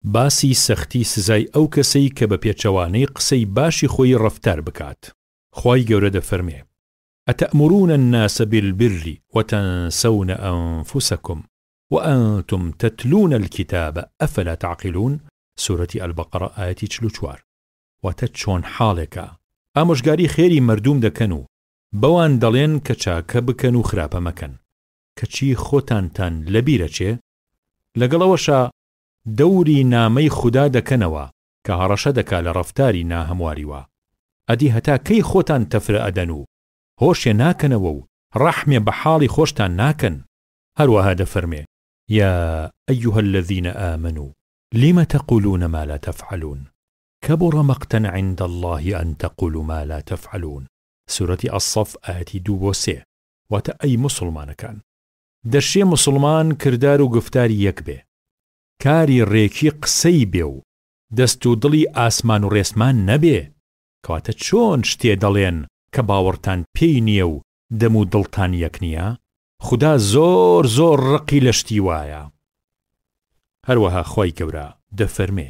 باسی سەختی سزای ئەو کەسەی کە بە پێچەوانەی قسەی باشی خۆی ڕەفتار بکات، خوای گەورە دەفەرمێ، اتأمرون الناس بالبر وتنسون انفسکم وانتم تتلون الکتاب افلا تعقلون، سورەتی البقرە ئایەتی 44. واتە چۆن حاڵێکە ئامۆژگاری خێری مەردوم دەکەن و بەوان دەڵێن کە چاکە بکەن و خراپە مەکەن کەچی خۆتانتان لەبیرەچێ؟ لەگەڵ ئەوەشا دەوری نامەی خودا دەکەنەوە کە هەڕەشە دەکا لە ڕەفتاری ناهەمواری وا. ئەدی هەتا کەی خۆتان تەفرە ئەدەن و هۆشێ ناکەنەوە و ڕەحمێ بە حاڵی خۆشتان ناکەن؟ هەروەها دەفەرمێ، یا ایها الذین آمنوا لم تقولون ما لا تفعلون کبر مقتا عند اللە ان تقولوا ما لا تفعلون، سورەتی الصف ئایەتی دوو بۆ سێ، واتە ئەی موسڵمانەکان! دەشێ موسڵمان کردار و گوفتاری یەک بێ، کاری ڕێکی قسەی بێ و دەست و دڵی ئاسمان و ڕێسمان نەبێ، کەواتە چۆن شتێ دەڵێن کە باوەڕتان پێی نییە و دەم و دڵتان یەک نییە؟ خودا زۆر زۆر ڕقی لە شتی وایە. هەروەها خوای گەورە دەفەرمێ،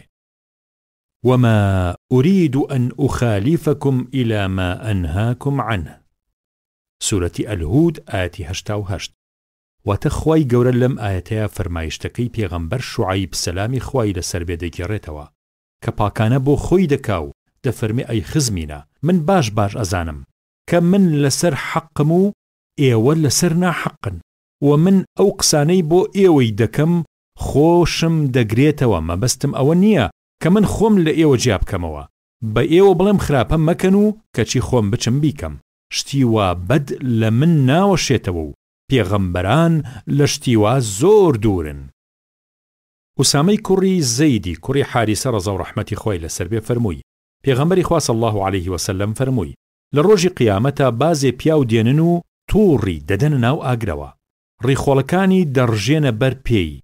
وما ارید ان اخالفکم الی ما انهاکم عنه، سورەتی الهود ئایەتی 88. واتە خوای گەورە لەم ئایەتەیا فەرمایشتەکەی پێغەمبەر شوعەیب سەلامی خوای لەسەر بێ دەگێڕێتەوە کە پاکانە بۆ خۆی دەکا و دەفەرمێ ئەی خزمینە من باش باش ئەزانم کە من لەسەر حەقم و ئێوە لەسەر ناحەقن وە من ئەو قسانەی بۆ ئێوەی دەکەم خۆشم دەگرێتەوە مەبەستم ئەوە نیە کە من خۆم لە ئێوە جیا بکەمەوە بە ئێوە بڵێم خراپە مەکەن و کەچی خۆم بچم بیکەم شتی وا بەد لە من ناوەشێتەوە و پێغەمبەران لە شتی وا زۆر دوورن. ئوسامەی کوڕی زەیدی کوڕی حاریسە ڕەزا و ڕەحمەتی خوای لەسەر بێ فەرمووی، پێغەمبەری خوا صلی اللە علیه وسلم فەرمووی، لە ڕۆژی قیامەتا بازێ پیاو دێنن و توڕی دەدەنە ناو ئاگرەوە، ڕیخۆڵەکانی دەڕژێنە بەر پێی،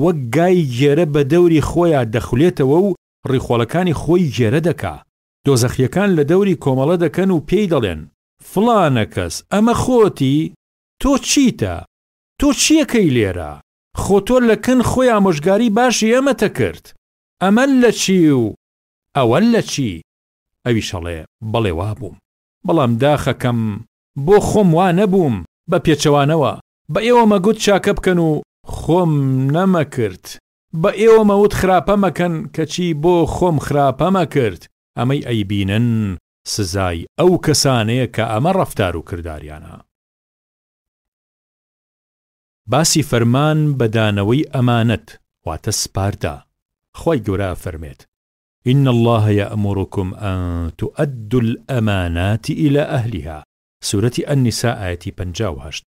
وەک گای گێرە بە دەوری خۆیا دەخولێتەوە و ڕیخۆڵەکانی خۆی گێرە دەکا، دۆزەخییەکان لە دەوری کۆمەڵە دەکەن و پێی دەڵێن، فڵانە کەس، ئەمە خۆتی؟ تۆ چیتە؟ تۆ چییەکەی لێرە؟ خۆ تۆ لە کن خۆی ئامۆژگاری باشی ئێمەتە کرد. ئەمە لە چی و ئەوە لە چی؟ ئەویش ئەڵێ، بەڵێ وا بووم. بەڵام داخەکەم بۆ خۆم وا نەبووم، بە پێچەوانەوە، بە ئێوەمە گوت چاکە بکەن و خۆم نەمەکرد. بە ئێوەمە وت خراپە مەکەن کەچی بۆ خۆم خراپەمە کرد، ئەمەی ئەیبینن سزای ئەو کەسانەیە کە ئەمە ڕەفتار و کرداریانە. باسی فەرمان بە دانەوەی ئەمانەت واتە سپاردە، خوای گەورە ئەفەرمێت، ان اللە یامرکم ان تؤدوا الامانات الی اهلها، سورەتی النساء ئایەتی 58،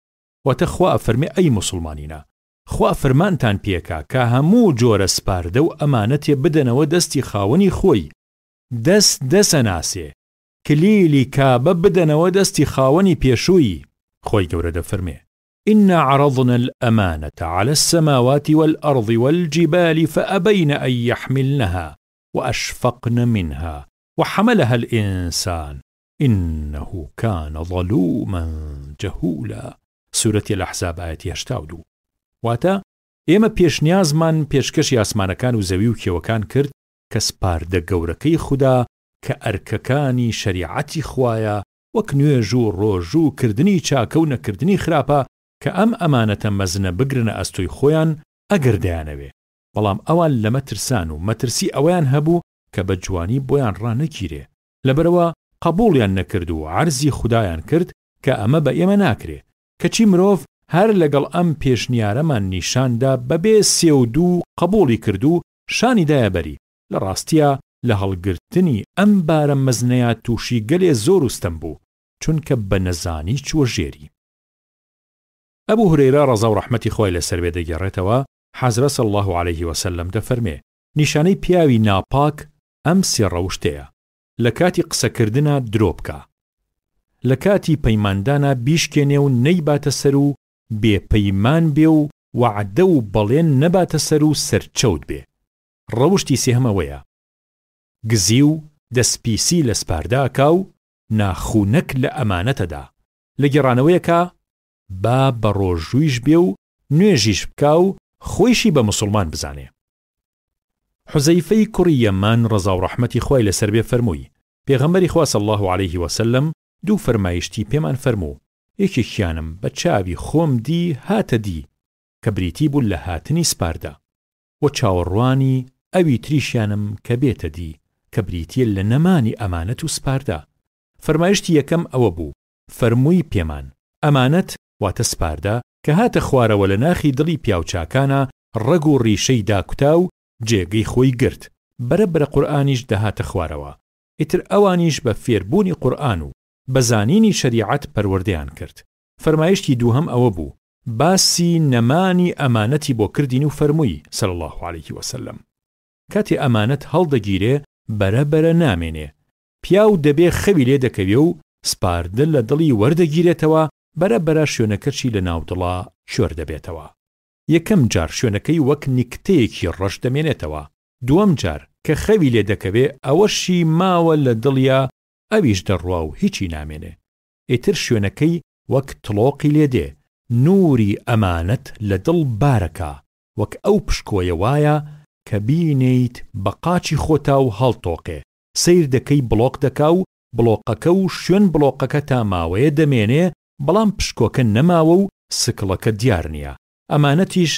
واتە خوا ئەفەرمێ ئەی موسڵمانینە خوا فرمانتان پێکا کە هەموو جۆرە سپاردە و ئەمانەتێ بدەنەوە دەستی خاوەنی خۆی، دەست دەس ئەناسێ، کلیلی کابە بدەنەوە دەستی خاوەنی پێشووی، خوای گەورە دەفەرمێ، انا عرضنا الامانە علی السماوات والارض والجبال فابین ان یحملنها واشفقن منها وحملها الانسان انه کان ظلوما جهولا، سورەتی الاحزاب ئایەتی 82. واتە، ئێمە پێشنیازمان پێشکەشی ئاسمانەکان و زەوی و کێوەکان کرد کە سپاردە گەورەکەی خودا کە ئەرکەکانی شەریعەتی خوایە وەک نوێژ و ڕۆژوو و کردنی چاکە و نەکردنی خراپە کە ئەم ئەمانەتە مەزنە بگرنە ئەستۆی خۆیان ئەگەر دەیانەوێ بەڵام ئەوان لەمە ترسان و مەترسی ئەوەیان هەبوو کە بە جوانی بۆیان ڕانەگیرێ لەبەرئەوە قەبوڵیان نەکرد و عەرزی خودایان کرد کە ئەمە بە ئێمە ناکرێ، کەچی مرۆڤ هەر لەگەڵ ئەم پێشنیارەمان نیشان دا بەبێ سێ و دوو قەبوڵی کرد و شانی دایە بەری، لە ڕاستیا لە هەڵگرتنی ئەم بارە مەزنەیا تووشی گەلێ زۆر و ستەم بوو، چونکە بە نەزانی چووە ژێری. ئەبو هورەیرە ڕەزا و ڕەحمەتی خوای لەسەر بێ دەگێڕێتەوە، حەزرەت صلی اللە علیه وسلم دەفەرمێ، نیشانەی پیاوی ناپاک ئەم سێ ڕەوشتەیە، لە کاتی قسەکردنا درۆ بکا. لە کاتی پەیماندانا بیشکێنێ و نەیباتە سەر و بێ پەیمان بێ و وەعدە و بەڵێن نەباتە سەر و سەرچەوت بێ. ڕەوشتی سێهەم ئەوەیە گزی و دەستپیسی لە سپاردە ئەکا و ناخونەک لە ئەمانەت ئەدا. لە گێڕانەوەیەکا با بەڕۆژوویش بێ و نوێژیش بکا و خۆیشی بە موسوڵمان بزانێ. حوزەیفەی کوڕی یەمان ڕەزا و ڕەحمەتی خوای لەسەر بێ فەرمووی، پێغەمبەری خوا صلی اللە علیه وسلم دوو فەرمایشتی پێمان فەرموو، یەکێکیانم بە چاوی خۆم دی هاتە دی کە بریتی بوو لە هاتنی سپاردە، وە چاوەڕوانی ئەوی تریشیانم کە بێتە دی کە بریتیە لە نەمانی ئەمانەت و سپاردە. فەرمایشتی یەکەم ئەوە بوو فەرمووی پێمان، ئەمانەت، واتە سپاردە، کە هاتە خوارەوە لە ناخی دڵی پیاوچاکانا ڕەگ و ڕیشەی داکوتا و جێگەی خۆی گرت، بەرە بەرە قورئانیش دەهاتە خوارەوە، ئیتر ئەوانیش بە فێربوونی قورئان و بە زانینی شەریعەت پەروەردەیان کرد. فەرمایشتی دووهەم ئەوە بوو، باسی نەمانی ئەمانەتی بۆ کردین و فەرمووی، صلی اللە علیه وسلم، کاتێ ئەمانەت هەڵدەگیرێ بەرە بەرە نامێنێ، پیاو دەبێ خەوی لێ دەکەوێ و سپاردە لە دڵی وەردەگیرێتەوە، بەرە بەرە شوێنەکەشی لە ناو دڵا شۆر دەبێتەوە. یەکەم جار شوێنەکەی وەک نیکتەیەکی ڕەش دەمێنێتەوە، دووەم جار کە خەوی لێ دەکەوێ ئەوەشی ماوە لە دڵیا ئەویش دەڕوا و هیچی نامێنێ. ئیتر شوێنەکەی وەک تڵۆقی لێ دێ، نووری ئەمانەت لە دڵ بارەکا، وەک ئەو پشکۆیە وایە کە بینێیت بە قاچی خۆتا و هەڵتۆقێ، سەیر دەکەی بڵۆق دەکا و بڵۆقەکە و شوێن بڵۆقەکە تا ماوەیە دەمێنێ بەڵام پشکۆکە نەماوە و سکڵەکە دیار نیە، ئەمانەتیش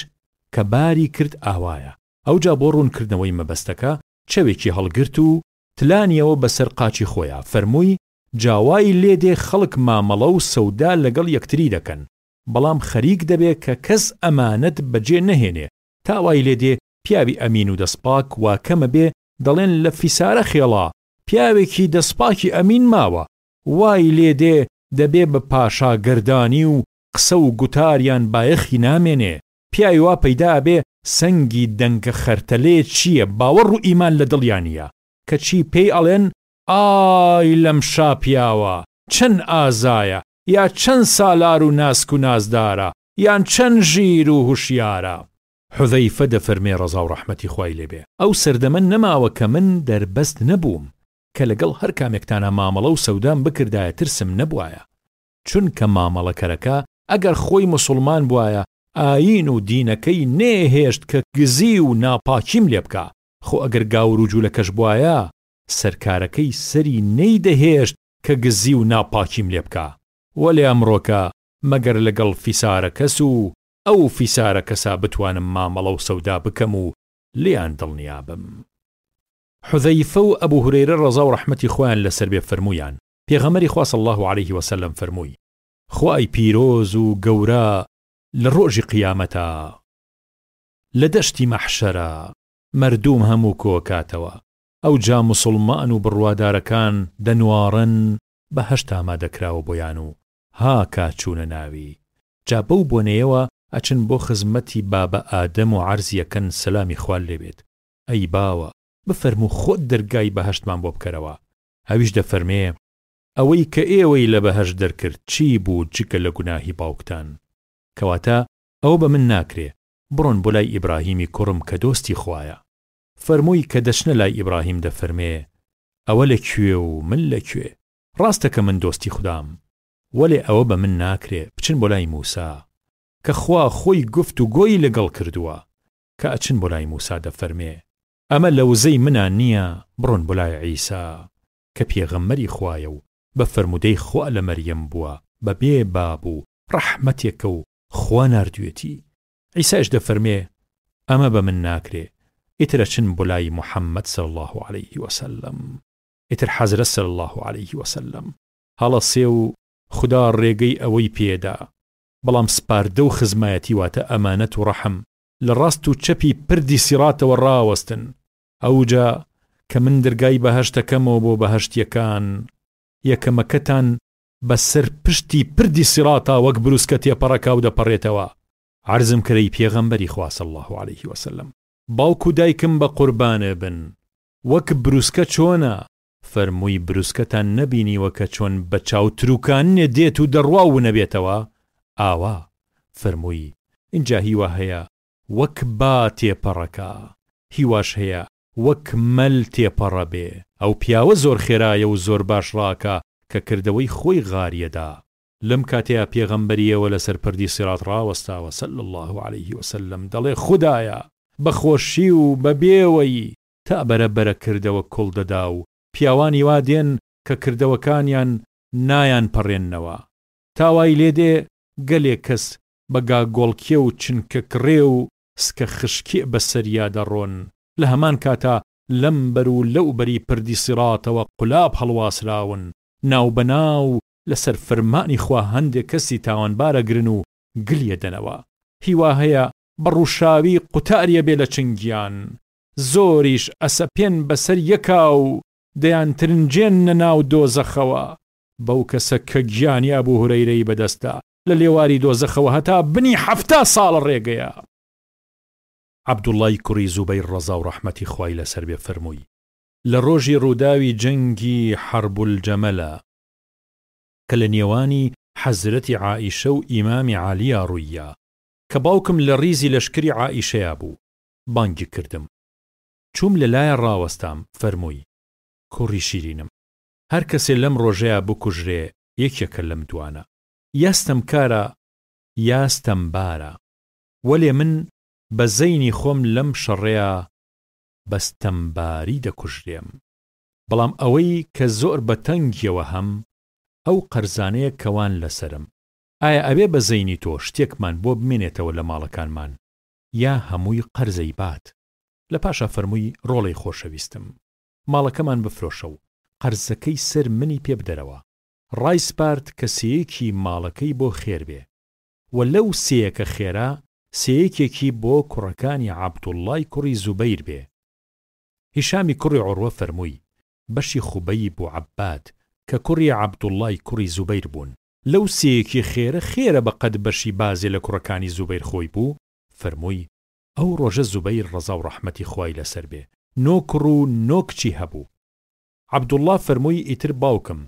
کە باری کرد ئاوایە. ئەوجا بۆ ڕوونکردنەوەی مەبەستەکە چەوێکی هەڵگرت و تلانیەوە بەسەر قاچی خۆیا، فەرمووی، جا وای لێ دێ خەڵک مامەڵە و سەودا لەگەڵ یەکتری دەکەن، بەڵام خەریک دەبێ کە کەس ئەمانەت بەجێ نەهێنێ، تا وای لێ دێ پیاوی ئەمین و دەستپاک وا کەمە بێ دەڵێن لە فیسارە خێڵا پیاوێکی دەستپاکی ئەمین ماوە، وای لێ دێ دەبێ بە پاشا گەردانی و قسە و گوتاریان بایەخی نامێنێ، پیاوی وا پەیدا ئەبێ سەنگی دەنکە خەرتەلێ چییە باوەڕ و ئیمان لە دڵیا نییە، کەچی پێی ئەڵێن ئای لەم شاپیاوە چەن ئازایە یا چەن سالار و ناسک و نازدارە یان چەن ژیر و هوشیارە. حوزەیفە دەفەرمێ ڕەزاو ڕەحمەتی خوای لێ بێ، ئەو سەردەمە نەماوە کە من دەربەست نەبووم کە لەگەڵ هەر کامێکتانا مامەڵە و سەودام بکردایە ترسم نەبوایە، چونکە مامەڵەکەرەکە ئەگەر خۆی موسوڵمان بوایە ئایین و دینەکەی نەیەهێشت کە گزی و ناپاکیم لێ بکا، خۆ ئەگەر گاور و جولەکەش بوایە سەرکارەکەی سەری نەیدەهێشت کە گزی و ناپاکیم لێ بکا، وەلێ ئەمڕۆکە مەگەر لەگەڵ فیسارەکەس و ئەو فیسارەکەسا بتوانم مامەڵە و سەودا بکەم و لێیان دڵنیا بم. حوذەیفە و ئەبو هورەیرە ڕەزا و ڕەحمەتی خوایان لەسەر بێ فەرموویان، پێغەمبەری خوا صلی اللە علیه وسلم فەرمووی، خوای پیرۆز و گەورە لە ڕۆژی قیامەتا لە دەشتی مەحشەرا مەردوم هەموو کۆکاتەوە ئەوجا موسوڵمان و بڕوادارەکان دەنواڕن بەهەشت ئامادەکراوە بۆیان و هاکا چوونە ناوی جا بەو بۆنەیەوە ئەچن بۆ خزمەتی بابە ئادەم و عەرزی ئەکەن سەلامی خوا لێبێت ئەی باوە بفەرموو خۆت دەرگای بەهەشتمان بۆ بکەرەوە ئەویش دەفەرمێ ئەوەی کە ئێوەی لە بەهەشت دەرکرد چی بوو جگە لە گوناهی باوکتان کەواتە ئەوە بە من ناکرێ بڕۆن بۆ لای ئیبراهیمی کوڕم کە دۆستی خوایە فەرمووی کە دەچنە لای ئیبراهیم دەفەرمێ ئەوە لە کوێ و من لە کوێ ڕاستە کە من دۆستی خودام وەلێ ئەوە بە من ناکرێ بچن بۆ لای موسا کە خوا خۆی گفت و گۆی لەگەڵ کردووە کە ئەچن بۆ لای موسا دەفەرمێ ئەمە لە وزەی منا نییە بڕۆن بۆ لای عیسا کە پێغەمبەری خوایە و بە فەرموودەی خوا لە مەریەم بووە بە بێ باب و ڕەحمەتێکە و خوا ناردوویەتی عیسایش دەفەرمێ ئەمە بە من ناکرێ ئیتر ئەچن بۆ لای محمد صلی اللە علیه وسلم ئیتر حەزرەت صلی اللە علیه وسلم هەڵەسێ و خودا ڕێگەی ئەوەی پێدا بەڵام سپاردە و خزمایەتی واتە ئەمانەت و ڕەحم لە ڕاست و چەپی پردی سیڕاتەوە ڕاوەستن ئەوجا کە من دەرگای بەهەشتەکەمەوە بۆ بەهەشتیەکان یەکەمەکەتان بە سەر پشتی پردی سیڕاتا وەک بروسکە تێپەڕەکا و دەپەڕێتەوە عەرزم کرد ئەی پێغەمبەری خوا صلی اللە علیه وسلم باوک و دایکم بە قوربانێ بن وەک بروسکە چۆنە؟ فەرمووی بروسکەتان نەبینیوە کە چۆن بە چاو تروکاننێ دێت و دەڕوا و ونەبێتەوە؟ ئاوا فەرمووی ئینجا هیوا هەیە وەک با تێپەڕەکا هیواش هەیە وەک مەل تێپەڕە بێ ئەو پیاوە زۆر خێرایە و زۆر باش ڕاکا کە کردەوەی خۆی غاریەدا لەم کاتەیا پێغەمبەریەوە لەسەر پردی سیڕات ڕاوەستاوە صلی اللە علیه وسلم دەڵێ خودایە بە خۆشی و بە بێوەیی. تا بەرە بەرە کردەوە کوڵ دەدا و پیاوانی وا دێن کە کردەوەکانیان نایان پەڕێننەوە. تا وای لێ دێ گەلێ کەس بە گاگۆڵکێ و چنکە کڕێ و سکە خشکێ بە سەریا دەڕۆن، لە هەمان کاتا لەم بەر و لەو بەری پردی سیڕاتەوە قولاپ هەڵواسراون، ناوبەناو لە سەر فرمانی خوا هەندێ کەسی تاوانبار ئەگرن و گلی ئەدەنەوە. هی وا هەیە بە ڕووشاوی قوتاری ئەبێ لە چنگیان. زۆریش ئەسەپێن بە سەر یەکا و دەیانترنجێننە ناو دۆزەخەوە. بەو کەسە کە گیانی ئەبو هورەیرەی بەدەستە لە لێواری دۆزەخەوە هەتا بنی 70 ساڵە ڕێگەیە. عەبدوڵڵای کوڕی زوبەیر ڕەزا و ڕەحمەتی خوای لەسەر بێ فەرمووی، لە ڕۆژی ڕووداوی جەنگی حەرب الجەمەلە کە لە نێوانی حەزرەتی عائیشە و ئیمامی عەلیا ڕووییا، کە باوکم لە ڕیزی لەشکری عائیشەیا بوو، بانگی کردم چووم لە لایە ڕاوەستام، فەرمووی، کوڕی شیرینم، هەر کەسێ لەم ڕۆژەیا بکوژرێ یەکێکە لەم دوانە، یا ستەمکارە یا ستەمبارە، وەلێ من بە زەینی خۆم لەم شەڕەیا بە ستەمباری دەکوژرێم، بەڵام ئەوەی کە زۆر بە تەنگیەوە هەم، ئەو قەرزانەیە کەوان لەسەرم، ئایا ئەبێ بە زەینی تۆ شتێکمان بۆ بمێنێتەوە لە ماڵەکانمان یا هەمووی قەرزەی بات؟ لە پاشا فەرمووی ڕۆڵەی خۆشەویستم ماڵەکەمان بفرۆشە و قەرزەکەی سەر منی پێ بدەرەوە، ڕایسپارد کە سێیەکی ماڵەکەی بۆ خێر بێ و لەو سێیەکە خێرا سێیەکێکی بۆ کوڕەکانی عەبدوڵڵای کوڕی زوبەیر بێ. هیشامی کوڕی عوروە فەرمووی، بەشی خوبەیب و عەباد کە کوڕی عەبدوڵڵای کوڕی زوبەیر بوون، لەو سێیەکی خێرە خێرە بە قەد بەشی بازێ لە کوڕەکانی زوبەیر خۆی بوو، فەرمووی، ئەو ڕۆژە زوبەیر ڕەزا و ڕەحمەتی خوای لەسەر بێ نۆ کوڕ و نۆ کچی هەبوو. عەبدوڵڵا فەرمووی ئیتر باوکم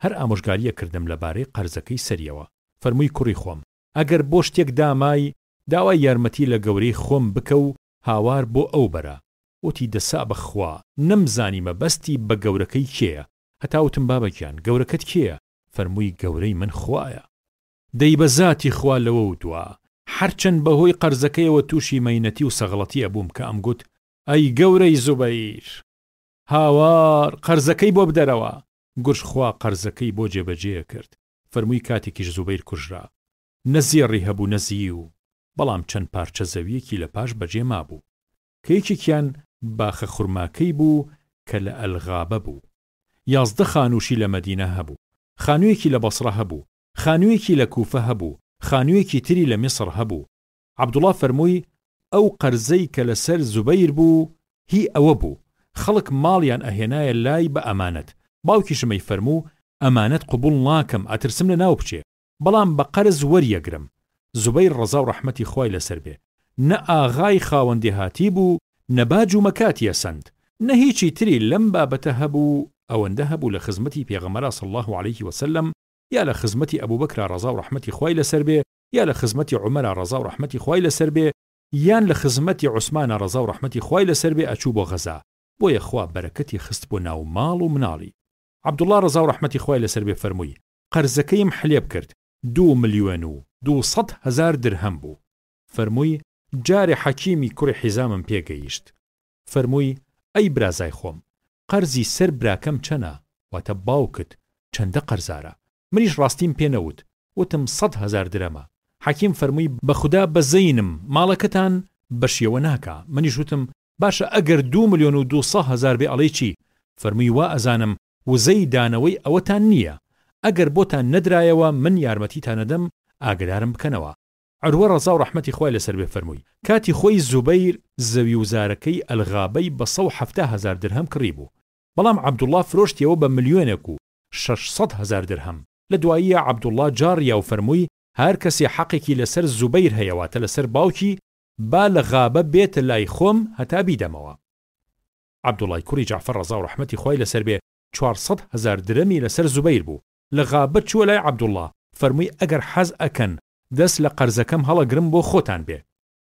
هەر ئامۆژگاریە کردم لە بارەی قەرزەکەی سەریەوە، فەرمووی کوڕی خۆم ئەگەر بۆ شتێک دامای داوای یارمەتی لە گەورەی خۆم بکە و هاوار بۆ ئەو بەرە، وتی دەسا بە خوا نەمزانی مەبەستی بە گەورەکەی کێیە، هەتا وتم بابە گیان گەورەکەت کێیە، فەرمووی گەورەی من خوایە. دەی بە زاتی خوا لەوەو دوا هەرچەند بە هۆی قەرزەکەیەوە تووشی مەینەتی و سەغڵەتی ئەبووم کە ئەمگوت ئەی گەورەی زوبەیر هاوار قەرزەکەی بۆ بدەرەوە، گورج خوا قەرزەکەی بۆ جێبەجێ کرد، فەرمووی کاتێکیش زوبەیر کوژرا نە زێڕی هەبوو نە زیو، بەڵام چەند پارچە زەوییەکی لە پاش بەجێ مابوو کە یەکێکیان باخە خورماکەی بوو کە لە ئەلغابە بوو. 11 خانووشی لە مەدینە هەبوو، خانوویەکی لە بەسڕە هەبوو، خانوویەکی لە کوفە هەبوو، خانوویەکی تری لە میسڕ هەبوو. عەبدوڵا فەرمووی، ئەو قەرزەی کە لەسەر زوبەیر بوو هی ئەوە بوو، خەڵک ماڵیان ئەهێنایە لای بە ئەمانەت، باوکیشم ئەیفەرموو ئەمانەت قبوڵ ناکەم ئەترسم لەناو بچێ، بەڵام بە قەرز وەریەگرم. زوبەیر ڕەزا و ڕەحمەتی خوای لەسەر بێ نە ئاغای خاوەن دێهاتی بوو، نە باج و مەکاتی ئەسەند، نە هیچی تری لەم بابەتە هەبوو، ئەوەندە هەبوو لە خزمەتی پێغەمبەرا صلی اللە علیه وسلم یا لە خزمەتی ئەبوبەکرا ڕەزا و ڕەحمەتی خوای لەسەر بێ یا لە خزمەتی عومەرا ڕەزا و ڕەحمەتی خوای لەسەر بێ یان لە خزمەتی عوسمانا ڕەزا و ڕەحمەتی خوای لەسەر بێ ئەچوو بۆ غەزا، بۆیە خوا بەرەکەتی خستبووە ناو ماڵ و مناڵی. عەبدوڵڵا ڕەزا و ڕەحمەتی خوای لەسەر بێ فەرمووی، قەرزەکەیم حلێب کرد دوو ملیۆن و 200 هەزار درهەم بوو. فەرمووی، جارێ حەکیمی کوڕی حیزامم پێ گەیشت. فەرمووی، ئەی برازای خۆم، قەرزی سەر براکەم چەنە، واتە باوکت چەندە قەرزارە؟ منیش ڕاستیم پێ نەوت، وتم 100 هەزار درەمە. حەکیم فەرمووی، بە خودا بەزەینم ماڵەکەتان بە شێوە ناکا. منیش وتم، باشە ئەگەر دوو ملیۆن و دووسە هەزار بێ ئەڵێی چی؟ فەرمووی، وا ئەزانم وزەی دانەوەی ئەوەتان نییە، ئەگەر بۆتان نەدرایەوە من یارمەتیتان ئەدەم ئاگەدارم بکەنەوە. عروە ڕەزا و ڕەحمەتی خوای لەسەر بێ فەرمووی، کاتی خۆی زوبەیر زەوی و زارەکەی ئەلغابەی بە 170 هەزار درهەم کڕیبوو، بەڵام عەبدوڵڵا فرۆشتیەوە بە ملیۆنێک و 600 هەزار درهەم، لە دواییا عەبدوڵڵا جاڕیا و فەرمووی، هەر کەسێ حەقێکی لەسەر زوبەیر هەیە واتە لەسەر باوکی با لە غابە بێتە لای خۆم هەتا بیدەمەوە. عەبدوڵای کوڕی جەعفەر ڕەزا و ڕەحمەتی خوای لەسەر بێ 400 هەزار درەمی لەسەر زوبەیر بوو، لە غابە چووە لای عەبدوڵا فەرمووی ئەگەر حەز ئەکەن دەست لە قەرزەکەم هەڵەگرم بۆ خۆتان بێ.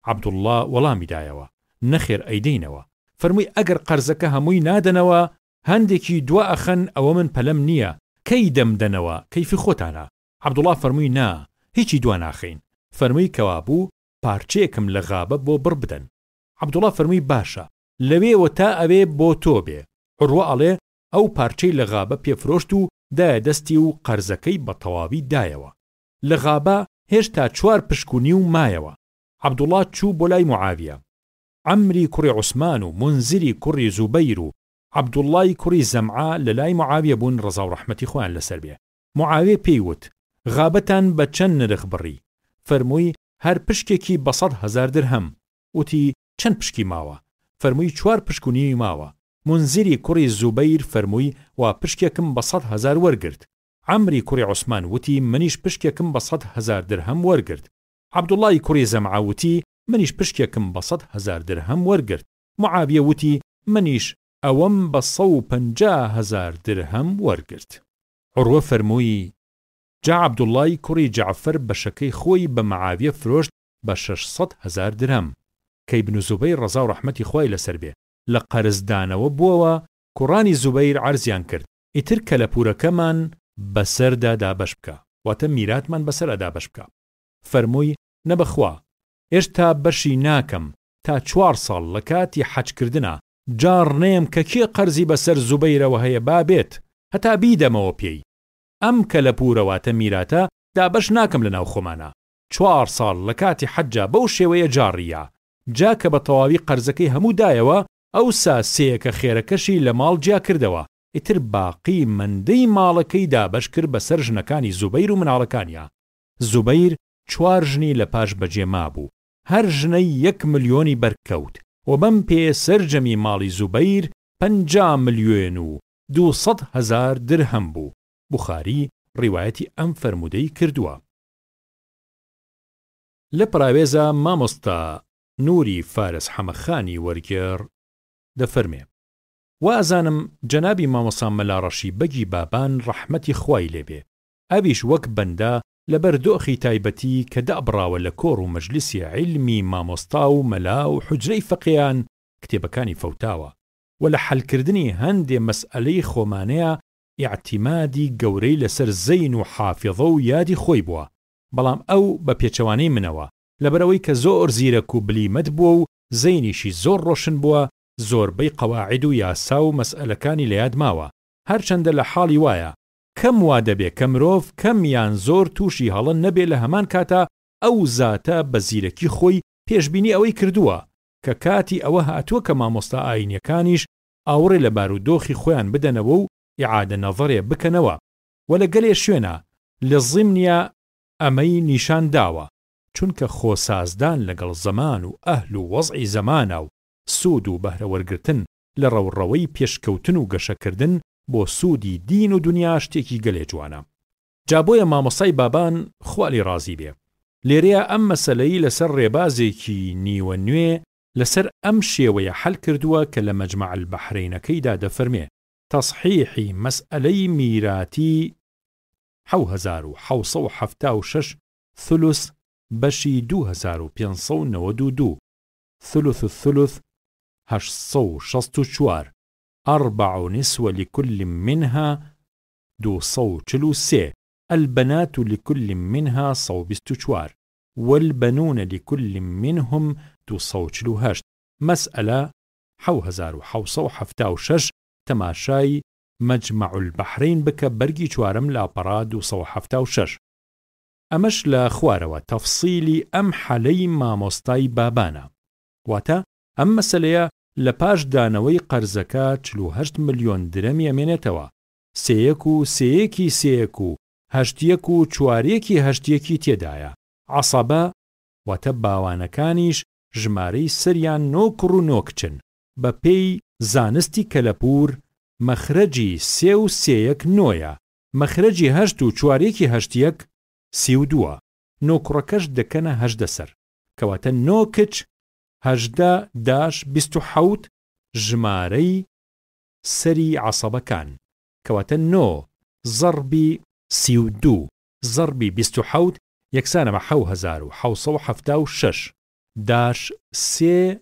عەبدوڵا وەڵامی دایەوە، نەخێر ئەیدەینەوە. فەرمووی ئەگەر قەرزەکە هەمووی نادەنەوە هەندێکی دوا ئەخەن ئەوە من پەلەم نییە کەی دەمدەنەوە کەیفی خۆتانە. عەبدوڵا فەرمووی نا هیچی دوا ناخەین. فەرمووی کەوابوو پارچەیەکم لە غابە بۆ بڕ بدەن. عەبدوڵا فەرمووی باشە. لەوێوە تا ئەوێ بۆ تۆ بێ. عوروە ئەڵێ، ئەو پارچەی لە غابە پێ فرۆشت و دایە دەستی و قەرزەکەی بە تەواوی دایەوە. لە غابە هێشتا چوار پشک و نیو مایەوە. عەبدوڵڵا چوو بۆ لای موعاویە. عەمری کوڕی عوسمان و مونزری کوڕی زوبەیر و عەبدوڵڵای کوڕی زەمعە لە لای موعاویە بوون ڕەزا و ڕەحمەتی خوایان لەسەر بێ. موعاویە پێی وت، غابەتان بە چەند نرخ بڕی؟ فەرمووی، هەر پشکێکی بە 100,000 درهەم. وتی، چەند پشکی ماوە؟ فەرمووی، چوار پشک و نیوی ماوە. مونزیری کوڕی زوبەیر فەرمووی، وا پشکێکم بە 100,000 وەرگرت. عەمری کوڕی عوسمان وتی، منیش پشکێکم بە 100,000 درهەم وەرگرت. عەبدوڵڵای کوڕی زەمعە وتی، منیش پشکێکم بە 100,000 درهەم وەرگرت. معاویە وتی، منیش ئەوەم بە 150,000 درهەم وەرگرت. عوروە فەرمووی، جا عەبدوڵڵای کوڕی جەعفەر بەشەکەی خۆی بە معاویە فرۆشت بە 600,000 درهەم. کە ئیبن زوبەیر ڕەزا و ڕەحمەتی خوای لەسەر بێ لە قەرز دانەوە بووەوە، کوڕانی زوبەیر عەرزیان کرد، ئیتر کەلەپوورەکەمان بەسەردا دابەش بکە، واتە میراتمان بەسەرا دابەش بکە. فەرمووی، نە بەخوا، هێشتا بەشی ناکەم تا چوار ساڵ لە کاتی حەج کردنا جاڕ نەیەم کە کێ قەرزی بەسەر زوبەیرەوە هەیە با بێت هەتا بیدەمەوە پێی. ئەم کەلەپوورە واتە میراتە دابەش ناکەم لە ناو خۆمانا. چوار ساڵ لە کاتی حەجا بەو شێوەیە جاڕی یا. جا کە بە تەواوی قەرزەکەی هەموو دایەوە ئەوسا سێیەکە خێرەکەشی لە ماڵ جیا کردەوە ئیتر باقی مەندەی ماڵەکەی دابەش کرد بەسەر ژنەکانی زوبەیر و مناڵەکانیا. زوبەیر چوار ژنی لە پاش بەجێ مابوو هەر ژنەی یەک ملیۆنی بەر کەوت و بەم پێیە سەرجەمی ماڵی زوبەیر 50 ملیۆن و 200 هەزار درهەم بوو. بوخاری ڕیوایەتی ئەم فەرموودەی کردووە. لە پەراوێزا مامۆستا نوری فارس حەمەخانی وەرگێڕ دەفەرمێ، وا ئەزانم جەنابی مامۆستا مەلا ڕەشی بەگی بابان ڕەحمەتی خوای لێ بێ ئەویش وەک بەندە لەبەر دۆخی تایبەتی کە دابڕاوە لە کۆڕ و مەجلیسی عیلمی مامۆستا و مەلا و حوجرەی فەقێیان کتێبەکانی فەوتاوە و لە حەلکردنی هەندێ مەسئەلەی خۆمانەیا ئیعتیمادی گەورەی لەسەر زەین و حافیظە و یادی خۆی بووە بەڵام ئەو بە پێچەوانەی منەوە لەبەرئەوەی کە زۆر زیرەک و بلیمەت بووە و زەینیشی زۆر ڕۆشن بووە زۆربەی قەواعید و یاسا و مەسئەلەکانی لە یاد ماوە هەرچەندە لە حاڵی وایە کەم وا دەبێ کە مرۆڤ کەم یان زۆر تووشی هەڵە نەبێ لە هەمان کاتا ئەو زاتە بە زیرەکی خۆی پێشبینی ئەوەی کردووە کە کاتی ئەوە هاتووە کە مامۆستا ئایینیەکانیش ئاوڕێ لە بارودۆخی خۆیان بدەنەوە و ئیعادە نەزەرێ بکەنەوە و لە گەلێ شوێنا لە زیمنیا ئەمەی نیشان داوە چونکە خۆ سازدان لەگەڵ زەمان و ئەهل و وەزعی زەمانا و سوود و بەهرە وەرگرتن لە ڕەوڕەوەی پێشکەوتن و گەشەکردن بۆ سوودی دین و دونیا شتێکی گەلێ جوانە. جا بۆیە مامۆستای بابان خوا لێی ڕازی بێ لێرەیا ئەم مەسەلەی لەسەر ڕێبازێکی نیوە نوێ لەسەر ئەم شێوەیە حەل کردووە کە لە مەجمەع البحرینەکەیدا دەفەرمێ تەسحیحی مەسئەلەی میراتی 7776 ثلث بەشی 2592 ثلث الثلث 864 اربع نسوە لکل منها 243 البنات لکل منها 124 والبنون لکل منهم 248 مەسئەلە 7776 تەماشای مجمع البحرین بکە بەرگی چوارەم لاپەڕە 276 ئەمەش لە خوارەوە تەفسیلی ئەم حەلەی مامۆستای بابانە واتە ئەم مەسەلەیە لە پاش دانەوەی قەرزەکە 48 ملیۆن درەمی ئەمێنێتەوە، سێیەک و سێیەکی سێیەک و هەشتیەک و چواریەکی هەشتیەکی تێدایە، عەسەبە واتە باوانەکانیش ژمارەی سەریان نۆ کوڕ و نۆ کچن، بە پێی زانستی کەلەپوور مەخرەجی سێ و سێیەک نۆیە، مەخرەجی هەشت و چواریەکی هەشتیەک 32ە، نۆ کوڕەکەش دەکەنە 18 سەر، کەواتە نۆ کچ 18 داش 27 ژمارەی سەری عەسەبەکان، کەواتە نۆ زەڕبی 32 زەڕبی 27 یەکسانە بە 7776 داش سێ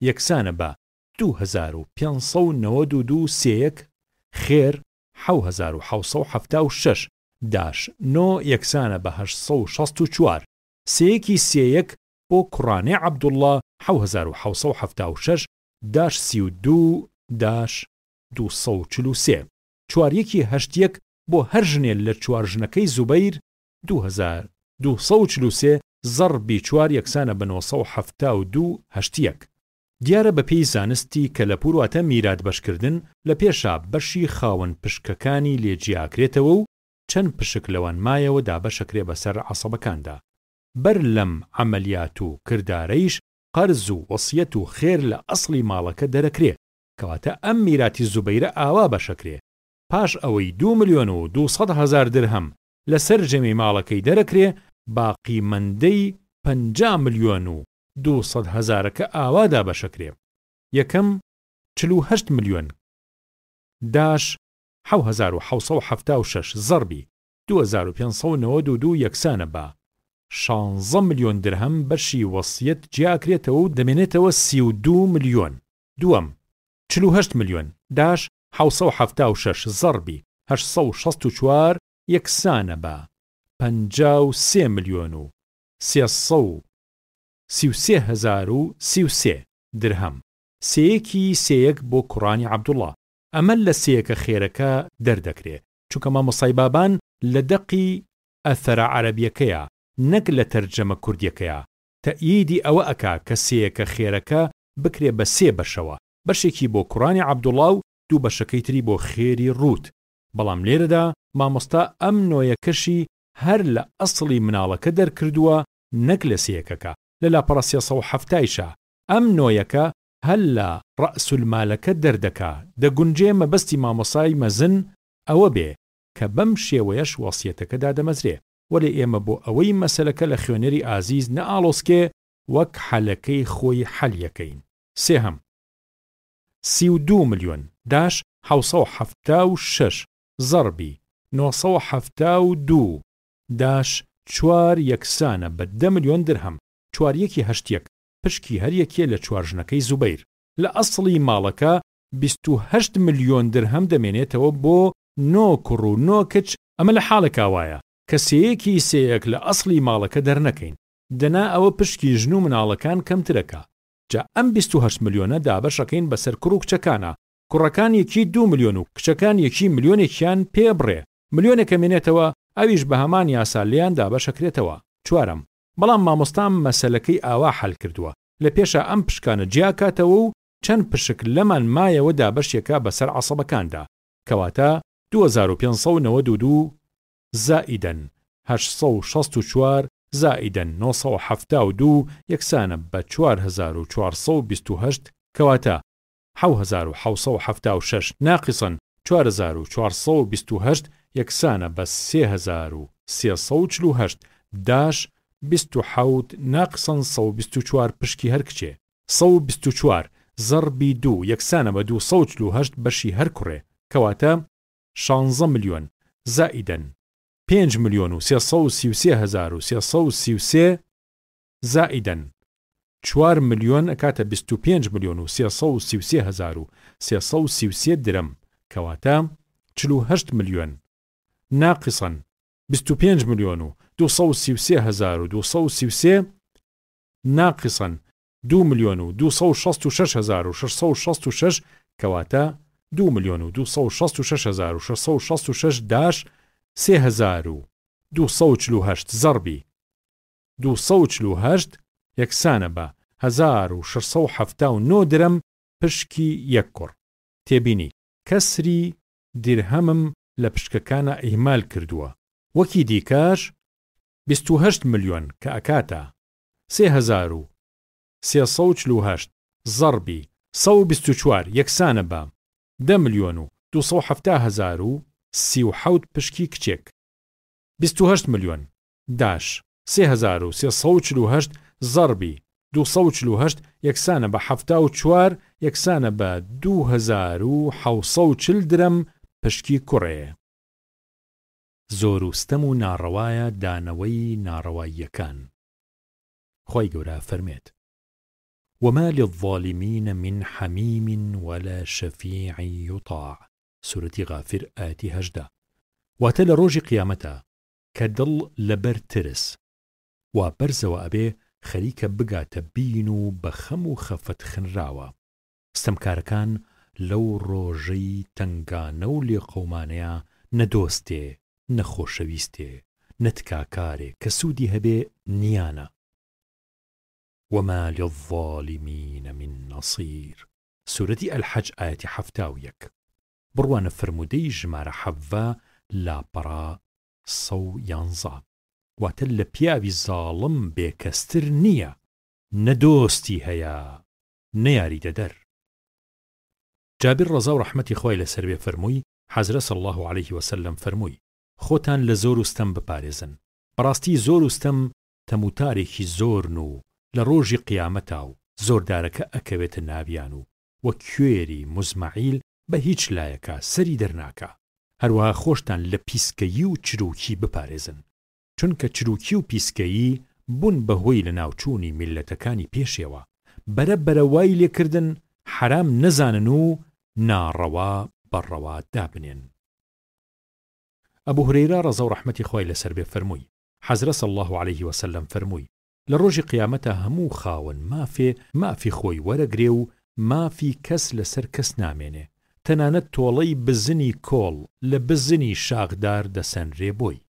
یەکسانە بە 2592 سێیەک خێر 7776 داش نۆ یەکسانە بە 864 سێیەکی سێیەک بۆ کوڕانێ عەبدوڵڵا 7776. داش 32 داش 243 چواریەکی هەشت یەک بۆ هەر ژنێ لە چوار ژنەکەی زوبەیر 2243 زەڕبی چوار یەکسانە بە 972 هەشت یەک. دیارە بە پێی زانستی کەلەپوور واتە میرات بەشکردن لە پێشا بەشی خاوەن پشکەکانی لێ جیاکرێتەوە و چەند پشک لەوان مایەوە دابەشەکرێ بەسەر عەسەبەکاندا. بەر لەم عەمەلیات و کردارەیش قەرز و وەسیەت و خێر لە ئەسڵی ماڵەکە دەرەکرێ. کەواتە ئەم میراتی زوبەیرە ئاوا بەشەکرێ، پاش ئەوەی 2,200,000 درهەم لە سەرجەمی ماڵەکەی دەرەکرێ، باقی مەندەی 50 ملیۆن و 200 هەزارەکە ئاوا دابەشەکرێ، یەکەم 48 ملیۆن داش 7776 زەڕبی 2592 یەکسانە بە شانزە ملیۆن درهەم بەشی وەسیەت جیاکرێتەوە و دەمێنێتەوە 32 ملیۆن. دووەم، 48 ملیۆن داش 776 زەڕبی 864 یەکسانە بە 53 ملیۆن و 333 هەزار و 33 درهەم، سێیەکی سێیەک بۆ کوڕانی عەبدوڵڵا، ئەمە لە سێیەکە خێرەکە دەردەکرێ، چونکە مامۆستای بابان لە دەقی ئەثەرە عەرەبیەکەیا نەک لە تەرجەمە کوردیەکەیا تەئییدی ئەوە ئەکا کە سێیەکە خێرەکە بکرێ بە سێ بەشەوە، بەشێکی بۆ کوڕانی عەبدوڵا و دوو بەشەکەی تری بۆ خێری ڕووت، بەڵام لێرەدا مامۆستا ئەم نۆیەکەشی هەر لە ئەسڵی مناڵەکە دەرکردووە نەک لە سێیەکەکە، لە لاپەڕە 370 یشا ئەم نۆیەکە هەر لە ڕەئسولمالەکە دەردەکا، دەگونجێ مەبەستی مامۆسای مەزن ئەوە بێ کە بەم شێوەیەش وەسیەتەکە دادەمەزرێ، وەلێ ئێمە بۆ ئەوەی مەسەلەکە لە خوێنەری ئازیز نەئاڵۆزکێ وەک حەلەکەی خۆی حەلیەکەین. سێهەم، 32 ملیۆن داش 776 زەڕبی 972 داش چوار یەکسانە بە دە ملیۆن درهەم، چوار یەکی هەشت یەک، پشکی هەر یەکێ لە چوار ژنەکەی زوبەیر. لە ئەسڵی ماڵەکە 28 ملیۆن درهەم دەمێنێتەوە بۆ نۆ کوڕ و نۆ کچ، ئەمە لە حاڵێکا وایە کە سێیەکی سێیەک لە ئەسڵی ماڵەکە دەرنەکەین، دەنا ئەوە پشکی ژن و مناڵەکان کەمترەکا. جا ئەم 28 ملیۆنە دابەش ئەکەین بەسەر کوڕ و کچەکانا، کوڕەکان یەکی دوو ملیۆن و کچەکان یەکی ملیۆنێکیان پێ بڕێ، ملیۆنێک ئەمێنێتەوە، ئەویش بە هەمان یاسا لێیان دابەش ئەکرێتەوە. چوارەم، بەڵام مامۆستا مەسەلەکەی ئاوا حەل کردووە، لە پێشا ئەم پشکانە جیاکاتەوە و چەند پشک لەمان مایەوە دابەشیەکا بەسەر عەسەبەکاندا، کەواتە 2592 زائیدەن 864 زائیدەن 972 یەکسانە بە 4428 کەواتە 7776 ناقیسەن 4428 یەکسانە بە 3348 داش 27 ناقسەن 124 پشکی هەر کچێ. 124 زەڕبی دوو یەکسانە بە 248 بەشی هەر کوڕێ، کەواتە شانزە ملیۆن زائیدەن پێنج ملیۆن و 333 هەزار و 333 زائیدەن چوار ملیۆن ئەکاتە 25 ملیۆن و 333 هەزار و 333 درەم، کەواتە 48 ملیۆن ناقسەن 25 ملیۆن و 233 هەزار و 233 ناقسەن دوو ملیۆن و 266 هەزار و 666 کەواتە دوو ملیۆن و 266 هەزار و 666 داش 3248 زەڕبی 248 یەکسانە بە 1679 درەم پشکی یەک کوڕ. تێبینی، کەسری دیرهەمم لە پشکەکانا ئیهمال کردووە. وەکی دیکەش 28 ملیۆن کە ئەکاتە 3348 زەڕبی 124 یەکسانە بە دە ملیۆن و 270 هەزار و 37 پشکی کچێک. 28 ملیۆن داش 3348 زەڕبی 248 یەکسانە بە 74 یەکسانە بە 2740 درەم پشکی کوڕێ. زۆر و ستەم و ناڕەوایە دانەوەی ناڕەواییەکان. خوای گەورە ئەفەرمێت، وما للظالمین من حمیم ولا شفیع یطاع، سورەتی غافر ئایەتی 18. واتە لە ڕۆژی قیامەتا کە دڵ لەبەر ترس وا بەرزەوە ئەبێ خەریکە بگاتە بین و بە خەم و خەفەت خنراوە. ستەمکارەکان لەو ڕۆژەی تەنگانە و لێقەومانەیا نە دۆستێ، نە خۆشەویستێ، نە تکاکارێ کە سوودی هەبێ نییانە. وما للظالمین من نصیر سورەتی الحج ئایەتی 71 بڕوانە فەرموودەی ژمارە حەڤە لاپەڕە 111 واتە لە پیاوی زاڵم بێکەستر نییە نە دۆستی هەیە نە یاریدەدەر. جابر ڕەزا و ڕەحمەتی خوای لەسەر بێ فەرمووی، حەزرە صلی اللە علیه وسلم فەرمووی، خۆتان لە زۆر و ستەم بپارێزن، بەڕاستی زۆر و ستەم تەموتارێکی زۆرن و لە ڕۆژی قیامەتا و زۆردارەکە ئەکەوێتە ناویان و وەک کوێری مزمەعیل بە هیچ لایەکا سەری دەرناکا، هەروەها خۆشتان لە پیسکەیی و چروکی بپارێزن، چونکە چروکی و پیسکەیی بوون بە هۆی لەناوچوونی میللەتەکانی پێشێوە، بەرە بەرە وای لێکردن حەرام نەزانن و ناڕەوا بە ڕەوا دابنێن. ئەبو هورەیرە ڕەزا و ڕەحمەتی خوای لەسەر بێ فەرمووی، حەزرە صلی اللە علیه وسلم فەرمووی، لە ڕۆژی قیامەتا هەموو خاوەن مافێ مافی خۆی وەرەگرێ و مافی کەس لەسەر کەس نامێنێ، تەنانەت تۆڵەی بزنی کۆڵ لە بزنی شاخدار دەسەنرێ بۆی.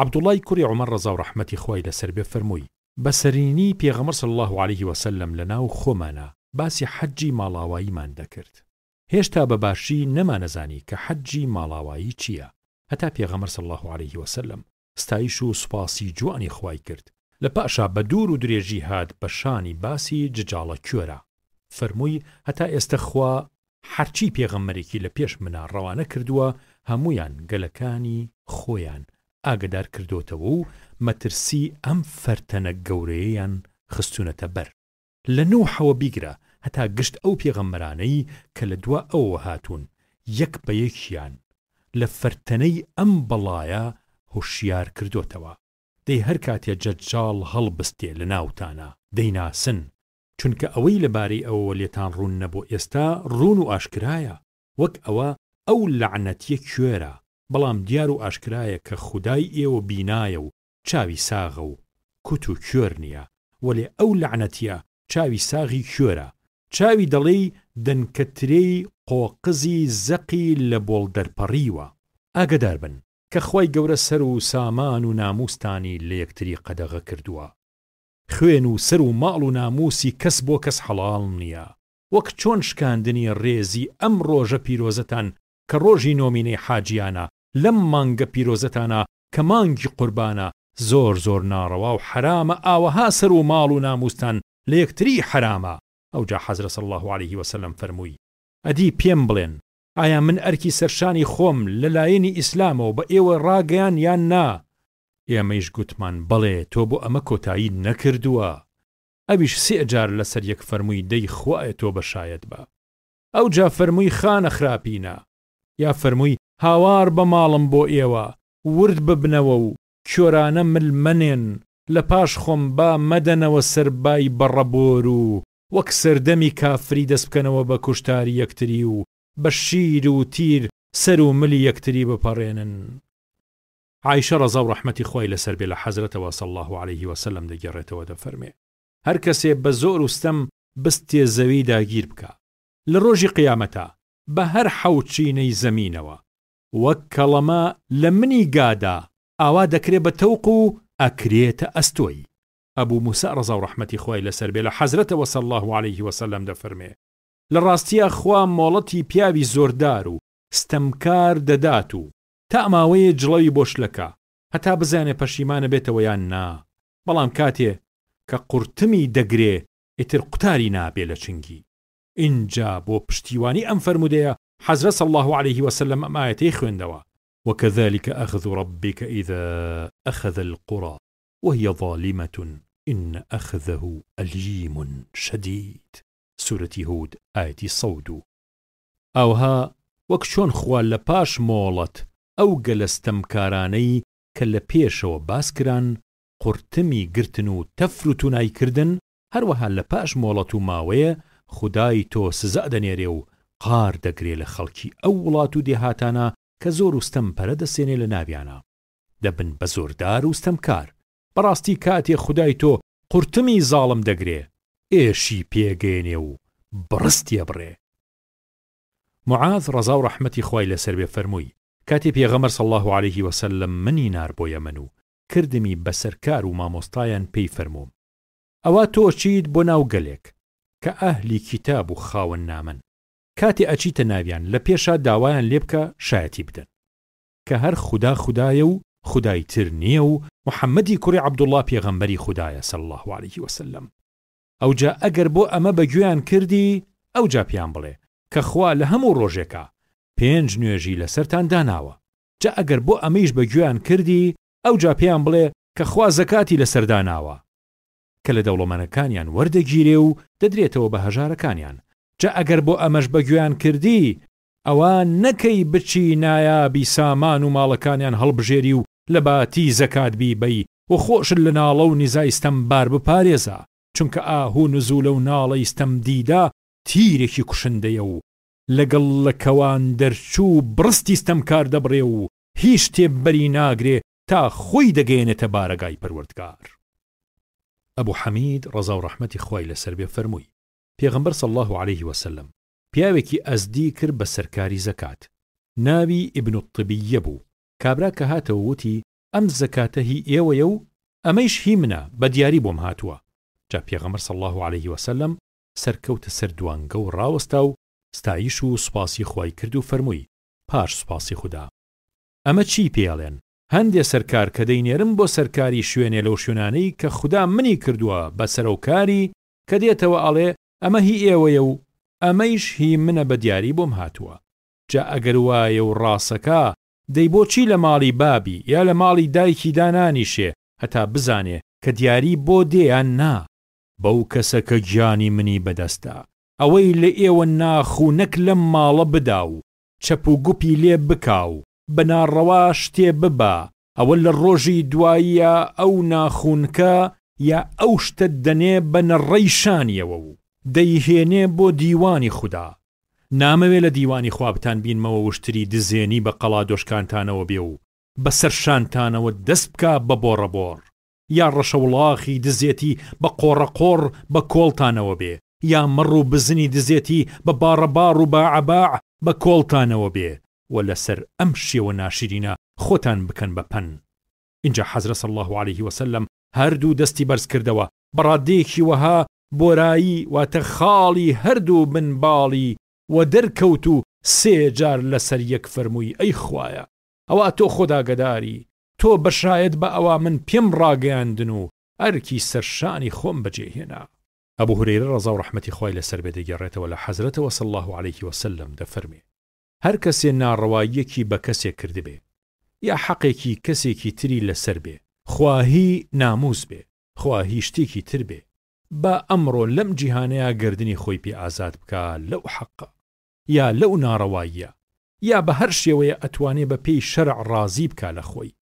عەبدوڵای کوڕی عومەر ڕەزا و ڕەحمەتی خوای لەسەر بێ فەرمووی، بە سەرینی پێغەمبەر صلی اللە علیه وسلم لە ناو خۆمانا باسی حەجی ماڵاواییمان دەکرد، هێشتا بە باشی نەمانەزانی کە حەجی ماڵاوایی چییە، هەتا پێغەمبەر صلی اللە علیه وسلم ستایش و سوپاسی جوانی خوای کرد، لە پاشا بە دوور و درێژی هات بە شانی باسی ججاڵە کوێرە، فەرمووی هەتا ئێستە خوا هەرچی پێغەمبەرێکی لە پێش منا ڕەوانە کردووە هەموویان گەلەکانی خۆیان ئاگەدار کردۆتەوە و مەترسی ئەم فەرتەنە گەورەیەیان خستوونەتە بەر لە نوحەوە بیگرە هەتا گشت ئەو پێغەمبەرانەی کە لە دوا ئەوەوە هاتوون یەک بە یەکیان لە فەرتەنەی ئەم بەڵایە هۆشیار کردۆتەوە دەی هەر کاتێ جەجاڵ هەڵبستێ لە ناوتانا دەیناسن چونکە ئەوەی لە بارەی ئەوەوە لێتان ڕوون نەبۆ ئێستا ڕوون و ئاشکرایە وەک ئەوە ئەو لەعنەتیە کوێرە بەڵام دیار و ئاشکرایە کە خودای ئێوە بینایە و چاوی ساغە و کوت و کوێر نیە وەلێ ئەو لەعنەتیە چاوی ساغی کوێرە چاوی دەڵێی دەنکە ترێی قۆقزی زەقی لە بۆڵ دەرپەڕیوە. ئاگەدار بن کە خوای گەورە سەر و سامان و ناموستانی لە یەکتری قەدەغە کردووە. خوێن و سەر و ماڵ و ناموسی کەس بۆ کەس حەڵاڵ نیە. وەک چۆن شکاندنی ڕێزی ئەم ڕۆژە پیرۆزەتان کە ڕۆژی نۆمینەی حاجیانە لەم مانگە پیرۆزەتانا کە مانگی قوربانە زۆر زۆر ناڕەوا و حەرامە ئاوەها سەر و ماڵ و ناموستان لە یەکتری حەرامە ئەوجا حەزرە صلی اللە علیه وسلم فەرمووی ئەدی پێم بڵێن ئایا من ئەرکی سەرشانی خۆم لە لایەنی ئیسلامەوە بە ئێوە ڕاگەیان یان نا؟ ئێمەیش گوتمان بەڵێ تۆ بۆ ئەمە کۆتاییت نەکردووە. ئەویش سئ جار لەسەر یەک فەرمووی دەی خوایە تۆ بە شایەت بە. ئەوجا فەرمووی خانە خراپینە. یا فەرمووی هاوار بە ماڵم بۆ ئێوە، ورد ببنەوە و کۆرانە مل مەنێن، لە پاش خۆم با مەدەنەوە سەر بای بەڕەبۆر و وەک سەردەمی کافری دەست بکەنەوە بە کوشتاری یەکتری و بە شیر و تیر سەر و ملی یەکتری بپەڕێنن. عائیشە ڕەزا و ڕەحمەتی خوای لەسەر بێ لە حەزرەتەوە صلی اللە علیه وسلم دەگێڕێتەوە دەفەرمێ، هەر کەسێ بە زۆر و ستەم بستێ زەوی داگیر بکا لە ڕۆژی قیامەتا بە هەر حەوت چینەی زەمینەوە وەک کەڵەمە لە منی گادا ئاوا دەکرێ بە تەوق و ئەکرێتە ئەستۆی. ئەبو موسا ڕەزا و ڕەحمەتی خوای لەسەر بێ لە حەزرەتەوە صلی اللە علیه وسلم دەفەرمێ، لە ڕاستیا خوا مۆڵەتی پیاوی زۆردار و ستەمکار دەدات و تا ماوەیێ جڵەوی بۆ شلەکا هەتا بزانێ پەشیمانە بێتەوە یان نا، بەڵام کاتێ کە قورتمی دەگرێ ئیتر قوتاری نابێ لە چنگی. ئینجا بۆ پشتیوانی ئەم فەرموودەیە حەزرەت صلی اللە علیه وسلم ئەم ئایەتەی خوێندەوە، وکذلک اخذ ربک اذا اخذ القری وهی ظالمە ان اخذه الیم شدید، سورەتی هود ئایەتی 102. ئاوها وەک چۆن خوا لە پاش مۆڵەت ئەو گەلە ستەمکارانەی کە لە پێشەوە باس کران قورتمی گرتن و تەفر و تونای کردن، هەروەها لە پاش مۆڵەت و ماوەیە خودای تۆ سزا دەنێرێ و قار دەگرێ لە خەڵکی ئەو وڵات و دێهاتانە کە زۆر و ستەم پەرە دەسێنێ لە ناویانا دەبن بە زۆردار و ستەمکار بەڕاستی کاتێ خودای تۆ قورتمی زاڵم دەگرێ ئێشی پێگەیەنێ و. بڕستی ئەبڕێ. معاذ ڕەزا و ڕەحمەتی خوای لەسەر بێ فەرمووی، کاتێ پێغەمبەر صلی اللە علیه وسلم منی نارد بۆ یەمەن و کردمی بە سەرکار و مامۆستایان پێی فەرمووم، ئەوا تۆ ئەچیت بۆ ناو گەلێک کە ئەهلی کیتاب و خاوەن نامەن، کاتێ ئەچیتە ناویان لە پێشا داوایان لێ بکە شایەتی بدەن کە هەر خودا خودایە و خودای تر نییە و محمدی کوڕی عەبدوڵڵا پێغەمبەری خودایە صلی اللە علیه وسلم. ئەوجا ئەگەر بۆ ئەمە بە گوێیان کردی ئەوجا پێیان بڵێ کە خوا لە هەموو ڕۆژێکا پێنج نوێژی لەسەرتان داناوە جا ئەگەر بۆ ئەمەیش بە گوێیان کردی ئەوجا پێیان بڵێ کە خوا زەکاتی لەسەر داناوە کە لە دەوڵەمەنەکانیان وەردەگیرێ و دەدرێتەوە بە هەژارەکانیان جا ئەگەر بۆ ئەمەش بە گوێیان کردی ئەوا نەکەی بچی نایابی سامان و ماڵەکانیان هەڵبژێری و لە باتی زەکات بیبەی و خۆشت لە ناڵە و نزای ستەمبار بپارێزە چونکە ئاهو نزولە و ناڵەی ستەمدیدە تیرێکی کوشندەیە و لەگەڵ لە کەوان دەرچوو بڕستی ستەمکار دەبڕێ و هیچ شتێ بەری ناگرێ تا خۆی دەگەیەنێتە بارەگای پەروەردگار. ئەبو حەمید ڕەزا و ڕەحمەتی خوای لەسەر بێ فەرمووی، پێغەمبەر صلی اللە علیه وسلم پیاوێکی ئەزدی کرد بە سەرکاری زەکات، ناوی ابن الطبیە بوو، کابرا کە هاتەوە وتی، ئەم زەکاتە هی ئێوەیە و ئەمەیش هی منە بە دیاری بۆم هاتووە، جا پێغەمبەر صلی اللە علیه وسلم سەرکەوتە سەر دوانگە و ڕاوەستا و ستایش و سوپاسی خوای کرد و فەرمووی، پاش سوپاسی خودا ئەمە چیی پێ ئەڵێن؟ هەندێ سەرکار کە دەینێرم بۆ سەرکاری شوێنێ لەو شوێنانەی کە خودا منی کردووە بە سەرۆکاری کە دێتەوە ئەڵێ ئەمە هی ئێوەیە و ئەمەیش هی منە بە دیاری بۆم هاتووە جا ئەگەر وایە و ڕاسەکا دەی بۆچی لە ماڵی بابی یا لە ماڵی دایکی دانانیشێ هەتا بزانێ کە دیاری بۆ دێ یان نا؟ بەو کەسە کە گیانی منی بەدەستە ئەوەی لە ئێوە ناخونەک لەم ماڵە بدا و چەپ و گوپی لێ بکا و بە ناڕەوا شتێ ببا ئەوە لە ڕۆژی دواییا ئەو ناخونکە یا ئەو شتە دەنێ بە نەڕەی شانیەوە و دەیهێنێ بۆ دیوانی خودا. نامەوێ لە دیوانی خوا بتان بینمەوە وشتری دزێنی بە قەڵادۆشکانتانەوە بێ و بە سەر شانتانەوە دەست بکا بە بۆڕەبۆڕ یا ڕەشەوڵاخی دزێتی بە قۆڕەقۆڕ بە کۆڵتانەوە بێ یا مەڕ و بزنی دزێتی بە باڕەباڕ و باعەباع بە کۆڵتانەوە بێ و لەسەر ئەم شێوە ناشرینە خۆتان بکەن بە پەن. ئینجا حەزرە صلی اللە علیه وسلم هەردوو دەستی بەرز کردەوە بە ڕاددەیەکی وەها بۆرایی واتە خاڵی هەردوو بن باڵی وەدەر کەوت و سێ جار لەسەر یەک فەرمووی ئەی خوایە ئەوا تۆ خۆت ئاگەداری تۆ بە شایەت بە ئەوا من پێم ڕاگەیاندن و ئەرکی سەرشانی خۆم بەجێ هێنا. ئەبو هورەیرە ڕەزا و ڕەحمەتی خوای لەسەر بێ دەگێڕێتەوە لە حەزرەتەوە صلی اللە علیه وسلم دەفەرمێ، هەر کەسێ ناڕەواییەکی بە کەسێک کردبێ یا حەقێکی کەسێکی تری لەسەر بێ خوا هی ناموس بێ خوا هی شتێکی تر بێ با ئەمڕۆ لەم جیهانەیا گەردنی خۆی پێ ئازاد بکا لەو حەقە یا لەو ناڕەواییە یا بە هەر شێوەیە ئەتوانێ بە پێی شەرع ڕازی بکا لە خۆی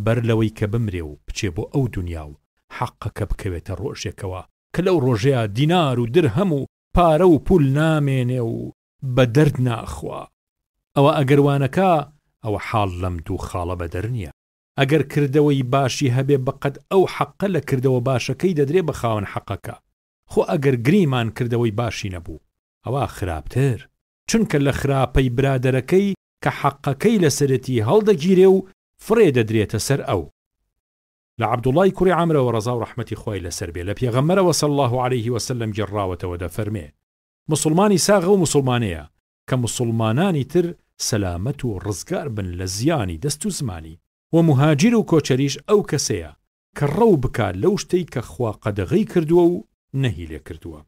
بەر لەوەی کە بمرێ و بچێ بۆ ئەو دونیا و حەقەکە بکەوێتە ڕۆژێکەوە کە لەو ڕۆژەیا دینار و درهەم و پارە و پول نامێنێ و بە دەرد ناخوا. ئەوە ئەگەر وانەکا ئەوە حاڵ لەم دوو خاڵە بەدەر نیە. ئەگەر کردەوەی باشی هەبێ بەقەد ئەو حەقە لە کردەوە باشەکەی دەدرێ بە خاوەن حەقەکە. خۆ ئەگەر گریمان کردەوەی باشی نەبوو ئەوا خراپتر. چونکە لە خراپەی برادەرەکەی کە حەقەکەی لەسەرێتی هەڵدەگیرێ و فڕێ دەدرێتە سەر ئەو. لە عەبدوڵڵای کوڕی عەمرەوە ڕەزا و ڕەحمەتی خوای لەسەر بێ لە پێغەمبەرەوە صلی اللە علیه وسلم گێڕراوەتەوە دەفەرمێ، موسڵمانی ساغ ئەو موسڵمانەیە کە موسڵمانانی تر سەلامەت و ڕزگار بن لە زیانی دەست و زمانی، وە موهاجیر و کۆچەریش ئەو کەسەیە کە ڕەو بکا لەو شتەی کە خوا قەدەغەی کردووە و نەهی لێ کردووە.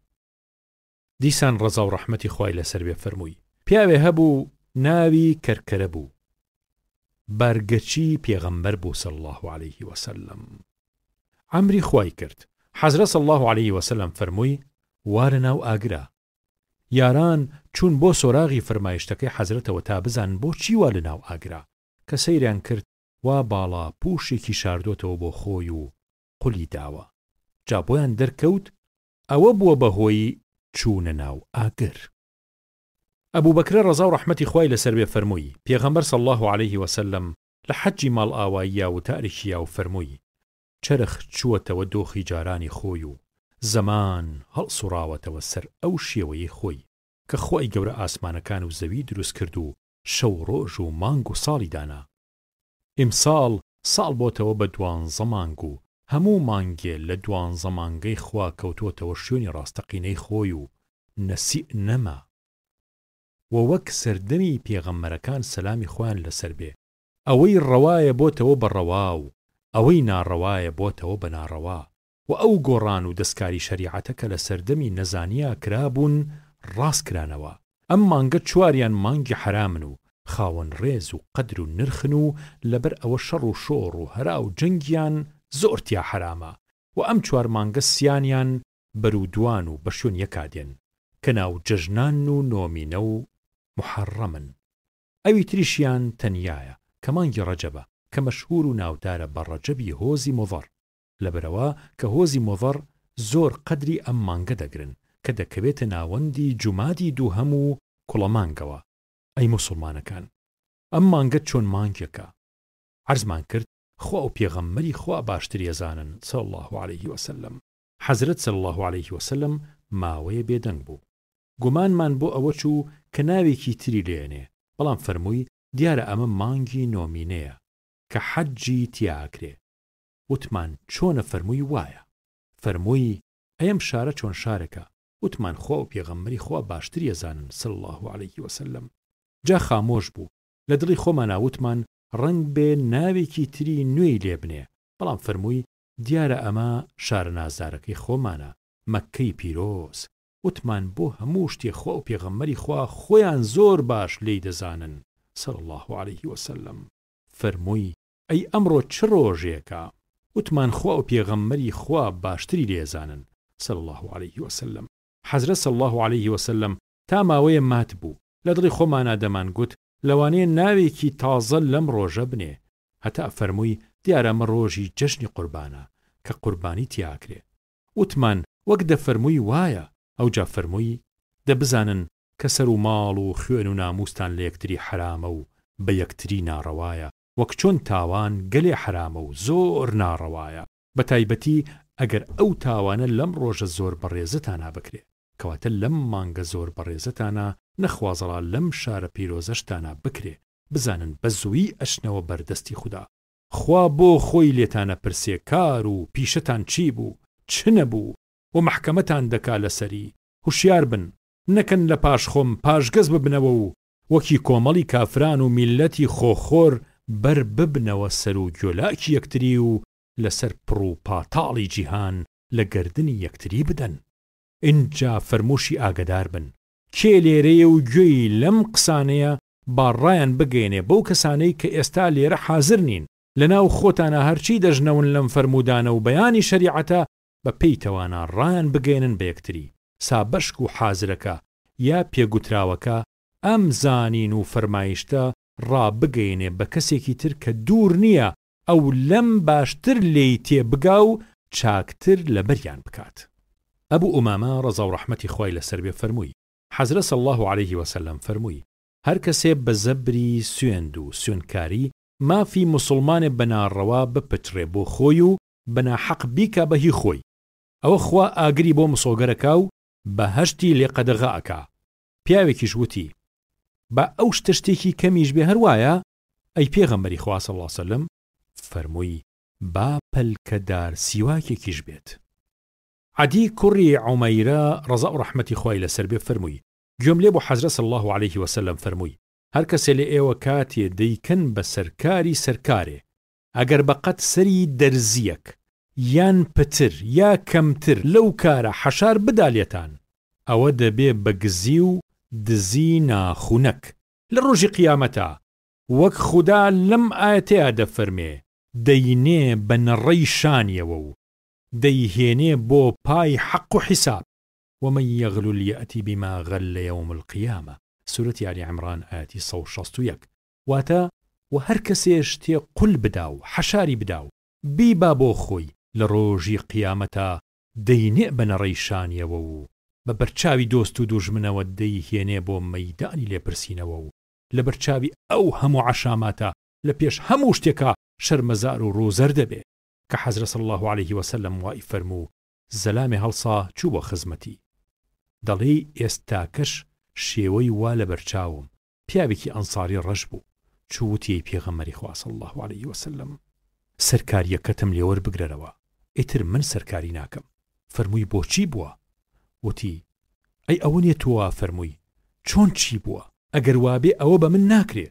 دیسان ڕەزا و ڕەحمەتی خوای لەسەر بێ فەرمووی، پیاوێ هەبوو ناوی کەرکەرە بوو بارگەچی پێغەمبەر بوو صلی اللە علیه وسلم عەمری خوای کرد حەزرەت صلی اللە علیه وسلم فەرمووی وا لە ناو ئاگرە. یاران چوون بۆ سۆراغی فەرمایشتەکەی حەزرەتەوە تا بزانن بۆ چی وا لە ناو ئاگرە، کە سەیریان کرد وا باڵا پووشێکی شاردۆتەوە بۆ خۆی و قولی داوە، جا بۆیان دەرکەوت ئەوە بووە بە هۆی چوونە ناو ئاگر. ئەبوبەکرە ڕەزا و ڕەحمەتی خوای لەسەر بێ فەرمووی، پێغەمبەر صلی اللە علیه وسلم لە حەجی ماڵئاواییا وتارێکی یا و فەرمووی، چەرخ چووەتەوە دۆخی جارانی خۆی و. زەمان هەڵسوڕاوەتەوە سەر ئەو شێوەیەی خۆی کە خوای گەورە ئاسمانەکان و زەوی دروست کرد و شەو ڕۆژ و مانگ و ساڵی دانا. ئیمساڵ ساڵ بۆتەوە بە دوانزە مانگ و هەموو مانگێ لە دوانزە مانگەی خوا کەوتۆتەوە شوێنی ڕاستەقینەی خۆی و نەسیء نەما. وە وەک سەردەمی پێغەمبەرەکان سەلامی خوایان لەسەر بێ ئەوەی ڕەوایە بۆتەوە بە ڕەوا و ئەوەی ناڕەوایە بۆتەوە بە ناڕەوا وە ئەو گۆڕان و دەستکاری شەریعەتە کە لە سەردەمی نەزانیا کرابوون ڕاست کرانەوە ئەم مانگە چواریان مانگی حەرامن و خاوەن ڕێز و قەدر و نرخن و لەبەر ئەوە شەڕ و شۆڕ و هەرا و جەنگیان زۆر تیا حەرامە وە ئەم چوار مانگە سیانیان بەرو دوان و بە شوێن یەکا دێن کە ناو جەژنانن و نۆمینە و موحەڕەمن. ئەوی تریشیان تەنیایە کە مانگی ڕەجەبە کە مەشهور و ناودارە بە ڕەجەبی هۆزی موضەڕ لەبەرئەوە کە هۆزی موضەڕ زۆر قەدری ئەم مانگە دەگرن کە دەکەوێتە ناوەندی جومادی دووهەم و کوڵەمانگەوە. ئەی موسوڵمانەکان ئەم مانگە چۆن مانگێکە؟ عەرزمان کرد خوا و پێغەمبەری خوا باشتری ئەزانن صلی اللە علیه وسلم. حەزرەت صلی اللە علیه وسلم ماوەیە بێدەنگ بوو. گومانمان بۆ ئەوە چوو کە ناوێکی تری لێ ئەنێ، بەڵام فەرمووی دیارە ئەمە مانگی نۆمینەیە کە حەجی تیا ئەکرێ. وتمان چۆنە فەرمووی وایە. فەرمووی ئەی ئەم شارە چۆن شارێکە؟ وتمان خوا و پێغەمبەری خوا باشتری ئەزانن صلی اللە علیه وسلم. جا خامۆش بوو. لە دڵی خۆمانا وتمان ڕەنگبێ ناوێکی تری نوێی لێ بنێ، بەڵام فەرمووی دیارە ئەمە شارە نازدارەکەی خۆمانە، مەککەی پیرۆز. وتمان بۆ هەموو شتێ خوا و پێغەمبەری خوا خۆیان زۆر باش لێی دەزانن، صلی اللە علیه وسلم. فەرمووی، ئەی ئەمڕۆ چ ڕۆژێکە؟ وتمان خوا و پێغەمبەری خوا باشتری لێ ئەزانن، صلی اللە علیه وسلم. حەزرەت صلی اللە علیه وسلم تا ماوەیە مات بوو، لە دڵی خۆمانا دەمانگوت لەوانەیە ناوێکی تازە لەم ڕۆژە بنێ، هەتا فەرمووی دیارە ئەمە ڕۆژی جەژنی قوربانە کە قوربانی تیا ئەکرێ. وتمان وەک دەفەرمووی وایە، ئەوجا فەرمووی دە بزانن کە سەر و ماڵ و خوێن و نامووستان لە یەکتری حەرامە و بە یەکتری ناڕەوایە، وەک چۆن تاوان گەلێ حەرامە و زۆر ناڕەوایە، بە تایبەتی ئەگەر ئەو تاوانە لەم ڕۆژە زۆر بەڕێزەتانا بکرێ، کەواتە لەم مانگە زۆر بەڕێزەتانا نەخوازەڵا لەم شارە پیرۆزەشتانا بکرێ، بزانن بە زوویی ئەچنەوە بەر دەستی خودا. خوا بۆ خۆی لێتان ئەپرسێ کار و پیشەتان چی بوو، چ نەبوو و مەحکەمەتان دەکا لەسەری، هوشیار بن نەکەن لە پاش خۆم پاشگەز ببنەوە و وەکی کۆمەڵی کافران و میللەتی خۆخۆر بەر ببنەوە سەر و گوێلاکی یەکتری و لەسەر پڕ و پاتاڵی جیهان لە گەردنی یەکتری بدەن. ئینجا فەرمووشی ئاگەدار بن کێ لێرەیە و گوێی لەم قسانەیە با ڕایان بگەیەنێ بەو کەسانەی کە ئێستا لێرە حازر نین، لەناو خۆتانا هەرچی دەژنەون لەم فەرموودانە و بەیانی شەریعەتە بە پێی تەوانا ڕایان بگەیەنن بە یەکتری، سا بەشک و حازرەکە یا پێگوتراوەکە ئەم زانین و فەرمایشتە ڕابگەیەنێ بە کەسێکی تر کە دوور نییە ئەو لەم باشتر لێی تێ بگا و چاکتر لەبەریان بکات. ئەبو ئومامە ڕەزا و ڕەحمەتی خوای لەسەر بێ فەرمووی، حەزرەت صلی اللە علیه وسلم فەرمووی، هەر کەسێ بە زەبری سوێند و سوێندکاری مافی موسوڵمانێ بە ناڕەوا بپچڕێ بۆ خۆی و بە ناحەق بیکا بە هی خۆی ئەوە خوا ئاگری بۆ مسۆگەر ئەکا و بەهەشتی لێ قەدەغە ئەکا. پیاوێکیش وتی، با ئەو شتە شتێکی کەمیش بێ هەر وایە؟ ئەی پێغەمبەری خوا صلی اللە سلم فەرمووی، با پەلکە دار سیواکێکیش بێت. عەدی کوڕی عومەیرە ڕەزا و ڕەحمەتی خوای لەسەر بێ فەرمووی، گوێم لێ بوو حەزرەت صلی اللە علیه وسلم فەرمووی، هەر کەسێ لە ئێوە کاتێ دەیکەن بە سەرکاری سەرکارێ ئەگەر بە قەد سەری دەرزییەک یان پتر یا کەمتر لەو کارە حەشار بدا لێتان ئەوە دەبێ بە گزی و دزی ناخونەک لە ڕۆژی قیامەتا وەک خودا لەم ئایەتەیا دەفەرمێ دەینێ بە نەڕەی شانیەوە و دەیهێنێ بۆ پای حەق و حیساب، ومن یغلل یأت بما غل یوم القیامە، سورەتی ئالی عمران ئایەتی 161، واتە، وە هەر کەسێ شتێ قول بدا و حەشاری بدا و بیبا بۆ خۆی لە ڕۆژی قیامەتا دەینێ بە نەڕەی شانیەوە و بە بەرچاوی دۆست و دوژمنەوە دەیهێنێ بۆ مەیدانی لێپرسینەوە و لە بەرچاوی ئەو هەموو عەشاماتە لە پێش هەموو شتێکا شەرمەزار و ڕووزەرد دەبێ کە حەزرەت صلی اللە علیه وسلم وای فەرموو. زەلامێ هەڵسا چوو بۆ خزمەتی. دەڵێی ئێستاکەش شێوەی وا لەبەرچاوم، پیاوێکی ئەنساری ڕەش بوو، چوو وتی ئەی پێغەمبەری خوا صلی اللە علیە وسلم سەرکارییەکەتم لێ وەربگرەرەوە، ئیتر من سەرکاری ناکەم. فەرمووی بۆچی بووە؟ وتی ئەی ئەوە نیە تۆ وا فەرمووی، چۆن چی بووە؟ ئەگەر وابێ ئەوە بە من ناکرێ.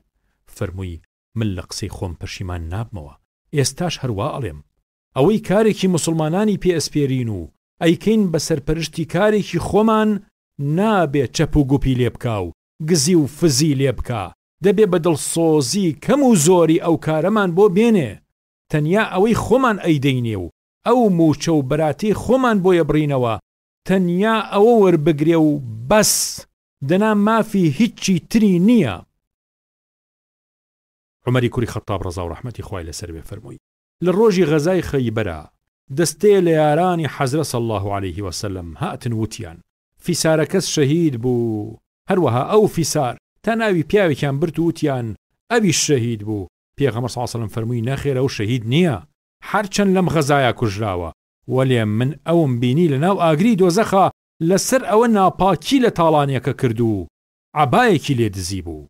فەرمووی من لە قسەی خۆم پەشیمان نابمەوە، ئێستاش هەر وا ئەڵێم. ئەوەی کارێکی موسڵمانانی پێ ئەسپێرین و ئەیکەین بە سەرپەرشتی کارێکی خۆمان نابێ چەپ و گوپی لێ بکا و گزی و فزی لێ بکا، دەبێ بە دڵسۆزی کەم و زۆری ئەو کارەمان بۆ بێنێ، تەنیا ئەوەی خۆمان ئەیدەینێ و ئەو مووچە و بەراتەی خۆمان بۆی ئەبڕینەوە تەنیا ئەوە وەربگرێ و بەس، دەنا مافی هیچی تری نییە. عومەری کوڕی خەتاب ڕەزا و ڕەحمەتی خوای لەسەر بێ فەرمووی، لە ڕۆژی غەزای خەیبەرا دەستەیە لە یارانی حەزرە صلی اللە علیه وسلم هاتن وتیان، فیسارەکەس شەهید بوو، هەروەها ئەو فیسار تا ناوی پیاوێکیان برد و وتیان ئەویش شەهید بوو، پێغەمبەر صلی اللە علیه وسلم فەرمووی نەخێر ئەو شەهید نییە هەرچەند لەم غەزایە کوژراوە، وەلێ من ئەوم بینی لەناو ئاگری دۆزەخا لەسەر ئەوە ناپاکی لە تاڵانیەکە کرد و عەبایەکی لێ دزی بوو.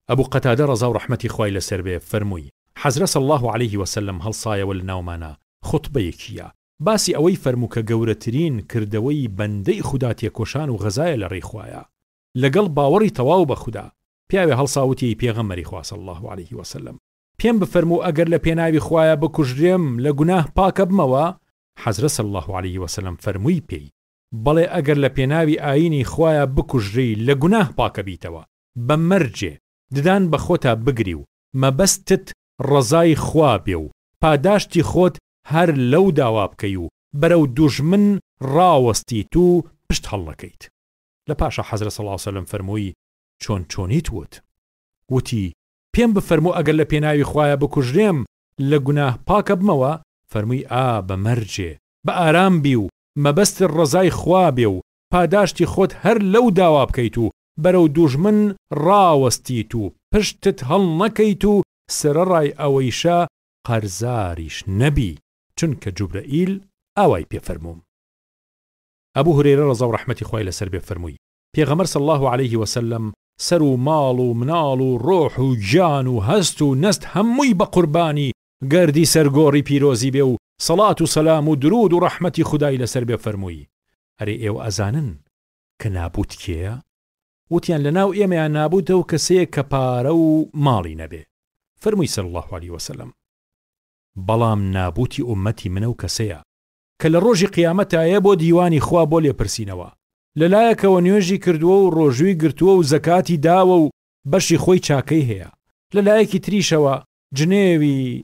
ئەبو قەتادە ڕەزا و ڕەحمەتی خوای لەسەر بێ فەرمووی، حەزرە صلی اللە علیه وسلم هەڵسایەوە لە ناومانا خوتبەیەکی یا، باسی ئەوەی فەرموو کە گەورەترین کردەوەی بەندەی خودا تێکۆشان و غەزایە لە ڕێی خوایا لەگەڵ باوەڕی تەواو بە خودا، پیاوێ هەڵسا وتی ئەی پێغەمبەری خوا صلی اللە علیه وسلم پێم بفەرموو ئەگەر لە پێناوی خوایا بکوژرێم لە گوناه پاکەبمەوە؟ حەزرە صلی اللە علیه وسلم فەرمووی پێی، بەڵێ ئەگەر لە پێناوی ئایینی خوایا بکوژرێی لە گوناه پاکەبیتەوە بە مەرجێ ددان بە خۆتا بگری و مەبەستت ڕەزای خوا بێ و پاداشتی خۆت هەر لەو داوا بکەی و بەرەو دوژمن ڕاوەستیت و پشت هەڵنەکەیت. لە پاشا حەزرەت صلی اللە علیە وسلم فەرمووی چۆن چۆنیت وت؟ وتی پێم بفەرموو ئەگەر لە پێناوی خوایا بکوژرێم لە گوناه پاکەبمەوە؟ فەرمووی ئا بە مەرجێ بە ئارام بی و مەبەستت ڕەزای خوا بێ و پاداشتی خۆت هەر لەو داوا بکەیت و بەرەو دوژمن ڕاوەستیت و پشتت هەڵنەکەیت و سەرەڕای ئەوەیشە قەرزاریش نەبی چونکە جوبرەئیل ئاوای پێ فەرمووم. ئەبو هورەیرە ڕەزا و ڕەحمەتی خوای لەسەر بێ فەرمووی، پێغەمبەر صلی اللە علیه وسلم سەر و ماڵ و مناڵ و ڕۆح و گیان و هەست و نەست هەمووی بە قوربانی گەردی سەر گۆڕی پیرۆزی بێ و سەڵات و سەلام و درود و ڕەحمەتی خودای لەسەر بێ فەرمووی، ئەرێ ئێوە ئەزانن کە نابوت کێیە؟ وتیان لەناو ئێمەیا نابوت ئەو کەسەیە کە پارە و ماڵی نەبێ. فەرمووی صلی اللە علیە وسلم، بەڵام نابوتی ئوممەتی من ئەو کەسەیە کە لە ڕۆژی قیامەتا یە بۆ دیوانی خوا بۆ لێپرسینەوە لە لایەکەوە نوێژی کردووە و ڕۆژووی گرتووە و زەکاتی داوە و بەشی خۆی چاکەی هەیە لە لایەکی تریشەوە جنێوی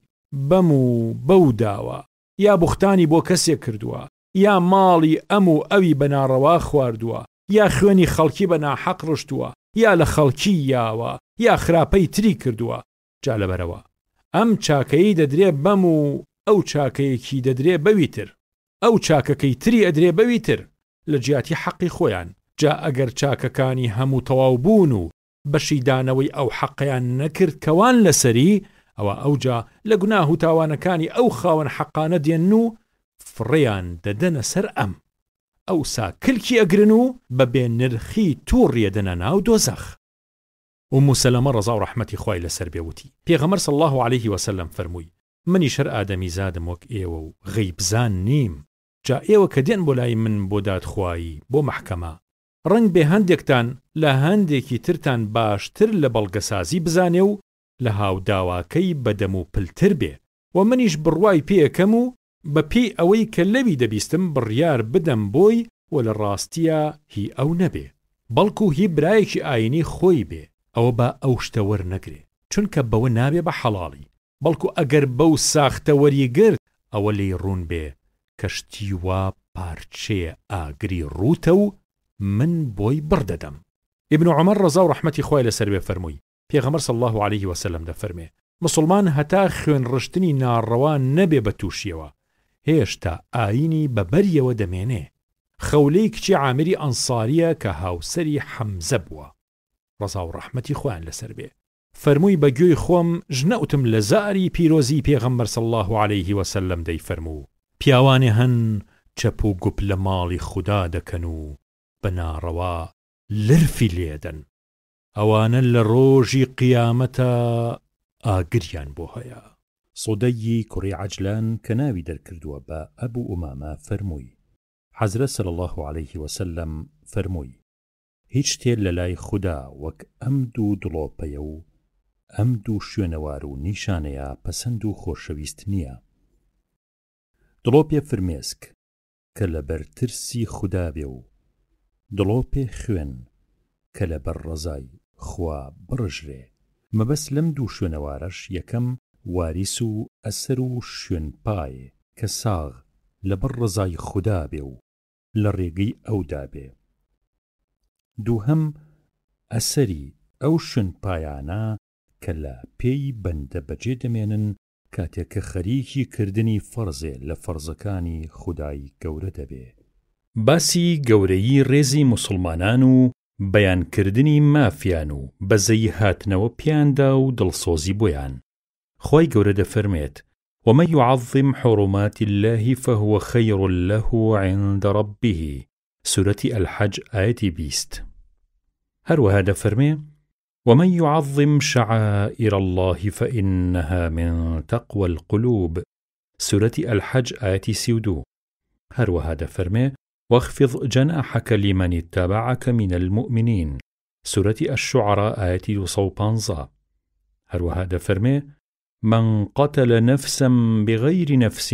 بەم و بەو داوە یا بوختانی بۆ کەسێک کردووە یا ماڵی ئەم و ئەوی بە ناڕەوا خواردووە یا خوێنی خەڵکی بە ناحەق ڕشتووە یا لە خەڵکی یاوە یا خراپەی تری کردووە جا لەبەرئەوە ئەم چاکەیەی دەدرێ بەم و ئەو چاکەیەکی دەدرێ بەوی تر ئەو چاکەکەی تری ئەدرێ بەوی تر لە جیاتی حەقی خۆیان جا ئەگەر چاکەکانی هەموو تەواو بوون و بەشی دانەوەی ئەو حەقەیان نەکرد کەوان لەسەری ئەوا ئەوجا لە گوناه و تاوانەکانی ئەو خاوەن حەقانە دێن و فڕێیان دەدەنە سەر ئەم ئەوسا کلکی ئەگرن و بە بێ نرخی توڕی ئەدەنە ناو دۆزەخ. ئوم سەلەمە ڕەزا و ڕەحمەتی خوای لەسەر بێ وتی، پێغەمبەر صلی اللە علیه وسلم فەرمووی، منیش هەر ئادەمیزادم وەک ئێوە و غەیبزان نیم، جا ئێوە کە دێن بۆ لای من بۆ دادخوایی، بۆ مەحکەمە، ڕەنگبێ هەندێکتان لە هەندێکی ترتان باشتر لە بەڵگەسازی بزانێ و لە هاوداواکەی بە دەم و پلتر بێ و منیش بڕوای پێ ئەکەم و بە پێی ئەوەی کە لەوی دەبیستم بڕیار بدەم بۆی و لە ڕاستیا هی ئەو نەبێ بەڵکو هی برایەکی ئاینی خۆی بێ ئەوە با ئەو شتە وەرنەگرێ چونکە بەوە نابێ بە حەڵاڵی بەڵکو ئەگەر بەو ساختە وەریگرت ئەوە لێی ڕوون بێ کە شتی وا پارچەیە ئاگری ڕووتە و من بۆی بڕ دەدەم. ئیبن عومەر ڕەزا و ڕەحمەتی خوای لەسەر بێ فەرمووی، پێغەمبەر صلی اللە علیه وسلم دەفەرمێ، موسڵمان هەتا خوێن ڕشتنی ناڕەوا نەبێ بە تووشیەوە، هێشتا ئایینی بە بەریەوە دەمێنێ. خەولەی کچی عامری ئەنساریە کە هاوسەری حەمزە بووە، ڕەزا و ڕەحمەتی خوایان لەسەر بێ، فەرمووی بە گوێی خۆم ژنەوتم لە زاری پیرۆزی پێغەمبەر صلی اللە علیه وسلم دەیفەرموو، پیاوانێ هەن. چەپ و گوپ لە ماڵی خودا دەکەن و بە ناڕەوا لرفی لێدەن، ئەوانە لە ڕۆژی قیامەتا ئاگریان بۆ هەیە. صدی کوڕی عەجلان کە ناوی دەرکردووە بە ئەبو ئومامە فەرمووی، حەزرەت صلی اللە علیه وسلم فەرمووی، هیچ شتێ لەلای خودا وەک ئەم دوو دڵۆپەیە و ئەم دوو شوێنەوار و نیشانەیە پەسەند و خۆشەویست نییە، دڵۆپێ فرمێسک کە لەبەر ترسی خودا بێ و دڵۆپێ خوێن کە لەبەر ڕەزای خوا بڕژرێ، مەبەست لەم دوو شوێنەوارەش یەکەم واریس و ئەسەر و شوێنپایێ کە ساغ لەبەر ڕەزای خودا بێ و لە ڕێگەی ئەودا بێ. دووهەم ئەسەری ئەو شوێنپایانە کە لە پێی بەندە بەجێ دەمێنن کاتێ کە خەریکی کردنی فەرزێ لە فەرزەکانی خودای گەورە دەبێ. باسی گەورەیی ڕێزی موسڵمانان و بەیان کردنی مافیان و بەزەیی هاتنەوە پێیاندا و دڵسۆزی بۆیان. خوای گەورە دەفەرموێت، ومن یعظم حرمات اللە فهو خیر له عند ربه، سورەتی الحج ئایەتی 20. هەروەها دەفەرمێ، ومن یعظم شعائر اللە فانها من تقوی القلوب، سورەتی الحج ئایەتی 32. هەروەها دەفەرمێ، واخفض جناحک لمن اتبعک من المؤمنین، سورەتی الشعراء ئایەتی 215. هەروەها دەفەرمێ، من قتل نفسا بغیر نفس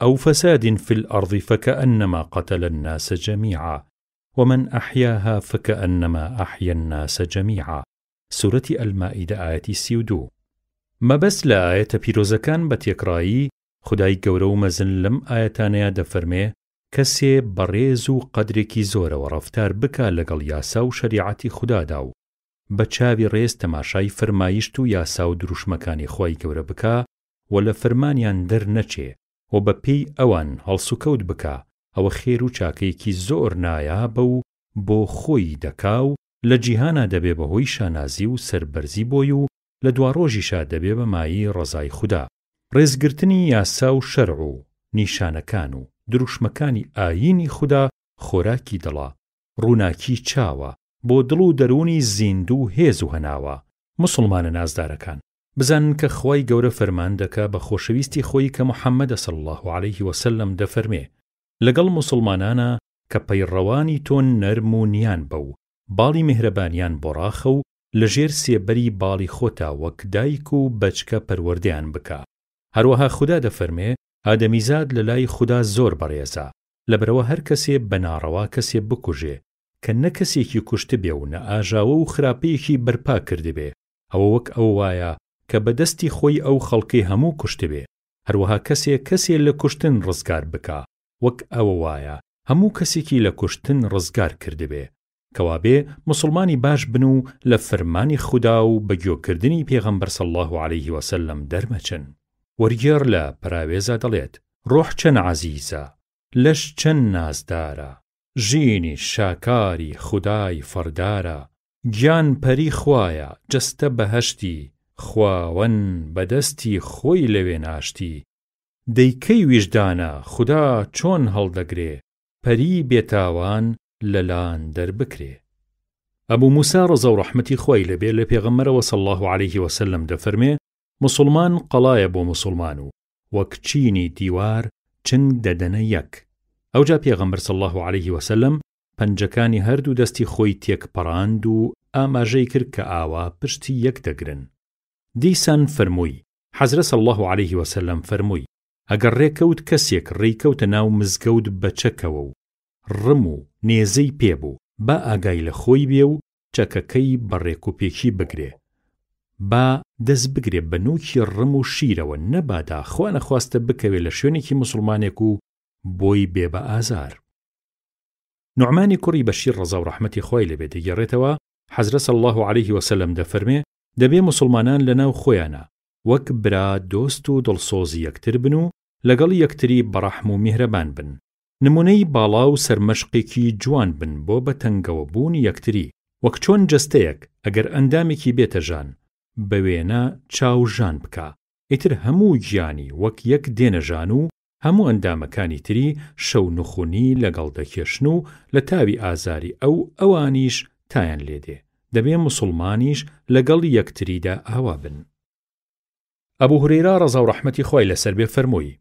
او فساد فی الارض فکانما قتل الناس جمیعا ومن احیاها فکانما احیا الناس جمیعا سورەتی المائدە ئایەتی 32. مەبەست لە ئایەتە پیرۆزەکان بە تێکڕایی خودای گەورە و مەزن لەم ئایەتانەیا دەفەرمێ کەسێ بە ڕێز و قەدرێکی زۆرەوە ڕەفتار بکا لەگەڵ یاسا و شەریعەتی خودادا و بە چاوی ڕێز تەماشای فەرمایشت و یاسا و دروشمەکانی خوای گەورە بکا و لە فەرمانیان دەرنەچێ و بە پێی ئەوان هەڵسوکەوت بکا ئەوە خێر و چاکەیەکی زۆر نایابە و بۆ خۆی دەکا و لە جیهانا دەبێ بە هۆی شانازی و سەربەرزی بۆی و لە دواڕۆژیشا دەبێ بە مایەی ڕەزای خودا. ڕێزگرتنی یاسا و شەرع و نیشانەکان و دروشمەکانی ئایینی خودا خۆراکی دڵە، ڕووناکی چاوە، بۆ دڵ و دەروونی زیندوو و هێز و هەناوە. موسڵمانە نازدارەکان، بزانن کە خوای گەورە فەرمان دەکا بە خۆشەویستی خۆی کە محمدە صلی اللە علیه وسلم دەفەرمێ، لەگەڵ موسڵمانانا کە پەیڕەوانی تۆن نەرم و نیان بە و باڵی میهرەبانیان بۆ ڕاخە و لە ژێر سێبەری باڵی خۆتا وەک دایک و بەچکە پەروەردەیان بکە. هەروەها خودا دەفەرمێ، ئادەمیزاد لە لای خودا زۆر بەڕێزە، لەبەرئەوە هەر کەسێ بە ناڕەوا کەسێ بکوژێ کە نە کەسێکی کوشتبێ و نە ئاژاوە و خراپەیەکی بەرپا کردبێ، ئەوە وەک ئەوە وایە کە بە دەستی خۆی ئەو خەڵکەی هەموو کوشتبێ، هەروەها کەسێ کەسێ لە کوشتن ڕزگار بکا، وەک ئەوە وایە هەموو کەسێکی لە کوشتن ڕزگار کردبێ. کەوابێ موسڵمانی باش بن و لە فەرمانی خودا و بە گۆ کردنی پێغەمبەر صلی اللە علیه وسلم دەرمەچن. وەرگێڕ لە پەراوێزا دەڵێت، ڕۆح چەند عەزیزە، لەش چەند نازدارە، ژینی شاکاری خودای فەڕدارە، گیان پەری خوایە، جەستە بەهەشتی، خواوەن بە دەستی خۆی لەوێ ناشتی، دەی کەی ویژدانە خودا چۆن هەڵدەگرێ، پەری بێتاوان لە لان دەربکرێ. ئەبو موسا ڕەزا و ڕەحمەتی خوای لێ بێ لە پێغەمبەرەوە صلی اللە علیه وسلم دەفەرمێ، موسڵمان قەڵایە بۆ موسڵمان و وەک چینی دیوار چنگ دەدەنە یەک. ئەوجا پێغەمبەر صلی اللە علیه وسلم پەنجەکانی هەردوو دەستی خۆی تێکپەڕاند و ئاماژەی کرد کە ئاوا پشتی یەک دەگرن. دیسان فەرمووی، حەزرەت صلی اللە علیه وسلم فەرمووی، ئەگەر ڕێکەوت کەسێک ڕێی کەوتە ناو مزگەوت بە چەکەوە و ڕم و نێزەی پێ بوو با ئاگای لە خۆی بێ و چەکەکەی بە ڕێکوپێکی بگرێ با دەست بگرێ بە نووکی ڕم و شیرەوە نەبادا خوا نەخواستە بکەوێ لە شوێنێکی موسڵمانێک و بۆی بێ بە ئازار. نوعمانی کوڕی بەشیر ڕەزا و ڕەحمەتی خوای لێ بێ دەگێڕێتەوە، حەزرەت صلی اللە علیه وسلم دەفەرمێ، دەبێ موسڵمانان لە ناو خۆیانا وەک برا دۆست و دڵسۆزی یەکتر بن و لەگەڵ یەکتری بەڕەحم و میهرەبان بن، نموونەی باڵا و سەرمەشقێکی جوان بن بۆ بە تەنگەوە بوونی یەکتری، وەک چۆن جەستەیەک ئەگەر ئەندامێکی بێتە ژان بە وێنە چاو ژان بکا ئیتر هەموو گیانی وەک یەک دێنە ژان و. هەموو ئەندامەکانی تری شەونخونی لەگەڵ دەکێشن و لە تاوی ئازاری ئەو ئەوانیش تایان لێدێ، دەبێ موسوڵمانیش لەگەڵ یەکتریدا ئاوا بن. ئەبو هورەیرە ڕەزا و ڕەحمەتی خوای لەسەر بێ فەرمووی،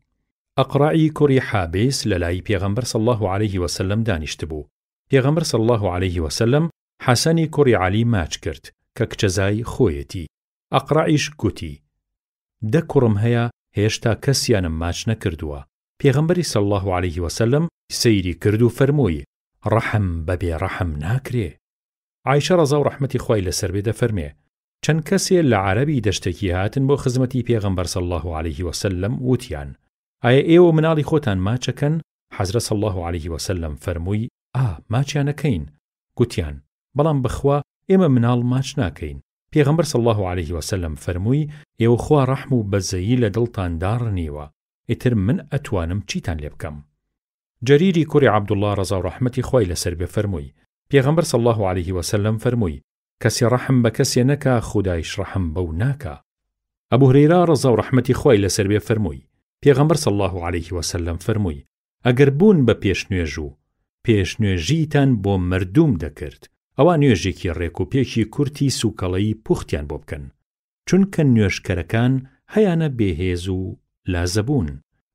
ئەقڕەعی کوڕی حابیس لەلای پێغەمبەر صلی اللە علیه وسلم دانیشتبوو، پێغەمبەر صلی اللە علیه وسلم حەسەنی کوڕی عەلی ماچ کرد کە کچەزای خۆیەتی، ئەقڕەعیش گوتی، دە کوڕم هەیە هێشتا کەسیانم ماچ نەکردووە، پێغەمبەری صلی اللە علیه وسلم سەیری کرد و فەرمووی، ڕەحم بە بێ ڕەحم ناکرێ. عائیشە ڕەزا و ڕەحمەتی خوای لەسەر بێ دەفەرمێ، چەند کەسێ لە عەرەبی دەشتەکی هاتن بۆ خزمەتی پێغەمبەر صلی اللە علیه وسلم وتیان، ئایا ئێوە مناڵی خۆتان ماچ ئەکەن؟ حەزرەت صلی اللە علیه وسلم فەرمووی، ئا، ماچیان ئەکەین. گوتیان، بەڵام بەخوا ئێمە مناڵ ماچ ناکەین. پێغەمبەر صلی اللە علیه وسلم فەرمووی، ئێوە خوا ڕەحم و بەزەیی لە دڵتان داڕنیوە، ئیتر من ئەتوانم چیتان لێ بکەم؟ جەریری کوڕی عەبدوڵڵا ڕەزا و ڕەحمەتی خوای لەسەر بێ فەرمووی، پێغەمبەر صلی اللە علیه وسلم فەرمووی، کەسێ ڕەحم بە کەسێ نەکا خودایش ڕەحم بەو ناکا. ئەبو هورەیرە ڕەزا و ڕەحمەتی خوای لەسەر بێ فەرمووی، پێغەمبەر صلی اللە علیه وسلم فەرمووی، ئەگەر بوون بە پێشنوێژ و پێشنوێژیتان بۆ مەردووم دەکرد ئەوا نوێژێکی ڕێک و پێکی کورتی سوکەڵەی پوختیان بۆ بکەن چونکە نوێژکەرەکان هەیانە بێهێز و لازەبوون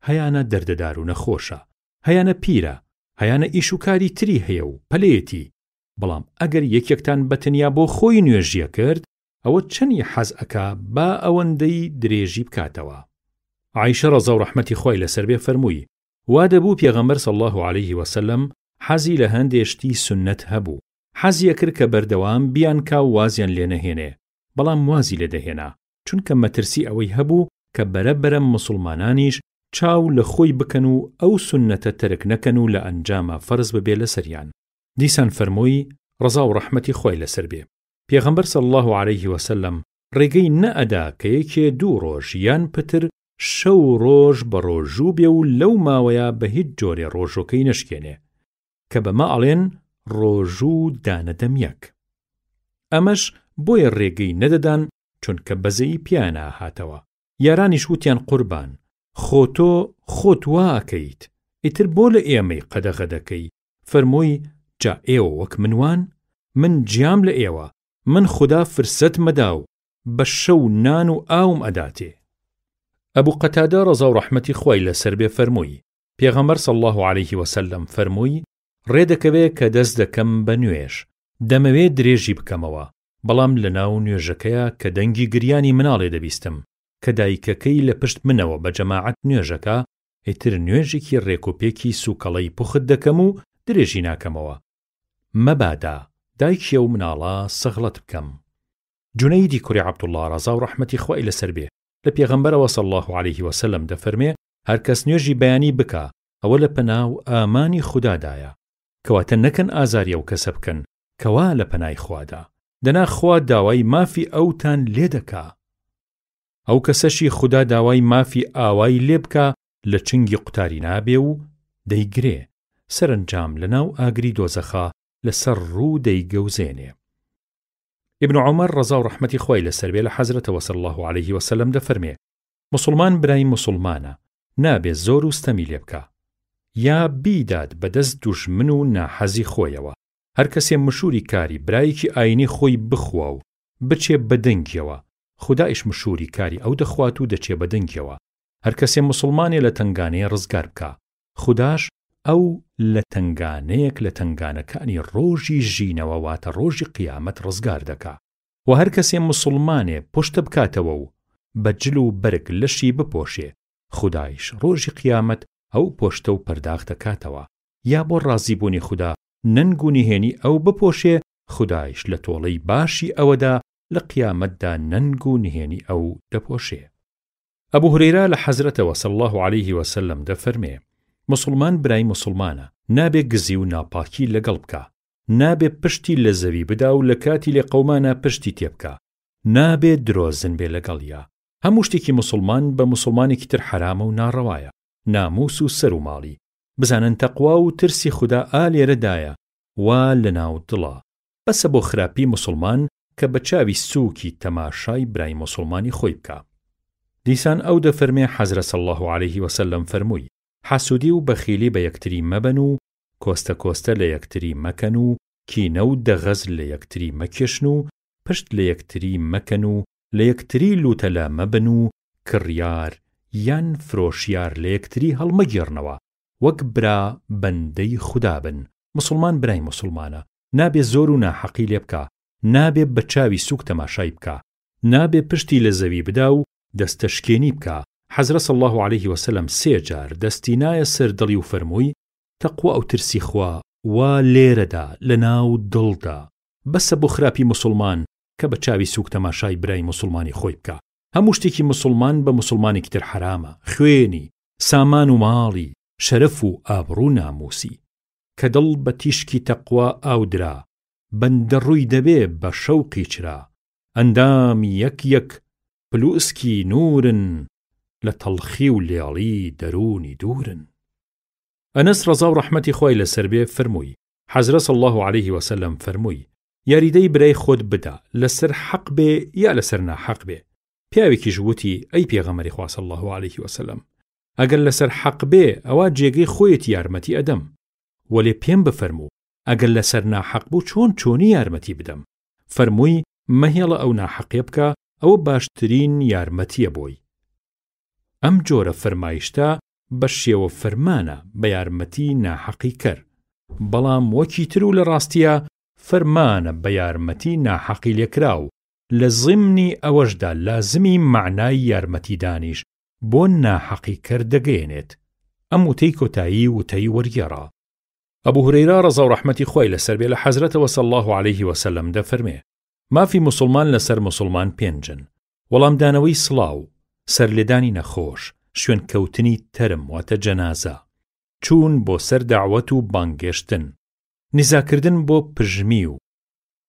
هەیانە دەردەدار و نەخۆشە هەیانە پیرە هەیانە ئیش و کاری تری هەیە و پەلەیەتی بەڵام ئەگەر یەکێکتان بەتەنیا بۆ خۆی نوێژیە کرد ئەوە چەنی حەز ئەکا با ئەوەندەی درێژی بکاتەوە. عائیشە ڕەزا و ڕەحمەتی خوای لەسەر بێ فەرمووی، وا دەبوو پێغەمبەر صلی اللە علیه وسلم حەزی لە هەندێ شتی سوننەت هەبوو، حەزی ئەکرد کە بەردەوام بیانکا و وازیان لێ نەهێنێ، بەڵام وازی لێ دەهێنا، چونکە مەترسی ئەوەی هەبوو کە بەرە بەرە موسڵمانانیش چاو لە خۆی بکەن و ئەو سوننەتە تەرک نەکەن و لە ئەنجاما فەرز ببێ لەسەریان. دیسان فەرمووی، ڕەزا و ڕەحمەتی خوای لەسەر بێ، پێغەمبەر صلی اللە علیه وسلم ڕێگەی نەئەدا کە یەکێ دوو ڕۆژ یان پتر شەو و ڕۆژ بە ڕۆژوو بێ و لەو ماوەیە بە هیچ جۆرێ ڕۆژۆکەی نەشکێنێ کە بەمە ئەڵێن ڕۆژوو دانە دەم یەک. ئەمەش بۆیە ڕێگەی نەدەدان چونکە بەزەیی پێیانا ئەهاتەوە. یارانیش وتیان قوربان خۆ تۆ خۆت وا ئەکەیت ئیتر بۆ لە ئێمەی قەدەغە دەکەی فەرمووی، جا ئێوە وەک من وان؟ من جیام لە ئێوە، من خودا فرسەتمەدا و بە شەو نان و ئاوم ئەداتێ. ئەبو قەتادە ڕەزا و ڕەحمەتی خوای لەسەر بێ فەرمووی، پێغەمبەر صلی اللە علیه وسلم فەرمووی، ڕێ دەکەوێ کە دەست دەکەم بە نوێژ، دەمەوێ درێژی بکەمەوە، بەڵام لەناو نوێژەکەیا کە دەنگی گریانی مناڵێ دەبیستم کە دایکەکەی لە پشت منەوە بە جەماعەت نوێژەکا، ئیتر نوێژێکی ڕێکوپێکی سوکەڵەی پوخت دەکەم و درێژی ناکەمەوە مەبادا دایکی ئەو مناڵە سەغڵەت بکەم. جونەیدی کوڕی عەبدوڵڵا ڕەزا و ڕەحمەتی خوای لەسەر بێ لە پێغەمبەرەوە صلی اللە علیه وسلم دەفەرمێ هەرکەس نوێژی بەیانی بکا ئەوە لە پەنا و ئامانی خودادایە کەواتە نەکەن ئازاری ئەو کەسە بکەن کەوا لە پەنای خوادا دەنا خوا داوای مافی ئەوتان لێ دەکا. ئەو کەسەشی خودا داوای مافی ئاوای لێ بکا لە چنگی قوتاری نابێ و دەیگرێ، سەرەنجام لە ناو ئاگری دۆزەخا لە سەر ڕوو دەیگەوزێنێ. ابن عمر ڕەزا و ڕەحمەتی خوای لەسەر بێ لە حەزرەتەوە صلی اللە علیه وسلم دەفەرمێ، موسڵمان برای موسڵمانە، نابێ زۆر و ستەمی لێ بکا، یا بیدات بە دەست دوژمن و ناحەزی خۆیەوە، هەر کەسێ مشووری کاری برایەکی ئایینی خۆی بخوا و بچێ بە دەنگیەوە، خودایش مشووری کاری ئەو دەخوات و دەچێ بە دەنگیەوە. هەر کەسێ موسڵمانێ لە تەنگانەیە ڕزگار بکا، خوداش ئەو لە تەنگانەیەک لە تەنگانەکانی ڕۆژی ژینەوە واتە ڕۆژی قیامەت ڕزگار دەکا. وە هەر کەسێ موسڵمانێ پشتە بکاتەوە و بە جل و بەرگ لەشی بپۆشێ، خودایش ڕۆژی قیامەت ئەو پۆشتە و پەرداخ دەکاتەوە. یا بۆ ڕازی بوونی خودا نەنگ و نهێنی ئەو بپۆشێ، خودایش لە تۆڵەی باشی ئەوەدا لە قیامەتدا نەنگ و نهێنی ئەو دەپۆشێ. ئەبو هورەیرە لە حەزرەتەوە صلی اللە علیه وسلم دەفەرمێ، موسڵمان برای موسڵمانە، نابێ گزی و ناپاکی لەگەڵ بکا، نابێ پشتی لە زەوی بدا و لە کاتی لێقەومانا پشتی تێ بکا، نابێ درۆزن بێ لەگەڵیا، هەموو شتێکی موسڵمان بە موسڵمانێکی تر حەرامە و ناڕەوایە، ناموس و سەر و ماڵی، بزانن تەقوا و ترسی خودا ئا لێرەدایە وا لەناو دڵە، بەسە بۆ خراپی موسڵمان کە بە چاوی سووکی تەماشای برای موسڵمانی خۆی بکا. دیسان ئەو دەفەرمێ حەزرەت صلی اللە علیه وسلم فەرمووی. حەسوودی و بەخیلی بە یەکتری مەبەن و کۆستە کۆستە لە یەکتری مەکەن و کینە و دەغەز لە یەکتری مەکێشن و پشت لە یەکتری مەکەن و لە یەکتری لووتەلا مەبن و کڕیار یان فرۆشیار لە یەکتری هەڵمەگێڕنەوە، وەک برا بەندەی خودا بن، موسڵمان برای موسڵمانە، نابێ زۆر و ناحەقی لێ بکا، نابێ بە چاوی سووک تەماشای بکا، نابێ پشتی لە زەوی بدا و دەستەشکێنی بکا، حەزرە صلی اللە علیه وسلم سێ جار دەستی نایە سەر دڵی و فەرمووی، تەقوا و ترسی خوا وا لێرەدا لە ناو دڵدا، بەسە بۆ خراپی موسڵمان کە بە چاوی سووک تەماشای برای موسڵمانی خۆی بکا، هەموو شتێکی موسڵمان بە موسڵمانێکی تر حەرامە، خوێنی، سامان و ماڵی، شەرەف و ئابڕوو و نامووسی. کە دڵ بە تیشکی تەقوا ئاو درا، بەندە ڕووی دەبێ بە شەوقی چرا، ئەندامی یەک یەک پلووسکی نوورن، لە تەڵخی و لێڵی دەروونی دوورن. ئەنەس ڕەزا و ڕەحمەتی خوای لەسەر بێ فەرمووی، حەزرە صلی اللە علیه وسلم فەرمووی، یاریدەی برای خۆت بدە لەسەر حەق بێ یا لەسەر ناحەق بێ، پیاوێکیش وتی، ئەی پێغەمبەری خوا صلی اللە علیه وسلم ئەگەر لەسەر حەق بێ ئەوا جێگەی خۆیەتی یارمەتی ئەدەم، وەلێ پێم بفەرموو ئەگەر لەسەر ناحەق بوو چۆن چۆنی یارمەتی بدەم؟ فەرمووی، مەهێڵە ئەو ناحەقیە بکا ئەوە باشترین یارمەتیە بۆی. ئەم جۆرە فەرمایشتە بە شێوە فەرمانە بە یارمەتی ناحەقی کەر، بەڵام وەکی تر و لە ڕاستیا فەرمانە بە یارمەتی ناحەقی لێکراو، لە زیمنی ئەوەشدا لازمی مەعنای یارمەتیدانیش بۆ ناحەقی کەر دەگەیەنێت. ئەم وتەی کۆتایی وتەی وەرگێڕە. ئەبو هورەیرە ڕەزا و ڕەحمەتی خوای لەسەر بێ لە حەزرەتەوە صلی اللە علیه وسلم دەفەرمێ، مافی موسڵمان لەسەر موسڵمان پێنجن، وەڵامدانەوەی سڵاو، سەرلێدانی نەخۆش، شوێنکەوتنی تەرم واتە جەنازە، چوون بۆ سەر دەعوەت و بانگێشتن، نزاکردن بۆ پژمی و.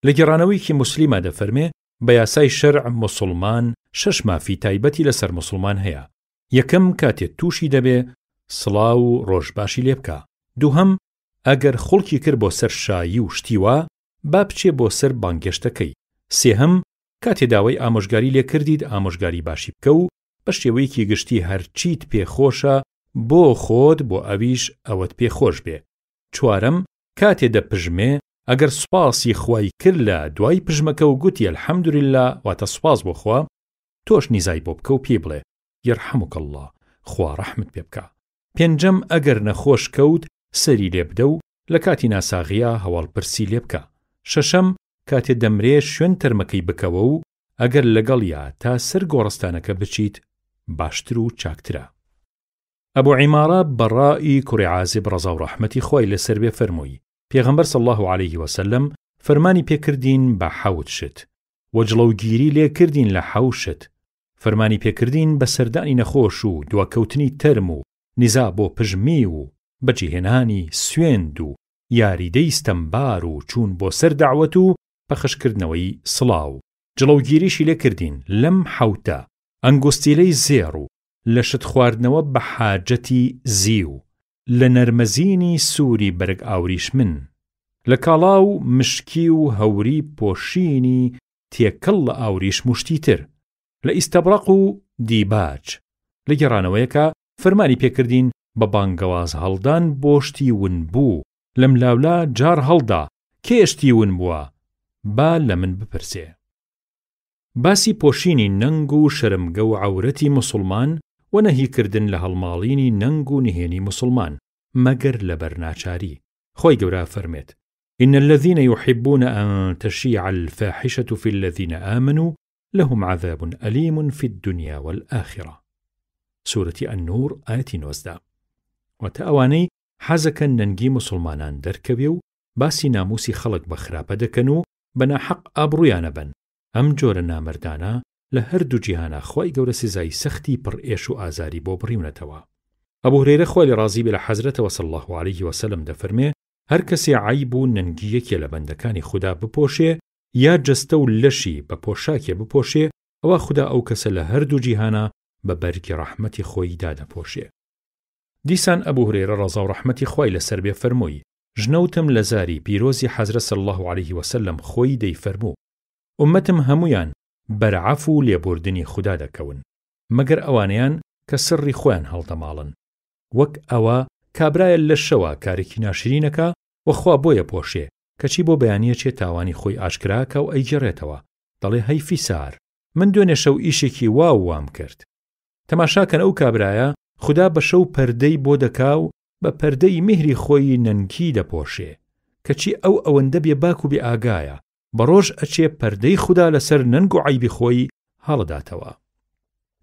لە گێڕانەوەیەکی موسلیما دەفەرمێ، بە یاسای شەرع موسڵمان شەش مافی تایبەتی لەسەر موسڵمان هەیە، یەکەم کاتێ تووشی دەبێ سڵاو و ڕۆژباشی لێ بکا، دووهەم ئەگەر خوڵکی کرد بۆ سەر شایی و شتی وا با بچێ بۆ سەر بانگێشتەکەی، سێهەم کاتێ داوای ئامۆژگاری لێ کردیت ئامۆژگاری باشی بکە و بە شێوەیەکی گشتی هەرچیت پێ خۆشە بۆ خۆت بۆ ئەویش ئەوەت پێ خۆش بێ، چوارەم کاتێ دەپژمێ ئەگەر سوپاسی خوای کرد لە دوای پژمەکە و گوتی الحمدللە واتە سوپاس بۆ خوا تۆش نیزای بۆ بکە و پێی بڵێ یرحمک اللە خوا ڕەحمت پێ بکا. پێنجەم ئەگەر نەخۆش کەوت سەری لێ بدە و لە کاتی ناساغیا هەواڵ پرسی لێ بکە. شەشەم کاتێ دەمرێ شوێن تەرمەکەی بکەوە و ئەگەر لەگەڵیا تا سەر گۆڕستانەکە بچیت باشتر و چاکترە. ئەبو عیمارە بەڕاء ی کوڕی عازب ڕەزا و ڕەحمەتی خوای لەسەر بێ فەرمووی، پێغەمبەر صلی اللە علیه وسلم فەرمانی پێ کردین بە حەوت شت، وە جڵەوگیری لێ کردین لە حەو شت، فەرمانی پێ کردین بە سەردانی نەخۆش و دواکەوتنی تەرم و نزا بۆ پژمی و بەجێهێنانی سوێند و یاریدەی ستەمبار و چوون بۆ سەر دەعوەت و پەخشکردنەوەی سڵاو، جڵەوگیریشی لێ کردین لەم حەوتە، ئەنگوستیلەی زێڕ و لە شت خواردنەوە بە حاجەتی زیو، لە نەرمەزینی سووری بەرگ ئاوریشمن، لە کاڵا و مشکی و هەوری پۆشینی تێکەڵ لە ئاوریشم و شتی تر، لە ئیستەبڕەق و دیباج. لە گێڕانەوەیەکا فەرمانی پێ کردین بە بانگەواز هەڵدان بۆ شتی ونبوو، لەملاولا جاڕ هەڵدا، کێ شتی ون بووە با لە من بپرسێ. باسی پۆشینی نەنگ و شەرمگە و عەورەتی موسوڵمان و نەهی کردن لە هەڵماڵینی نەنگ و نهێنی موسوڵمان مەگەر لەبەر ناچاری، خوای گەورە ئەفەرمێت، ان الذین یحبون ان تشیع الفاحشە فی الذین آمنوا لهم عذاب الیم فی الدنیا والآخرە، سورەتی النور ئایەتی 19. واتە ئەوانەی حەزەکەن نەنگی موسوڵمانان دەرکەوێ و باسی ناموسی خەڵک بە خراپە دەکەن و بە ناحەق ئابڕویان ئەبەن، ئەم جۆرە نامەردانە لە هەردوو جیهانا خوای گەورە سزای سەختی پڕ ئێش و ئازاری بۆ بڕیونەتەوە. ئەبو هورەیرە خوای لێ ڕازی بێ لە حەزرەتەوە صلی اللە علیه وسلم دەفەرمێ، هەر کەسێ عەیب و نەنگی یەکێ لە بەندەکانی خودا بپۆشێ یا جەستە و لەشی بە پۆشاکێ بپۆشێ ئەوا خودا ئەو کەسە لە هەردوو جیهانا بە بەرگی ڕەحمەتی خۆی دادەپۆشێ. دیسان ئەبو هورەیرە ڕەزا و ڕەحمەتی خوای لەسەر بێ فەرمووی، ژنەوتم لە زاری پیرۆزی حەزرەت صلی اللە علیه وسلم خۆی دەیفەرموو، ئوممەتم هەموویان بەر عەفو و لێبوردنی خودا دەکەون، مەگەر ئەوانەیان کە سڕی خۆیان هەڵدەماڵن. وەک ئەوە کابرایە لە شەوا کارێکی ناشرین ئەکا و خوا بۆی ئەپۆشێ، کەچی بۆ بەیانی ئەچێ تاوانی خۆی ئاشکرا ئەکا و ئەیگێڕێتەوە، دەڵێ هەی فیسار من دوێنێ شەو ئیشێکی وا و وام کرد. تەماشا کەن ئەو کابرایە خودا بە شەو پەردەی بۆ دەکا و بە پەردەی میهری خۆی نەنکی دەپۆشێ، کەچی ئەو ئەوەندە بێ باک و بێ ئاگایە بە ڕۆژ ئەچێ پەردەی خودا لەسەر نەنگ و عەیبی خۆی هەڵەداتەوە.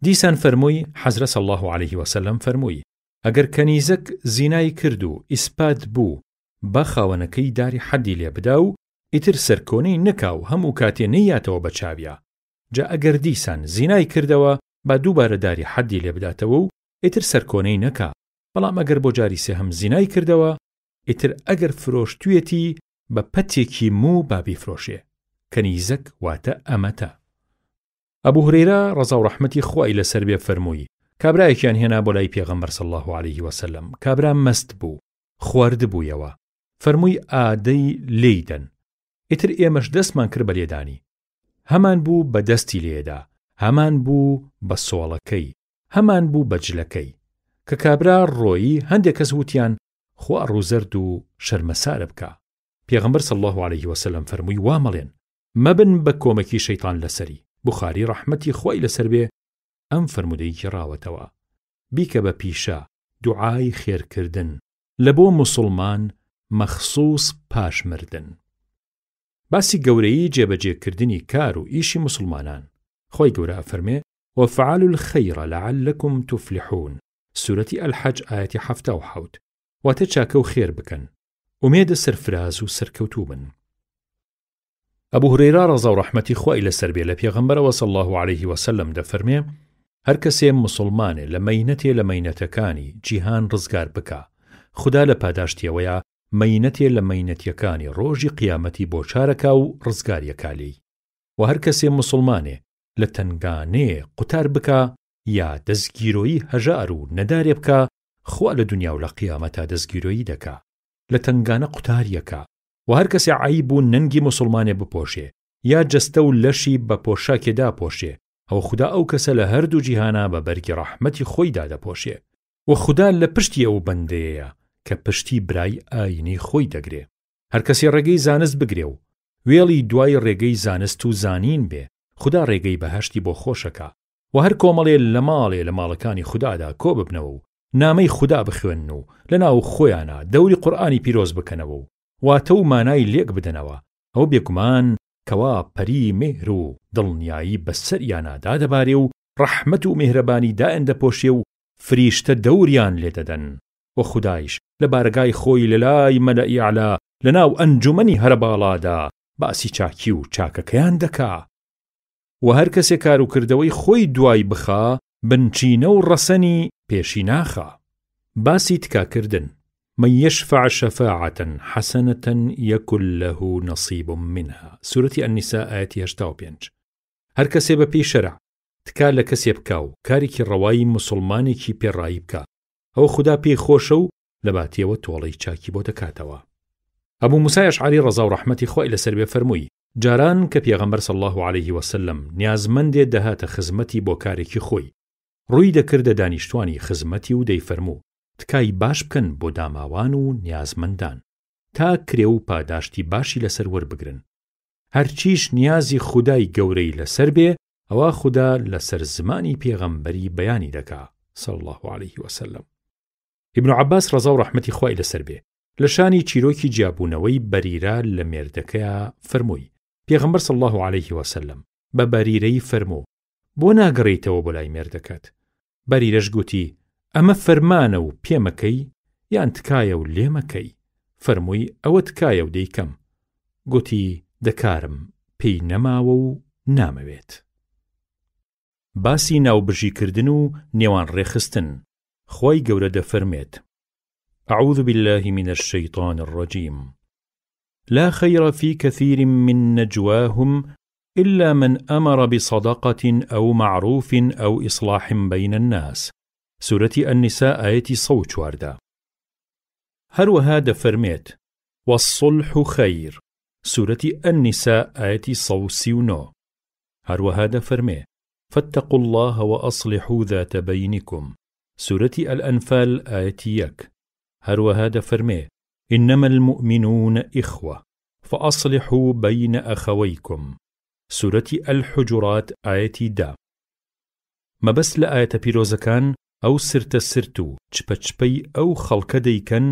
دیسان فەرمووی، حەزرەت صلی اللە علیه وسلم فەرمووی، ئەگەر کەنیزەک زینای کرد و ئیسپات بوو با خاوەنەکەی داری حەدی لێ بدا و ئیتر سەرکۆنەی نەکا و هەموو کاتێ نەیاتەوە بە چاویا، جا ئەگەر دیسان زینای کردەوە با دووبارە داری حەدی لێ بداتەوە و ئیتر سەرکۆنەی نەکا، بەڵام ئەگەر بۆ جاری سێهەم زینای کردەوە ئیتر ئەگەر فرۆشتویەتی بە پەتێکی موو با بیفرۆشێ، کەنیزەک واتە ئەمەتە. ئەبو هورەیرە ڕەزا و ڕەحمەتی خوای لەسەر بێ فەرمووی، کابرایەکیان هێنا بۆ لای پێغەمبەر صلی اللە علیه وسلم، کابرا مەست بوو، خواردبوویەوە، فەرمووی ئادەی لێی دەن، ئیتر ئێمەش دەستمان کرد بە لێدانی، هەمان بوو بە دەستی لێدا، هەمان بوو بە سۆڵەکەی، هەمان بوو بە جلەکەی. کە کابرا ڕۆیی هەندێک کەس وتیان خوا ڕووزەرد و شەرمەسارە بکا. پێغەمبەر صلی اللە علیه وسلم فەرمووی وا مەڵێن، مەبن بە کۆمەکی شەیتان لەسەری، بوخاری ڕەحمەتی خوای لەسەر بێ ئەم فەرموودەی گێڕاوەتەوە، بیکە بە پیشە دوعای خێرکردن لەبۆ موسوڵمان مەخسوس پاش مردن. باسی گەورەیی جێبەجێکردنی کار و ئیشی موسوڵمانان، خوای گەورە ئەفەرمێ، وافعلوا الخیر لعلکم تفلحون، سورەتی الحج ئایەتی 77، واتە چاکە و خێر بکەن، ئومێدە سەرفراز و سەرکەوتوو بن. ئەبو هورەیرە ڕەزا و ڕەحمەتی خوای لەسەر بێ لە پێغەمبەرەوە صلی اللە علیه وسلم دەفەرمێ، هەر کەسێ موسڵمانێ لە مەینەتێ لە مەینەتەکانی جیهان ڕزگار بکا، خودا لە پاداشتیەوەیا مەینەتێ لە مەینەتیەکانی ڕۆژی قیامەتی بۆ چارەکا و ڕزگاریەکا لێی. وە هەر کەسێ موسڵمانێ لە تەنگانەیێ قوتار بکا یا دەستگیرۆیی هەژار و نەدارێ بکا خوا لە دونیا و لە قیامەتا دەستگیرۆیی دەکا لە تەنگانە قوتاریەکا. وە هەر کەسێ عەیب و نەنگی موسڵمانێ بپۆشێ یا جەستە و لەشی بە پۆشاکێ داپۆشێ ئەوە خودا ئەو کەسە لە هەردوو جیهانا بە بەرگی ڕەحمەتی خۆی دادەپۆشێ. وە خودا لە پشتی ئەو بەندەیەیە کە پشتی برای ئاینی خۆی دەگرێ. هەر کەسێ ڕێگەی زانست بگرێ و وێڵی دوای ڕێگەی زانست و زانین بێ خودا ڕێگەی بەهەشتی بۆ خۆشەکا. وە هەر کۆمەڵێ لە ماڵێ لە ماڵەکانی خودادا کۆ ببنەوە و نامەی خودا بخوێنن و لە ناو خۆیانا دەوری قورئانی پیرۆز بکەنەوە و واتە و مانای لێک بدەنەوە ئەوە بێگومان کەوا پەری میهر و دڵنیایی بە سەریانا دادەبارێ و ڕەحمەت و میهرەبانی دایاندەپۆشێ و فریشتە دەوریان لێ دەدەن و خودایش لە بارەگای خۆی لە لای مەلەئی ئەعلا لە ناو ئەنجومەنی هەرە باڵادا باسی چاکی و چاکەکەیان دەکا. وە هەر کەسێ کار و کردەوەی خۆی دوای بخا بنچینە و ڕەسەنی پێشی ناخا. باسی تکا کردن، من یشفع شفاعە حسنە یکن له نصیب منها، سورەتی النساء ئایەتی 85. هەر کەسێ بە پێی شەرع تکا لە کەسێ بکا و کارێکی ڕەوای موسوڵمانێکی پێ ڕایی بکا ئەوە خودا پێی خۆشە و لە باتیەوە تۆڵەی چاکی بۆ دەکاتەوە. ئەبو موسای ئەشعەری ڕەزا و ڕەحمەتی خوای لەسەر بێ فەرمووی، جاران کە پێغەمبەر صلی اللە علیه وسلم نیازمەندێ دەهاتە خزمەتی بۆ کارێکی خۆی، ڕووی دەکردە دانیشتوانی خزمەتی و دەیفەرموو، تکای باش بکەن بۆ داماوان و نیازمەندان، تا کرێ و پاداشتی باشی لەسەر وەربگرن. هەرچیش نیازی خودای گەورەی لەسەر بێ، ئەوا خودا لەسەر زمانی پێغەمبەری بەیانی دەکا، صلی اللە علیه وسلم. ئیبن عەباس ڕەزا و ڕەحمەتی خوای لەسەر بێ، لە شانی چیرۆکی جیابوونەوەی بەریرە لە مێردەکەیا فەرمووی، پێغەمبەر صلی اللە علیه وسلم بە بەریرەی فەرموو، بۆ ناگەڕێیتەوە بۆ لای مێردەکەت؟ بەریرەش گوتی، ئەمە فەرمانە و پێمەکەی یان تکایە و لێمەکەی؟ فەرمووی، ئەوە تکایە و دەیکەم. گوتی، دە کارم پێی نەماوە و نامەوێت. باسی ناوبژیکردن و نێوان ڕێکخستن، خوای گەورە دەفەرموێت، اعوذ باللە من الشیطان الرجیم لا خیر فی کثیر من نجواهم الا من امر بصدقة او معروف او اصلاح بین الناس سورەتی النساء ئایەتی 114. هەروەها دەفەرموێت، والصلح خیر سورەتی النساء ئایەتی 139. هەروەها دەفەرمێ، فاتقوا اللە واصلحوا ذات بینکم. سورەتی الانفال ئایەتی یەک، هەروەها دەفەرمێ، انما المومنون اخوە فاصلحوا بین اخویکم، سورەتی الحجرات ئایەتی دە. مەبەست لە ئایەتە پیرۆزەکان ئەو سرتە سرت و چپە چپەی ئەو خەڵکە دەیکەن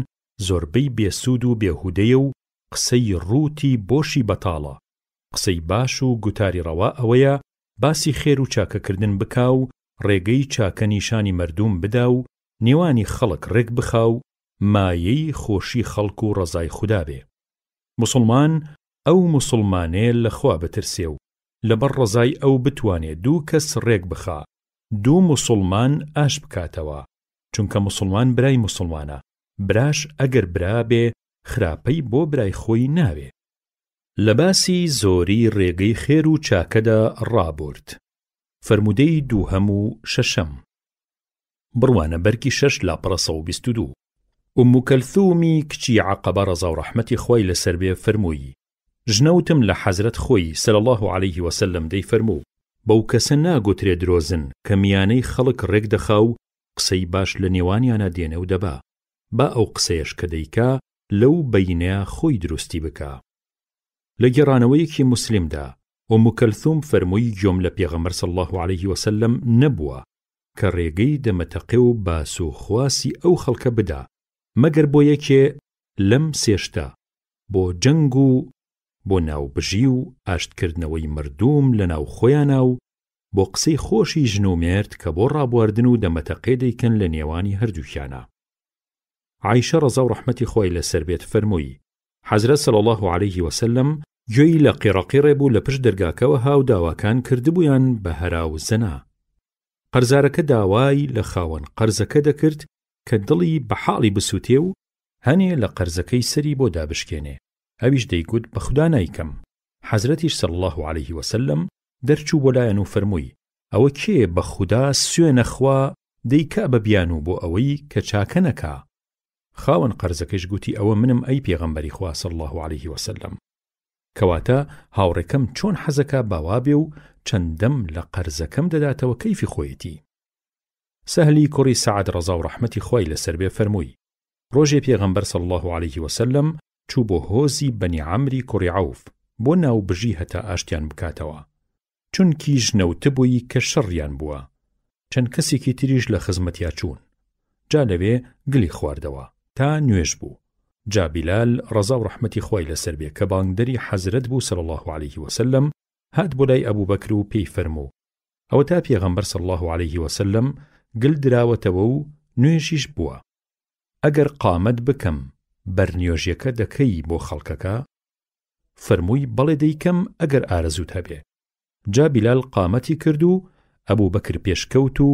زۆربەی بێسوود و بێهودەیە و قسەی ڕووتی بۆشی بەتاڵە، قسەی باش و گوتاری ڕەوا ئەوەیە باسی خێر و چاکەکردن بکا و ڕێگەی چاکە نیشانی مەردوم بدا و نێوانی خەڵک ڕێک بخا و مایەی خۆشی خەڵک و ڕەزای خودا بێ. موسڵمان ئەو موسڵمانەیە لە خوا بترسێ و لەبەر ڕەزای ئەو بتوانێ دوو کەس ڕێک بخا، دوو موسڵمان ئاش بکاتەوە، چونکە موسڵمان برای موسڵمانە، براش ئەگەر برا بێ خراپەی بۆ برای خۆی ناوێ. لە باسی زۆری ڕێگەی خێر و چاکەدا ڕابورد. فەرموودەی دووهەم و شەشەم. بڕوانە بەرگی شەش لاپەڕە 122. ئوم کەلثومی کچی عەقەبە ڕەزا و ڕەحمەتی خوای لەسەر بێ فەرمووی، ژنەوتم لە حەزرەت خۆی صلی اللە علیه وسلم دەیفەرموو، بەو کەسە ناگوترێ درۆزن کە میانەی خەڵک ڕێک دەخا و قسەی باش لە نێوانیانا دێنێ و دەبا، با ئەو قسەیەش کە دەیکا لەو بەینەیا خۆی دروستی بکا. لە گێڕانەوەیەکی موسلیمدا ئوم کەلثوم فەرمووی گوێم لە پێغەمبەر صلی اللە علیه وسلم نەبووە کە ڕێگەی دەمەتەقێ و باس و خواسی ئەو خەڵکە بدا مەگەر بۆ یەکێ لەم سێ شتە، بۆ جەنگ و بۆ ناوبژی و ئاشتکردنەوەی مەردووم لە ناو خۆیانا و بۆ قسەی خۆشی ژن و مێرد کە بۆ ڕابواردن و دەمەتەقێ دەیکەن لە نێوانی هەردووکیانا. عائیشە ڕەزا و ڕەحمەتی خوای لەسەر بێت فەرمووی، حەزرەت صلی اللە علیه وسلم گوێی لە قیڕەقیڕێ بوو لە پشت دەرگاکەوە هاو داواکان کردبوویان بە هەرا و زەنا. قەرزارەکە داوای لە خاوەن قەرزەکە دەکرد کە دڵی بە حاڵی بسووتێ و هەنێ لە قەرزەکەی سەری بۆ دابشکێنێ، ئەویش دەیگوت بە خودا نایکەم، حەزرەتیش صلی اللە علیه وسلم دەرچوو بۆ لایان و فەرمووی، ئەوە کێیە بە خودا سوێنە خوا دەیکا بە بیانوو بۆ ئەوەی کە چاکە نەکا؟ خاوەن قەرزەکەیش گوتی ئەوە منم ئەی پێغەمبەری خوا صلی اللە علیه وسلم. کەواتە هاوڕێکەم چۆن حەزەکا با وابێ و چەندەم لە قەرزەکەم دەداتەوە کەیفی خۆیەتی. سەهلی کوڕی سەعد ڕەزا و ڕەحمەتی خوای لەسەر بێ فەرمووی، ڕۆژێ پێغەمبەر صلی اللە علیه وسلم چوو بۆ هۆزی بەنی عەمری کوڕی عەوف بۆ ناوبژی هەتا ئاشتیان بکاتەوە، چونکی ژنەوتبووی کە شەڕیان بووە، چەند کەسێکی تریش لە خزمەتیا چوون، جا لەوێ گلی خواردەوە تا نوێژ بوو، جا بیلال ڕەزا و ڕەحمەتی خوای لەسەر بێ کە بانگدەری حەزرەت بوو صلی اللە علیه وسلم هات بۆ لای ئەبوبەکر و پێی فەرموو، ئەوەتا پێغەمبەر صلی اللە علیه وسلم گل دراوەتەوە و نوێژیش بووە، ئەگەر قامەت بکەم بەرنوێژیەکە دەکەی بۆ خەڵکەکە؟ فەرمووی بەڵێ دەیکەم ئەگەر ئارەزووت هەبێ. جا بیلال قامەتی کرد و ئەبوبەکر پێشکەوت و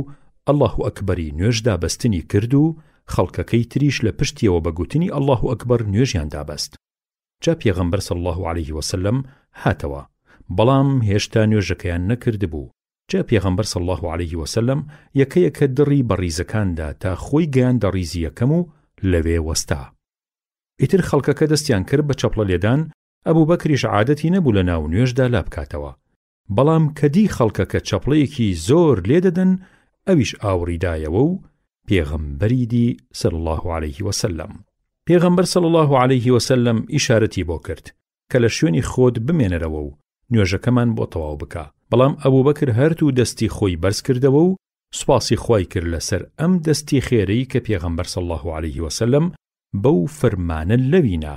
اللە اکبری نوێژ دابەستنی کرد و خەڵکەکەی تریش لە پشتیەوە بە گوتنی اللە اکبر نوێژیان دابەست. جا پێغەمبەر صلی اللە علیه وسلم هاتەوە بەڵام هێشتا نوێژەکەیان نەکردبوو، جا پێغەمبەر صلی اللە علیه وسلم یەکە یەکە دڕی بە ڕیزەکاندا تا خۆی گەیاندە ڕیزی یەکەم و لەوێ وەستا. ئیتر خەڵکەکە دەستیان کرد بە چەپڵە لێدان، ئەبوبەکریش عادەتی نەبوو لە ناو نوێژدا لابکاتەوە، بەڵام کە دی خەڵکەکە چەپڵەیەکی زۆر لێ دەدەن ئەویش ئاوڕی دایەوە و پێغەمبەری دی صلی اللە علیه وسلم. پێغەمبەر صلی اللە علیه وسلم ئیشارەتی بۆ کرد کە لە شوێنی خۆت بمێنەرەوە و نوێژەکەمان بۆ تەواو بکە، بەڵام ئەبوبەکر هەردوو دەستی خۆی بەرز کردەوە و سوپاسی خوای کرد لەسەر ئەم دەستی خێرەی کە پێغەمبەر صلی اللە علیه وسلم بەو فەرمانە لەوی نا،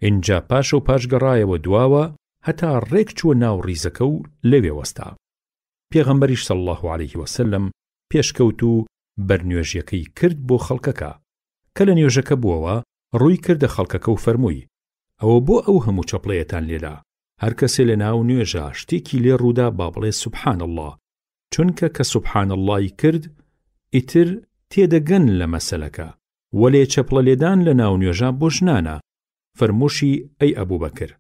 ئینجا پاشەو پاش گەڕایەوە دواوە هەتا ڕێک چووە ناو ڕیزەکە و لەوێ وەستا. پێغەمبەریش صلی اللە علیه وسلم پێشکەوت و بەرنوێژیەکەی کرد بۆ خەڵکەکە. کە لە نوێژەکە بووەوە ڕووی کردە خەڵکەکە و فەرمووی، ئەوە بۆ ئەو هەموو چەپڵەیەتان لێدا؟ هەر کەسێ لە ناو نوێژا شتێکی لێ ڕوودا با بڵێ سبحان اللە، چونکە کە سبحان اللە ی کرد ئیتر تێدەگەن لە مەسەلەکە، وەلێ چەپڵە لێدان لە ناو نوێژا بۆ ژنانە، فەرمووشی ئەی ئەبوبەکر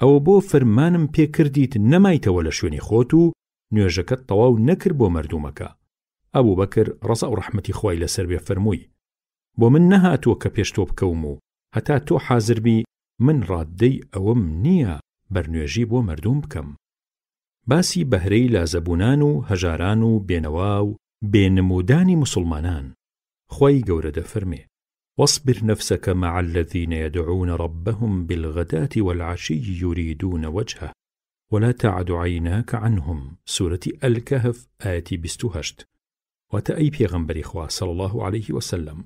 ئەوە بۆ فەرمانم پێ کردیت نەمایتەوە لە شوێنی خۆت و نوێژەکەت تەواو نەکرد بۆ مەردوومەکە؟ ئەبوبەکر ڕەزا و ڕەحمەتی خوای لەسەر بێ فەرمووی بۆ من نەهاتووە کە پێش تۆ بکەوم و هەتا تۆ حازر بی من ڕاددەی ئەوەم نییە بەرنوێژی بۆ مەردووم بکەم. باسی بەهرەی لازەبوونان و هەژاران و بێنەوا و بێ نموودانی موسوڵمانان. خوای گەورە دەفەرمێ، واصبر نفسک مع الذین یدعون ربهم بالغداة والعشی یریدون وجهه ولا تعد عیناک عنهم، سورەتی الکهف ئایەتی 28. واتە ئەی پێغەمبەری خوا صلی اللە علیه وسلم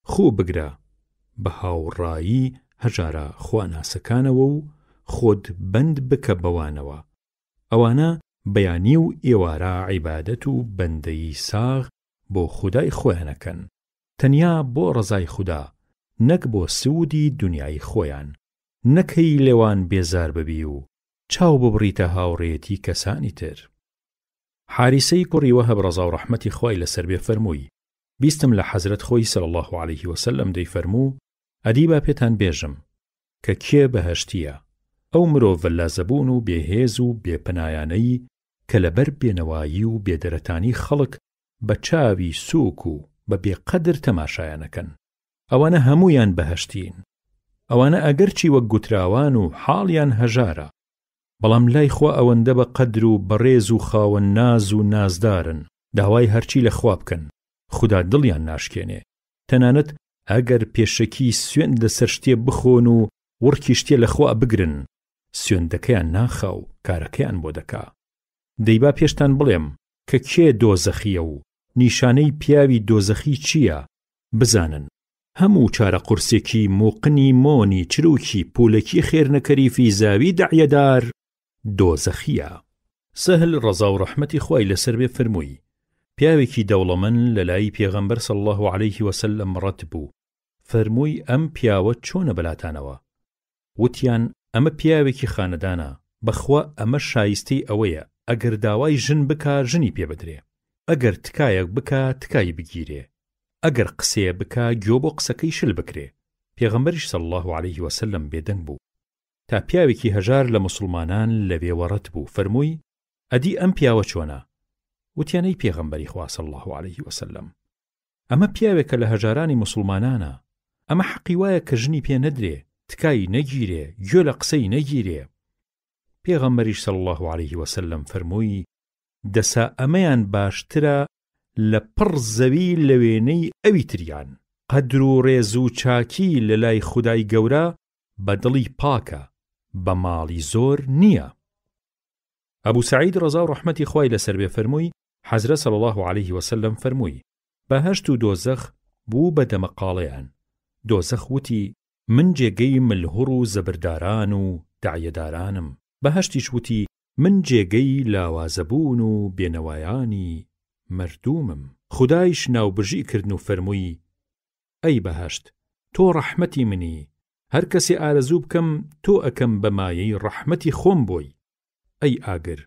خوو بگرە بە هاوڕایی هەژارە خواناسەکانەوە و خۆت بەند بکە بەوانەوە، ئەوانە بەیانی و ئێوارە عیبادەت و بەندەیی ساغ بۆ خودای خۆیان ئەکەن، تەنیا بۆ ڕەزای خودا نەک بۆ سوودی دونیایی خۆیان، نەکەی لەوان بێزار ببی و چاو ببڕیتە هاوڕێیەتی کەسانی تر. حاریسەی کوڕی وەهەب ڕەزاو ڕەحمەتی خوای لەسەر بێ فەرمووی، بیستم لە حەزرەت خۆی صلی اللە علیه وسلم دەیفەرموو، ئەدی با پێتان بێژم کە کێ بەهەشتییە، ئەو مرۆڤە لازەبوون و بێ هێز و بێ پەنایانەی کە لەبەر بێنەوایی و بێدەرەتانی خەڵک بە چاوی سووک و بە بێ قەدر تەماشایان ئەکەن، ئەوانە هەموویان بەهەشتین. ئەوانە ئەگەرچی وەک گوتراوان و حاڵیان هەژارە، بەڵام لای خوا ئەوەندە بە قەدر و بەڕێز و خاوەن ناز و نازدارن، داوای هەرچی لە خوا بکەن، خودا دڵیان ناشکێنێ، تەنانەت ئەگەر پێشەکی سوێند لەسەر شتێ بخۆن و وڕکی شتێ لە خوا بگرن، سوێندەکەیان ناخا و کارەکەیان بۆ دەکا. دەی با پێشتان بڵێم کە کێ دۆزەخییە و نیشانەی پیاوی دۆزەخی چییە، بزانن. هەموو چارە قورسێکی موقنی مۆنی چروکی پولەکی خێرنەکەری فیزاوی دەعیەدار دۆزەخیە. سەهل ڕەزا و ڕەحمەتی خوای لەسەر بێ فەرمووی، پیاوێکی دەوڵەمەن لەلای پێغەمبەر صلی اللە علیه وسلم ڕەت بوو، فەرمووی ئەم پیاوە چۆنە بەلاتانەوە؟ وتیان ئەمە پیاوێکی خانەدانە، بەخوا ئەمە شایستەی ئەوەیە ئەگەر داوای ژن بکا ژنی پێ بدرێ، ئەگەر تکایەک بکا تکای بگیرێ، ئەگەر قسەیە بکا گۆ بۆ قسەکەی شل بکرێ، پێغەمبەریش صلی اللە علیه وسلم بێدەنگ بوو تا پیاوێکی هەژار لە موسڵمانان لەوێوە ڕەت بوو فەرمووی ئەدی ئەم پیاوە چۆنە؟ وتیان ئەی پێغەمبەری خوا صلی اللە علیه وسلم ئەمە پیاوێکە لە هەژارانی موسڵمانانە، ئەمە حەقی وایە کە ژنی پێ نەدرێ، تکای نەگیرێ، گوێ لە قسەی نەگیرێ. پێغەمبەریش صلی اللە علیه وسلم فەرمووی، دەسا ئەمەیان باشترە لە پڕ زەوی لە وێنەی ئەوی تریان. قەدر و ڕێز و چاکی لە لای خودای گەورە بە دڵی پاکە، بە ماڵی زۆر نییە. ئەبو سەعید ڕەزا و ڕەحمەتی خوای لەسەر بێ فەرمووی، حەزرەت صلی اللە علیه وسلم فەرمووی، بەهەشت و دۆزەخ بوو بە دەمەقاڵێیان، دۆزەخ وتی، من جێگەی ملهوڕ و زەبرداران و دەعیەدارانم، بەهەشتیش وتی، من جێگەی لاوازەبوون و بێنەوایانی مەردوومم. خودایش ناوبژی کردن و فەرمووی، ئەی بەهەشت، تۆ ڕەحمەتی منی، هەر کەسێ ئارەزوو بکەم تۆ ئەکەم بە مایەی ڕەحمەتی خۆم بۆی، ئەی ئاگر،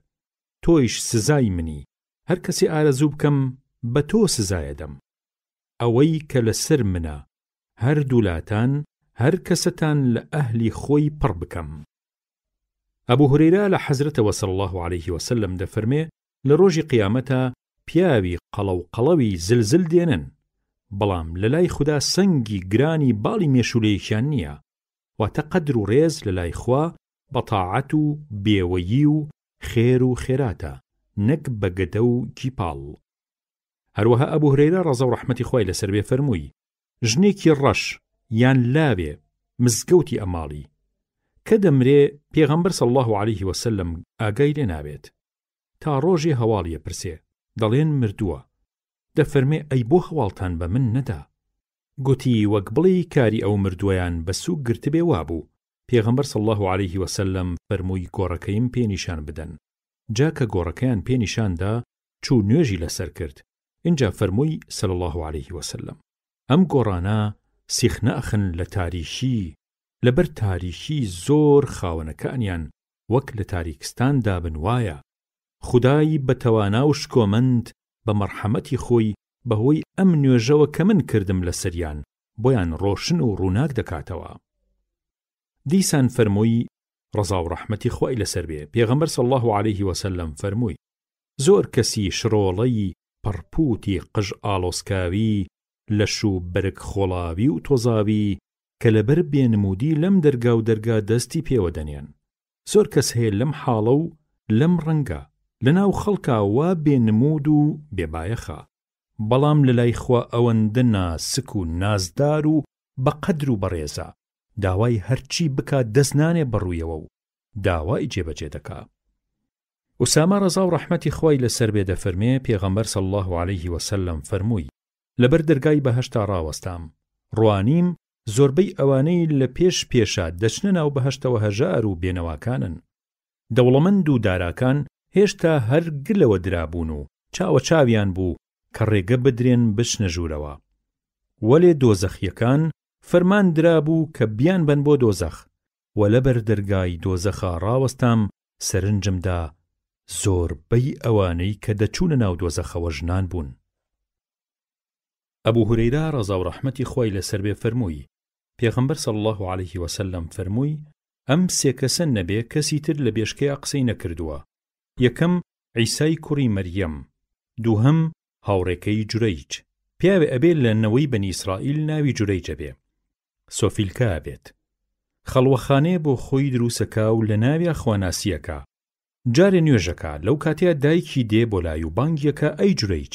تۆیش سزای منی، هەر کەسێ ئارەزوو بکەم بە تۆ سزایەدەم. ئەوەی کە لەسەر منە هەردوولاتان هەر کەسەتان لە ئەهلی خۆی پڕ بکەم. ئەبو هورەیرە لە حەزرەتەوە صلی اللە علیه وسلم دەفەرمێ، لە ڕۆژی قیامەتا پیاوی قەڵەو قەڵەوی زل زل دێنن، بەڵام لە لای خودا سەنگی گرانی باڵی مێشوولەیەکیان نییە، واتە قەدر و ڕێز لە لای خوا بە تاعەت و بێوەیی و خێر و خێراتە نەک بە گەدە و گیپاڵ. هەروەها ئەبو هورەیرە ڕەزا و ڕەحمەتی خوای لەسەر بێ فەرمووی، ژنێکی ڕەش یان لاوێ مزگەوتی ئەماڵی کە دەمرێ پێغەمبەر صلی اللە علیه وسلم ئاگای لێ نابێت تا ڕۆژێ هەواڵی ئەپرسێ دەڵێن مردووە دەفەرمێ ئەی بۆ هەواڵتان بە من نەدا؟ گوتی وەک بڵێی کاری ئەو مردووەیان بە سووک گرتبێ وابوو پێغەمبەر صلی اللە علیه وسلم فەرمووی گۆڕەکەیم پێ نیشان بدەن، جا کە گۆڕەکەیان پێ نیشان دا چوو نوێژی لەسەر کرد، ئینجا فەرمووی صلی اللە علیه وسلم، ئەم گۆڕانە سیخناخن لە تاریکی، لەبەر تاریکی زۆر خاوەنەکانیان وەک لە تاریکستان دابن وایە، خودای بەتوانا و شکۆمەند بە مەڕحەمەتی خۆی بەهۆی ئەم نوێژەوە کە من کردم لەسەریان بۆیان ڕۆشن و ڕووناک دەکاتەوە. دیسان فەرمووی، ڕەزا و ڕەحمەتی خوای لەسەر بێ، پێغەمبەر صلی اللە علیه وسلم فەرمووی، زۆر کەسی شڕۆڵەی پەڕپووتی قژ ئاڵۆزکاوی لەش و بەرگ خۆڵاوی و تۆزاوی کە لەبەر بێ نموودی لەم دەرگا و دەرگا دەستی پێوە دەنێن. زۆر کەس هەیە لەم حاڵە و لەم ڕەنگە، لەناو خەڵکا وا بێ نموود و بێ بایەخە. بەڵام لە لای خوا ئەوەندە ناسک و نازدار و بە قەدر و بەڕێزە، داوای هەرچی بکا دەست نانێ بە ڕوویەوە و داوای جێبەجێ دەکا. ئوسامە ڕەزا و ڕەحمەتی خوای لەسەر بێ دەفەرمێ، پێغەمبەر صلی اللە علیه وسلم فەرمووی، لەبەر دەرگای بەهەشتا ڕاوەستام، ڕوانیم زۆربەی ئەوانەی لە پێش پێشا دەچنە ناو بەهەشتەوە هەژار و بێنەواکانن، دەوڵەمەند و داراکان هێشتا هەر گلەوە درابوون و چاوە چاویان بوو کە ڕێگە بدرێن بچنە ژوورەوە. وەلێ دۆزەخییەکان فەرمان درابوو کە بیانبەن بۆ دۆزەخ، وە لەبەر دەرگای دۆزەخا ڕاوەستام سەرنجم دا زۆربەی ئەوانەی کە دەچوونە ناو دۆزەخەوە ژنان بوون. ئەبو هورەیرە ڕەزا و ڕەحمەتی خوای لەسەر بێ فەرمووی، پێغەمبەر صلی اللە علیه وسلم فەرمووی، ئەم سێ کەسە نەبێ کەسی تر لە بێشکەیا قسەی نەکردووە، یەکەم، عیسای کوڕی مەریەم، دووهەم، هاوڕێکەی جورەیج، پیاوێ ئەبێ لە نەوەی بەنی ئیسرائیل ناوی جورەیج ئەبێ، سۆفیلکە ئەبێت. خەڵوەخانەیە بۆ خۆی دروسەکا و لە ناویا خواناسیەکا. جارێ نوێژەکا، لەو کاتەیا دایکی دێ بۆ لای و بانگیەکا ئەی جورەیج!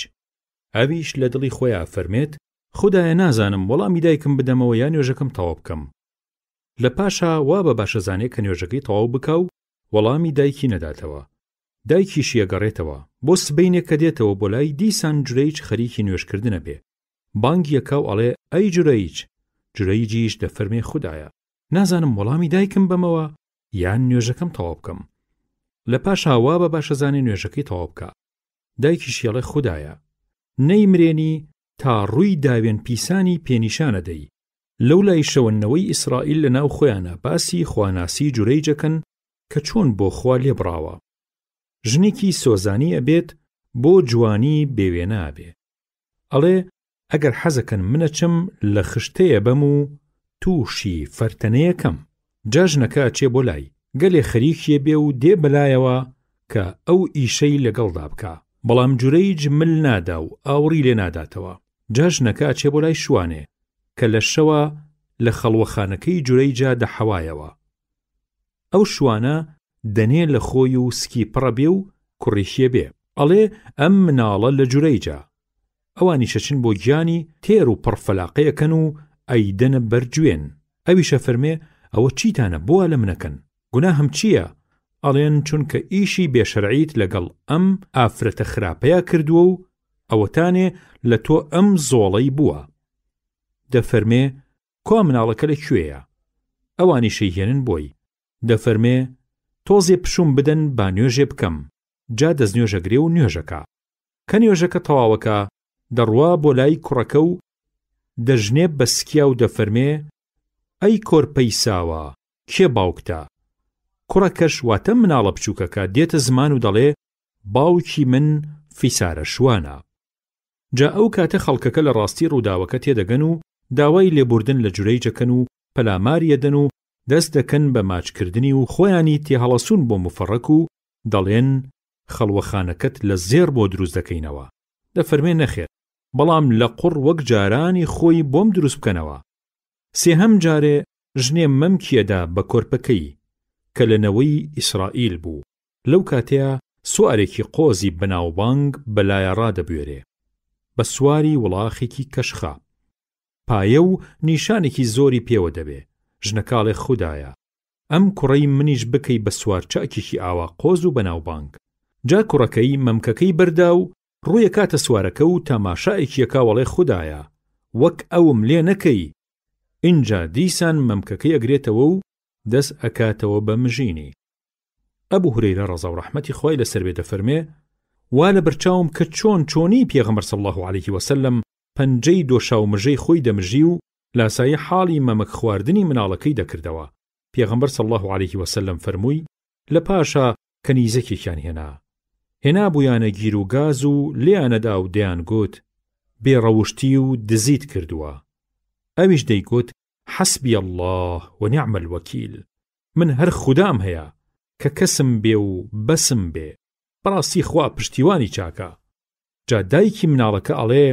ئەویش لە دڵی خۆیا ئەفەرمێت، خودایە نازانم وەڵامی دایکم بدەمەوە یا نوێژەکەم تەواو بکەم. لە پاشا وا بە باشەزانێ کە نوێژەکەی تەواو بکا و وەڵامی دایکی نەداتەوە. دایکیشی ئەگەڕێتەوە. بۆ سبەینێ کە دێتەوە بۆ لای دیسان جورەیج خەریکی نوێژکردنە بێ. بانگی ئەکا و ئەڵێ ئەی جورەیج! جورەیجیش دەفەرمێ خودایە نازانم وەڵامی دایکم بەمەوە یان نوێژەکەم تەواو بکەم. لە پاشا وا بە باشەزانێ نوێژەکەی تەواو بکا. دایکیشی ئەڵێ خودایە نەیمرێنی تا ڕووی داوێن پیسانی پێ نیشان ئەدەی. لەو لایشەوە نەوەی ئیسرائیل لە ناو خۆیانا باسی خواناسی جورەیج ئەکەن کە چۆن بۆ خوا لێبڕاوە. ژنێکی سۆزانی ئەبێت بۆ جوانی بێ وێنە ئەبێ. ئەڵێ ئەگەر حەزەکەن من ئەچم لە خشتەیە بەم و تووشی فەرتەنەیە کەم. جا ژنەکە ئەچێ بۆ لای، گەلێ خەریکیە بێ و دێ بەلایەوە کە ئەو ئیشەی لەگەڵدا بکا، بەڵام جورەیج مل نادا و ئاوڕی لێ ناداتەوە. جا ژنەکە ئەچێ بۆ لای شوانێ کە لە شەوا لە خەڵوەخانەکەی جورەیجا دەحەوایەوە. ئەو شوانە دەنێ لە خۆی و سکی پڕە بێ و کوڕیشیە بێ. ئەڵێ ئەم مناڵە لە جورەیجە. ئەوانیش ئەچن بۆ گیانی تێر و پڕ فەلاقەی ئەکەن و ئەیدەنە بەر جوێن. ئەویش ئەفەرمێ ئەوە چیتانە بۆ وا لە من ئەکەن؟ گوناهم چییە؟ ئەڵێن چونکە ئیشی بێ شەرعیت لەگەڵ ئەم ئافرەتە خراپەیا کردووە و ئەوەتانێ لە تۆ ئەم زۆڵەی بووە. دەفەرمێ کوا مناڵەکە لە کوێیە؟ ئەوانیش ئەیهێنن بۆی. دەفەرمێ، تۆزێ پشووم بدەن با نوێژێ بکەم. جا دەستنوێژ ئەگرێ و نوێژ ئەکا. کە نوێژەکە تەواوەکا، دەڕوا بۆ لای کوڕەکە و دەژنێ بە سکیا و دەفەرمێ، ئەی کۆرپەی ساوا، کێ باوکتە؟ کوڕەکەش واتە مناڵە بچووکەکە دێتە زمان و دەڵێ، باوکی من فیسارە شوانە. جا ئەو کاتە خەڵکەکە لە ڕاستی ڕووداوەکە تێدەگەن و داوای لێبوردن لە جورەیج ئەکەن و پەلاماری ئەدەن و دەست دەکەن بە ماچکردنی و خۆیانی تێهەڵەسوون بۆ موفەڕەک و دەڵێن خەڵوەخانەکەت لە زێڕ بۆ دروست دەکەینەوە دەفەرمێ نەخێر بەڵام لە قوڕ وەک جارانی خۆی بۆم دروست بکەنەوە سێهەم جارێ ژنێ مەمکی ئەدا بە کۆرپەکەی کە لە نەوەی ئیسرائیل بوو لەو کاتەیا سوارێکی قۆزی بەناوبانگ بە لایا ڕادەبوێرێ بە سواری وڵاخێکی کەشخە پایە و نیشانێکی زۆری پێوە دەبێ ژنەکە ئەڵێ خودایە ئەم کوڕەی منیش بکەی بە سوارچاکێکی ئاوا قۆز و بەناوبانگ جا کوڕەکەی مەمکەکەی بەردا و ڕوویەکاتە سوارەکە و تاماشایەکی ئەکا و ئەڵێ خودایە وەک ئەوم لێ نەکەی ئینجا دیسان مەمکەکەی ئەگرێتەوە و دەست ئەکاتەوە بە مژینی. ئەبو هورەیرە ڕەزا و ڕەحمەتی خوای لەسەر بێ دەفەرمێ، وا لەبەرچاوم کە چۆن چۆنی پێغەمبەر صلی اللە علیه وسلم پەنجەی دۆشاو مژەی خۆی دەمژی و لاسایی حاڵی مەمک خواردنی مناڵەکەی دەکردەوە، پێغەمبەر صلی اللە علیه وسلم فەرمووی، لە پاشا کەنیزەکێکیان هێنا هێنابوویانە گیروگاز و لێیانەدا و دەیانگوت، بێ ڕەوشتی و دزیت کردووە، ئەویش دەیگوت، حسبی اللە و نعم الوکیل. من هەر خودام هەیە کە کەسم بێ و بەسم بێ بەڕاستی خوا پشتیوانی چاکە جا دایکی مناڵەکە ئەڵێ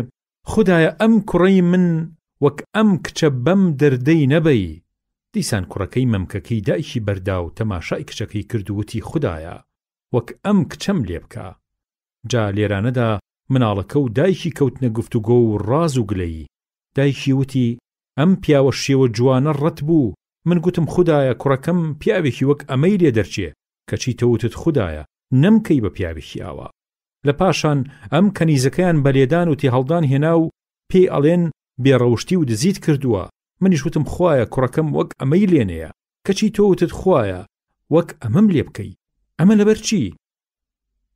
خودایە ئەم کوڕەی من وەک ئەم کچە بەم دەردەی نەبەی دیسان کوڕەکەی مەمکەکەی دایکی بەردا و تەماشای کچەکەی کرد و وتی خودایە وەک ئەم کچەم لێ بکە جا لێرانەدا. مناڵەکە و دایکی کەوتنە گفتوگۆ و ڕاز و گلەیی. دایکی وتی، ئەم پیاوە شێوە جوانە ڕەت بوو، من گوتم خودایە کوڕەکەم پیاوێکی وەک ئەمەی لێ دەرچێ، کەچی تۆ وتت خودایە نەمکەی بە پیاوێکی ئاوا. لە پاشان ئەم کەنیزەکەیان بە لێدان و تێهەڵدان هێنا و پێی ئەڵێن بێ ڕەوشتی و دزیت کردووە، منیش وتم خوایە کوڕەکەم وەک ئەمەی لێ نەیە، کەچی تۆ وتت خوایە وەک ئەمەم لێ بکەی، ئەمە لەبەر چی؟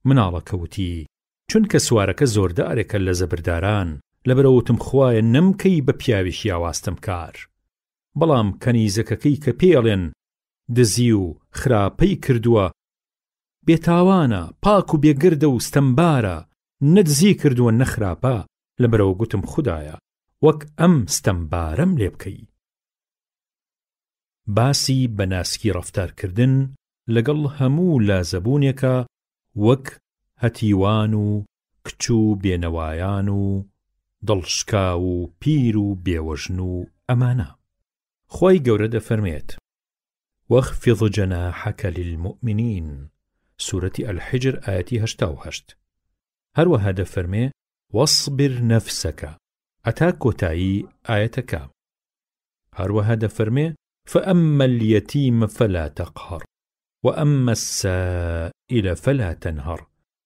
مناڵەکە وتی، چونکە سوارەکە زۆردارێکە لە زەبرداران، لەبەرئەوە وتم خوایە نەمکەی بە پیاوێکی ئاوا ستەمکار. بەڵام کەنیزەکەکەی کە پێی ئەڵێن دزی و خراپەی کردووە، بێتاوانە، پاک و بێگەردە و ستەمبارە، نە دزی کردووە نە خراپە، لەبەرئەوە گوتم خودایە وەک ئەم ستەمبارەم لێ بکەی. باسی بە ناسکی ڕەفتارکردن لەگەڵ هەموو لازەبوونێکا وەک هەتیوان و کچ و بێنەوایان و دڵشکاو و پیر و بێوەژن و ئەمانە. خوای گەورە دەفەرمێت، واخفض جناحک للمومنین، سورەتی الحجر ئایەتی 88. هەروەها دەفەرمێ، واصبر نفسک، هەتا کۆتایی ئایەتەکە. هەروەها دەفەرمێ، فاما الیتیم فلا تقهر واما السائل فلا تنهر،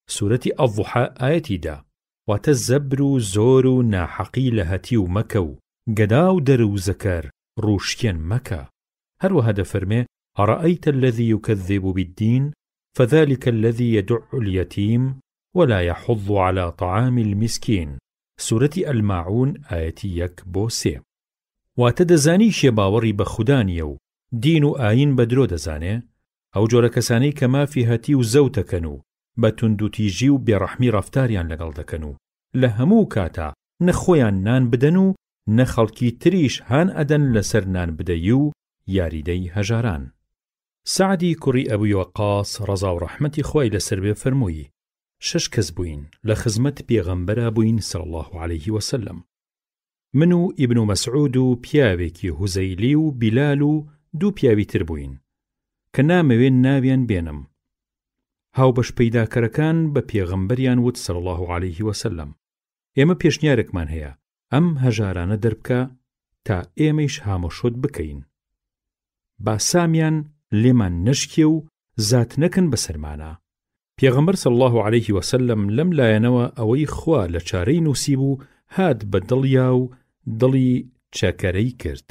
سورەتی الضحی ئایەتی دە. واتە زەبر و زۆر و ناحەقی لە هەتیو مەکە و گەدا و دەروزەکەر ڕووشکێن مەکە. هەروەها دەفەرمێ، ارأیت الذی یکذب بالدین فذلک الذی یدع الیتیم ولا یحض علی طعام المسکین، سورەتی الماعون ئایەتی یەک بۆ سێ. واتە دەزانی کێ باوەڕی بە خودا نییە و دین و ئایین بە درۆ دەزانێ؟ ئەو جۆرە کەسانەی کە مافی هەتیو زەوت دەکەن و بە توندوتیژی و بێڕەحمی ڕەفتاریان لەگەڵ دەکەن و لە هەموو کاتا نە خۆیان نان بدەن و نە خەڵکی تریش هان ئەدەن لەسەر نان بدەیی و یاریدەی هەژاران. سەعدی کوڕی ئەبی وەقاس ڕەزا و ڕەحمەتی خوای لەسەر بێ فەرمووی، شەش کەس بووین لە خزمەت پێغەمبەرا بووین صلی اللە علیه وسلم، من و ئیبن مەسعود و پیاوێکی هوزەیلی و بیلال و دوو پیاوی تر بووین کە نامەوێ ناویان بێنم. هاوبەش پەیداکەرەکان بە پێغەمبەریان وت صلی اللە علیه وسلم، ئێمە پێشنیارێکمان هەیە، ئەم هەژارانە دەربکە تا ئێمەیش هامۆشۆت بکەین، با سامیان لێمان نەشکێ و زات نەکەن بەسەرمانا. پێغەمبەر صلی اللە علیه وسلم لەم لایەنەوە ئەوەی خوا لە چارەی نووسیبوو هات بە دڵیا و دڵی چەکەرەی کرد.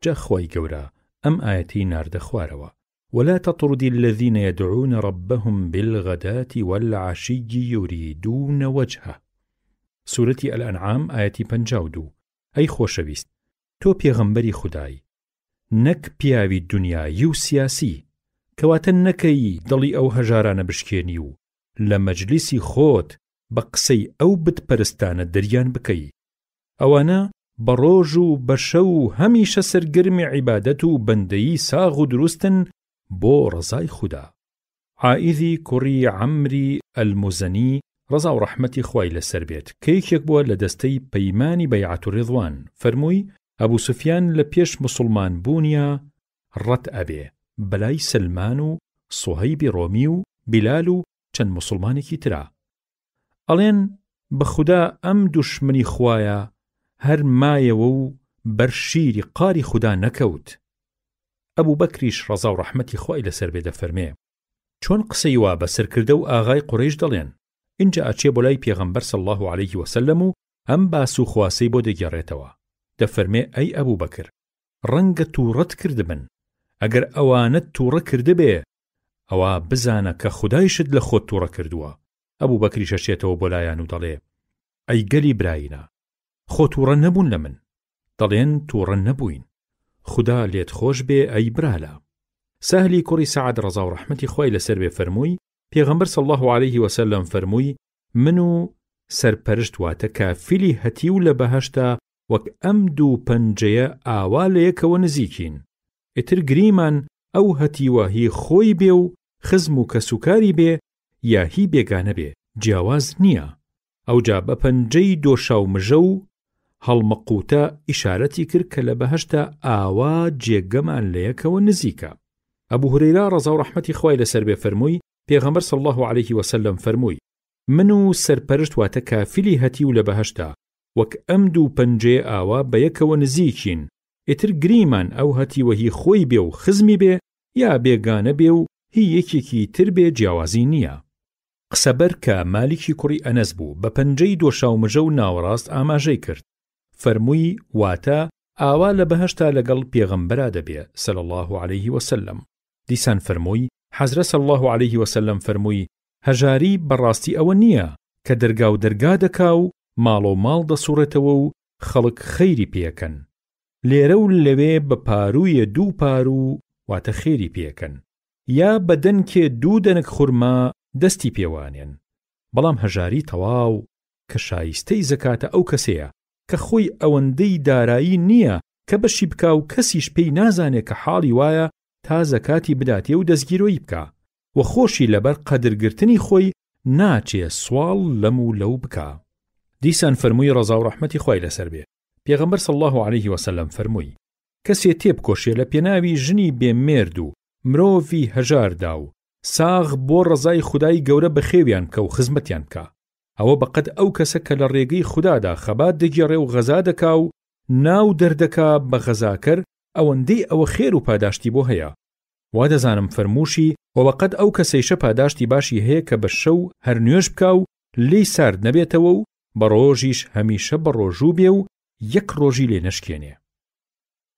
جا خوای گەورە ئەم ئایەتەی ناردە خوارەوە، ولا تطرد الذین یدعون ربهم بالغداة والعشی یریدون وجهه، سورەتی الانعام ئایەتی 52. ئەی خۆشەویست تۆ پێغەمبەری خودای نەک پیاوی دونیایی و سیاسی، کەواتە نەکەی دڵی ئەو هەژارانە بشکێنی و لە مەجلیسی خۆت بە قسەی ئەو بت پەرستانە دەریان بکەی. ئەوانە بە ڕۆژ و بە شەو هەمیشە سەرگەرمی عیبادەت و بەندەیی ساغ و دروستن بۆ ڕەزای خودا. عائیذی کوڕی عەمری الموزەنی ڕەزا و ڕەحمەتی خوای لەسەر بێت کە یەکێک بووە لە دەستەی پەیمانی بەیعەت ڕضوان فەرمووی ئەبو سوفیان لە پێش موسڵمان بوونیا ڕەت ئەبێ بەلای سەلمان و صوهەیبی ڕۆمی و بیلال و چەند موسڵمانێکی ترا ئەڵێن بە خودا ئەم دوشمنی خوایە هەر مایەوە و بەر شیری قاری خودا نەکەوت. ئەبوو بەکریش ڕەزا و ڕەحمەتی خوای لەسەر بێ دەفەرمێ، چۆن قسەی وا بە سەرکردە و ئاغای قوڕەیش دەڵێن؟ ئینجا ئەچێ بۆ لای پێغەمبەر صلی اللە علیه وسلم و ئەم باس و خواسەی بۆ دەگێڕێتەوە، دەفەرمێ ئەی ئەبوو بەکر ڕەنگە تووڕەت کردبن، ئەگەر ئەوانەت تووڕە کردبێ ئەوا بزانە کە خودایشت لە خۆت تووڕە کردووە. ئەبوبەکریش ئەچێتەوە بۆ لایان و دەڵێ، ئەی گەلی برایینە، خۆ تووڕە نەبوون لە من؟ دەڵێن تووڕە نەبووین. خودا لێت خۆش بێ ئەی برالە. سەهلی کوڕی سەعد ڕەزا و ڕەحمەتی خوای لەسەر بێ فەرمووی، پێغەمبەر صلی اللە علیه وسلم فەرمووی، من و سەرپەرشت واتە کافیلی هەتیو لە بەهەشتا وەک ئەم دوو پەنجەیە ئاوا لە یەکەوە نزیکین. ئیتر گریمان ئەو هەتیوە هی خۆی بێ و خزم و کەسوکاری بێ یا هی بێگانە بێ جیاواز نییە. ئەوجا بە پەنجەی دۆشاومژە و هەڵمەقووتە ئیشارەتی کرد کە لە بەهەشتا ئاوا جێگەمان لە یەکەوە نزیکە. ئەبو هورەیرە ڕەزا و ڕەحمەتی خوای لەسەر بێ فەرمووی، پێغەمبەر صلی اللە علیه وسلم فەرمووی. من و سەرپەرشت واتە کافیلی هەتیو لە بەهەشتا وەک ئەم دوو پەنجەیە ئاوا بە یەکەوە نزیکین، ئیتر گریمان ئەو هەتیوە هی خۆی بێ و خزمی بێ یا بێگانە بێ و هی یەکێکی تر بێ جیاوازی نییە. قسەبەر کە مالیکی کوڕی ئەنەس بوو بە پەنجەی دۆشاومژە و ناوەڕاست ئاماژەی کرد فەرمووی، واتە ئاوا لە بەهەشتا لەگەڵ پێغەمبەرا دەبێ، صلی اللە علیه وسلم. دیسان فەرمووی، حەزرەت صلی اللە علیه وسلم فەرمووی، هەژاری بە ڕاستی ئەوە نییە کە دەرگا و دەرگا دەکا و ماڵ و ماڵ دەسوڕێتەوە و خەڵک خەیری پێ ئەکەن لێرە و لەوێ بە پاروویێ دوو پاروو واتە خێری پێ ئەکەن یا بە دەنکێ دوو دەنک خورما دەستی پێوە ئەنێن بەڵام هەژاری تەواو کە شایستەی زەکاتە ئەو کەسەیە کە خۆی ئەوەندەی دارایی نییە کە بەشی بکا و کەسیش پێی نازانێ کە حاڵی وایە تا زەکاتی بداتێ و دەستگیرۆیی بکا و خۆشی لەبەر قەدر گرتنی خۆی ناچێ سواڵ لەم و لەو بکا. دیسان فەرمووی ڕەزا و ڕەحمەتی خوای لەسەر بێ پێغەمبەر صلی اللە علیه وسلم فەرمووی، کەسێ تێبکۆشێ لە پێناوی ژنی بێ مێرد و مرۆڤی هەژاردا و ساغ بۆ ڕەزای خودای گەورە بەخێویان بکە و خزمەتیان بکا ئەوە بەقەد ئەو کەسە کە لە ڕێگەی خودادا خەبات دەگێڕێ و غەزا دەکا و ناو دەردەکا بە غەزاکەر ئەوەندەی ئەوە خێر و پاداشتی بۆ هەیە وا دەزانم فەرمووشی وە بەقەد ئەو کەسەیشە پاداشتی باشی هەیە کە بە شەو هەر نوێژ بکا و لێی سارد نەبێتەوە و بە ڕۆژیش هەمیشە بە ڕۆژوو بێ و یەک ڕۆژی لێ نەشکێنێ.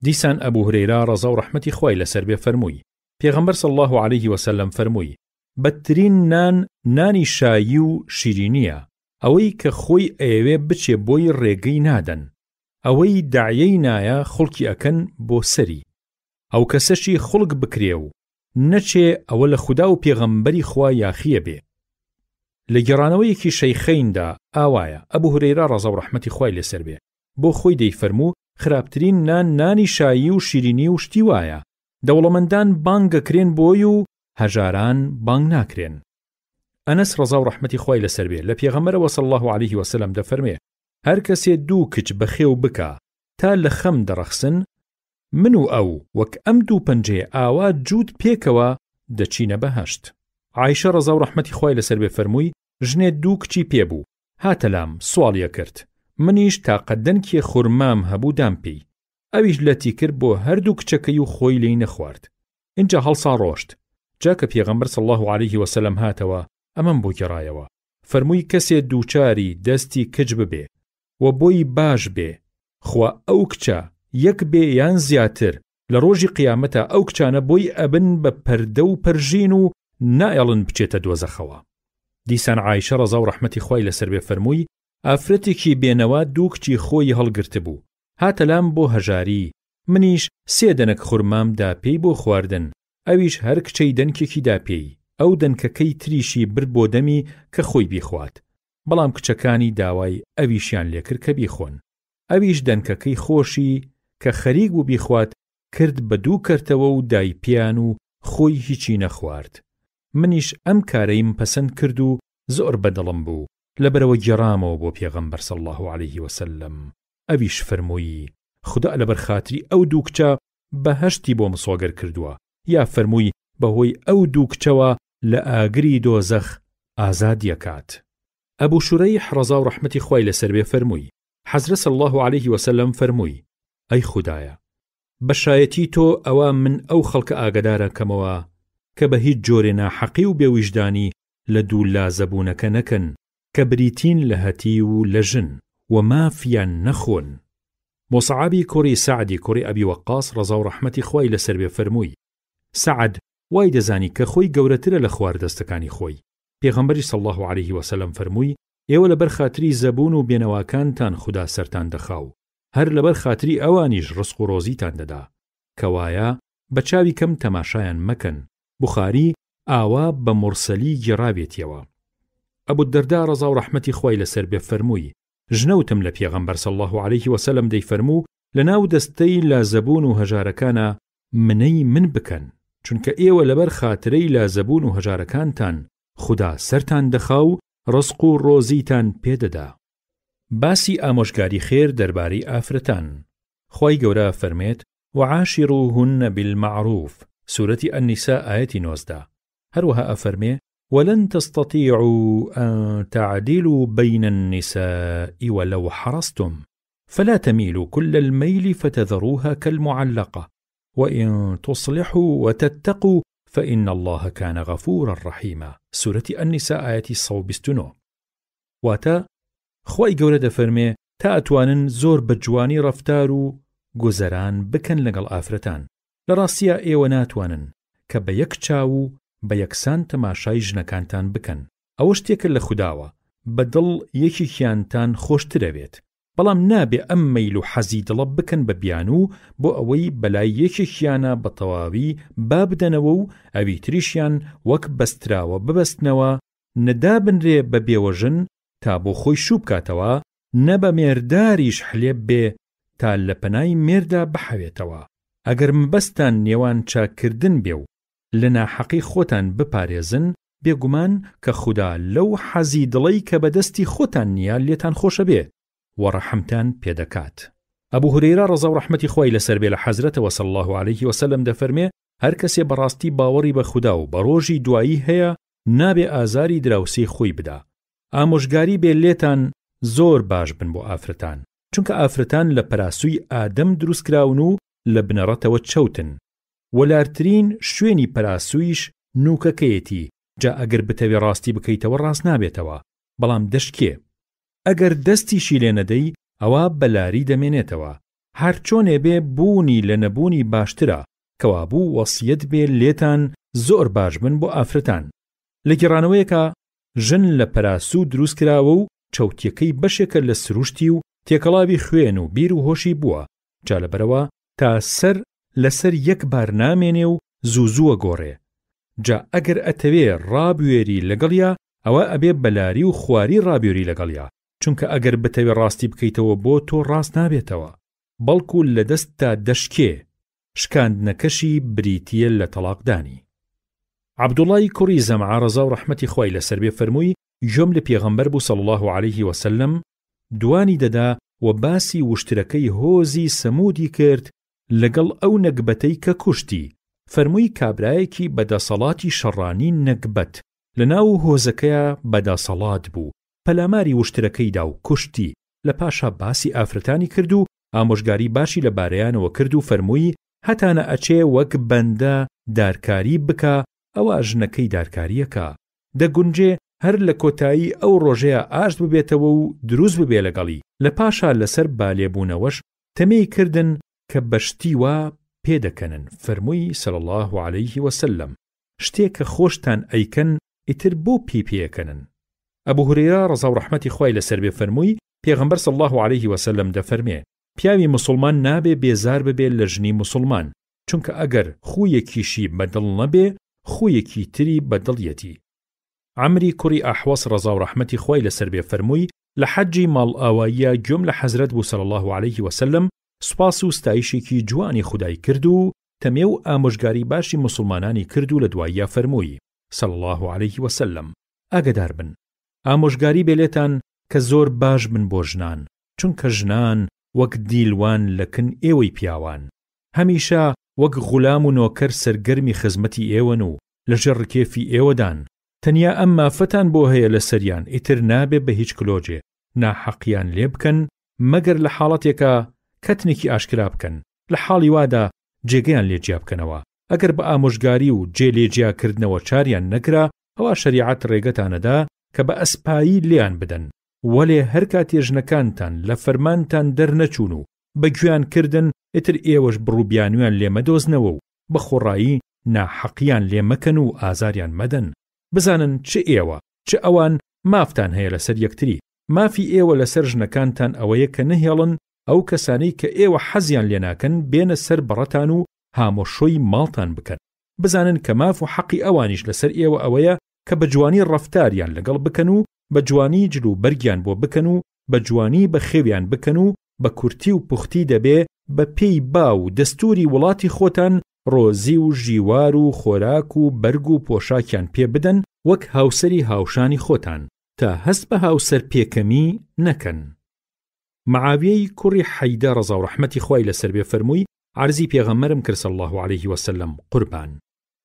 دیسان ئەبو هورەیرە ڕەزا و ڕەحمەتی خوای لەسەر بێ فەرمووی، پێغەمبەر صلی اللە علیه وسلم فەرمووی، بەدترین نان نانی شایی و شیرینیە، ئەوەی کە خۆی ئەیەوێ بچێ بۆی ڕێگەی نادەن، ئەوەی دەعیەی نایە خڵکی ئەکەن بۆ سەری، ئەو کەسەشی خڵک بکرێ و نەچێ ئەوە لە خودا و پێغەمبەری خوا یاخیە بێ. لە گێڕانەوەیەکی شەیخەیندا ئاوایە، ئەبو هورەیرە ڕەزا و ڕەحمەتی خوای لەسەر بێ بۆ خۆی دەیفەرموو خراپترین نان نانی شایی و شیرینی و شتی وایە، دەوڵەمەندان بانگەکرێن بۆی و هەژاران بانگ ناکرێن. ئەنەس ڕەزا و ڕەحمەتی خوای لەسەر بێ لە پێغەمبەرەوە صلی اللە علیه وسلم دەفەرمێ هەر کەسێ دوو کچ بەخێو بکا تا لە خەم دەڕەخسن، من و ئەو وەک ئەم دوو پەنجەیە ئاوا جووت پێکەوە دەچینە بەهەشت. عائیشە ڕەزا و ڕەحمەتی خوای لەسەر بێ فەرمووی، ژنێ دوو کچی پێ بوو، هاتە لام سواڵی ئەکرد، منیش تاقە دەنکێ خورمام هەبوو دام پێی، ئەویش لەتی کرد بۆ هەردوو کچەکەی و خۆی لێی نەخوارد، ئینجا هەڵسا ڕۆشت، جا کە پێغەمبەر صلی اللە علیه وسلم هاتەوە ئەمەم بۆ گێڕایەوە، فەرمووی کەسێ دووچاری دەستی کچ ببێ و بۆی باش بێ، خوا ئەو کچە یەک بێ یان زیاتر لە ڕۆژی قیامەتا ئەو کچانە بۆی ئەبن بە پەردە و پەرژین و نایەڵن بچێتە دۆزەخەوە. دیسان عائیشە ڕەزا و ڕەحمەتی خوای لەسەر بێ فەرمووی، ئافرەتێکی بێنەوا دوو کچی خۆی هەڵگرتبوو، هاتە لام بۆ هەژاری، منیش سێ دەنک خورمام دا پێی بۆ خواردن، ئەویش هەر کچەی دەنکێکی دا پێی، ئەو دەنکەکەی تریشی برد بۆ دەمی کە خۆی بیخوات، بەڵام کچەکانی داوای ئەویشیان لێکرد کە بیخۆن، ئەویش دەنکەکەی خۆشی کە خەریک بوو بیخوات کرد بە دوو کەرتەوە و دای پێیان و خۆی هیچی نەخوارد. منیش ئەم کارەیم پەسەند کرد و زۆر بە دڵم بوو، لەبەرئەوە گێڕامەوە بۆ پێغەمبەر صلی اللە علیه وسلم، ئەویش فەرمووی، خودا لەبەر خاتری ئەو دوو کچە بەهەشتی بۆ مسۆگەر کردووە، یا فەرمووی بەهۆی ئەو دوو کچەوە لە ئاگری دۆزەخ ئازادی ئەکات. ئەبو شورەیح ڕەزا و ڕەحمەتی خوای لەسەر بێ فەرمووی، حەزرەت صلی اللە علیه وسلم فەرمووی، ئەی خودایە بە شایەتی تۆ ئەوا من ئەو خەڵکە ئاگەدار ئەکەمەوە کە بە هیچ جۆرێ ناحەقی و بێ ویژدانی لە دوو لا زەبوونەکە نەکەن کە بریتین لە هەتیو و لە ژن و مافیان نەخۆن. موسعەبی کوڕی سەعدی کوڕی ئەبی وەقاس ڕەزا و ڕەحمەتی خوای لەسەر بێ فەرمووی، سەعد وای دەزانی کە خۆی گەورەترە لە خواردەستەکانی خۆی، پێغەمبەریش صلی اللە علیه وسلم فەرمووی، ئێوە لەبەر خاتری زەبوون و بێنەواکانتان خودا سەرتان دەخا و هەر لەبەر خاتری ئەوانیش ڕزق و ڕۆزیتان دەدا، کەوایە بە چاوی کەم تەماشایان مەکەن، بوخاری ئاوا بە مورسەلی گێڕاوێتیەوە. ئەبو الدرداء ڕەزا و ڕەحمەتی خوای لەسەر بێ فەرمووی، ژنەوتم لە پێغەمبەر صلی اللە علیه وسلم دەیفەرموو، لەناو دەستەی لازەبوون و هەژارەکانا منەی من بکەن، چونکە ئێوە لەبەر خاترەی لازەبوون و هەژارەکانتان خودا سەرتان دەخا و ڕزق و ڕۆزیتان پێ دەدا. باسی ئامۆژگاری خێر دەربارەی ئافرەتان، خوای گەورە ئەفەرمێت، وعاشروهن بالمعروف، سورەتی النساء ئایەتی 19، هەروەها ئەفەرمێ. ولن تستطيعوا أن تعدلوا بين النساء ولو حرصتم فلا تميلوا كل الميل فتذروها كالمعلقة وإن تصلحوا وتتقوا فإن الله كان غفورا رحيما سورەتی النساء ئایەتی 129. واتە، خوای گەورە دەفەرمێ تا ئەتوانن زۆر بە جوانی ڕەفتار و گوزەران بکەن لەگەڵ ئافرەتان، لە ڕاستیا ئێوە ناتوانن کە بە یەک چاو و بە یەکسان تەماشای ژنەکانتان بکەن، ئەوە شتێکە لە خوداوە بە دڵ یەکێکیانتان خۆشترەبێت، بەڵام نابێ ئەم مەیل و حەزی دڵە بکەن بە بیانوو بۆ ئەوەی بەلای یەکێکیانا بە تەواوی با بدەنەوە و ئەوی تریشیان وەک بەستراوە ببەستنەوە، نە دابنرێ بە بێوەژن تا بۆ خۆی شوو بکاتەوە، نە بە مێرداریش حلێب بێ تا لە پەنای مێردا بحەوێتەوە. ئەگەر مەبەستتان نێوان چاک کردن بێ و لە ناحەقی خۆتان بپارێزن، بێگومان کە خودا لەو حەزی دڵەی کە بە دەستی خۆتان نییە لێتان خۆشەبێ و ڕەحمتان پێدەکات. ئەبو هورەیرە ڕەزا و ڕەحمەتی خوای لەسەر بێ لە حەزرەتەوە صلی اللە علیه وسلم دەفەرمێ، هەر کەسێ بەڕاستی باوەڕی بە خودا و بە ڕۆژی دوایی هەیە نابێ ئازاری دراوسێی خۆی بدا. ئامۆژگاری بێ لێتان زۆر باش بن بۆ ئافرەتان، چونکە ئافرەتان لە پەراسووی ئادەم دروست کراون و لە بنەڕەتەوە چەوتن، وە لارترین شوێنی پەراسوویش نووکەکەیەتی، جا ئەگەر بتەوێ ڕاستی بکەیتەوە ڕاست نابێتەوە، بەڵام دەشکێ. ئەگەر دەستیشی لێ نەدەی ئەوا بە لاری دەمێنێتەوە. هەرچۆنێ بێ بوونی لە نەبوونی باشترە، کەوابوو وەسیەت بێ لێتان زۆر باش بن بۆ ئافرەتان. لە گێڕانەوەیەکا ژن لە پەراسوو دروست کراوە و چەوتیەکەی بەشێکە لە سروشتی و تێکەڵاوی خوێن و بیر و هۆشی بووە، جا لەبەرئەوە تا سەر لەسەر یەک بار نامێنێ و زوو زوو ئەگۆڕێ، جا ئەگەر ئەتەوێ ڕابوێری لەگەڵیا ئەوە ئەبێ بە لاری و خواری ڕابوێری لەگەڵیا، چونکە ئەگەر بتەوێ ڕاستی بکەیتەوە بۆ تۆ ڕاست نابێتەوە بەڵکو لە دەستتا دەشکێ، شکاندنەکەشی بریتیە لە تەڵاقدانی. عەبدوڵای کوڕی زەمعە ڕەزا و ڕەحمەتی خوای لەسەر بێ فەرمووی، گوێم لە پێغەمبەر بوو صلی اللە علیه وسلم دوانی دەدا و باسی وشترەکەی هۆزی سەموودی کرد لەگەڵ ئەو نەگبەتەی کە کوشتی، فەرمووی کابرایەکی بە دەسەڵاتی شەڕانی نەگبەت لە ناو هۆزەکەیا بە دەسەڵات بوو پەلاماری وشترەکەی دا و کوشتی، لە پاشا باسی ئافرەتانی کرد و ئامۆژگاری باشی لە بارەیانەوە کرد و فەرمووی هەتانە ئەچێ وەک بەندە دارکاری بکا ئەوا ژنەکەی دارکاریەکا دەگونجێ هەر لە کۆتایی ئەو ڕۆژەیا ئاشت ببێتەوە و دروست ببێ لەگەڵی، لە پاشا لەسەر بالێبوونەوەش تەمێی کردن کە بە شتی وا پێدەکەنن، فەرمووی، صلی اللە علیه وسلم، شتێ کە خۆشتان ئەیکەن ئیتر بۆ پێی پێئەکەنن؟ ئەبو هورەیرە ڕەزا و ڕەحمەتی خوای لەسەر بێ فەرمووی، پێغەمبەر صلی اللە علیه وسلم دەفەرمێ، پیاوی موسڵمان نابێ بێزار ببێ لە ژنی موسڵمان، چونکە ئەگەر خوویەکیشی بە دڵ نەبێ خوویەکی تری بە دڵیەتی. عەمری کوڕی ئەحوەس ڕەزا و ڕەحمەتی خوای لەسەر بێ فەرمووی، لە حەجی ماڵئاواییا گوێم لە حەزرەت بوو صلی اللە علیه وسلم سوپاس و ستایشێکی جوانی خودای کرد و تەمێ و ئامۆژگاری باشی موسڵمانانی کرد و لە دواییا فەرمووی صلی اللە علیه وسلم ئاگەدار بن ئامۆژگاری بێ لێتان کە زۆر باش بن بۆ ژنان چونکە ژنان وەک دیل وان لە کن ئێوەی پیاوان هەمیشە وەک غولام و نۆکەر سەرگەرمی خزمەتی ئێوەن و لە ژێر ڕکێفی ئێوەدان تەنیا ئەم مافەتان بۆ هەیە لەسەریان ئیتر نابێ بە هیچ کلۆجێ ناحەقیان لێ بکەن مەگەر لە حاڵەتێکا کەتنێکی ئاشکرا بکەن لە حاڵی وادا جێگەیان لێ جیا بکەنەوە ئەگەر بە ئامۆژگاری و جێ لێ جیا کردنەوە چاریان نەکرا ئەوا شەریعەت ڕێگەتانەدا کە بە ئەسپایی لێیان بدەن وەلێ هەر کاتێ ژنەکانتان لە فەرمانتان دەرنەچوون و بە گوێیان کردن ئیتر ئێوەش بڕوبیانویان لێ مەدۆزنەوە و بە خۆڕایی ناحەقیان لێ مەکەن و ئازاریان مەدەن، بزانن چ ئێوە، چ ئەوان مافتان هەیە لەسەر یەکتری، مافی ئێوە لەسەر ژنەکانتان ئەوەیە کە نەهێڵن ئەو کەسانەی کە ئێوە حەزیان لێ ناکەن بێنە سەر بەڕەتان و هامۆشۆی ماڵتان بکەن، بزانن کە ماف و حەقی ئەوانیش لەسەر ئێوە ئەوەیە کە بە جوانی ڕەفتاریان لەگەڵ بکەن و بە جوانی جل و بەرگیان بۆ بکەن و بە جوانی بەخێویان بکەن و بە کورتی و پوختی دەبێ بە پێی باو و دەستووری وڵاتی خۆتان ڕۆزی و ژیوار و خۆراک و بەرگ و پۆشاکیان پێ بدەن وەک هاوسەری هاوشانی خۆتان تا هەست بە هاوسەر پێکەمی نەکەن. معاویەی کوڕی حەیدە ڕەزا و ڕەحمەتی خوای لەسەر بێ فەرمووی، عەرزی پێغەمبەرم کرد صلی اللە علیه وسلم، قوربان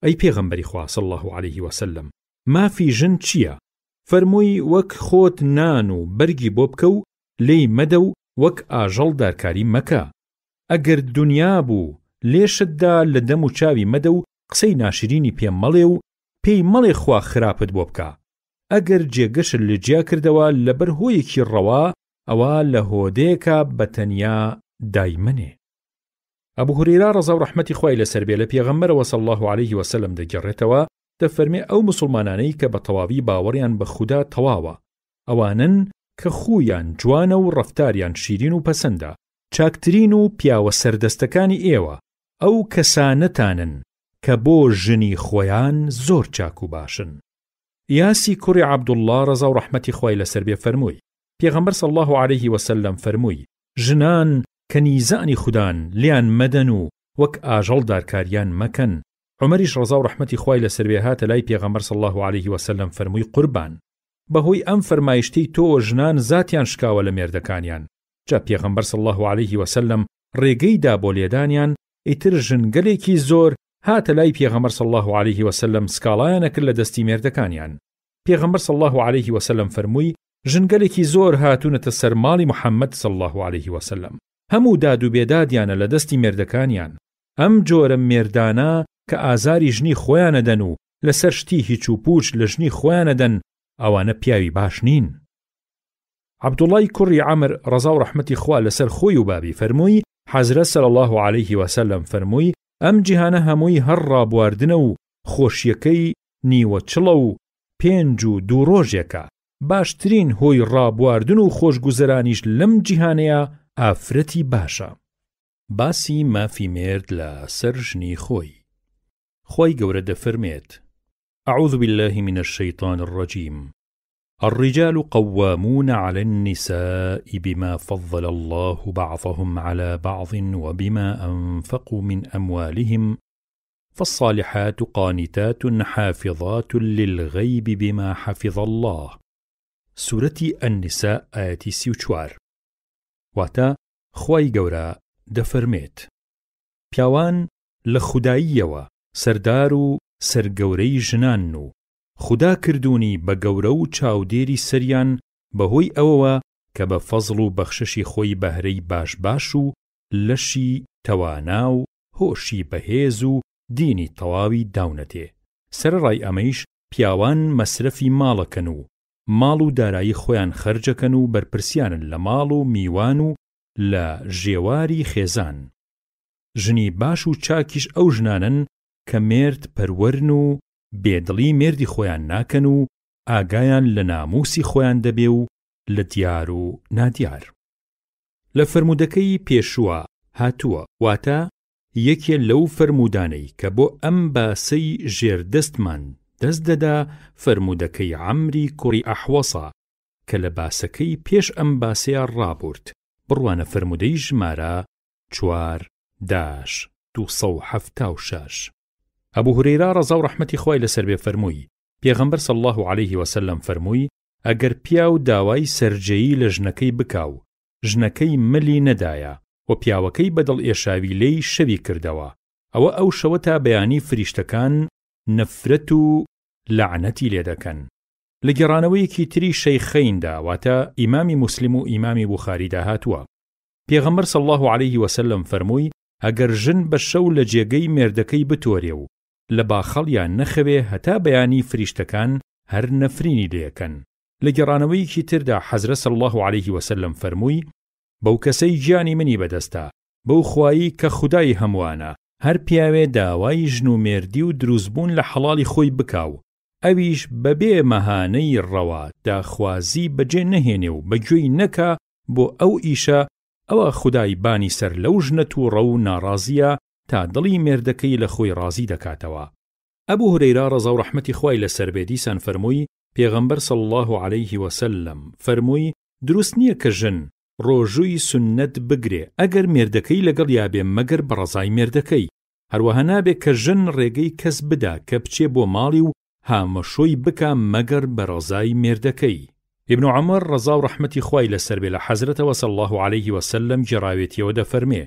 ئەی پێغەمبەری خوا صلی اللە علیه وسلم! مافی ژن چییە؟ فەرمووی وەک خۆت نان و بەرگی بۆ بکە و لێی مەدە و وەک ئاژەڵ دارکاری مەکە. ئەگەر دونیا بوو لێشت دا لە دەم و چاوی مەدە و قسەی ناشرینی پێ مەڵێ و پێی مەڵێ خوا خراپت بۆ بکا. ئەگەر جێگەشت لێ جیا کردەوە لەبەر هۆیەکی ڕەوا ئەوا لە هۆدەیەکا بە تەنیا دای مەنێ. ئەبو هورەیرە ڕەزا و ڕەحمەتی خوای لەسەر بێ لە پێغەمبەرەوە صلی اللە علیه وسلم دەگێڕێتەوە دەفەرمێ ئەو موسڵمانانەی کە بە تەواوی باوەڕیان بە خودا تەواوە ئەوانەن کە خوویان جوانە و ڕەفتاریان شیرین و پەسەندە، چاکترین و پیاوە سەردەستەکانی ئێوە ئەو کەسانەتانن کە بۆ ژنی خۆیان زۆر چاک و باشن. ئیاسی کوڕی عەبدوڵڵا ڕەزا و ڕەحمەتی خوای لەسەر بێ فەرمووی، پێغەمبەر صلی اللە علیه وسلم فەرمووی، ژنان کەنیزانی خودان لێیان مەدەن و وەک ئاژەڵ دارکاریان مەکەن، عومەریش ڕەزا و ڕەحمەتی خوای لەسەر بێ هاتە لای پێغەمبەر صلی اللە علیه وسلم فەرمووی قوربان بەهۆی ئەم فەرمایشتەی تۆوە ژنان زاتیان شکاوە لە مێردەکانیان، جا پێغەمبەر صلی اللە علیه وسلم ڕێگەی دا بۆ لێدانیان، ئیتر ژنگەلێکی زۆر هاتە لای پێغەمبەر صلی اللە علیه وسلم سکاڵایان ئەکرد لە دەستی مێردەکانیان، پێغەمبەر صلی اللە علیه وسلم فەرمووی ژنگەلێکی زۆر هاتوونەتە سەر ماڵی محمد صلی اللە علیه وسلم هەموو داد و بێدادیانە لە دەستی مێردەکانیان، ئەم جۆرە مێردانە کە ئازاری ژنی خۆیان ئەدەن و لەسەر شتی هیچ و پوچ لە ژنی خۆیان ئەدەن ئەوانە پیاوی باش نین. عەبدوڵای کوڕی عەمر ڕەزا و ڕەحمەتی خوا لەسەر خۆی و بابی فەرمووی، حەزرەت صلی اللە علیه وسلم فەرمووی، ئەم جیهانە هەمووی هەر ڕابواردنە و خۆشیەکەی نیوە چڵە و پێنج و دوو ڕۆژێکە، باشترین هۆی ڕابواردن و خۆشگوزەرانیش لەم جیهانەیا ئافرەتی باشە. باسی مافی مێرد لە سەر ژنی خۆی. خوای گەورە دەفەرمێت، اعوذ باللە من الشیطان الرجیم، الرجال قوامون علی النساء بما فضل اللە بعضهم علی بعض وبما انفقوا من اموالهم فالصالحات قانتات حافظات للغیب بما حفظ اللە. سورەتی النساء ئایەتی 34. واتە، خوای گەورە دەفەرمێت، پیاوان لە خوداییەوە سەردار و سەرگەورەی ژنانن و خودا کردوونی بە گەورە و چاودێری سەریان بەهۆی ئەوەوە کە بە فەزڵ و بەخششی خۆی بەهرەی باش باش و لەشی تەوانا و هۆشی بەهێز و دینی تەواوی داونەتێ، سەرەڕای ئەمەیش پیاوان مەسرەفی ماڵەکەن و ماڵ و دارایی خۆیان خەرجەکەن و بەرپرسیارن لە ماڵ و میوان و لە ژێواری خێزان. ژنی باش و چاکیش ئەو ژنانەن کە مێرد پەروەرن و بێدڵی مێردی خۆیان ناکەن و ئاگایان لە ناموسی خۆیان دەبێ و لە دیار و نادیار. لە فەرموودەکەی پێشووا هاتووە، واتە، یەکێ لەو فەرموودانەی کە بۆ ئەم باسەی ژێر دەستمان دەست دەدا فەرموودەکەی عەمری کوڕی ئەحوەصە کە لە باسەکەی پێش ئەم باسەیا ڕابوورد، بڕوانە فەرموودەی ژمارە چوار داش 276. ئەبو هورەیرە ڕەزا و ڕەحمەتی خوای لەسەر بێ فەرمووی، پێغەمبەر صلی اللە علیه وسلم فەرمووی، ئەگەر پیاو داوای سەرجێیی لە ژنەکەی بکا و ژنەکەی ملی نەدایە و پیاوەکەی بە دڵئێشاوی لێی شەوی کردەوە ئەوە ئەو شەوە تا بەیانی فریشتەکان نەفرەت و لەعنەتی لێ دەکەن. لە گێڕانەوەیەکی تری شەیخەیندا واتە ئیمامی موسلیم و ئیمامی بوخاریدا هاتووە پێغەمبەر صلی اللە علیه وسلم فەرمووی ئەگەر ژن بە شەو لە جێگەی مێردەکەی بتۆرێ و لە باخەڵیا نەخەوێ هەتا بەیانی فریشتەکان هەر نەفرینی لێکەن. لە گێڕانەوەیەکی تردا حەزرەت صلی اللە علیه وسلم فەرمووی، بەو کەسەی گیانی منی بەدەستە، بەو خوایەی کە خودای هەمووانە، هەر پیاوێ داوای ژن و مێردی و دروستبوون لە حەڵاڵی خۆی بکا و ئەویش بەبێ مەهانەی ڕەوا داخوازی بەجێ نەهێنێ و بەگوێی نەکا بۆ ئەو ئیشە، ئەوا خودای بانی سەر لەو ژنە تووڕە و ناڕازییە تا دڵی مێردەکەی لە خۆی ڕازی دەکاتەوە. ئەبو هورەیرە ڕەزا و ڕەحمەتی خوای لەسەر بێ دیسان فەرمووی، پێغەمبەر صلی اللە علیه وسلم فەرمووی، دروست نییە کە ژن ڕۆژووی سوننەت بگرێ ئەگەر مێردەکەی لەگەڵیا بێ مەگەر بە ڕەزای مێردەکەی، هەروەها نابێ کە ژن ڕێگەی کەس بدا کە بچێ بۆ ماڵی و هامەشۆی بکا مەگەر بە ڕەزای مێردەکەی. ابن عمر ڕەزا و ڕەحمەتی خوای لەسەر بێ لە حەزرەتەوە صلی اللە علیه وسلم گێڕاوێتیەوە دەفەرمێ،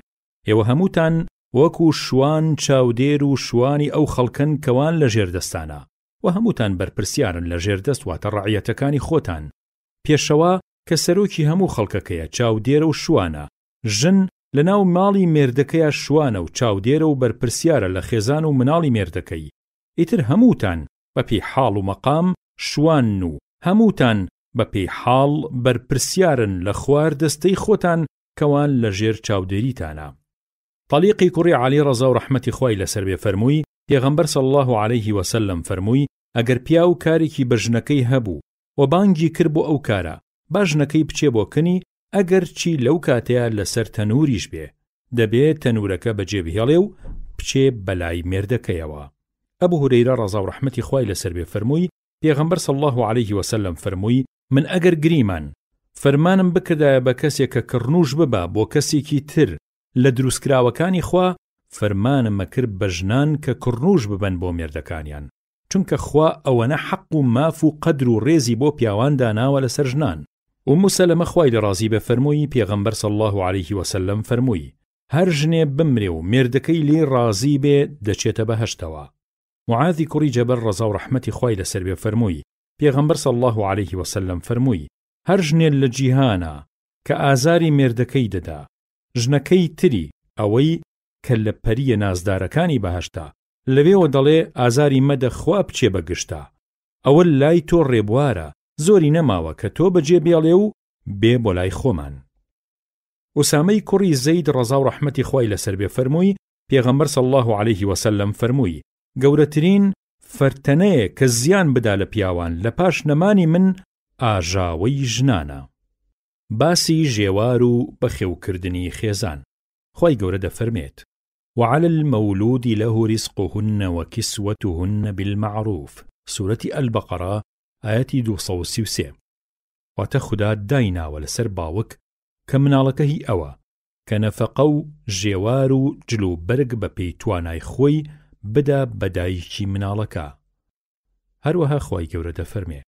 ئێوە هەمووتان وەکو شوان چاودێر و شوانی ئەو خەڵکەن کەوان لە ژێر دەستانە. وە هەمووتان بەرپرسیارن لە ژێر دەست واتە ڕەعیەتەکانی خۆتان. پێشەوا کە سەرۆکی هەموو خەڵکەکەیە چاودێرە و شوانە، ژن لە ناو ماڵی مێردەکەیا شوانە و چاودێرە و بەرپرسیارە لە خێزان و مناڵی مێردەکەی. ئیتر هەمووتان بە پێی حاڵ و مەقام شوانن و هەمووتان بە پێی حاڵ بەرپرسیارن لە خوار دەستەی خۆتان کەوان لە ژێر چاودێریتانە. تەلیقی کوڕی عەلی ڕەزا و ڕەحمەتی خوای لەسەر بێ فەرمووی، پێغەمبەر صلی اللە علیه و سلم فەرمووی، ئەگەر پیاو کارێکی بە ژنەکەی هەبوو و بانگی کرد بۆ ئەو کارە، با ژنەکەی بچێ بۆ کنی ئەگەر چی لەو کاتەیا لەسەر تەنووریش بێ، دەبێ تەنوورەکە بەجێ بهێڵێ و بچێ بەلای مێردەکەیەوە. ئەبو هورەیرە ڕەزا و ڕەحمەتی خوای لەسەر بێ فەرمووی، پێغەمبەر صلی اللە علیه و سلم فەرمووی، من ئەگەر گریمان فەرمانم بکردایە بە کەسێک کە کڕنووش ببا بۆ کەسێکی تر لە دروستکراوەکانی خوا، فەرمانم ئەکرد بە ژنان کە کڕنووش ببەن بۆ مێردەکانیان، چونکە خوا ئەوەنە حەق و ماف و قەدر و ڕێزی بۆ پیاوان داناوە لەسەر ژنان. ئوم سەلەمە خوای لێ ڕازی بێ فەرمووی، پێغەمبەر صلی اللە علیه وسلم فەرمووی، هەر ژنێ بمرێ و مێردەکەی لێی ڕازی بێ دەچێتە بەهەشتەوە. معاذی کوڕی جەبەل ڕەزا و ڕەحمەتی خوای لەسەر بێ فەرمووی، پێغەمبەر صلی اللە علیه وسلم فەرمووی، هەر ژنێ لە جیهانا کە ئازاری مێردەکەی دەدا، ژنەکەی تری، ئەوەی کە لە پەرییە نازدارەکانی بەهەشتە، لەوێوە دەڵێ ئازاری مەدە خوا بچێ بە گژتا. ئەوە لای تۆ ڕێبوارە، زۆری نەماوە کە تۆ بەجێ بێڵێ و بێ بۆ لای خۆمان. ئوسامەی کوڕی زەید ڕەزا و ڕەحمەتی خوای لەسەر بێ فەرمووی، پێغەمبەر صلی اللە علیه وسلم فەرمووی، گەورەترین فەرتەنەیە کە زیان بدا لە پیاوان لە پاش نەمانی من ئاژاوەی ژنانە. باسی ژێوار و بەخێوکردنی خێزان خوای گەورە دەفەرمێت، وعلی المولود له رزقهن وکسوتهن بالمعروف، سورەتی البقرە ئایەتی 233. واتە خودا دایناوە لەسەر باوک کە مناڵەکە هی ئەوە، کە نەفەقە و ژێوار و جل و بەرگ بە پێی توانای خۆی بدا بە دایکی مناڵەکە. هەروەها خوای گەورە دەفەرمێ،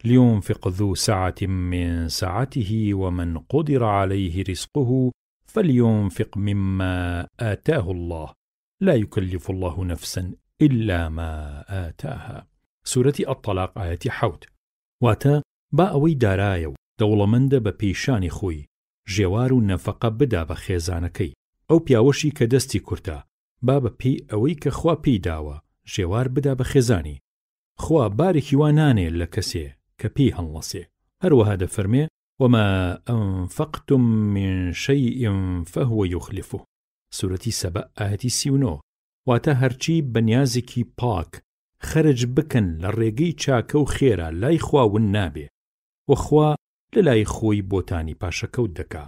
لینفق ذو سعة من سعته ومن قدر علیه رزقه فلینفق مما آتاه اللە لا یکلف اللە نفسا الا ما آتاها، سورەتی الطلاق ئایەتی حەوت. واتە، با ئەوەی دارایە و دەوڵەمەندە بە پێی شانی خۆی ژێوار و نەفەقە بدا بە خێزانەکەی، ئەو پیاوەشی کە دەستی کورتە با بە پێی ئەوەی کە خوا پێی داوە ژێوار بدا بە خێزانی، خوا بارێکی وا نانێ لە کەسێ کە پێی هەڵنەسێ، هەروەها دەفەرمێ، وما انفقتم من شیء فهو یخلفه، سورەتی سەبەء ئایەتی 39، واتە هەرچی بە نیازێکی پاک خەرج بکەن لە ڕێگەی چاکە و خێرا لای خوا ون نابێ و خوا لە لای خۆی بۆتانی پاشەکەوت دەکا.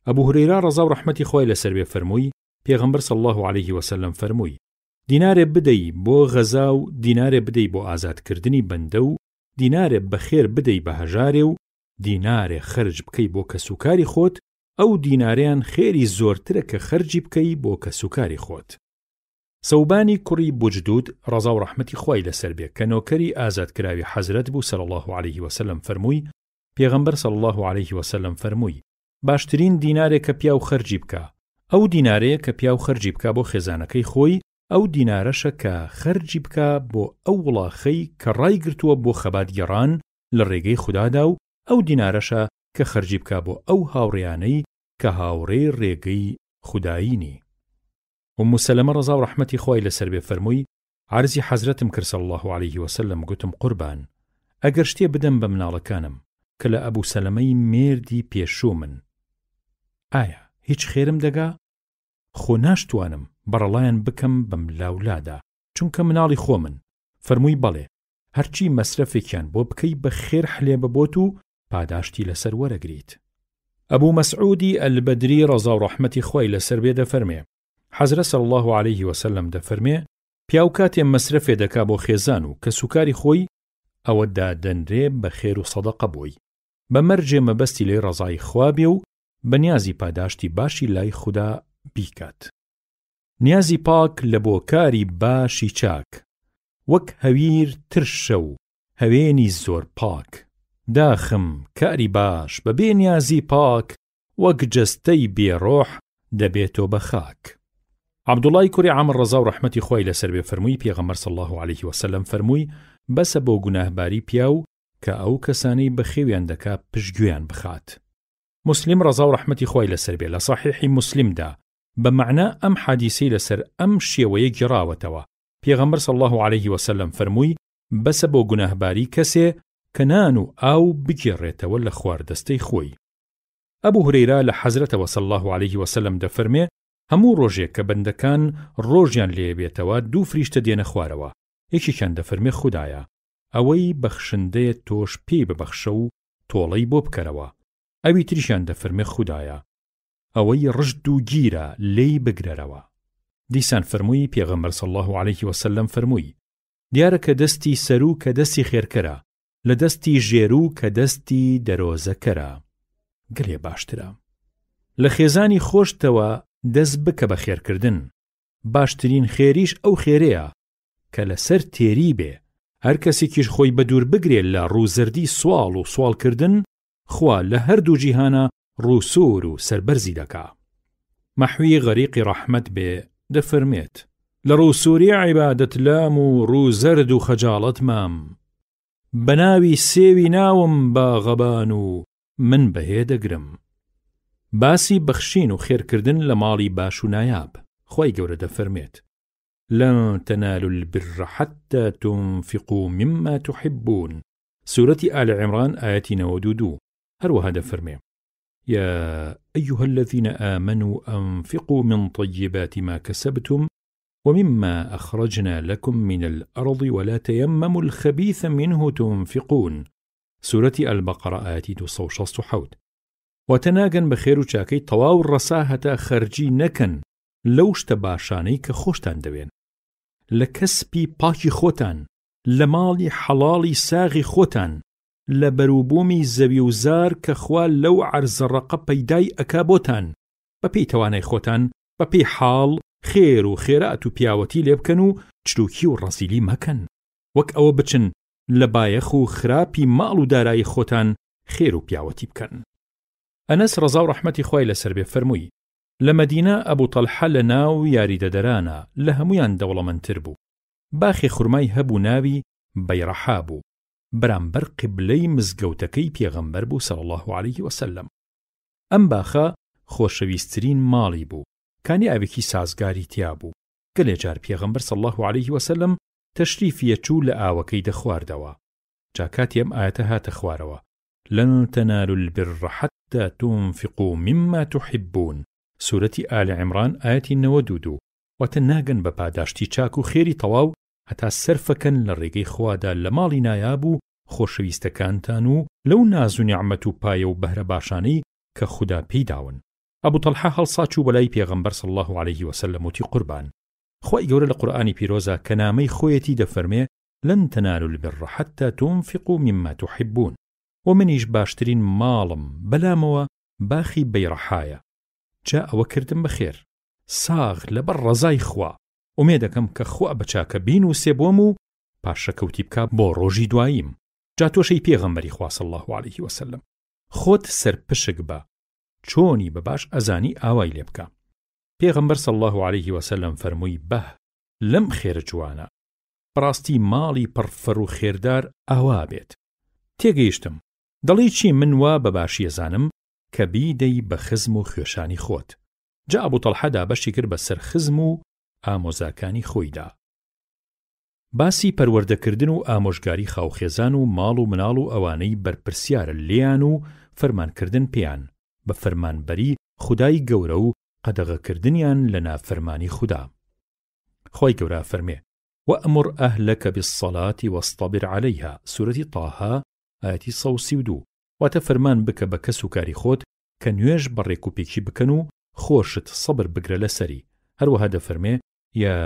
ئەبو هورەیرە ڕەزا و ڕەحمەتی خوای لەسەر بێ فەرمووی، پێغەمبەر صلی اللە علیه وسلم فەرمووی، دینارێ بدەی بۆ غەزا و دینارێ بدەی بۆ ئازادکردنی بەندە و دینارێ بەخێر بدەی بە هەژارێ و دینارێ خەرج بکەی بۆ کەسوکاری خۆت، ئەو دینارەیان خێری زۆرترە کە خەرجی بکەی بۆ کەسوکاری خۆت. سەوبانی کوڕی بوجدود ڕەزا و ڕەحمەتی خوای لەسەر بێ کە نۆکەری ئازادکراوی حەزرەت بوو صلی اللە علیه وسلم فەرمووی، پێغەمبەر صلی اللە علیه وسلم فەرمووی، باشترین دینارێ کە پیاو خەرجی بکا ئەو دینارەیە کە پیاو خەرجی بکا بۆ خێزانەکەی خۆی ئەو دینارەشە کە خەرجی بکا بۆ ئەو وڵاخەی کە ڕایگرتووە بۆ خەبات گێڕان لە ڕێگەی خودادا و ئەو دینارەشە کە خەرجی بکا بۆ ئەو هاوڕێیانەی کە هاوڕێی ڕێگەی خودایینی. ئوم سەلەمە ڕەزا و ڕەحمەتی خوای لەسەر بێ فەرمووی، عەرزی حەزرەتم کرد صلی اللە علیه وسلم گوتم قوربان ئەگەر شتێ بدەم بە مناڵەکانم کە لە ئەبو سەلەمەی مێردی پێشوومن ئایا هیچ خێرم دەگا؟ خۆ ناشتوانم بەڕەڵایان بکەم بەملاولادا چونکە مناڵی خۆمن، فەرمووی بەڵێ هەرچی مەسرەفێکیان بۆ بکەی بە خێر حلێبە بۆت و پاداشتی لەسەر وەرەگریت. ئەبو مەسعودی البدری ڕەزا و ڕەحمەتی خوای لەسەر بێ دەفەرمێ، حەزرەت صلی اللە علیه وسلم دەفەرمێ، پیاو کاتێ مەسرەفێ دەکا بۆ خێزان و کەسوکاری خۆی ئەوە دادەنرێ بە خێر و سەدەقە بۆی، بە مەرجێ مەبەستی لێی ڕەزای خوا بێ و بە نیازی پاداشتی باشی لای خودا بیکات. نیازی پاک لە بۆ کاری باشی چاک، وەک هەویر ترشە و هەوێنی زۆر پاک. داخم کاری باش بە بێ نیازی پاک وەک جەستەی بێ ڕۆح دەبێتۆ بە خاک. عەبدوڵای کوڕی عەمر ڕەزا و ڕەحمەتی خوای لەسەر بێ فەرمووی پێغەمبەر صلی اللە علیه وسلم فەرمووی، بەسە بۆ گوناهباری پیاو کە ئەو کەسانەی بەخێویان دەکا پشتگوێیان بخات. موسلیم ڕەزا و ڕەحمەتی خوای لەسەر بێ لە سەحیحی موسلیمدا بە مەعنا ئەم حەدیسەی لەسەر ئەم شێوەیە گێڕاوەتەوە، پێغەمبەر صلی اللە علیه وسلم فەرمووی، بەسە بۆ گوناهباری کەسێ کە نان و ئاو بگێڕێتەوە لە خواردەستەی خۆی. ئەبو هورەیرە لە حەزرەتەوە صلی اللە علیه وسلم دەفەرمێ، هەموو ڕۆژێک کە بەندەکان ڕۆژیان لێ بێتەوە دوو فریشتە دێنە خوارەوە، یەکێکیان دەفەرمێ خودایە ئەوەی بەخشندەیە تۆش پێی ببەخشە و تۆڵەی بۆ بکەرەوە، ئەوی تریشیان دەفەرمێ خودایە ئەوەی ڕژد و گیرە لێی بگرەرەوە. دیسان فەرمووی پێغەمبەر صلی اللە علیه وسلم فەرمووی، دیارە کە دەستی سەروو کە دەستی خێرکەرە لە دەستی ژێروو کە دەستی دەرۆزەکەرە گەلێ باشترە. لە خێزانی خۆشتەوە دەست بکە بە خێرکردن، باشترین خێریش ئەو خێرەیە کە لەسەر تێری بێ، هەر کەسێکیش خۆی بەدوور بگرێ لە ڕووزەردی سواڵ و سواڵکردن، خوا لە هەردوو جیهانا ڕووسوور و سەربەرزی دەکا. مەحوی غەریقی ڕەحمەت بێ دەفەرمێت، لە ڕووسووری عیبادەت لام و ڕووزەرد و خەجاڵەت مام، بە ناوی سێوی ناوم باغەبان و من بەهێ دەگرم. باسی بەخشین و خێرکردن لە ماڵی باش و نایاب، خوای گەورە دەفەرمێت، لن تنالوا البر حتى تنفقوا مما تحبون، سورەتی آل عمران ئایەتی 92. هەروەها دەفەرمێ، یا ایها الذین آمنوا انفقوا من طیبات ما کسبتم ومما اخرجنا لکم من الارض ولا تیمموا الخبیث منه تنفقون، سورەتی البقرە ئایەتی 267. واتە ناگەن بە خێر و چاکەی تەواو ڕەسا هەتا خەرجی نەکەن لەو شتە باشانەی کە خۆشتان دەوێن، لە کەسپی پاکی خۆتان، لە ماڵی حەڵاڵی ساغی خۆتان، لە بەروبوومی زەوی و زار کە خوا لەو عەرزە ڕەقە پەیدای ئەکا بۆتان، بە پێی تەوانای خۆتان، بە پێی حاڵ، خێر و خێرات و پیاوەتی لێ بکەن و چروکی و ڕەزیلی مەکەن. وەک ئەوە بچن لە بایەخ و خراپی ماڵ و دارایی خۆتان خێر و پیاوەتی بکەن. ئەنەس ڕەزا و ڕەحمەتی خوای لەسەر بێ فەرمووی، لە مەدینە ئەبو تەلحە لە ناو یاریدەدەرانا لە هەموویان دەوڵەمەندتر بوو. باخی خورمای هەبوو ناوی بەیڕەحا بوو، بەرامبەر قیبلەی مزگەوتەکەی پێغەمبەر بوو صلی اللە علیه وسلم. ئەم باخە خۆشەویسترین ماڵی بوو، کانی ئاوێکی سازگاری تیا بوو، گەلێ جار پێغەمبەر صلی اللە علیه وسلم تەشریفی ئەچوو لە ئاوەکەی دەخواردەوە. جا کاتی ئەم ئایەتە هاتە خوارەوە، لن تنالوا البر حتی تنفقوا مما تحبون، سورەتی آل عمران ئایەتی 92، واتە ناگەن بە پاداشتی چاک و خێری تەواو هەتا سەرفەکەن لە ڕێگەی خوادا لە ماڵی نایاب و خۆشەویستەکانتان و لەو ناز و نیعمەت و پایە و بەهرە باشانەی کە خودا پێی داون. ئەبو تەڵحە هەڵسا چوو بەلای پێغەمبەر صلی اللە علیه وسلم وتی قوربان خوای گەورە لە قورئانی پیرۆزا کە نامەی خۆیەتی دەفەرمێ لن تنالوا البر حتی تنفقوا مما تحبون وە منیش باشترین ماڵم بەلامەوە باخی بەیڕەحایە جا ئەوە کردم بە خێر ساغ لەبەر ڕەزای خوا ئومێدەکەم کە خوا بە چاکە بینوسێ بۆم و پاشەکەوتی بکا بۆ ڕۆژی دواییم جا تۆش ئەی پێغەمبەری خوا صلی اللە علیه وسلم خۆت سەرپشک بە چۆنی بە باش ئەزانی ئاوای لێ بکە پێغەمبەر صلی اللە علیه وسلم فەرمووی بەه لەم خێرە جوانە بەڕاستی ماڵی پڕ فەڕ و خێردار ئاوا بێت تێگەیشتم دەڵێی چی من وا بە باشی ئەزانم کە بیدەی بە خزم و خوێشانی خۆت جا ئەبو تەڵحە دابەشی کرد بە سەر خزم و ئامۆزاکانی خۆیدا. باسی پەروەردەکردن و ئامۆژگاری خاوخێزان و ماڵ و مناڵ و ئەوانەی بەرپرسیارە لێیان و فەرمانکردن پێیان بە فەرمانبەری خودای گەورە و قەدەغەکردنیان لە نافەرمانی خودا. خوای گەورە ئەفەرمێ، وأمر أهلک بالصلاة واصطبر علیها، سورەتی طه ئایەتی 132، واتە فەرمان بکە بە کەس و کاری خۆت کە نوێژ بە ڕێکوپێکی بکەن و خۆشت سەبر بگرە لەسەری، هەروەها دەفەرمێ، یا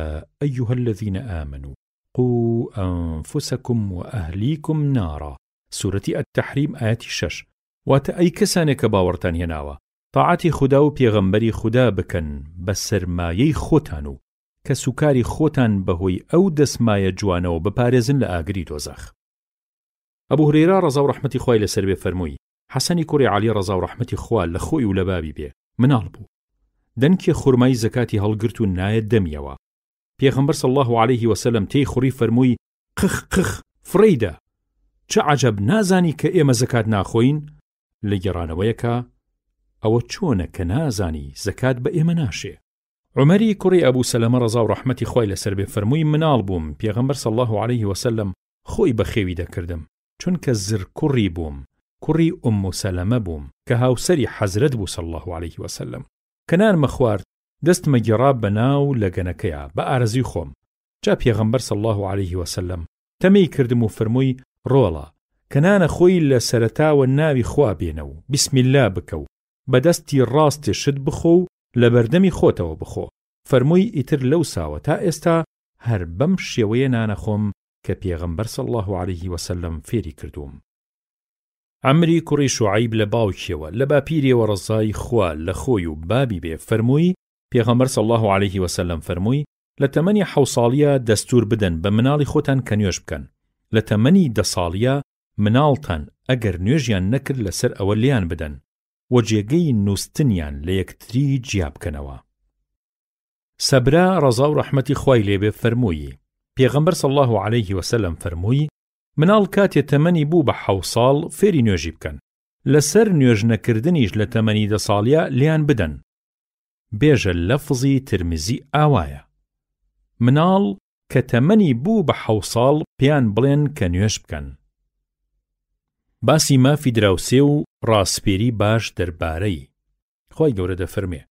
ایها الذین آمنوا قوا انفسکم واهلیکم نارا، سورەتی التحریم ئایەتی شەش، واتە ئەی کەسانێک کە باوەڕتان هێناوە تاعەتی خودا و پێغەمبەری خودا بکەن بە سەرمایەی خۆتان و کەسوکاری خۆتان بەهۆی ئەو دەسمایە جوانەوە بپارێزن لە ئاگری دۆزەخ. ئەبو هورەیرە ڕەزا و ڕەحمەتی خوای لەسەر بێ فەرمووی، حەسەنی کوڕی عەلی ڕەزا و ڕەحمەتی خوا لە خۆی و لە بابی بێ، مناڵ بوو. دەنکێ خورمای زەکاتی هەڵگرت و نایە دەمیەوە. پێغەمبەر صلی اللە علیه وسلم تێی خوڕی فەرمووی، قخ قخ، فڕێی دە! چ عەجەب نازانی کە ئێمە زەکات ناخۆین؟ لە گێڕانەوەیەکا، ئەوە چۆنە کە نازانی زەکات بە ئێمە ناشێ؟ عومەری کوڕی ئەبو سەلەمە ڕەزا و ڕەحمەتی خوای لەسەر بێ فەرمووی مناڵ بووم پێغەمبەر صلی اللە علیه وسلم خۆی بەخێوی دەکردم چونکە زرکوڕی بووم کوڕی ئوم سەلەمە بووم کە هاوسەری حەزرەت بوو صلی اللە علیه وسلم کە نانمە خوارد دەستمە گێڕا بەناو لەگەنەکەیا بە ئارەزوی خۆم جا پێغەمبەر صلی اللە علیه وسلم تەمێی کردم و فەرمووی ڕۆڵە کە نانە خۆی لە سەرەتاوە ناوی خوا بێنە و بسم اللە بکە و بە دەستی ڕاستی شت بخۆ و لە بەردەمی خۆتەوە بخۆ فەرمووی ئیتر لەوساوە تا ئێستا هەر بەم شێوەیە نانەخۆم کە پێغەمبەر صلی اللە علیه وسلم فێری کردووم. عەمری کوڕی شوعەیب لە باوکیەوە لە باپیریەوە ڕەزای خوا لە خۆی و بابی بێ فەرمووی، پێغەمبەر صلی اللە علیه وسلم فەرمووی، لە تەمەنی حەو ساڵیا دەستوور بدەن بە مناڵی خۆتان کە نوێژ بکەن، لە تەمەنی دە ساڵیا مناڵتان ئەگەر نوێژیان نەکرد لەسەر ئەوە لێیان بدەن و جێگەی نوستنیان لە یەکتری جیا بکەنەوە. سەبرە ڕەزا و ڕەحمەتی خوای لێ بێ فەرمووی، پێغەمبەر صلی اللە علیه وسلم فەرمووی، مناڵ کاتێ تەمەنی بوو بە حەو ساڵ فێری نوێژی بکەن، لەسەر نوێژ نەکردنیش لە تەمەنی دە ساڵیا لێیان بدەن. بێژە لەفزی ترمزی ئاوایە، مناڵ کە تەمەنی بوو بە حەو ساڵ پێیان بڵێن کە نوێژ بکەن. باسی مافی دراوسێ و ڕاسپێری باش دەربارەی، خوای گەورە دەفەرموێ،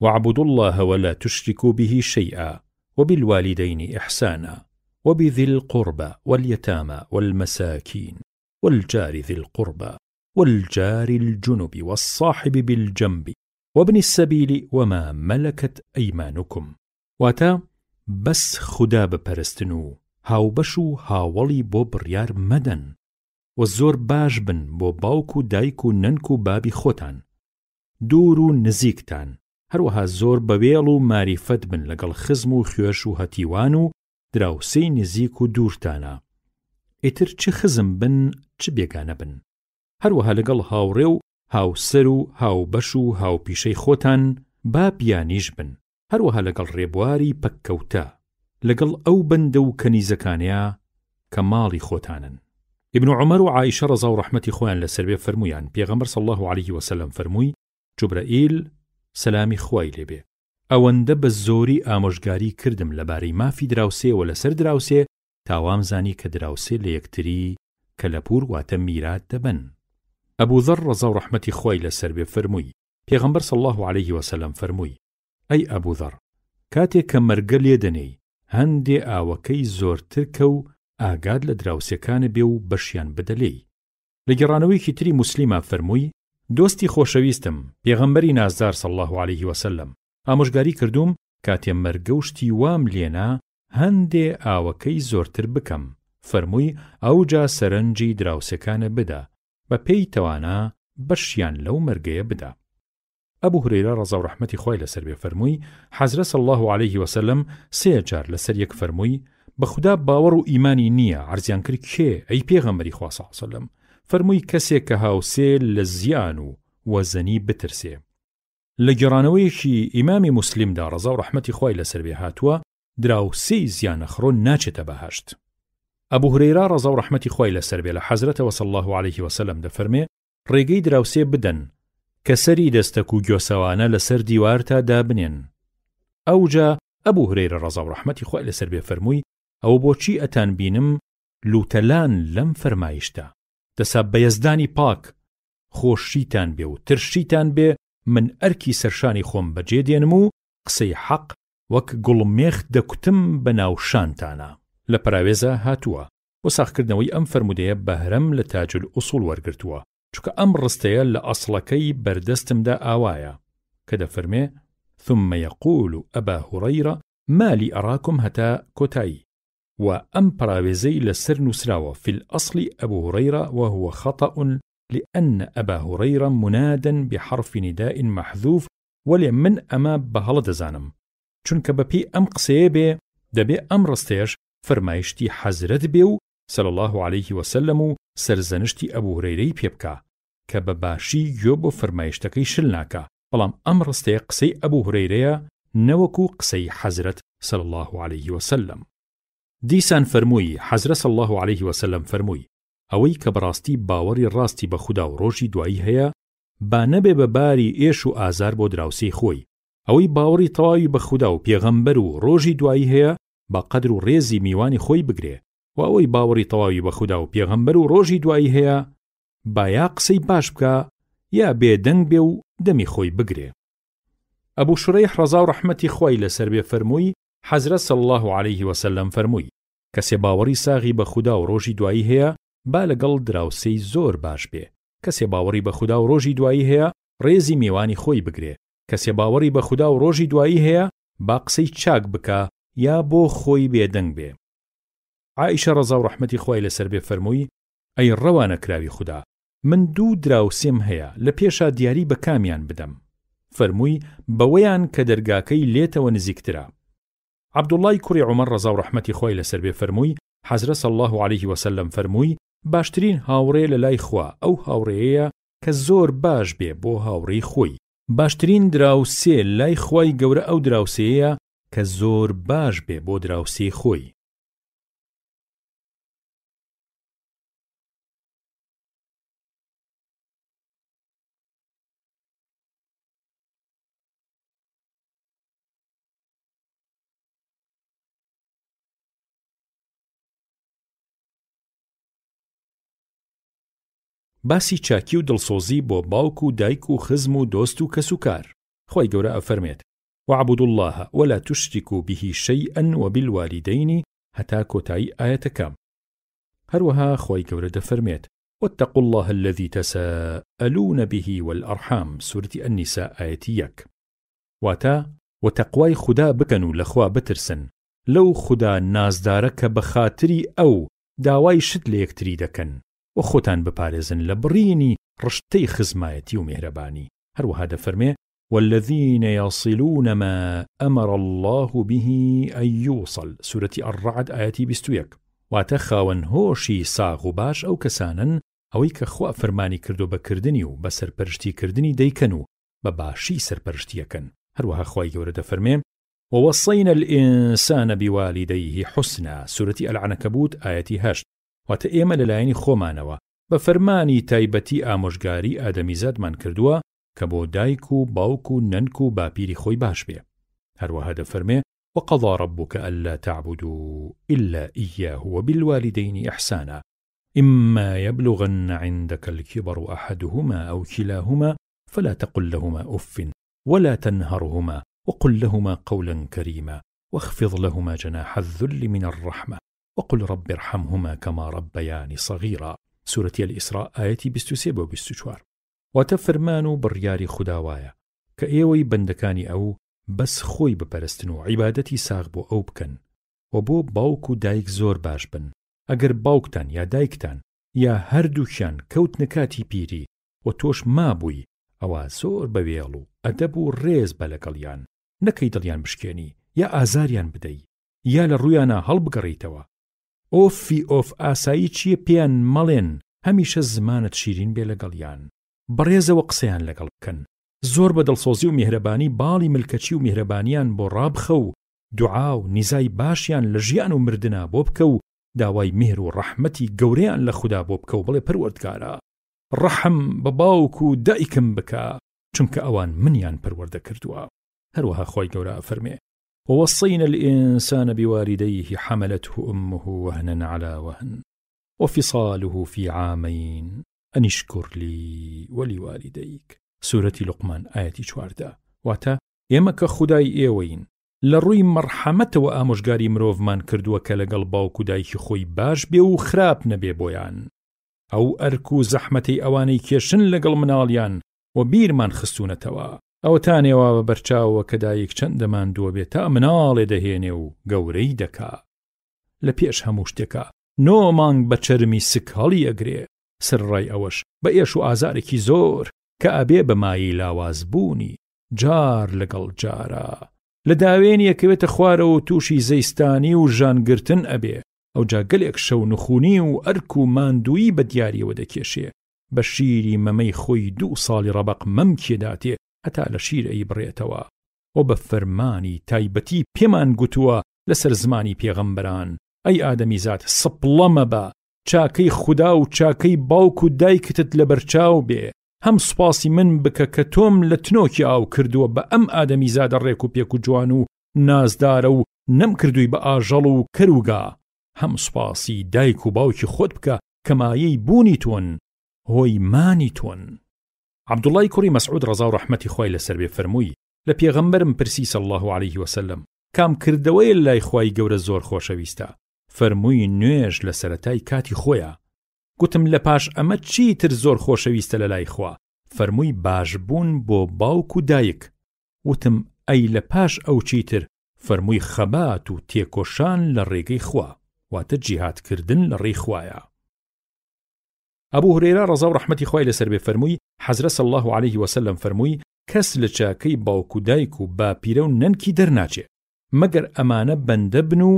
واعبدوا اللە ولا تشرکوا به شیئا وبالوالدین احسانا وبذی القربی والیتامی والمساکین والجار ذی القربی والجار الجنب والصاحب بالجنب وابن السبیل وما ملکت ایمانکم. واتە، بەس خودا بپەرستن و هاوبەش و هاوەڵی بۆ بڕیار مەدەن، وە زۆر باش بن بۆ باوک و دایک و نەنک و بابی خۆتان، دوور و نزیکتان، هەروەها زۆر بەوێڵ و ماریفەت بن لەگەڵ خزم و خوێش و هەتیوان و دراوسێی نزیک و دوورتانا، ئیتر چ خزم بن چ بێگانە بن، هەروەها لەگەڵ هاوڕێ و هاوسەر و هاوبەش و هاوپیشەی خۆتان با بیانیش بن، هەروەها لەگەڵ ڕێبواری پەککەوتە، لەگەڵ ئەو بەندە و کەنیزەکانەیا کە ماڵی خۆتانن. ئیبن عومەر و عائیشە ڕەزا و ڕەحمەتی خوایان لەسەر بێ فەرموویان، پێغەمبەر صلی اللە علیه وسلم فەرمووی، جوبرەئیل، سەلامی خوای لێ بێ، ئەوەندە بە زۆری ئامۆژگاری کردم لەبارەی مافی دراوسێوە لەسەر دراوسێ تا وامزانی کە دراوسێ لە یەکتری کەلەپوور واتە میرات دەبەن. ئەبوو زەڕ ڕەزا و ڕەحمەتی خوای لەسەر بێ فەرمووی، پێغەمبەر صلی اللە علیه وسلم فەرمووی، ئەی ئەبوو زەڕ کاتێ کە مەرگە لێ دەنێی هەندێ ئاوەکەی زۆرتر کە و ئاگات لە دراوسێکانە بێ و بەشیان بدە لێی. لە گێڕانەوەیەکی تری موسلیما فەرمووی، دۆستی خۆشەویستم پێغەمبەری نازدار صلی اللە علیه وسلم ئامۆژگاری کردووم کاتێ مەرگە و شتی وام لێنا هەندێ ئاوەکەی زۆرتر بکەم، فەرمووی ئەوجا سەرنجی دراوسێکانە بدە بە پێی توانا بەشیان لەو مەرگەیە بدە. ئەبو هورەیرە ڕەزا و ڕەحمەتی خوای لەسەر بێ فەرمووی، حەزرەت صلی اللە علیه وسلم سێ جار لەسەر یەک فەرمووی، بە خودا باوەڕ و ئیمانی نییە، عەرزیان کرد کێ ئەی پێغەمبەری خوا صلی اللە علیه وسلم؟ فەرمووی کەسێک کە هاوسێ لە زیان و وەزەنی بترسێ. لە گێڕانەوەیەکی ئیمامی موسلیمدا ڕەزا و ڕەحمەتی خوای لەسەر بێ هاتووە، دراوسێی زیانەخڕۆ ناچێتە بەهەشت. ئەبو هورەیرە ڕەزا و ڕەحمەتی خوای لەسەر بێ لە حەزرەتەوە صلی اللە علیه وسلم دەفەرمێ، ڕێگەی دراوسێ بدەن کە سەری دەستەک و گۆسەوانە لەسەر دیوارتا دابنێن. ئەوجا ئەبو هورەیرە ڕەزا و ڕەحمەتی خوای لەسەر بێ فەرمووی، ئەوە بۆچی ئەتان بینم لوتەلان لەم فەرمایشتە؟ دەسا بە یەزدانی پاک خۆشیتان بێ و ترشیتان بێ من ئەرکی سەرشانی خۆم بەجێ دێنم و قسەی حەق وەک گوڵمێخ دەکوتم بە ناو شانتانا. لە پەراوێزا هاتووە، بۆ ساغکردنەوەی ئەم فەرموودەیە بەهرەم لە تاج الاصول وەرگرتووە، چونکە ئەم ڕستەیە لە ئەسڵەکەی بەردەستمدا ئاوایە، کە دەفەرمێ، ثم یقول ابا هریرە ما لی اراکم هەتا کۆتایی، و ئەم پەراوێزەی لە سەر نووسراوە فی الاصل ابو هریرە وهو خطأ لان ابا هریرە منادا بحرف نداء محذوف وەلێ من ئەمە بە هەڵە دەزانم، چونکە بە پێی ئەم قسەیە بێ دەبێ ئەم ڕستەیەش فەرمایشتی حەزرەت بێ و صلی اللە علیه وسلم و سەرزەنشتی ئەبو هورەیرەی پێ بکا کە بە باشی گوێ بۆ فەرمایشتەکەی شل ناکا، بەڵام ئەم ڕستەیە قسەی ئەبو هورەیرەیە نەوەکو قسەی حەزرەت صلی اللە علیه وسلم. دیسان فەرمووی، حەزرە صلی اللە علیه وسلم فەرمووی، ئەوەی کە بەڕاستی باوەڕی ڕاستی بە خودا و ڕۆژی دوایی هەیە، با نەبێ بە باری ئێش و ئازار بۆ دراوسێی خۆی، ئەوەی باوەڕی تەواوی بە خودا و پێغەمبەر و ڕۆژی دوایی هەیە، با قەدر و ڕێزی میوانی خۆی بگرێ، وە ئەوەی باوەڕی تەواوی بە خودا و پێغەمبەر و ڕۆژی دوایی هەیە، با یا قسەی باش بکا یا بێ دەنگ بێ و دەمی خۆی بگرێ. ئەبو شورەیح ڕەزا و ڕەحمەتی خوای لەسەر بێ فەرمووی، حەزرەت صلی اللە علیه وسلم فەرمووی، کەسێ باوەڕی ساغی بە خودا و ڕۆژی دوایی هەیە با لەگەڵ دراوسێی زۆر باش بێ، کەسێ باوەڕی بە خودا و ڕۆژی دوایی هەیە ڕێزی میوانی خۆی بگرێ، کەسێ باوەڕی بە خودا و ڕۆژی دوایی هەیە با قسەی چاک بکا یا بۆ خۆی بێدەنگ بێ. عائیشە ڕەزا و ڕەحمەتی خوای لەسەر بێ فەرمووی، ئەی ڕەوانەکراوی خودا من دوو دراوسێم هەیە لە پێشا دیاری بە کامیان بدەم؟ فەرمووی، بەوەیان کە دەرگاکەی لێتەوە نزیکترە. عەبدوڵڵای کوڕی عومەر ڕەزا و ڕەحمەتی خوای لەسەر بێ فەرمووی، حەزرەت صلی اللە علیه وسلم فەرمووی، باشترین هاوڕێ لە لای خوا ئەو هاوڕێیەیە کە زۆر باش بێ بۆ هاوڕێی خۆی، باشترین دراوسێ لای خوای گەورە ئەو دراوسێیەیە کە زۆر باش بێ بۆ دراوسێی خۆی. باسی چاکی و دڵسۆزی بۆ باوک و دایک و خزم و دۆست و کەسوکار. خوای گەورە ئەفەرمێت، واعبدوا اللە ولا تشرکوا به شیئا وبالوالدین هەتا کۆتایی ئایەتەکە. هەروەها خوای گەورە دەفەرمێت، واتقوا اللە الذی تساءلون به والارحام، سورەتی النساء ئایەتی یەک. واتە، وە تەقوای خودا بکەن و لە خوا بترسن، لەو خودا نازدارە کە بە خاتری ئەو داوای شت لە یەکتری دەکەن، وە خۆتان بپارێزن لە بڕینی ڕشتەی خزمایەتی و میهرەبانی. هەروەها دەفەرمێ، والذین یصلون ما امر اللە به ان یوصل، سورەتی الرعد ئایەتی 21. واتە، خاوەن هۆشی ساغ و باش ئەو کەسانەن ئەوەی کە خوا فەرمانی کردوە بە کردنی و بە سەرپەرشتی کردنی دەیکەن و بە باشی سەرپەرشتی ئەکەن، هەروەها خوای گەورە دەفەرمێ، ووصینا الانسان بوالدیه حسنا، سورەتی العنکبوت ئایەتی هەشت، واتە ئێمە لەلایەنی خۆمانەوە بە فەرمانی تایبەتی ئامۆژگاری ئادەمیزادمان کردووە کە بۆ دایک و باوک و نەنک و باپیری خۆی باش بێ. هەروەها دەفەرمێ، وقضی ربک الا تعبدوا الا ایاه وبالوالدین احسانا اما یبلغن عندک الکبر احدهما او کلاهما فلا تقل لهما اف ولا تنهرهما وقل لهما قولا کریما واخفض لهما جناح الذل من الرحمە وقل رب ارحمهما کما ربیانی صغیرا، سورەتی الاسراء ئایەتی 23 بۆ 24. واتە فرمان و بڕیاری خودا وایە کە ئێوەی بەندەکانی ئەو بەس خۆی بپەرستن و عیبادەتی ساغ بۆ ئەو بکەن وە بۆ باوک و دایک زۆر باش بن ئەگەر باوکتان یا دایکتان یا هەردووکیان کەوتنە کاتی پیری وە تۆش مابووی ئەوا زۆر بە وێڵ و ئەدەب و ڕێز بە لەگەڵیان نەکەی دڵیان بشکێنی یا ئازاریان بدەی یا لە ڕوویانا هەڵبگەڕێیتەوە ئۆفی ئۆف ئاسایی چیە پێیان مەڵێن هەمیشە زمانت شیرین بێ لەگەڵیان بەڕێزەوە قسەیان لەگەڵ بکەن زۆر بە دڵسۆزی و میهرەبانی باڵی ملکەچی و میهرەبانیان بۆ ڕابخە و دوعا و نیزای باشیان لە ژیان و مردنا بۆ بکە و داوای میهر و ڕەحمەتی گەورەیان لە خودا بۆ بکە و بڵێ پەروەردگارا ڕەحم بە باوک و دایکم بکە چونکە ئەوان منیان پەروەردە کردووە هەروەها خوای گەورە ئەفەرمێ ووصينا الإنسان بوالديه حملته أمه وهنا على وهن وفصاله في عامين أن اشكر لي ولوالديك سورەتی لوقمان ئایەتی 14 واتە ئێمە کە خودای ئێوەین لە ڕووی مەڕحەمەتەوە ئامۆژگاری مرۆڤمان کردووە کە لەگەڵ باوک و دایکی خۆی باش بێ و خراپ نەبێ بۆیان ئەو ئەرک و زەحمەتەی ئەوانەی کێشن لەگەڵ مناڵیان و بیرمان خستوونەتەوە. ئەوەتانێ وا بە بەرچاوە کە دایک چەندە ماندووە بێ تا مناڵێ دەهێنێ و گەورەی دەکا. لە پێش هەموو شتێکا نۆ مانگ بە چەرمی سک هەڵی ئەگرێ، سەرەڕای ئەوەش بە ئێش و ئازارێکی زۆر کە ئەبێ بە مایەی لاواز بوونی جار لەگەڵ جارا لە داوێنی ئەکەوێتە خوارەوە و تووشی زەیستانی و ژان گرتن ئەبێ، ئەوجا گەلێک شەونخونی و ئەرک و ماندوویی بە دیاریەوە دەکێشێ. بە شیری مەمەی خۆی دوو ساڵی ڕەبەق مەمکی داتێ هەتا لە شیر ئەیبڕێتەوە و بە فەرمانی تایبەتی پێمان گوتووە لەسەر زمانی پێغەمبەران. ئەی ئادەمیزاد سپڵە مەبە، چاکەی خودا و چاکەی باوک و دایکتت لەبەرچاو بێ، هەم سوپاسی من بکە کە تۆم لە تنۆکی ئاو کردووە بە ئەم ئادەمیزادە ڕێک و پێک و جوان و نازدارە و نەمکردووی بە ئاژەڵ و کەر و گا، هەم سوپاسی دایک و باوکی خۆت بکە کە مایەی بوونی تۆن، هۆی مانی تۆن. عەبدوڵای کوڕی مەسعود ڕەزا و ڕەحمەتی خوای لەسەر بێ فەرمووی، لە پێغەمبەرم پرسی صلی اللە علیه وسلم، کام کردەوەیە لای خوای گەورە زۆر خۆشەویستە؟ فەرمووی نوێژ لە سەرەتای کاتی خۆیا. گوتم لە پاش ئەمە چی تر زۆر خۆشەویستە لە لای خوا؟ فەرمووی باش بوون بۆ باوک و دایک. وتم ئەی لە پاش ئەو چی تر؟ فەرمووی خەبات و تێکۆشان لە ڕێگەی خوا، واتە جیهاد کردن لە ڕێی خوایا. ئەبو هورەیرە ڕەزا و ڕەحمەتی خوای لەسەر بێ فەرمووی، حەزرەت صلی اللە علیه وسلم فەرمووی، کەس لە چاکەی باوک و دایک و باپیرە و نەنکی دەرناچێ، مەگەر ئەمانە بەندە بن و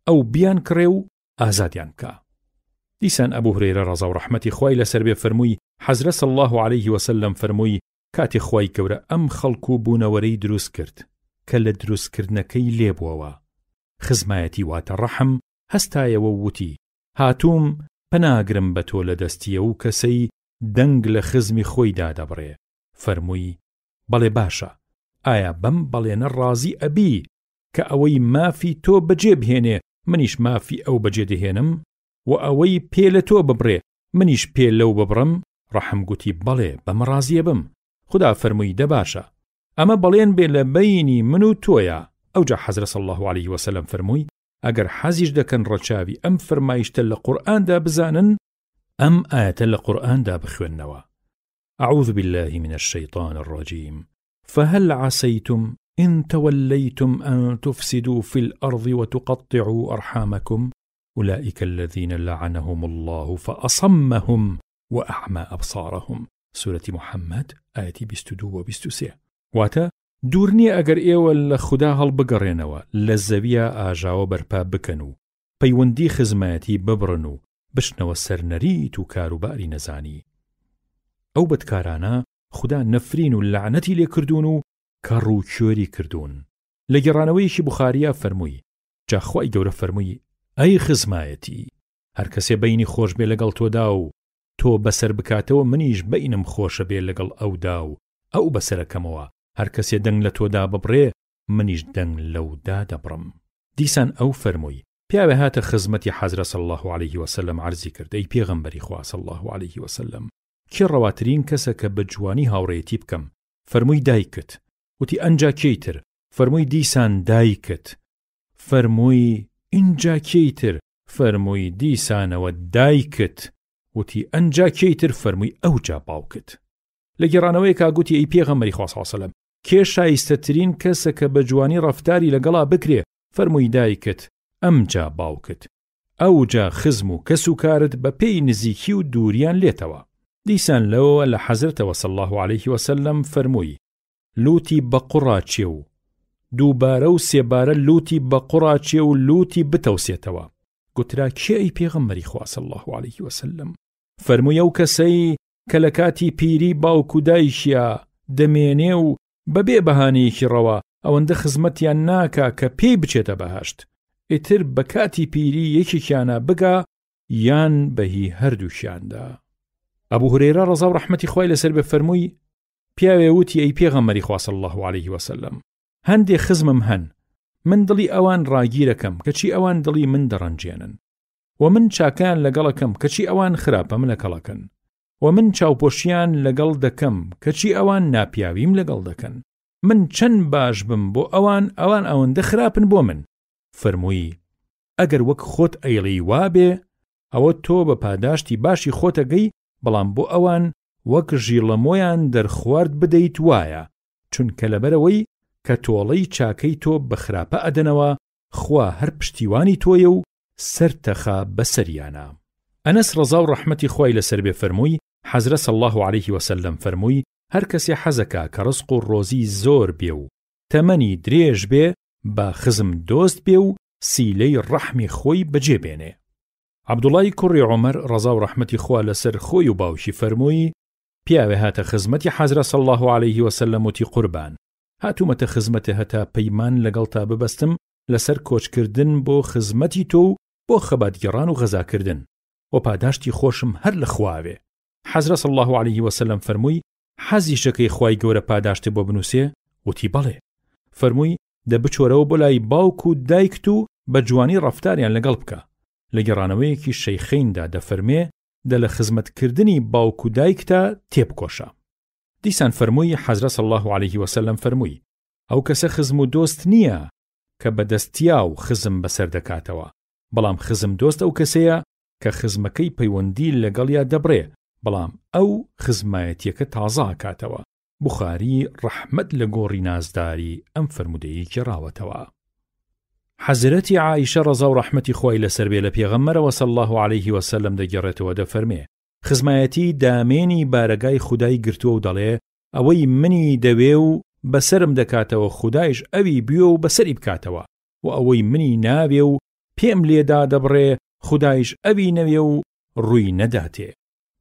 ئەو بیانکڕێ و ئازادیان بکا. دیسان ئەبو هورەیرە ڕەزا و ڕەحمەتی خوای لەسەر بێ فەرمووی، حەزرەت صلی اللە علیه وسلم فەرمووی، کاتێ خوای گەورە ئەم خەڵک و بوونەوەرەی دروست کرد کە لە دروست کردنەکەی لێبووەوە خزمایەتی واتە ڕەحم هەستایەوە و وتی، هاتووم پەناگرم بە تۆ لە دەستی ئەو کەسەی دەنگ لە خزمی خۆی دادەبڕێ، فەرمووی، بەڵێ باشە، ئایا بەم بەڵێنە ڕازی ئەبی کە ئەوەی مافی تۆ بەجێ بهێنێ منیش مافی ئەو بەجێ دەهێنم، وە ئەوەی پێ لە تۆ ببڕێ منیش پێ لەو ببڕم؟ ڕەحم گوتی، بەڵێ بەمە ڕازی ئەبم. خودا فەرمووی، دە باشە ئەمە بەڵێن بێ لە بەینی من و تۆیا. ئەوجا حەزرەت صلی اللە علیه وسلم فەرمووی، ئەگەر حەزیش دەکەن ڕەچاوی ئەم فەرمایشتە لە قورئاندا بزانن، ئەم ئایەتە لە قورئاندا بخوێننەوە، اعوذ باللە من الشیطان الرجیم فهل عسیتم ان تولیتم ان تفسدوا فی الارض وتقطعوا ارحامکم اولئک الذین لعنهم الله فاصمهم واعمی ابصارهم سورەتی محمد ئایەتی 22 بۆ 23 واتە دوور نییە ئەگەر ئێوە لە خودا هەڵبگەڕێنەوە لە زەویا ئاژاوە بەرپا بکەن و پەیوەندی خزمایەتی ببڕن و بچنەوە سەر نەریت و کاروباری نەزانی ئەو بەدکارانە خودا نەفرین و لەعنەتی لێ کردوون و کەڕ و کوێری کردوون. لە گێڕانەوەیەکی بوخاریا فەرمووی، جا خوای گەورە فەرمووی، ئەی خزمایەتی! هەر کەسێ بەینی خۆش بێ لەگەڵ تۆدا و تۆ بەسەر بکاتەوە منیش بەینم خۆشە بێ لەگەڵ ئەودا و ئەو بەسەرەکەمەوە، هەر کەسێ دەنگ لە تۆ داببڕێ منیش دەنگ لەو دادەبڕم. دیسان ئەو فەرمووی، پیاوێ هاتە خزمەتی حەزرەت صلی اللە علیه وسلم عەرزی کرد، ئەی پێغەمبەری خوا صلی اللە علیه وسلم! کێ ڕەواترین کەسە کە بە جوانی هاوڕێیەتی بکەم؟ فەرمووی دایکت. وتی ئەنجا کێی تر؟ فەرمووی دیسان دایکت. فەرمووی ئینجا کێی تر؟ فەرمووی دیسانەوە دایکت. وتی ئەنجا کێی تر؟ فەرمووی ئەوجا باوکت. لە گێڕانەوەیەکا گوتی ئەی پێغەمبەری خوا صلی اللە علیە وسلم کێ شایستەترین کەسە کە بە جوانی ڕەفتاری لەگەڵا بکرێ؟ فەرمووی دایکت ئەمجا باوکت. ئەوجا خزم و کەس و کارت بە پێی نزیکی و دووریان لێتەوە. دیسان لەوەوە لە حەزرەتەوە صلی اللە علیه وسلم فەرمووی، لوتی بە قوڕا چێ و دووبارە و سێبارە لوتی بە قوڕا چێ و لوتی بتەوسێتەوە. گوترا کێ ئەی پێغەمبەری خوا صلی اللە علیه وسلم؟ فەرمووی ئەو کەسەی کە لە کاتی پیری باوک و دایکیا دەمێنێ و بەبێ بەهانەیەکی ڕەوا ئەوەندە خزمەتیان ناکا کە پێی بچێتە بەهەشت ئیتر بە کاتی پیری یەکێکیانا بگا یان بە هی هەردووکیاندا. ئەبو هورەیرە ڕەزا و ڕەحمەتی خوای لەسەر بێ فەرمووی، پیاوێ وتی ئەی پێغەمبەری خوا صلی اللە علیه وسلم هەندێ خزمم هەن من دڵی ئەوان ڕاگیرەکەم کەچی ئەوان دڵی من دەڕەنجێنن و من چاکەیان لەگەڵەکەم کەچی ئەوان خراپەم لەکەڵەکەن و من چاوپۆشیان لەگەڵ دەکەم کەچی ئەوان ناپیاویم لەگەڵ دەکەن من چەند باش بم بۆ ئەوان ئەوان ئەوەندە خراپن بۆ من فەرمووی ئەگەر وەک خۆت ئەیڵێی وابێ ئەوە تۆ بە پاداشتی باشی خۆتەگەی بەڵام بۆ ئەوان وەک ژیڵەمۆیان دەرخوارد بدەیت وایە چونکە لەبەرئەوەی کە تۆڵەی چاکەی تۆ بە خراپە ئەدەنەوە خوا هەر پشتیوانی تۆیە و سەرتەخا بەسەریانا. ئەنەس ڕەزا و ڕەحمەتی خوای لەسەر بێ فەرمووی، حەزرەت صلی اللە علیه وسلم فەرمووی، هەر کەسێ حەزەکا کە ڕزق و ڕۆزی زۆر بێ و تەمەنی درێژ بێ با خزم دۆست بێ و سیلەی ڕەحمی خۆی بەجێ بێنێ. عەبدوڵای کوڕی عومەر ڕەزا و ڕەحمەتی خوا لەسەر خۆی و باوکی فەرمووی، پیاوێ هاتە خزمەتی حەزرەت صلی اللە علیه وسلم وتی قوربان هاتوومەتە خزمەتێ هەتا پەیمان لەگەڵتا ببەستم لەسەر کۆچکردن بۆ خزمەتی تۆ و. بۆ خەباتگێڕان و غەزاکردن، وە پاداشتی خۆشم هەر لە خوا ئەوێ. حەزرەت صلی اللە علیه وسلم فەرمووی، حەزیشەکەی خوای گەورە پاداشتت بۆ بنووسێ؟ وتی، بەڵێ. فەرمووی، دە بچۆرەوە بۆ لای باوک و دایکت و بە جوانی ڕەفتاریان لەگەڵ بکە. لە گێڕانەوەیەکی شەیخەیندا دەفەرمێ، دە لە خزمەت کردنی باوک و دایکتا تێبکۆشە. دیسان فەرمووی، حەزرەت صلی اللە علیه وسلم فەرمووی، ئەو کەسە خزم و دۆست نییە کە بە دەستیاو خزم بەسەر دەکاتەوە، بەڵام خزم دۆست ئەو کەسەیە کە خزمەکەی پەیوەندی لەگەڵیا دەبڕێ بەڵام ئەو خزمایەتیەکە تازە ئەکاتەوە، بوخاری ڕەحمەت لە گۆڕی نازداری ئەم فەرموودەیەی گێڕاوەتەوە. حەزرەتی عائیشە ڕەزا و ڕەحمەتی خوای لەسەر بێ لە پێغەمبەرەوە صلی اللە علیه وسلم دەگێڕێتەوە دەفەرمێ، خزمایەتی دامێنی بارەگای خودای گرتووە و دەڵێ، ئەوەی منی دەوێ و بەسەرم دەکاتەوە خودایش ئەوی بوێ و بەسەری بکاتەوە، وە ئەوەی منی ناوێ و پێم لێ دادەبڕێ خودایش ئەوی نەوێ و ڕووی نەداتێ.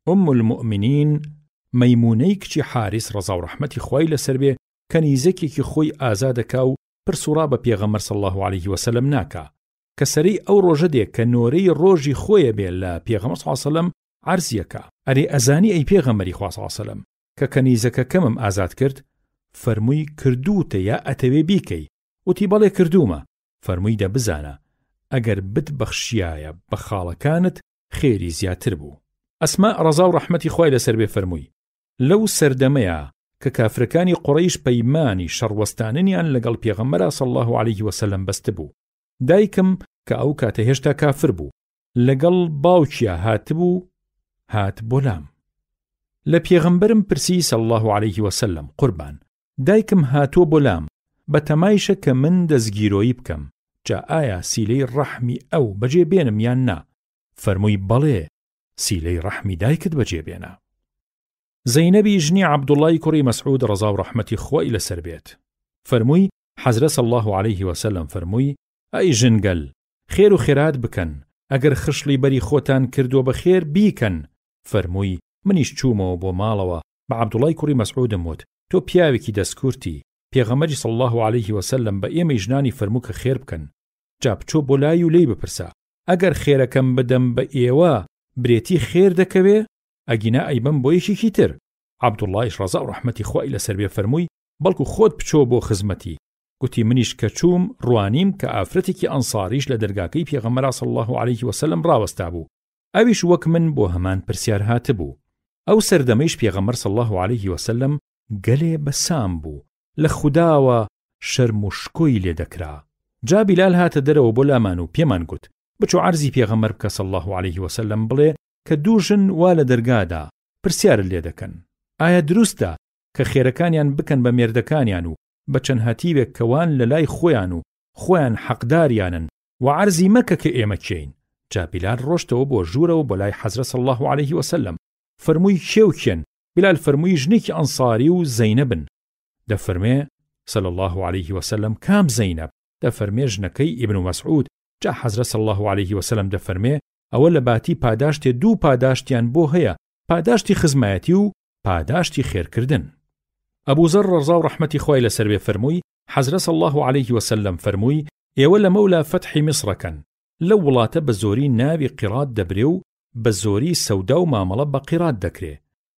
ام المومنین مەیمونەی کچی حاریس ڕەزا و ڕەحمەتی خوای لەسەر بێ کەنیزەکێکی خۆی ئازا دەکا و پرس و ڕا بە پێغەمبەر صلی اللە علیه وسلم ناکا کە سەرەی ئەو ڕۆژە دێ کە نۆرەی ڕۆژی خۆیە بێ لە پێغەمبەر صلی اللە علیه وسلم عەرزی ئەکا ئەرێ ئەزانی ئەی پێغەمبەری خوا صلی اللە علیه وسلم کە کەنیزەکەکەمم ئازاد کرد؟ فەرمووی کردووتە یا ئەتەوێ بیکەی؟ وتی بەڵێ کردوومە، فەرمووی دە بزانە ئەگەر بتبەخشیایە بە خاڵەکانت خێری زیاتر بوو. ئەسماء ڕەزا و ڕەحمەتی خوای لەسەر بێ فەرمووی، لەو سەردەمەیا کە کافرەکانی قوڕەیش پەیمانی شەڕ وەستاننیان لەگەڵ پێغەمبەرا صلی اللە علیه وسلم بەستبوو، دایکم کە ئەو کاتە هێشتا کافر بوو لەگەڵ باوکیا هاتبوو هات بۆ لام. لە پێغەمبەرم پرسی صلی اللە علیه وسلم قوربان دایکم هاتووە بۆ لام بە تەمایشە کە من دەستگیرۆیی بکەم، جا ئایا سیلەی ڕەحمی ئەو بەجێ بێنم یان نا؟ فەرمووی بەڵێ سیلەی ڕەحمی دایکت بەجێ بێنە. زەینەبی ژنی عەبدوڵڵای کوڕی مەسعود ڕەزا و ڕەحمەتی خوای لەسەر بێت فەرمووی، حەزرەت صلی اللە علیه وسلم فەرمووی، ئەی ژنگەل خێر و خێرات بکەن، ئەگەر خشڵی بەری خۆتان کردووە بە خێر بیکەن، فەرمووی، منیش چوومەوە بۆ ماڵەوە بە عەبدوڵای کوڕی مەسعودم وت، تۆ پیاوێکی دەستکورتی، پێغەمبەری صلی اللە علیه وسلم بە ئێمەی ژنانی فەرموو کە خێر بکەن، جا بچۆ بۆ لای و لێی بپرسە، ئەگەر خێرەکەم بدەم بە ئێوە برێتی خێر دەکەوێ، ئەگینا ئەیبەم بۆ یەکێکی تر، عەبدوڵایش ڕەزا و ڕەحمەتی خوای لەسەر بێ فەرمووی، بەڵکو خۆت بچۆ بۆ خزمەتی، گوتی منیش کە چووم ڕوانیم کە ئافرەتێکی ئەنساریش لە دەرگاکەی پێغەمبەرا صلی اللە علیه وسلم ڕاوەستابوو، ئەویش وەک من بۆ هەمان پرسیار هاتبوو. ئەو سەردەمەیش پێغەمبەر صلی اللە علیه وسلم گەلێ بە سام بوو، لە خوداوە شەرم و شکۆی لێ دەکرا. جا بیلال هاتە دەرەوە بۆ لامان و پێمان گوت، بچۆ عەرزی پێغەمبەر بکە صلی اللە علیه وسلم بڵێ کە دوو ژن وا لە دەرگادا پرسیارت لێ دەکەن، ئایا دروستە کە خێرەکانیان بکەن بە مێردەکانیان و بە چەند هەتیوێک کە وان لە لای خۆیان و خۆیان حەقداریانن وە عەرزی مەکە کە ئێمە کێین، جا بیلال ڕۆشتەوە بۆ ژوورەوە بۆ لای حەزرەت صلی اللە علیه وسلم فەرمووی کێ و کێن، بیلال فەرمووی ژنێکی ئەنصاری و زەینەبن، دەفەرمێ صلی اللە علیه وسلم کام زەینەب، دەفەرمێ ژنەکەی ابن مسعود، جا حەزرەت صلی اللە علیه وسلم دەفەرمێ ئەوە لە باتی پاداشتێ دوو پاداشتیان بۆ هەیە پاداشتی خزمایەتی و پاداشتی خێرکردن. ئەبو زەڕ ڕەزا و ڕەحمەتی خوای لەسەر بێ فەرمووی، حەزرەت صلی اللە علیه وسلم فەرمووی، ئێوە لەمەولا فەتحی میسڕەکەن، لەو وڵاتە بە زۆری ناوی قیڕات دەبرێ و بە زۆری سەودا و مامەڵە بە قیڕات دەکرێ،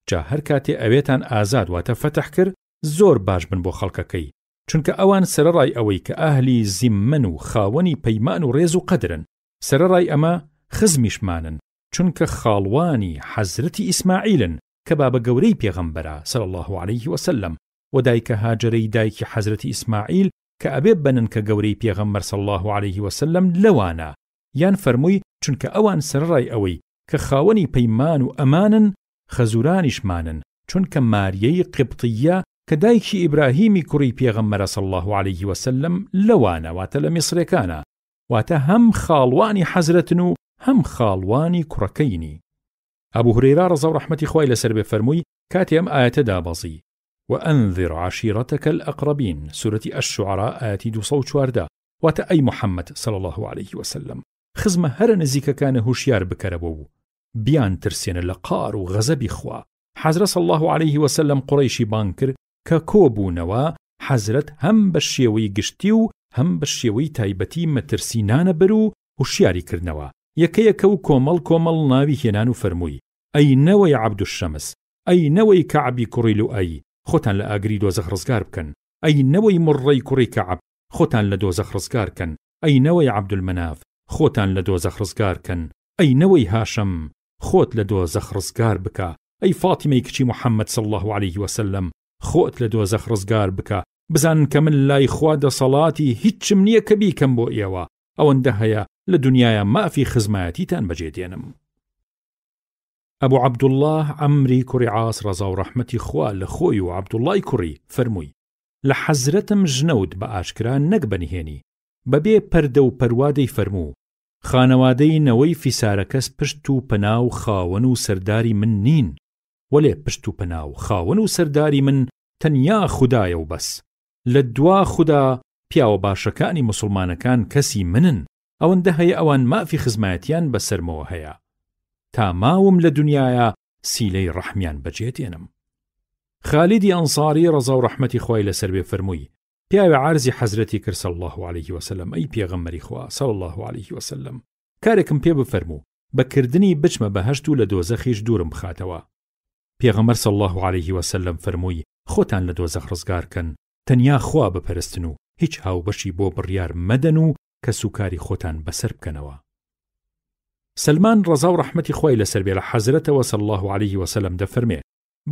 جا هەر کاتێ ئەوێتان ئازاد واتە فەتح کرد زۆر باش بن بۆ خەڵکەکەی، چونکە ئەوان سەرەڕای ئەوەی کە ئەهلی زیممەن و خاوەنی پەیمان و ڕێز و قەدرن، سەرەڕای ئەمە خزمیشمانن، چونکە خاڵوانی حەزرەتی ئیسماعیلن کە بابە گەورەی پێغەمبەرە، صلی اللە علیه وسلم، وە دایکە هاجەرەی دایکی حەزرەتی ئیسماعیل کە ئەبێ بە ننکە گەورەی پێغەمبەر صلی اللە علیه وسلم لەوانە، یان فەرمووی چونکە ئەوان سەرەڕای ئەوەی کە خاوەنی پەیمان و ئەمانن خەزورانیشمانن چونکە ماریەی قبطیە کە دایکی ئیبراهیمی کوڕی پێغەمبەرە صلی اللە علیه وسلم لەوانە واتە لە میسرێکانە واتە هەم خاڵوانی حەزرەتن و هەم خاڵوانی کوڕەکەینی. ئەبو هورەیرە ڕەزا و ڕەحمەتی خوای لەسەر بێ فەرمووی کاتێ ئەم ئایەتە دابەزی، وانذر عشیرتک الاقربین، سورەتی الشعراء ئایەتی 214، واتە ئەی محمد صلی اللە علیه وسلم خزمە هەرە نزیکەکانە هوشیار بکەرەوە و بیانترسێنە لە قار و غەزەبی خوا، حەزرەت صلی اللە علیه وسلم قوڕەیشی بانگ کرد کە کۆبوونەوە، حەزرەت هەم بە شێوەی گشتی و هەم بە شێوەی تایبەتی مەترسی نانە بەر و هوشیاری کردنەوە. یەکە یەکە و کۆمەڵ کۆمەڵ ناوی هێنان و فەرمووی، ئەی نەوەی عەبدولشەمس، ئەی نەوەی کەعبی کوڕی لوئەی، خۆتان لە ئاگری دۆزەخ ڕزگار بکەن، ئەی نەوەی مڕڕەی کوڕی کەعب، خۆتان لە دۆزەخ ڕزگار کەن، ئەی نەوەی عەبدولمەناف، خۆتان لە دۆزەخ ڕزگار کەن، ئەی نەوەی هاشم، خۆت لە دۆزەخ ڕزگار بکە، ئەی فاتیمەی کچی محمد صلی اللە علیه وسلم، خۆت لە دۆزەخ ڕزگار بکە، بزانن کە من لای خوا دەسەڵاتی هیچم نییە کە بیکەم بۆ ئێوە، ئەوەندە هەیە لە دونیایا مافی خزمایەتیتان بەجێ دێنم. ئەبو عەبدوڵڵا عەمری کوڕی عاص ڕەزا و ڕەحمەتی خوا لە خۆی و عەبدوڵڵای کوڕی، فەرمووی، لە حەزرەتم ژنەوت بە ئاشکرا نەک بە نهێنی، بە بێ پەردە و پەروا دەیفەرموو، خانەوادەی نەوەی فیسارەکەس پشت و پەنا و خاوەن و سەرداری من نین، وەلێ پشت و پەنا و خاوەن و سەرداری من تەنیا خودایە و بەس. لە دوا خودا پیاوە باشەکانی موسڵمانەکان کەسی منن، ئەوەندە هەیە ئەوان مافی خزمایەتیان بە سەرمەوە هەیە. تا ماوم لە دونیایا سیلەی ڕەحمیان بەجێ دێنم. خالیدی ئەنساری ڕەزا و ڕەحمەتی خوای لەسەر بێ فەرمووی، پیاوێ عەرزی حەزرەتی کرد صلی اللە علیه وسلم ئەی پێغەمبەری خوا صلی اللە علیه وسلم کارێکم پێ بفەرموو بە کردنی بچمە بەهەشت و لە دۆزەخیش دوورم بخاتەوە. پێغەمبەر صلی اللە علیه وسلم فەرمووی خۆتان لە دۆزەخ ڕزگار کەن تەنیا خوا بپەرستن و هیچ هاوبەشی بۆ بڕیار مەدەن و کەسوکاری خۆتان بەسەر بکەنەوە. سەلمان ڕەزا و ڕەحمەتی خوای لەسەر بێ لە حەزرەتەوە صلی اللە علیه وسلم دەفەرمێ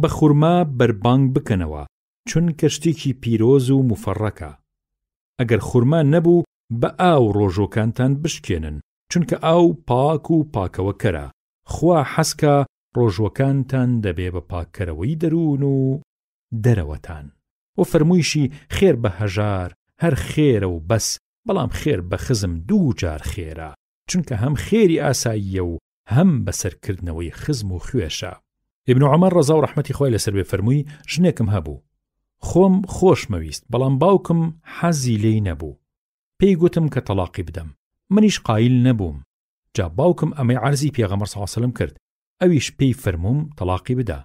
بە خورما بەربانگ بکەنەوە چونکە شتێکی پیرۆز و موفەڕەکە ئەگەر خورما نەبوو بە ئاو ڕۆژوەکانتان بشکێنن چونکە ئاو پاک و پاکەوەکەرە خوا حەزکا ڕۆژوەکانتان دەبێ بە پاککەرەوەی دەروون و دەرەوەتان وە فەرموویشی خێر بە هەژار هەر خێرە و بەس بەڵام خێر بە خزم دووجار خێرە چونکە هەم خێری ئاساییە و هەم بەسەر کردنەوەی خزم و خوێشە. ابن عمر ڕەزا و ڕەحمەتی خوای لەسەر بێ فەرمووی ژنێکم هەبوو خۆم خۆشمەویست بەڵام باوکم حەزی لێی نەبوو پێی گوتم کە تەڵاقی بدەم منیش قایل نەبووم جا باوکم ئەمەی عەرزی پێغەمبەر صلی اللە علیه وسلم کرد ئەویش پێی فەرمووم تەڵاقی بدە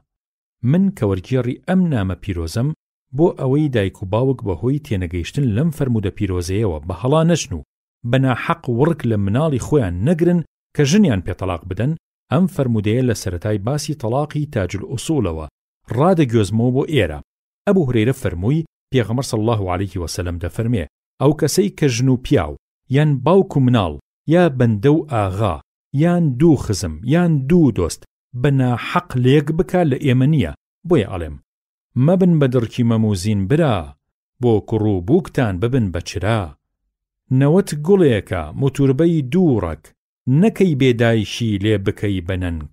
من کە وەرگێڕی ئەم نامە پیرۆزەم بۆ ئەوەی دایک و باوک بە هۆی تێنەگەیشتن لەم فەرموودە پیرۆزەیەوە بە هەڵا نەچن و بە ناحەق وڕک لە مناڵی خۆیان نەگرن کە ژنیان پێ تەڵاق بدەن، ئەم فەرموودەیە لە سەرەتای باسی تەڵاقی تاج الاصولەوە ڕادەگوێزمەوە بۆ ئێرە، ئەبو هورەیرە فەرمووی، پێغەمبەر صلی اللە علیه وسلم دەفەرمێ، ئەو کەسەی کە ژن و پیاو، یان باوک و مناڵ، یا بەندە و ئاغا، یان دوو خزم، یان دوو دۆست بە ناحەق لێک بکا لە ئێمە نییە، بۆیە ئەڵێم، مەبن بە دڕکی مەم و زین برا، بۆ کوڕ و بووکتان ببن بە چرا. نەوەت گوڵێکە موتوربەی دوو ڕەگ، نەکەی بێ دایکی لێ بکەی بە نەنگ.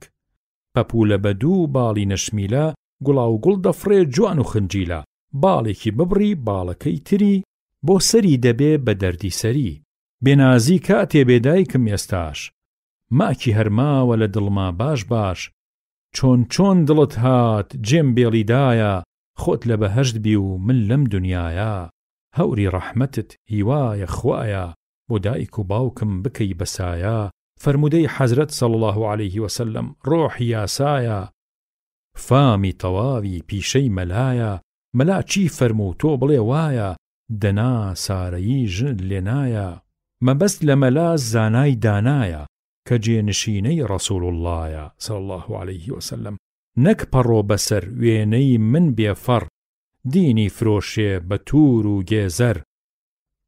پەپوولە بە دوو باڵی نەشمیلە، گوڵاوگوڵ دەفڕێ جوان و خنجیلە، باڵێکی ببڕی باڵەکەی تری، بۆ سەری دەبێ بە دەردی سەری. بێ نازی کاتێ بێ دایکم ئێستاش، ماکی هەر ماوە لە دڵما باش باش، چۆن چۆن دڵت هات جێم بێڵی دایە، خۆت لە بەهەشت بی و من لەم دونیایە، هەوری ڕەحمەتت هیوایە خوایە بۆ دایک و باوکم بکەی بە سایە، فەرموودەی حەزرەت صلی اللە علیه وسلم ڕۆحی یاسایە، فامی تەواوی پیشەی مەلایە، مەلا چی فەرموو تۆ بڵێ وایە، دەنا سارەیی ژنت لێ نایە، مەبەست لە مەلا زانای دانایە، کە جێنشینەی ڕەسوڵ اللەیە صلی اللە علیه وسلم، نەک پەڕۆ بەسەر وێنەی من بێ فەڕ، دینی فرۆشێ بە توور و گێزەر.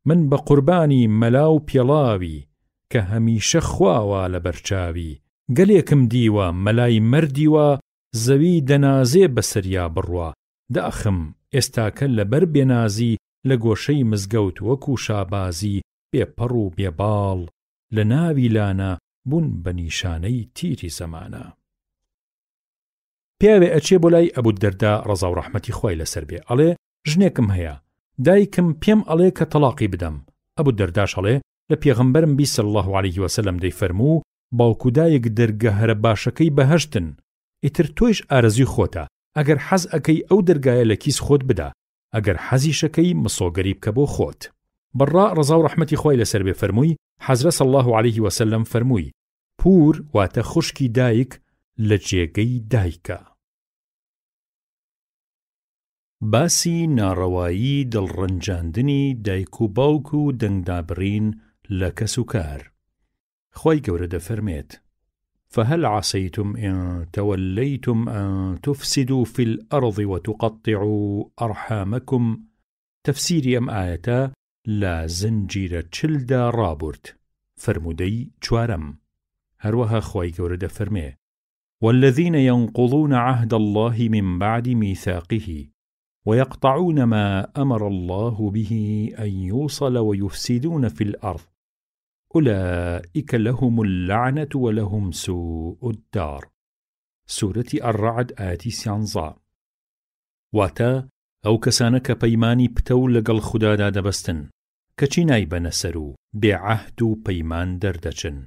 من بە قوربانی مەلا و پێڵاوی، کە هەمیشە خوا وا لە بەر چاوی. گەلێکم دیوە مەلای مەردی وا، زەوی دەنازێ بەسەریا بڕوا. داخم ئێستاکە لەبەر بێنازی، لە گۆشەی مزگەوت وەکوو شابازی، بێ پەڕ و بێ باڵ، لە ناوی لانە، بوون بە نیشانەی تیری زەمانە. پیاوێ ئەچێ بۆ لای ئەبو الدرداء ڕەزا و ڕەحمەتی خوای لەسەر بێ ئەڵێ ژنێکم هەیە دایکم پێم ئەڵێ کە تەڵاقی بدەم ئەبو الدرداش ئەڵێ لە پێغەمبەرم بیست صلی اللە علیه وسلم دەیفەرموو باوک و دایک دەرگە هەرە باشەکەی بەهەشتن ئیتر تۆیش ئارەزوی خۆتە ئەگەر حەز ئەکەی ئەو دەرگایە لە کیس خۆت بدە ئەگەر حەزیشەکەی مسۆگەری بکە بۆ خۆت. بەڕاء ڕەزا و ڕەحمەتی خوای لەسەر بێ فەرمووی، حەزرەت صلی اللە علیه وسلم فەرمووی، پوور واتە خوشکی دایک لە جێگەی دایکە. باسی ناڕەوایی دڵڕەنجاندنی دایک و باوک و دەنگدابڕین لە کەسوکار. خوای گەورە دەفەرمێت، فهل عسیتم ان تولیتم ان تفسدوا فی الارض وتقطعوا ارحامکم، تەفسیری ئەم ئایەتە لە زنجیرە چلدا ڕابورد، فەرموودەی چوارەم. هەروەها خوای گەورە دەفەرمێ، والذین ینقضون عهد اللە من بعد میثاقه ویقطعون ما امر اللە به ان یوصل ویفسدون فی الارض اولئک لهم اللعنة ولهم سوء الدار سورەتی الرعد ئایەتی سیانزە. واتە، ئەو کەسانە کە پەیمانی پتەو لەگەڵ خودادا دەبەستن، کەچی نایبەنە سەر و بێ عەهد و پەیمان دەردەچن،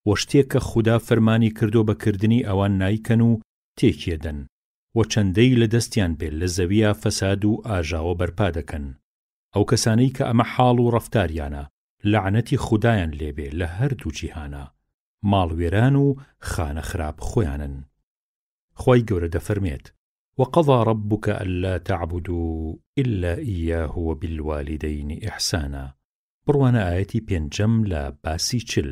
وە شتێک کە خودا فەرمانی کردوە بە کردنی ئەوان نایکەن و تێکیەدەن، وە چەندەی لە دەستیان بێ لە زەویا فەساد و ئاژاوە بەرپا دەکەن. ئەو کەسانەی کە ئەمە حاڵ و ڕەفتاریانە، لەعنەتی خودایان لێ بێ لە هەردوو جیهانا، ماڵ وێران و خانە خراپ خۆیانن. خوای گەورە دەفەرمێت، وقضی ربک الا تعبدوا الا ایاه وبالوالدین احسانا، بڕوانە ئایەتی پێنجەم لە باسی چل.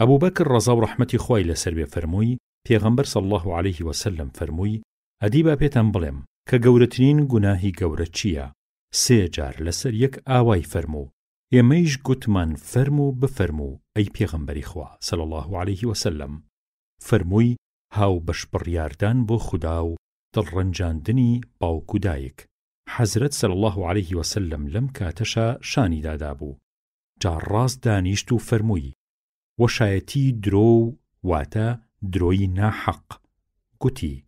ئەبوبەکر ڕەزا و ڕەحمەتی خوای لەسەر بێ فەرمووی، پێغەمبەر صلی اللە علیه وسلم فەرمووی، ئەدی با پێتان بڵێم کە گەورەترین گوناهی گەورە چییە؟ سێ جار لەسەر یەک ئاوای فەرموو، ئێمەیش گوتمان فەرموو بفەرموو ئەی پێغەمبەری خوا صلی اللە علیه وسلم، فەرمووی هاوبەش بڕیاردان بۆ خودا و دڵڕەنجاندنی باوک و دایک، حەزرەت صلی اللە علیه وسلم لەم کاتەشا شانی دادابوو، جا ڕاست دانیشت و فەرمووی، وە شایەتی درۆ و واتە درۆی ناحەق، گوتی،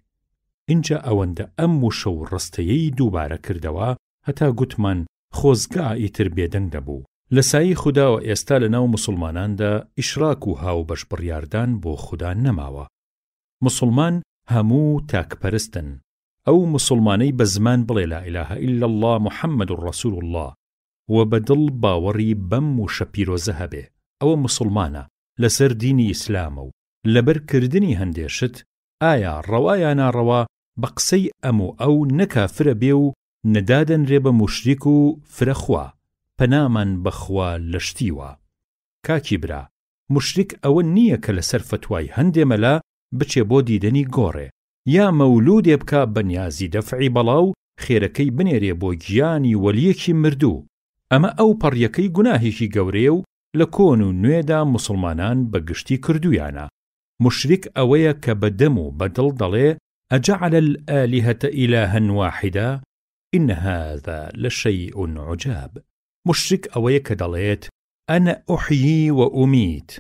ئینجا ئەوەندە ئەم وشە و ڕستەیەی دووبارە کردەوە هەتا گوتمان خۆزگا ئیتر بێدەنگ دەبوو. لە سایەی خوداوە ئێستا لە ناو موسڵماناندا ئیشراک و هاوبەش بڕیاردان بۆ خودا نەماوە. موسڵمان هەموو تاکپەرستن. ئەو موسڵمانەی بە زمان بڵێ لا الە الا اللە محمد رسول اللە و بە دڵ باوەڕی بەم وشە پیرۆزە هەبێ ئەوە موسڵمانە لەسەر دینی ئیسلامە و لەبەر کردنی هەندێ شت ئایا ڕەوا یا ناڕەوا بە قسەی ئەم و ئەو نە کافرە بێ و نە دادەنرێ بە موشریک و فرە خوا، پەنامان بە خوا لە شتی وا. کاکی برا، موشریک ئەوە نییە کە لەسەر فەتوای هەندێ مەلا بچێ بۆ دیدەنی گۆڕێ، یا مەولوودێ بکا بە نیازی دەفعی بەڵا و خێرەکەی بنێرێ بۆ گیانی وەلییەکی مردوو. ئەمە ئەو پەڕیەکەی گوناهێکی گەورەیە و لە کۆن و نوێدا موسڵمانان بە گشتی کردوویانە. موشریک ئەوەیە کە بە دەم و بە دڵ دەڵێ اجعل الالهە الها واحدە ان هذا لشیء عجاب موشریک ئەوەیە کە دەڵێت انا احیی و امیت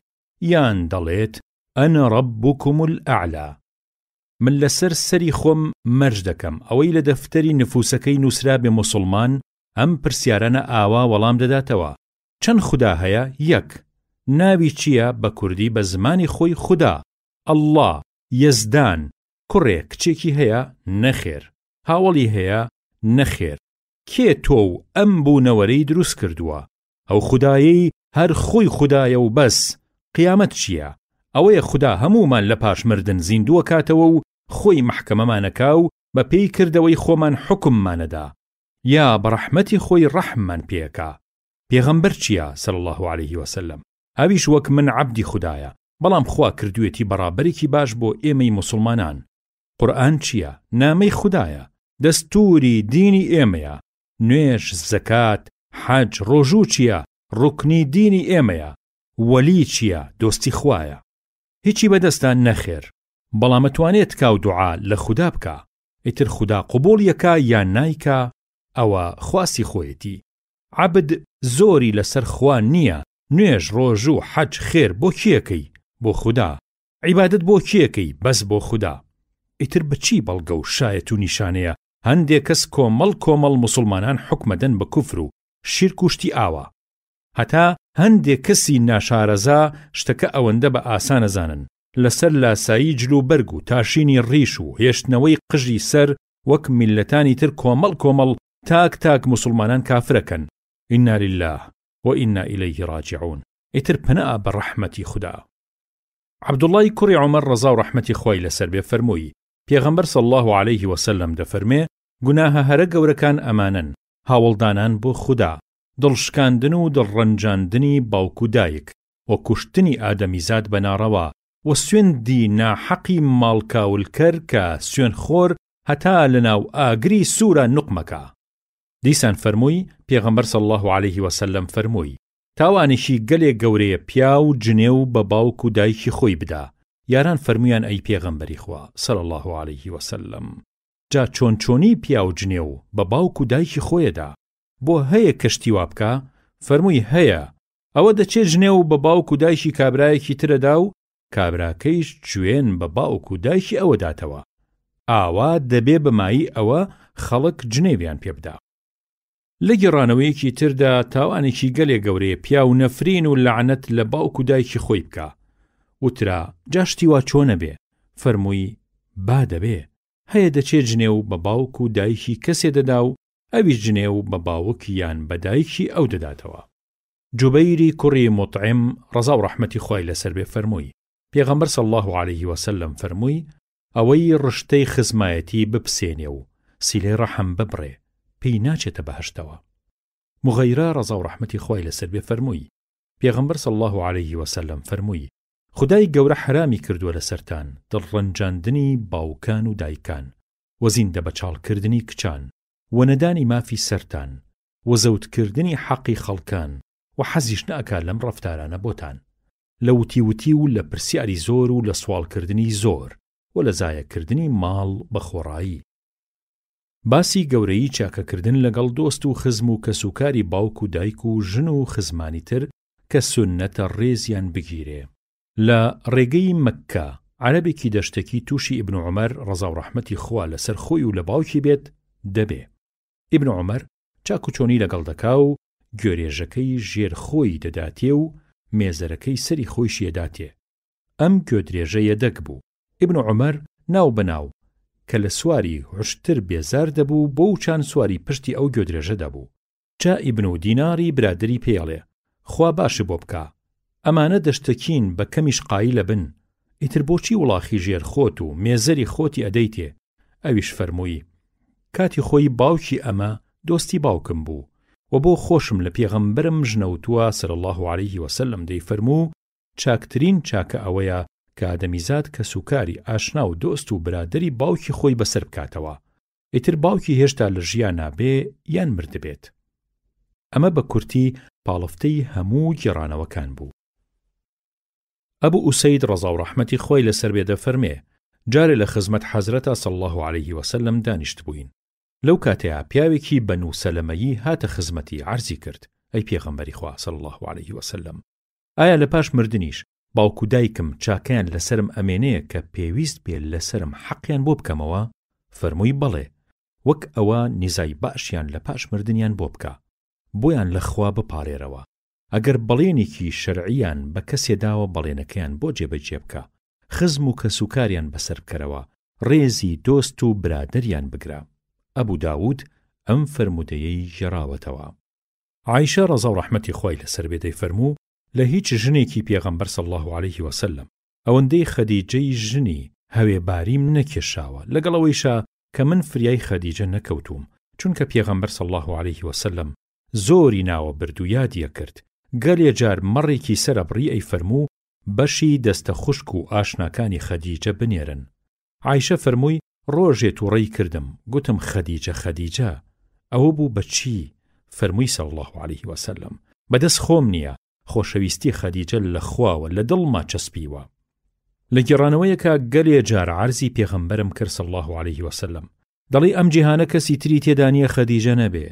یان دەڵێت انا ربکم الاعلی من لەسەر سەری خۆم مەرج دەکەم ئەوەی لە دەفتەری نفوسەکەی نوسرابێ موسڵمان ئەم پرسیارانە ئاوا وەڵام دەداتەوە چەند خودا هەیە؟ یەک. ناوی چییە؟ بە کوردی بە زمانی خۆی خودا، اللە، یەزدان، کوڕێ کچێکی هەیە؟ نەخێر. هاوەڵی هەیە؟ نەخێر. کێ تۆ و ئەم بوونەوەرەی دروست کردووە؟ ئەو خودایەی هەر خۆی خودایە و بەس. قیامەت چییە؟ ئەوەیە خودا هەموومان لە پاش مردن زیندووەکاتەوە و خۆی مەحکەمەمانەکا و بە پێی کردەوەی خۆمان حوکممانەدا. یا بە ڕەحمەتی خۆی ڕەحممان پێ ئەکا. پێغەمبەر چیە، صلی اللە علیه وسلم، ئەویش وەک من عەبدی خودایە، بەڵام خوا کردویەتی بە ڕابەرێکی باش بۆ ئێمەی موسڵمانان. قورئان چیە؟ نامەی خودایە، دەستوری دینی ئێمەیە، نوێژ، زەکات، حەج، ڕۆژوو چیە؟ ڕوکنی دینی ئێمەیە. وەلی چیە؟ دۆستی خوایە. هیچی بەدەستە؟ نەخێر. بەڵام ئەتوانێ تکا و دوعا لە خودا بکا. ئیتر خودا قبوڵی ئەکا یان نایکا ئەوە خواستی خۆیەتی. عەبد زۆری لەسەر خوا نیە نوێژ ڕۆژوو حەج خێر بۆ کێ ئەکەی بۆ خودا عیبادەت بۆ کێ ئەکەی بەس بۆ خودا ئیتر بە چی بەڵگە و شایەت و نیشانەیە هەندێ کەس کۆمەڵ کۆمەڵ موسڵمانان حوکمەدەن بە کوفر و شیرک و شتی ئاوا هەتا هەندێ کەسی ناشارەزا شتەکە ئەوەندە بە ئاسان ئەزانن لەسەر لاسایی جل و بەرگ و تاشینی ڕیش و هێشتنەوەی قژی سەر وەک میللەتانی تر کۆمەڵ کۆمەڵ تاک تاک موسڵمانان کافرەکەن انا للە و انا الیه راجعون ئیتر پەنا بە ڕەحمەتی خودا. عەبدوڵڵای کوڕی عومەر ڕەزا و ڕەحمەتی خوای لەسەر بێ فەرمووی، پێغەمبەر صلی اللە علیه وسلم دەفەرمێ، گوناهە هەرە گەورەکان ئەمانەن، هاوەڵدانان بۆ خودا، دڵ شکاندن و دڵ ڕەنجاندنی باوک و دایک. و کوشتنی ئادەمیزاد بە ناڕەوا، و سوێندی ناحەقی ماڵکاولکەر کە سوێندخۆر هەتا لەناو ئاگری سوورا نوقمەکا. دیسان فەرمووی، پێغەمبەر صلی اللە علیه وسلم فەرمووی، تاوانێکی گەلێ گەورەیە پیاو جنێو بە باوک و دایکی خۆی بدا، یاران فەرموویان ئەی پێغەمبەری خوا صلی اللە علیه وسلم جا چۆن چۆنی پیاو جنێو بە باوک و دایکی خۆیەدا؟ بۆ هەیە کە شتی وا بکا؟ فەرمووی هەیە، ئەوە دەچێ جنێو بە باوک و دایکی کابرایەکی ترەدا و کابراکەیش جوێن بە باوک و دایکی ئەوەداتەوە، ئاوا دەبێ بە مایەی ئەوە خەڵک جنێویان پێ بدا. لە گێڕانەوەیەکی تردا تاوانێکی گەلێ گەورەیە پیاو نەفرین و لەعنەت لە باوک و دایکی خۆی بکا. وترا، جا شتی وا چۆنە بێ؟ فەرمووی، با دەبێ. هەیە دەچێ جنێو بە باوک و دایکی کەسێ دەدا و ئەویش جنێو بە باوک یان بە دایکی ئەو دەداتەوە. جوبەیری کوڕی موتعیم ڕەزا و ڕەحمەتی خوای لەسەر بێ فەرمووی، پێغەمبەر صلی اللە علیه وسلم فەرمووی، ئەوەی ڕشتەی خزمایەتی بپسێنێ و سیلەی ڕەحم ببڕێ پێی ناچێتە بەهەشتەوە. موغەیرە ڕەزا و ڕەحمەتی خوای لەسەر بێ فەرمووی، پێغەمبەر صلی اللە علیه وسلم فەرمووی، خودای گەورە حەرامی کردووە لەسەرتان دڵڕەنجاندنی باوکان و دایکان و زیندەبەچاڵکردنی کچان و نەدانی مافی سەرتان و زەوتکردنی حەقی خەڵکان و حەزیش ناکا لەم ڕەفتارانە بۆتان لە وتی وتی و لە پرسیاری زۆر و لە سواڵکردنی زۆر و لە زایەکردنی ماڵ بە خۆڕایی. باسی گەورەیی چاکەکردن لەگەڵ دۆست و خزم و کەسوکاری باوک و دایک و ژن و خزمانی تر کە سوننەتە ڕێزیان بگیرێ. لە ڕێگەی مەککە عەرەبێکی دەشتەکی تووشی ئیبن عومەر ڕەزا و ڕەحمەتی خوا لەسەر خۆی و لە باوکی بێت دەبێ. ئیبن عومەر چاک و چۆنی لەگەڵ دەکا و گوێرێژەکەی ژێر خۆی دەداتێ و مێزەرەکەی سەری خۆیشی ئەداتێ. ئەم گوێدرێژە یەدەک بوو. ئیبن عومەر ناو بە ناو کە لە سواری حوشتر بێزار دەبوو بۆوچان سواری پشتی ئەو گوێدرێژە دەبوو. جا ئیبن دیناری برادەری پێی ئەڵێ، خوا باشت بۆ بکا، ئەمانە دەشتەکین بە کەمیش قایل ئەبن، ئیتر بۆچی وڵاخی ژێر خۆت و مێزەری خۆتی ئەدەیتێ؟ ئەویش فەرمووی، کاتی خۆی باوکی ئەمە دۆستی باوکم بوو و بۆ خۆشم لە پێغەمبەرم ژنەوتووە صلی اللە علیه وسلم دەیفەرموو، چاکترین چاکە ئەوەیە کە ئادەمیزاد کەسوکاری ئاشنا و دۆست و برادەری باوکی خۆی بەسەر بکاتەوە، ئیتر باوکی هێشتا لە ژیانا بێ یان مردبێت. ئەمە بە کورتی پاڵفتەی هەموو گێڕانەوەکان بوو. ئەبو ئوسەید ڕەزا و ڕەحمەتی خوای لەسەر بێ دەفەرمێ، جارێ لە خزمەت حەزرەتا صلی اللە علیه وسلم دانیشتبووین، لەو کاتەیا پیاوێکی بەنو سەلەمەیی هاتە خزمەتی عەرزی کرد، ئەی پێغەمبەری خوا صلی اللە علیه وسلم ئایا لە پاش مردنیش باوک و دایکم چاکەیان لەسەرم ئەمێنێ کە پێویست بێ لەسەرم حەقیان بۆ بکەمەوە؟ فەرمووی بەڵێ، وەک ئەوە نزای باشیان لە پاش مردنیان بۆ بکە، بۆیان لە خوا بپاڕێرەوە، ئەگەر بەڵێنێکی شەرعیان بە کەسێ داوە بەڵێنەکەیان بۆ جێبەجێ بکە، خزم و کەسوکاریان بەسەر بکەرەوە، ڕێزی دۆست و برادەریان بگرە. ئەبو داود ئەم فەرموودەیەی گێڕاوەتەوە. عائیشە ڕەزا و ڕەحمەتی خوای لەسەر بێ دەیفەرموو، لە هیچ ژنێکی پێغەمبەر صلی اللە علیه وسلم ئەوەندەی خەدیجەی ژنی هەوێ باریم نەکێشاوە، لەگەڵ ئەوەیشا کە من فریای خەدیجە نەکەوتووم، چونکە پێغەمبەر صلی اللە علیه وسلم زۆری ناوە برد و یادی ئەکرد، گەلێ جار مەڕێکی سەر ئەبڕی ئەیفەرموو بەشی دەستە خوشک و ئاشناکانی خەدیجە بنێرن. عایشە فەرمووی ڕۆژێ توڕەی کردم گوتم خەدیجە خەدیجە ئەوە بوو بە چی؟ فەرمووی صلی اللە علیه وسلم بەدەست خۆم نییە خۆشەویستی خەدیجە لە خواوە لە دڵما چەسپیوە. لە گێڕانەوەیەکا گەلێ جار عەرزی پێغەمبەرم کرد صلی اللە علیه وسلم دەڵی ئەم جیهانە کەسی تری تێدا نییە خەدیجە نەبێ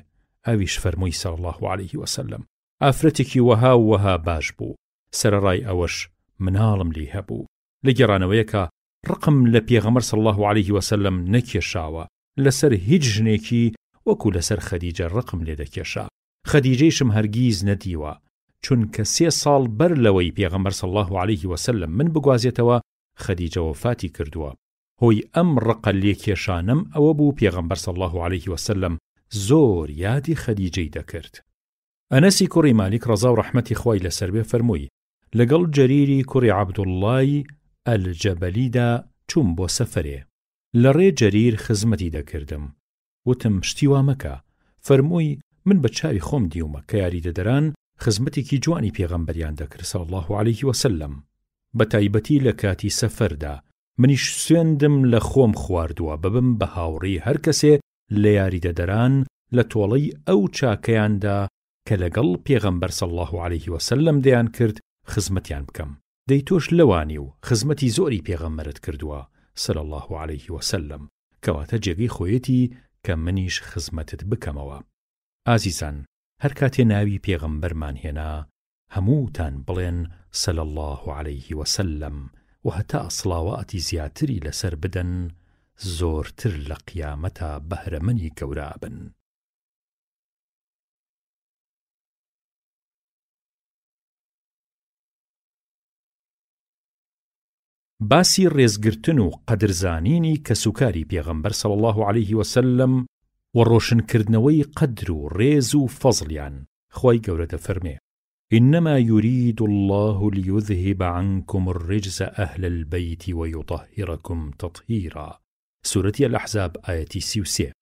ئەویش فەرمووی صلی اللە علیه وسلم ئافرەتێکی وەها و وەها باش بوو سەرەڕای ئەوەش مناڵم لێی هەبوو لە گێڕانەوەیەکا ڕقم لە پێغەمبەر صلی اللە علیه وسلم نەکێشاوە لەسەر هیچ ژنێکی وەکو لەسەر خەدیجە ڕقم لێ دەکێشا خەدیجەیشم هەرگیز نەدیوە چونکە سێ ساڵ بەر لەوەی پێغەمبەر صلی اللە علیه وسلم من بگوازێتەوە خەدیجە وەفاتی کردووە هۆی ئەم ڕقە لێکێشانەم ئەوە بوو پێغەمبەر صلی اللە علیه وسلم زۆر یادی خەدیجەی دەکرد. ئەنەسی کوڕی مالیک ڕەزا و ڕەحمەتی خوای لەسەر بێ فەرمووی، لەگەڵ جەریری کوڕی عەبدوڵڵای ئەلجەبەلیدا چووم بۆ سەفەرێ، لە ڕێ جەریر خزمەتی دەکردم، وتم شتی وا مەکە، فەرمووی، من بە چاوی خۆم دیومە کە یاریدەدەران. خزمەتێکی جوانی پێغەمبەریان دەکرد صلی اللە علیه وسلم بە تایبەتی لە کاتی سەفەردا، منیش سوێندم لە خۆم خواردووە ببم بە هاوڕێی هەر کەسێ لە یاریدەدەران لە تۆڵەی ئەو چاکەیاندا کە لەگەڵ پێغەمبەر صلی اللە علیه وسلم دەیان کرد خزمەتیان بکەم، دەی تۆش لەوانی و خزمەتی زۆری پێغەمبەرت کردووە صلی اللە علیه وسلم کەواتە جێگەی خۆیەتی کە منیش خزمەتت بکەمەوە. ئازیزان هەر کاتێ ناوی پێغەمبەرمان هێنا هەمووتان بڵێن صلی اللە علیه وسلم و هەتا سڵاواتی زیاتری لەسەر بدەن زۆرتر لە قیامەتا بەهرەمەنی گەورە ئەبن. باسی ڕێزگرتن و قەدرزانینی کەسوکاری پێغەمبەر صلی اللە علیه وسلم و ڕۆشنکردنەوەی قەدر و ڕێز و فەزڵیان، خوای گەورە دەفەرمێ، انما یرید اللە لیذهب عنکم الرجس اهل البیت ویطهرکم تطهیرا، سورەتی الاحزاب ئایەتی 33.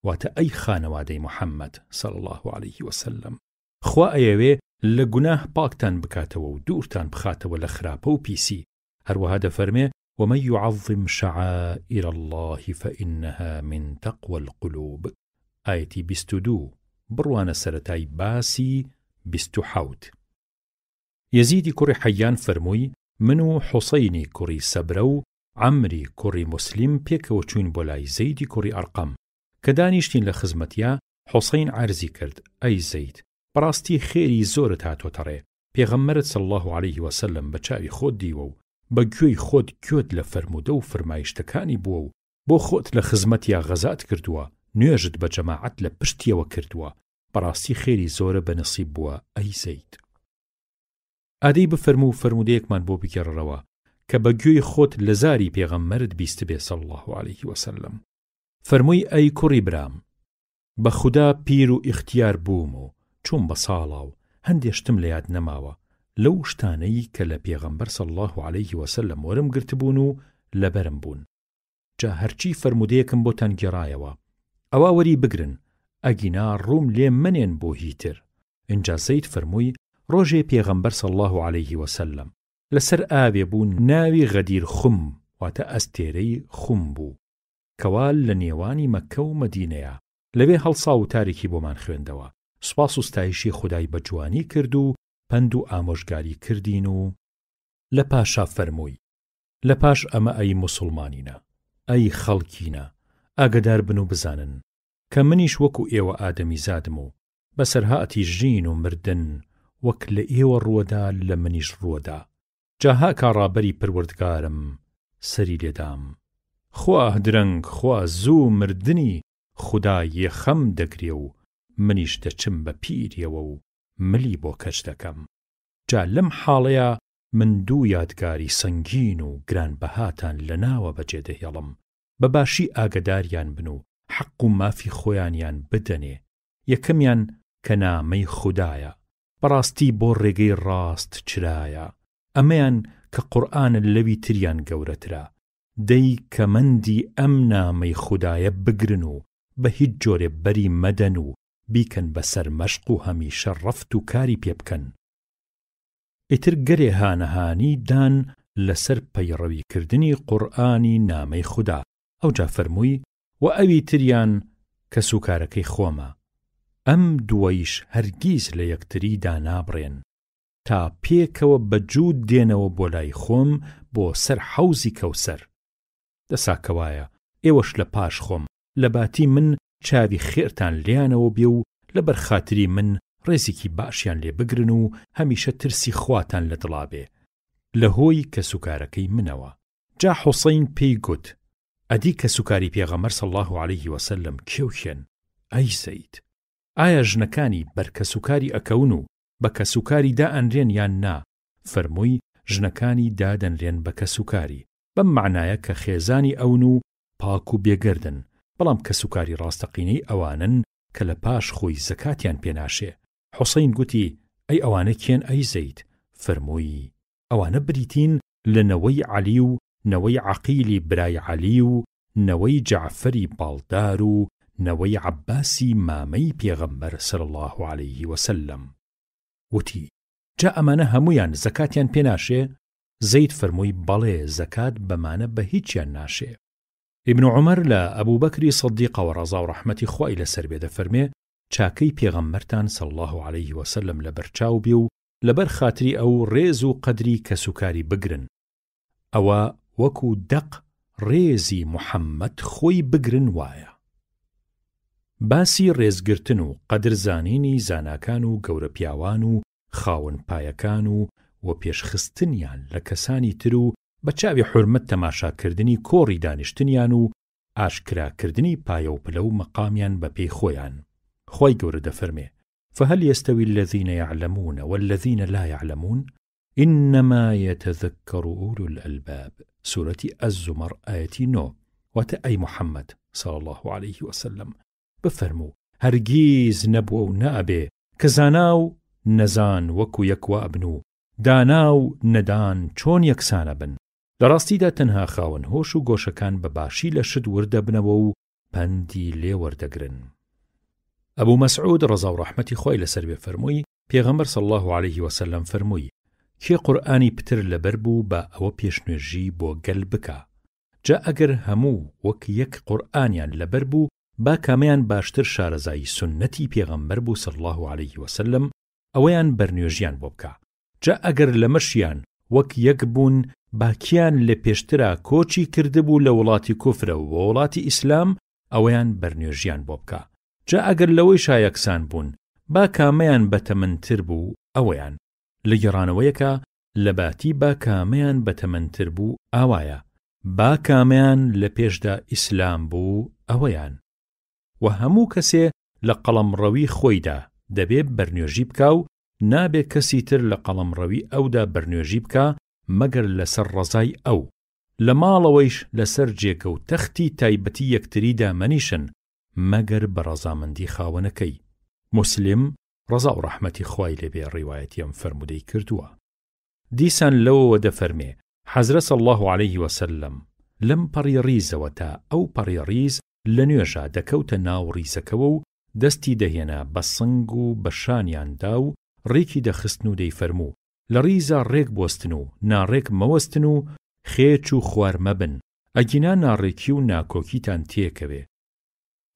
واتە ئەی خانەوادەی محمد صلی اللە علیه وسلم خوا ئەیەوێ لە گوناه پاکتان بکاتەوە و دوورتان بخاتەوە لە خراپە و پیسی، هەروەها دەفەرمێ، ومن یعظم شعائر اللە فانها من تقوی القلوب، ئایەتی 22، بڕوانە سەرەتای باسی 27. یەزیدی کوڕی حەیان فەرمووی، من و حوسەینی کوڕی سەبرە و عەمری کوڕی موسلیم پێکەوە چووین بۆ لای زەیدی کوڕی ئەرقەم، کە دانیشتین لە خزمەتیا، حوسەین عەرزی کرد، ئەی زەید، بەڕاستی خێری زۆرت هاتۆتە ڕێ، پێغەمبەرت صلی اللە علیه وسلم بە چاوی خۆت دیوە و بە گوێی خۆت گوێت لە فەرموودە و فرمایشتەکانی بووە و بۆ خۆت لە خزمەتیا غەزات کردووە، نوێژت بە جەماعەت لە پشتیەوە کردووە، بەڕاستی خێری زۆرە بە نسیب بووە ئەی زەید. ئادەی بفەرموو فەرموودەیەکمان بۆ بگێڕەرەوە کە بە گوێی خۆت لە زاری پێغەمبەرت بیستبێ صلی اللە علیه وسلم. فەرمووی ئەی کوڕی برام، بە خودا پیر و ئیختیار بووم و چووم بە ساڵا و هەندێ شتم لە یاد نەماوە لەو شتانەی کە لە پێغەمبەر صلی اللە علیه وسلم وەرم گرتبوون و لەبەرم بوون جا هەرچی فەرموودەیەکم بۆتان گێڕایەوە ئەوا وەری بگرن ئەگینا ڕووم لێ مەنێن بۆ هیتر ئینجا زەید فەرمووی ڕۆژێ پێغەمبەر صلی اللە علیه وسلم لەسەر ئاوێ بوو ناوی غەدیر خوم واتە ئەستێرەی خوم بوو کەوا لە نێوانی مەککە و مەدینەیە، لەوێ هەڵسا وتارێکی بۆمان خوێندەوە، سوپاس و ستایشی خودای بە جوانی کرد و پەند و ئامۆژگاری کردین و، لە پاشا فەرمووی، لە پاش ئەمە ئەی موسوڵمانینە، ئەی خەڵکینە، ئاگەدار بن و بزانن، کە منیش وەکو ئێوە ئادەمیزادم و بەسەرهاتی ژین و مردن وەک لە ئێوە ڕووەدا لە منیش ڕووەدا، جا هاکا ڕابەری پروردگارم سەری لێدام خوا درەنگ خوا زوو مردنی خودا یەخەم دەگرێ و منیش دەچم بە پیریەوە و ملی بۆ کەچ دەکەم جا لەم حاڵەیا من دوو یادگاری سەنگین و گرانبەهاتان لە ناوە بەجێ دەهێڵم بە باشی ئاگەداریان بن و حەق و مافی خۆیانیان بدەنێ یەکەمیان کە نامەی خودایە بەڕاستی بۆ ڕێگەی ڕاست چرایە، ئەمەیان کە قورئانە لەوی تریان گەورەترە، دەی کەمەندی ئەم نامەی خودایە بگرن و بە هیچ جۆرێ بەری مەدەن و بیکەن بە سەرمەشق و هەمیشە ڕەفت و کاری پێ بکەن، ئیتر گەرێ هانەهانی دان لەسەر پەیڕەوی کردنی قورئانی نامەی خودا، ئەوجا فەرمووی، وە ئەوی تریان کەسوکارەکەی خۆمە، ئەم دووەیش هەرگیز لە یەکتری دانابڕێن، تا پێکەوە بە جووت دێنەوە بۆ لای خۆم بۆ سەر حەوزی کەوسەر. دەسا کەوایە ئێوەش لە پاش خۆم لە باتی من چاوی خێرتان لێیانەوە بێ و لەبەر خاتری من ڕێزێکی باشیان لێ بگرن و هەمیشە ترسی خواتان لە دڵا بێ لە هۆی کەسوکارەکەی منەوە. جا حوسەین پێی گوت، ئەدی کەسوکاری پێغەمبەر صلی اللە علیه وسلم کێ و کێن؟ ئەی زەید! ئایا ژنەکانی بەر کەسوکاری ئەکەون و بە کەسوکاری دائەنرێن یان نا؟ فەرمووی، ژنەکانی دادەنرێن بە کەسوکاری، بەم مەعنایە کە خێزانی ئەون و پاک و بێگەردن، بەڵام کەسوکاری ڕاستەقینەی ئەوانەن کە لە پاش خۆی زەکاتیان پێ ناشێ. حوسەین گوتی، ئەی ئەوانە کێن ئەی زەید؟ فەرمووی، ئەوانە بریتین لە نەوەی عەلی و نەوەی عەقیلی برای عەلی و نەوەی جەعفەری باڵدار و نەوەی عەباسی مامەی پێغەمبەر صلی اللە علیه وسلم. وتی، جا ئەمانە هەموویان زەکاتیان پێ ناشێ؟ زەید فەرمووی، بەڵێ زەکات بەمانە بە هیچیان ناشێ. ئیبن عومەر لە ئەبوبەکری سدیقەوە ڕەزا و ڕەحمەتی خوای لەسەر بێ دەفەرمێ، چاکەی پێغەمبەرتان صلی اللە علیه وسلم لەبەرچاو بێ و لەبەر خاتری ئەو ڕێز و قەدری کەسوکاری بگرن، ئەوە وەکو دەق ڕێزی محمد خۆی بگرن وایە. باسی ڕێزگرتن و قەدر زانینی زاناکان و گەورە پیاوان و خاوەن پایەکان و وەپێشخستنیان لە کەسانی تر و بە چاوی حورمەت تەماشا کردنی کۆڕی دانیشتنیان و ئاشکرا کردنی پایە و پلە و مەقامیان بە پێی خۆیان. خوای گەورە دەفەرمێ، فهل یستوی الذین یعلمون والذین لا یعلمون انما یتذکر اولو الالباب، سورەتی الزمر ئایەتی نۆ، واتە ئەی محمد، صلی اللە علیه وسلم، بفەرموو هەرگیز نەبووە و نابێ کە زانا و نەزان وەکو یەک وابن و دانا و نەدان چۆن یەکسانەبن، لە ڕاستیدا تەنها خاوەن هۆش و گۆشەکان بە باشی لە شت ورد دەبنەوە و پەندی لێ وەردەگرن. ئەبو مەسعود ڕەزا و ڕەحمەتی خوای لەسەر بێ فەرمووی، پێغەمبەر صلی اللە علیه وسلم فەرمووی، کێ قورئانی پتر لەبەر بوو با ئەوە پێشنوێژی بۆ گەل بکا، جا ئەگەر هەموو وەک یەک قورئانیان لەبەر بوو با کامەیان باشتر شارەزای سوننەتی پێغەمبەر بوو صلی اللە علیه وسلم ئەوەیان بەرنوێژیان بۆ بکا، جا ئەگەر لەمەشیان وەک یەک بوون با کیان لە پێشترا کۆچی کردبوو لە وڵاتی کوفرەوە بۆ وڵاتی ئیسلام ئەوەیان بەرنوێژیان بۆ بکا، جا ئەگەر لەوەیشا یەکسان بوون با کامەیان بەتەمەنتر بوو ئەوەیان. لە گێڕانەوەیەکا لە باتی با کامەیان بەتەمەنتر بوو ئاوایە، با کامەیان لە پێشدا ئیسلام بوو ئەوەیان. وە هەموو کەسێ لە قەڵەمڕەوی خۆیدا دەبێ بەرنوێژی بکا و نابێ کەسی تر لە قەڵەمڕەوی ئەودا بەرنوێژی بکا مەگەر لەسەر ڕەزای ئەو. لە ماڵەوەیش لەسەر جێگە و تەختی تایبەتی یەکتریدا مەنیشن مەگەر بە ڕەزامەندی خاوەنەکەی. موسلیم، ڕەزا و ڕەحمەتی خوای لێ بێ ڕیوایەتی ئەم فەرموودەی کردووە. دیسان لەوەوە دەفەرمێ، حەزرەت صلی اللە علیه وسلم لەم پەڕی ڕیزەوە تا ئەو پەڕی ڕیز لە نوێژا دەکەوتە ناو ڕیزەکەوە و دەستی دەهێنا بە سنگ و بە شانیاندا و ڕێکی دەخستن و دەیفەرموو، لە ڕیزا ڕێک بوەستن و ناڕێک مەوەستن و خێچ و خوار مەبن، ئەگینا ناڕێکی و ناکۆکیتان تێکەوێ.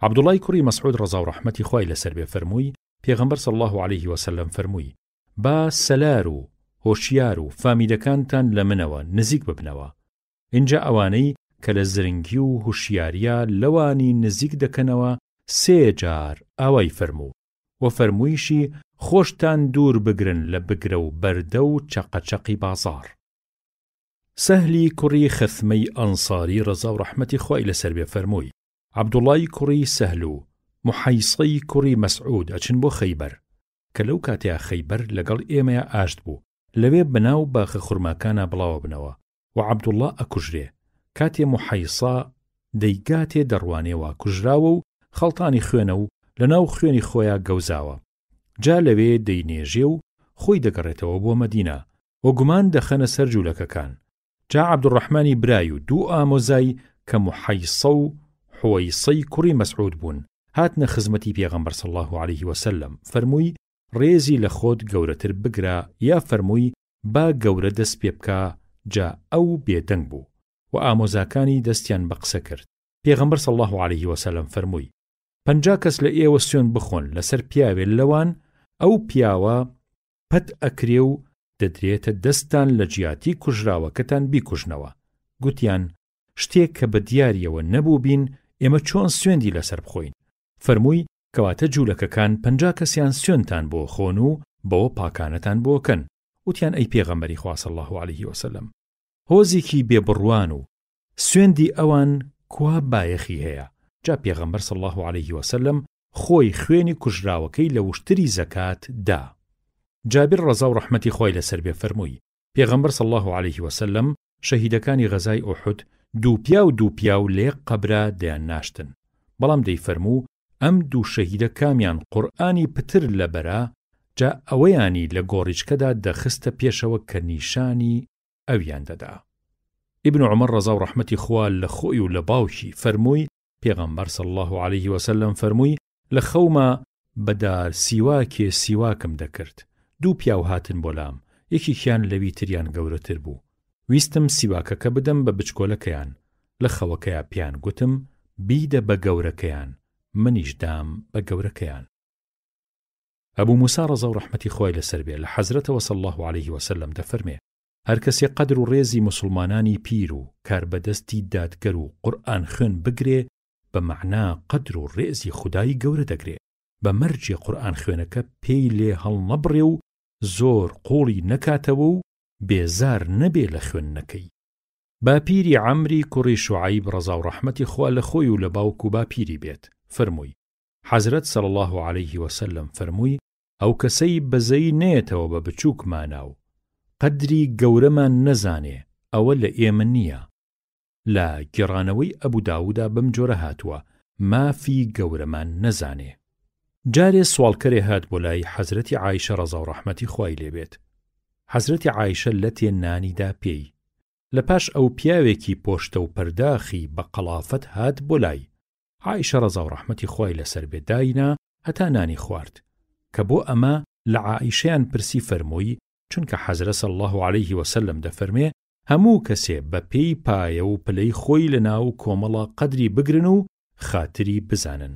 عەبدوڵای کوڕی مەسعود ڕەزا و ڕەحمەتی خوای لەسەر بێ فەرمووی، پێغەمبەر صلی اللە علیه وسلم فەرمووی، با سەلار و هۆشیار و فامیدەکانتان لە منەوە نزیک ببنەوە، ئینجا ئەوانەی کە لە زرنگی و هوشیاریا لەوانی نزیک دەکەنەوە سێ جار ئاوای فەرموو، وە فەرموویشی خۆشتان دوور بگرن لە بگرە و بەردە و چەقەچەقی بازاڕ. سەهلی کوڕی خەثمەی ئەنساری ڕەزا و ڕەحمەتی خوای لەسەر بێ فەرمووی، عەبدوڵای کوڕی سەهل و موحەیسەی کوڕی مەسعود ئەچن بۆ خەیبەر، کە لەو کاتەیا خەیبەر لەگەڵ ئێمەیا ئاشت بوو، لەوێ بەناو باخە خورماکانا بڵاوەبنەوە و عەبدوڵا ئەکوژرێ، کاتێ موحەیسە دەیگاتێ دەڕوانێ وا کوژراوە و خەڵتانی خوێنە و لەناو خوێنی خۆیا گەوزاوە، جا لەوێ دەینێژێ و خۆی دەگەڕێتەوە بۆ مەدینە و گومان دەخەنە سەر جوولەکەکان، جا عەبدولڕەحمانی برای و دوو ئامۆزای کە موحەیسە و حوەیسەی کوڕی مەسعود بوون هاتنە خزمەتی پێغەمبەر صلی اللە علیه وسلم فەرمووی ڕێزی لە خۆت گەورەتر بگرە یا فەرمووی با گەورە دەست پێ بکا جا ئەو بێدەنگ بوو و ئامۆزاکانی دەستیان بە قسە کرد پێغەمبەر صلی اللە علیه وسلم فەرمووی 50 کەس لە ئێوە سوێند بخۆن لەسەر پیاوێ لەوان ئەو پیاوە پەت ئەکرێ و دەدرێتە دەستتان لە جیاتی کوژراوەکەتان بیکوژنەوە، گوتیان، شتێک کە بە دیاریەوە نەبووبین ئێمە چۆن سوێندی لەسەر بخۆین؟ فەرمووی، کەواتە جوولەکەکان 50 کەسیان سوێندتان بۆ خۆن و بەوە پاکانەتان بۆ کەن، وتیان ئەی پێغەمبەری خوا صلی اللە علیه وسلم هۆزێکی بێ بڕوان و سوێندی ئەوان کوا بایەخی هەیە؟ جا پێغەمبەر صلی اللە علیه وسلم خۆی خوێنی کوژراوەکەی لە وشتری زەکات دا. جابر ڕەزا و ڕەحمەتی خوای لەسەر بێ فەرمووی، پێغەمبەر صلی اللە علیه وسلم شەهیدەکانی غەزای ئوحود دوو پیاو دوو پیاو لە یەک قەبرا دەیانناشتن، بەڵام دەیفەرموو ئەم دوو شەهیدە کامیان قورئانی پتر لەبەرە جا ئەوەیانی لە گۆڕیچکەدا دەخستە پێشەوە کە نیشانی ئەویان دەدا. ئیبن عومەر ڕەزا و ڕەحمەتی خوا لە خۆی و لە باوکی فەرمووی، پێغەمبەر صلی اللە علیه وسلم فەرمووی، لە خەوما بە دار سیواکێ سیواکم دەکرد. دوو پیاو هاتن بۆ لام، یەکێکیان لەوی تریان گەورەتر بوو. ویستم سیواکەکە بدەم بە بچکۆلەکەیان، لە خەوەکەیا پێیان گوتم بیدە بە گەورەکەیان، منیش دام بە گەورەکەیان. ئەبو موسا ڕەزا و ڕەحمەتی خوای لەسەر بێ لە حەزرەتەوە صلی اللە علیه وسلم دەفەرمێ، هەر کەسێ قەدر و ڕێزی موسڵمانانی پیر و کاربەدەستی دادگەر و قورئان خوێن بگرێ بە مەعنا قەدر و ڕێزی خودای گەورە دەگرێ بە مەرجێ قورئان خوێنەکە پێی لێ هەڵنەبڕێ و زۆر قوڵی نەکاتەوە و بێزار نەبێ لە خوێندنەکەی. باپیری عەمری کوڕی شوعەیب ڕەزا و ڕەحمەتی خوا لە خۆی و لە باوک و باپیری بێت فەرمووی، حەزرەت صلی اللە علیه وسلم فەرمووی، ئەو کەسەی بەزەیی نەیەتەوە بە بچووکمانا و قەدری گەورەمان نەزانێ ئەوە لە ئێمە نییە. لە گێڕانەوەی ئەبو داوودا بەم جۆرە هاتووە، مافی گەورەمان نەزانێ. جارێ سواڵکەرێ هات بۆ لای حەزرەتی عائیشە ڕەزا و ڕەحمەتی خوای لێ بێت. حەزرەتی عائیشە لەتێ نانی دا پێی. لە پاش ئەو پیاوێکی پۆشتە و پەرداخی بە قەڵافەت هات بۆ لای. عائیشە ڕەزا و ڕەحمەتی خوای لەسەر بێ داینا هەتا نانی خوارد. کە بۆ ئەمە لە عائیشەیان پرسی فەرمووی، چونکە حەزرە صلی اللە علیه وسلم دەفەرمێ، هەموو کەسێ بە پێی پایە و پلەی خۆی لە ناو کۆمەڵا قەدری بگرن و خاتری بزانن.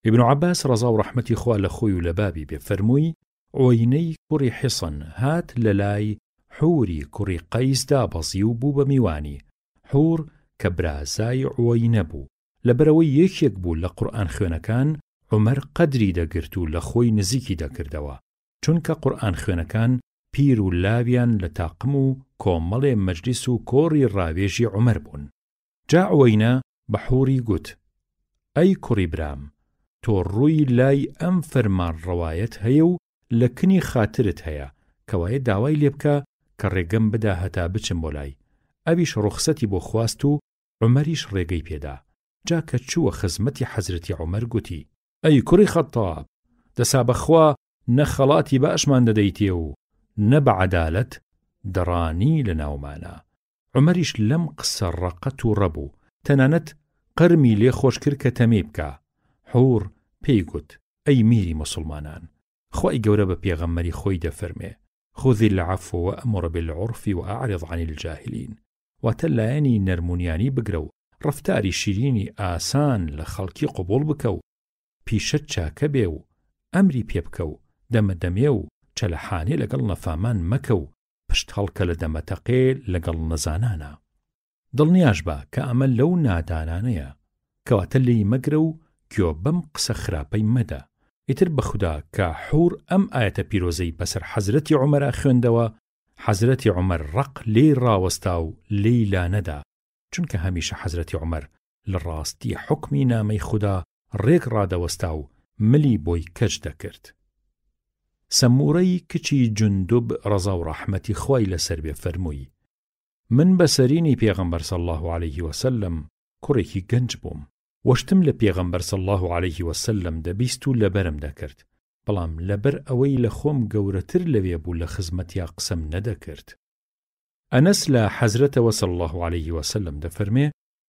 ابن عباس ڕەزا و ڕەحمەتی خوا لە خۆی و لە بابی بێ فەرمووی، عوەینەی کوڕی حصن هات لە لای حوری کوڕی قەیس دابەزی و بوو بە میوانی، حور کە برازای عوەینە بوو، لەبەرئەوەی یەکێک بوو لە قورئان خوێنەکان عومەر قەدری دەگرت و لە خۆی نزیکی دەکردەوە، چونکە قورئان خوێنەکان پیر و لاویان لە تاقم و کۆمەڵێ مەجلیس و کۆڕی ڕاوێژی عومەر بوون. جا عوەینە بە حوری گوت، ئەی کوڕی برام، تۆ ڕووی لای ئەم فەرمانڕەوایەت هەیە و لە کنی خاترت هەیە، کەوایە داوای لێ بکە کە ڕێگەم بدا هەتا بچم بۆ لای. ئەویش ڕوخسەتی بۆ خواست و عومەریش ڕێگەی پێ دا. جا کە چووە خزمەتی حەزرەتی عومەر گوتی. ئەی کوڕی خەتتاب! دەسا بە خوا نە خەڵاتی باشمان دەدەیتێ و نە بە عەدالەت دەڕانی لە ناومانا. عومەریش لەم قسە ڕەقە تووڕە بوو، تەنانەت قرمی لێ خۆش کرد کە تەمێی بکا. حوڕ پێی گوت، ئەی میری موسڵمانان! خوای گەورە بە پێغەمبەری خۆی دەفەرمێ، خذ العفو وامر بالعرف واعرض عن الجاهلین، واتە لایەنی نەرمونیانی بگرە و ڕەفتاری شیرینی ئاسان لە خەڵکی قبوڵ بکە و پیشەت چاکە بێ و ئەمری پێ بکە و دەمە دەمێ و چەلەحانێ لەگەڵ نەفامان مەکە و پشت هەڵکە لە دەمەتەقێ لەگەڵ نەزانانا. دڵنیاش بە کە ئەمە لەو نادانانەیە. کەواتە لێی مەگرە و گۆ بەم قسە خراپەی مەدە. ئیتر بە خودا کە حور ئەم ئایەتە پیرۆزەی بەسەر حەزرەتی عومەرا خوێندەوە، حەزرەتی عومەر ڕەق لێی ڕاوەستا و لێی لانەدا، چونکە هەمیشە حەزرەتی عومەر لە ڕاستی حوکمی نامەی خودا ڕێک ڕادەوەستا و ملی بۆی کەچ دەکرد. سەمورەی کچی جوندوب ڕەزا و ڕەحمەتی خوای لەسەر بێ فەرمووی، من بە سەرینی پێغەمبەر صلی اللە علیه وسلم کوڕێکی گەنج بووم، وە شتم لە پێغەمبەر صلی اللە علیه وسلم دەبیست و لەبەرم دەکرد، بەڵام لەبەر ئەوەی لە خۆم گەورەتر لەوێ بوو لە خزمەتیا قسەم نەدەکرد. ئەنەس لە حەزرەتەوە صلی اللە علیه وسلم دەفەرمێ،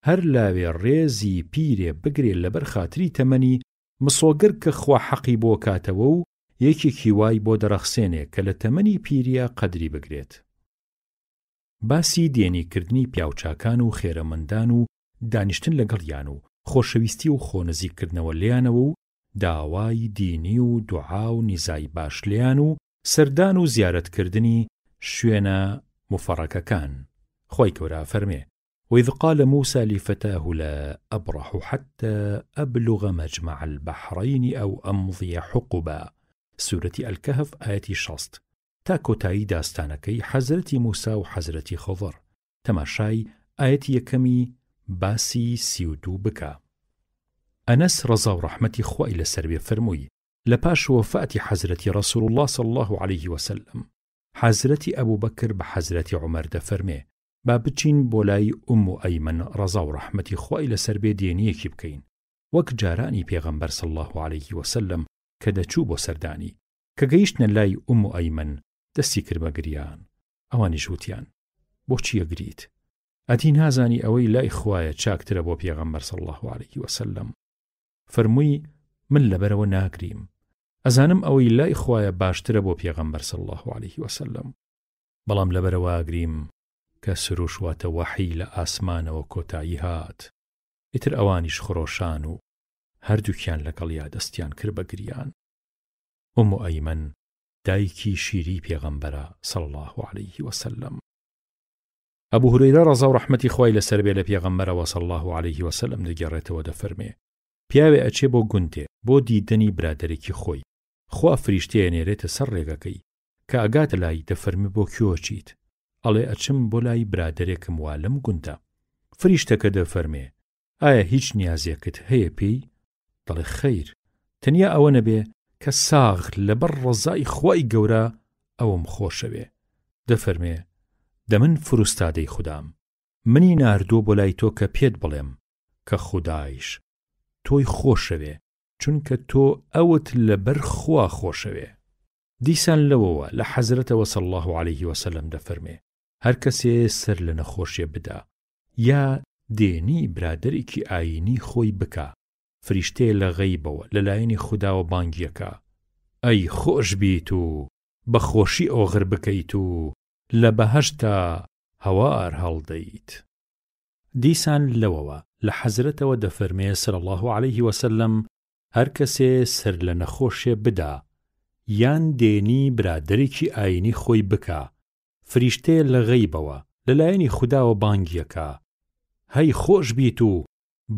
هەر لاوێ ڕێزی پیرێ بگرێ لەبەر خاتری تەمەنی، مسۆگەر کە خوا حەقی بۆ کاتەوە و یەکێکی وای بۆ دەڕەخسێنێ کە لە تەمەنی پیرییا قەدری بگرێت. باسی دێنی کردنی پیاوچاکان و خێرەمەندان و دانیشتن لەگەڵیان و خۆشەویستی و خۆ نزیک کردنەوە لێیانەوە و داوای دینی و دوعا و نیزای باش لێیان و سەردان و زیارەت کردنی شوێنە موفەڕەکەکان. خوای گەورە ئەفەرمێ، وإذ قال موسى لفتاه لا أبرح حتى أبلغ مجمع البحرين أو أمضي حقبا سورەتی الکهف ئایەتی 60 تا کۆتایی داستانەکەی حەزرەتی موسا و حەزرەتی خضر تەماشای ئایەتی یەکەمی باسی 32 بکە. ئەنەس ڕەزا و ڕەحمەتی خوای لەسەر بێ فەرمووی، لە پاش وەفاتی حەزرەتی ڕەسوڵ اللە صلی اللە علیه وسلم حەزرەتی ئەبوبەکر بە حەزرەتی عومەر دەفەرمێ، با بچین بۆ لای ئوم ئەیمەن ڕەزا و ڕەحمەتی خوای لەسەر بێ دێنیەکی بکەین وەک جارانی پێغەمبەر صلی اللە علیه وسلم کە دەچوو بۆ سەردانی کە گەیشتنە لای ئوم ئەیمەن دەستی کرد بە گریان ئەوانیش وتیان بۆچی ئەگریت ئەدی نازانی ئەوەی لای خوایە چاکترە بۆ پێغەمبەر صلی اللە علیه وسلم فەرمووی من لەبەرەوە ناگریم. ئەزانم ئەوەی لای خوایە باشترە بۆ پێغەمبەر صلی اللە علیه وسلم، بەڵام لەبەرئەوە ئەگریم کە سروش واتە وەحی لە ئاسمانەوە کۆتایی هات، ئیتر ئەوانیش خرۆشان و هەردووکیان لەگەڵیا دەستیان کرد بە گریان. ئوم ئەیمەن دایکی شیری پێغەمبەرە صلی اللە علیه وسلم. ئەبو هورەیرە ڕەزا و ڕەحمەتی خوای لەسەر بێ لە پێغەمبەرەوە صلی اللە علیه وسلم دەگێڕێتەوە دەفەرمێ، پیاوێ ئەچێ بۆ گوندێ بۆ دیدەنی برادەرێکی خۆی، خوا فریشتەی ئەنێرێتە سەر ڕێگەکەی، کە ئەگاتە لای دەفەرمێ بۆ کوێ ئەچیت؟ ئەڵێ ئەچم بۆ لای برادەرێکم وا لەم گوندە. فریشتەکە دەفەرمێ ئایا هیچ نیازێکت هەیە پێی؟ دەڵێ خەیر، تەنیا ئەوە نەبێ کە ساغ لەبەر ڕەزای خوای گەورە ئەوم خۆشەوێ. دەفەرمێ دە من فروستادەی خودام، منی ناردووە بۆ لای تۆ کە پێت بڵێم کە خودایش تۆی خۆشەوێ چونکە تۆ ئەوت لەبەر خوا خۆشەوێ. دیسان لەوەوە لە حەزرەتەوە صلی اللە علیه وسلم دەفەرمێ، هەر کەسێ سەر لە نەخۆشێ بدا یا دێنی برادەرێکی ئایینی خۆی بکا، فریشتەیە لە غەیبەوە لە لایەنی خوداوە بانگی ئەکا، ئەی خۆش بیت و بە خۆشی ئۆغر بکەیت و لە بەهەشتا هەوار هەڵدەیت. دیسان لەوەوە لە حەزرەتەوە دەفەرمێ صلی اللە علیه وسلم، هەر کەسێ سەر لە نەخۆشێ بدا یان دێنی برادەرێکی ئایینی خۆی بکا، فریشتەیە لە غەیبەوە لە لایەنی خوداوە بانگی ئەکا، هەی خۆش بیت و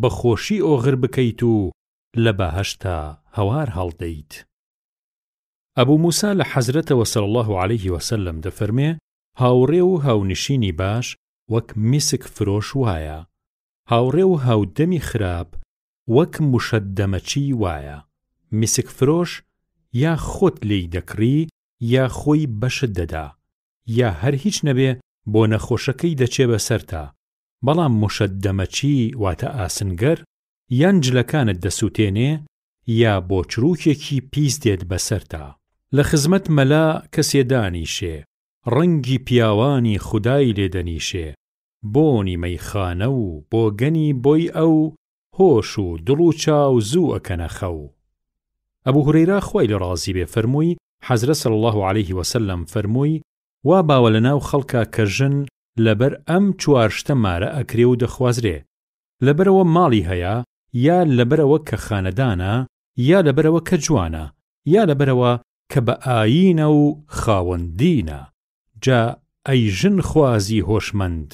بە خۆشی ئۆغر بکەیت و لە بەهەشتا هەوار هەڵدەیت. ئەبو موسا لە حەزرەتەوە صلی اللە علیه وسلم دەفەرمێ، هاوڕێ و هاونشینی باش وەک میسک فرۆش وایە، هاوڕێ و هاودەمی خراپ وەک مشەدەمەچی وایە، میسک فرۆش یا خۆت لێی دەکڕی یا خۆی بەشت دەدا، یا هەر هیچ نەبێ بۆ نەخۆشەکەی دەچێ بەسەرتا، بەڵام مشەدەمەچی واتە ئاسنگەر یان جلەکانت دەسوتێنێ یا بۆ چروکێکی پیس دێت بەسەرتا. لە خزمەت مەلا کەسێ دانیشێ، ڕەنگی پیاوانی خودای لێ دەنیشێ، بۆنی مەیخانە و بۆگەنی بۆی ئەو هۆش و دڵ و چاو زوو ئەکەنە خەو. ئەبو هورەیرە خوای لێ ڕازی بێ فەرمووی، حەزرەت صلی اللە علیه وسلم فەرمووی، وا باوە لە ناو خەڵکا کە ژن لەبەر ئەم چوار شتە مارە ئەکرێ و دەخوازرێ، لەبەرئەوە ماڵی هەیە، یا لەبەرئەوە کە خانەدانە، یا لەبەرئەوە کە جوانە، یا لەبەرئەوە کە بە ئایینە و خاوەن دینە، جا ئەی ژن خوازی هۆشمەند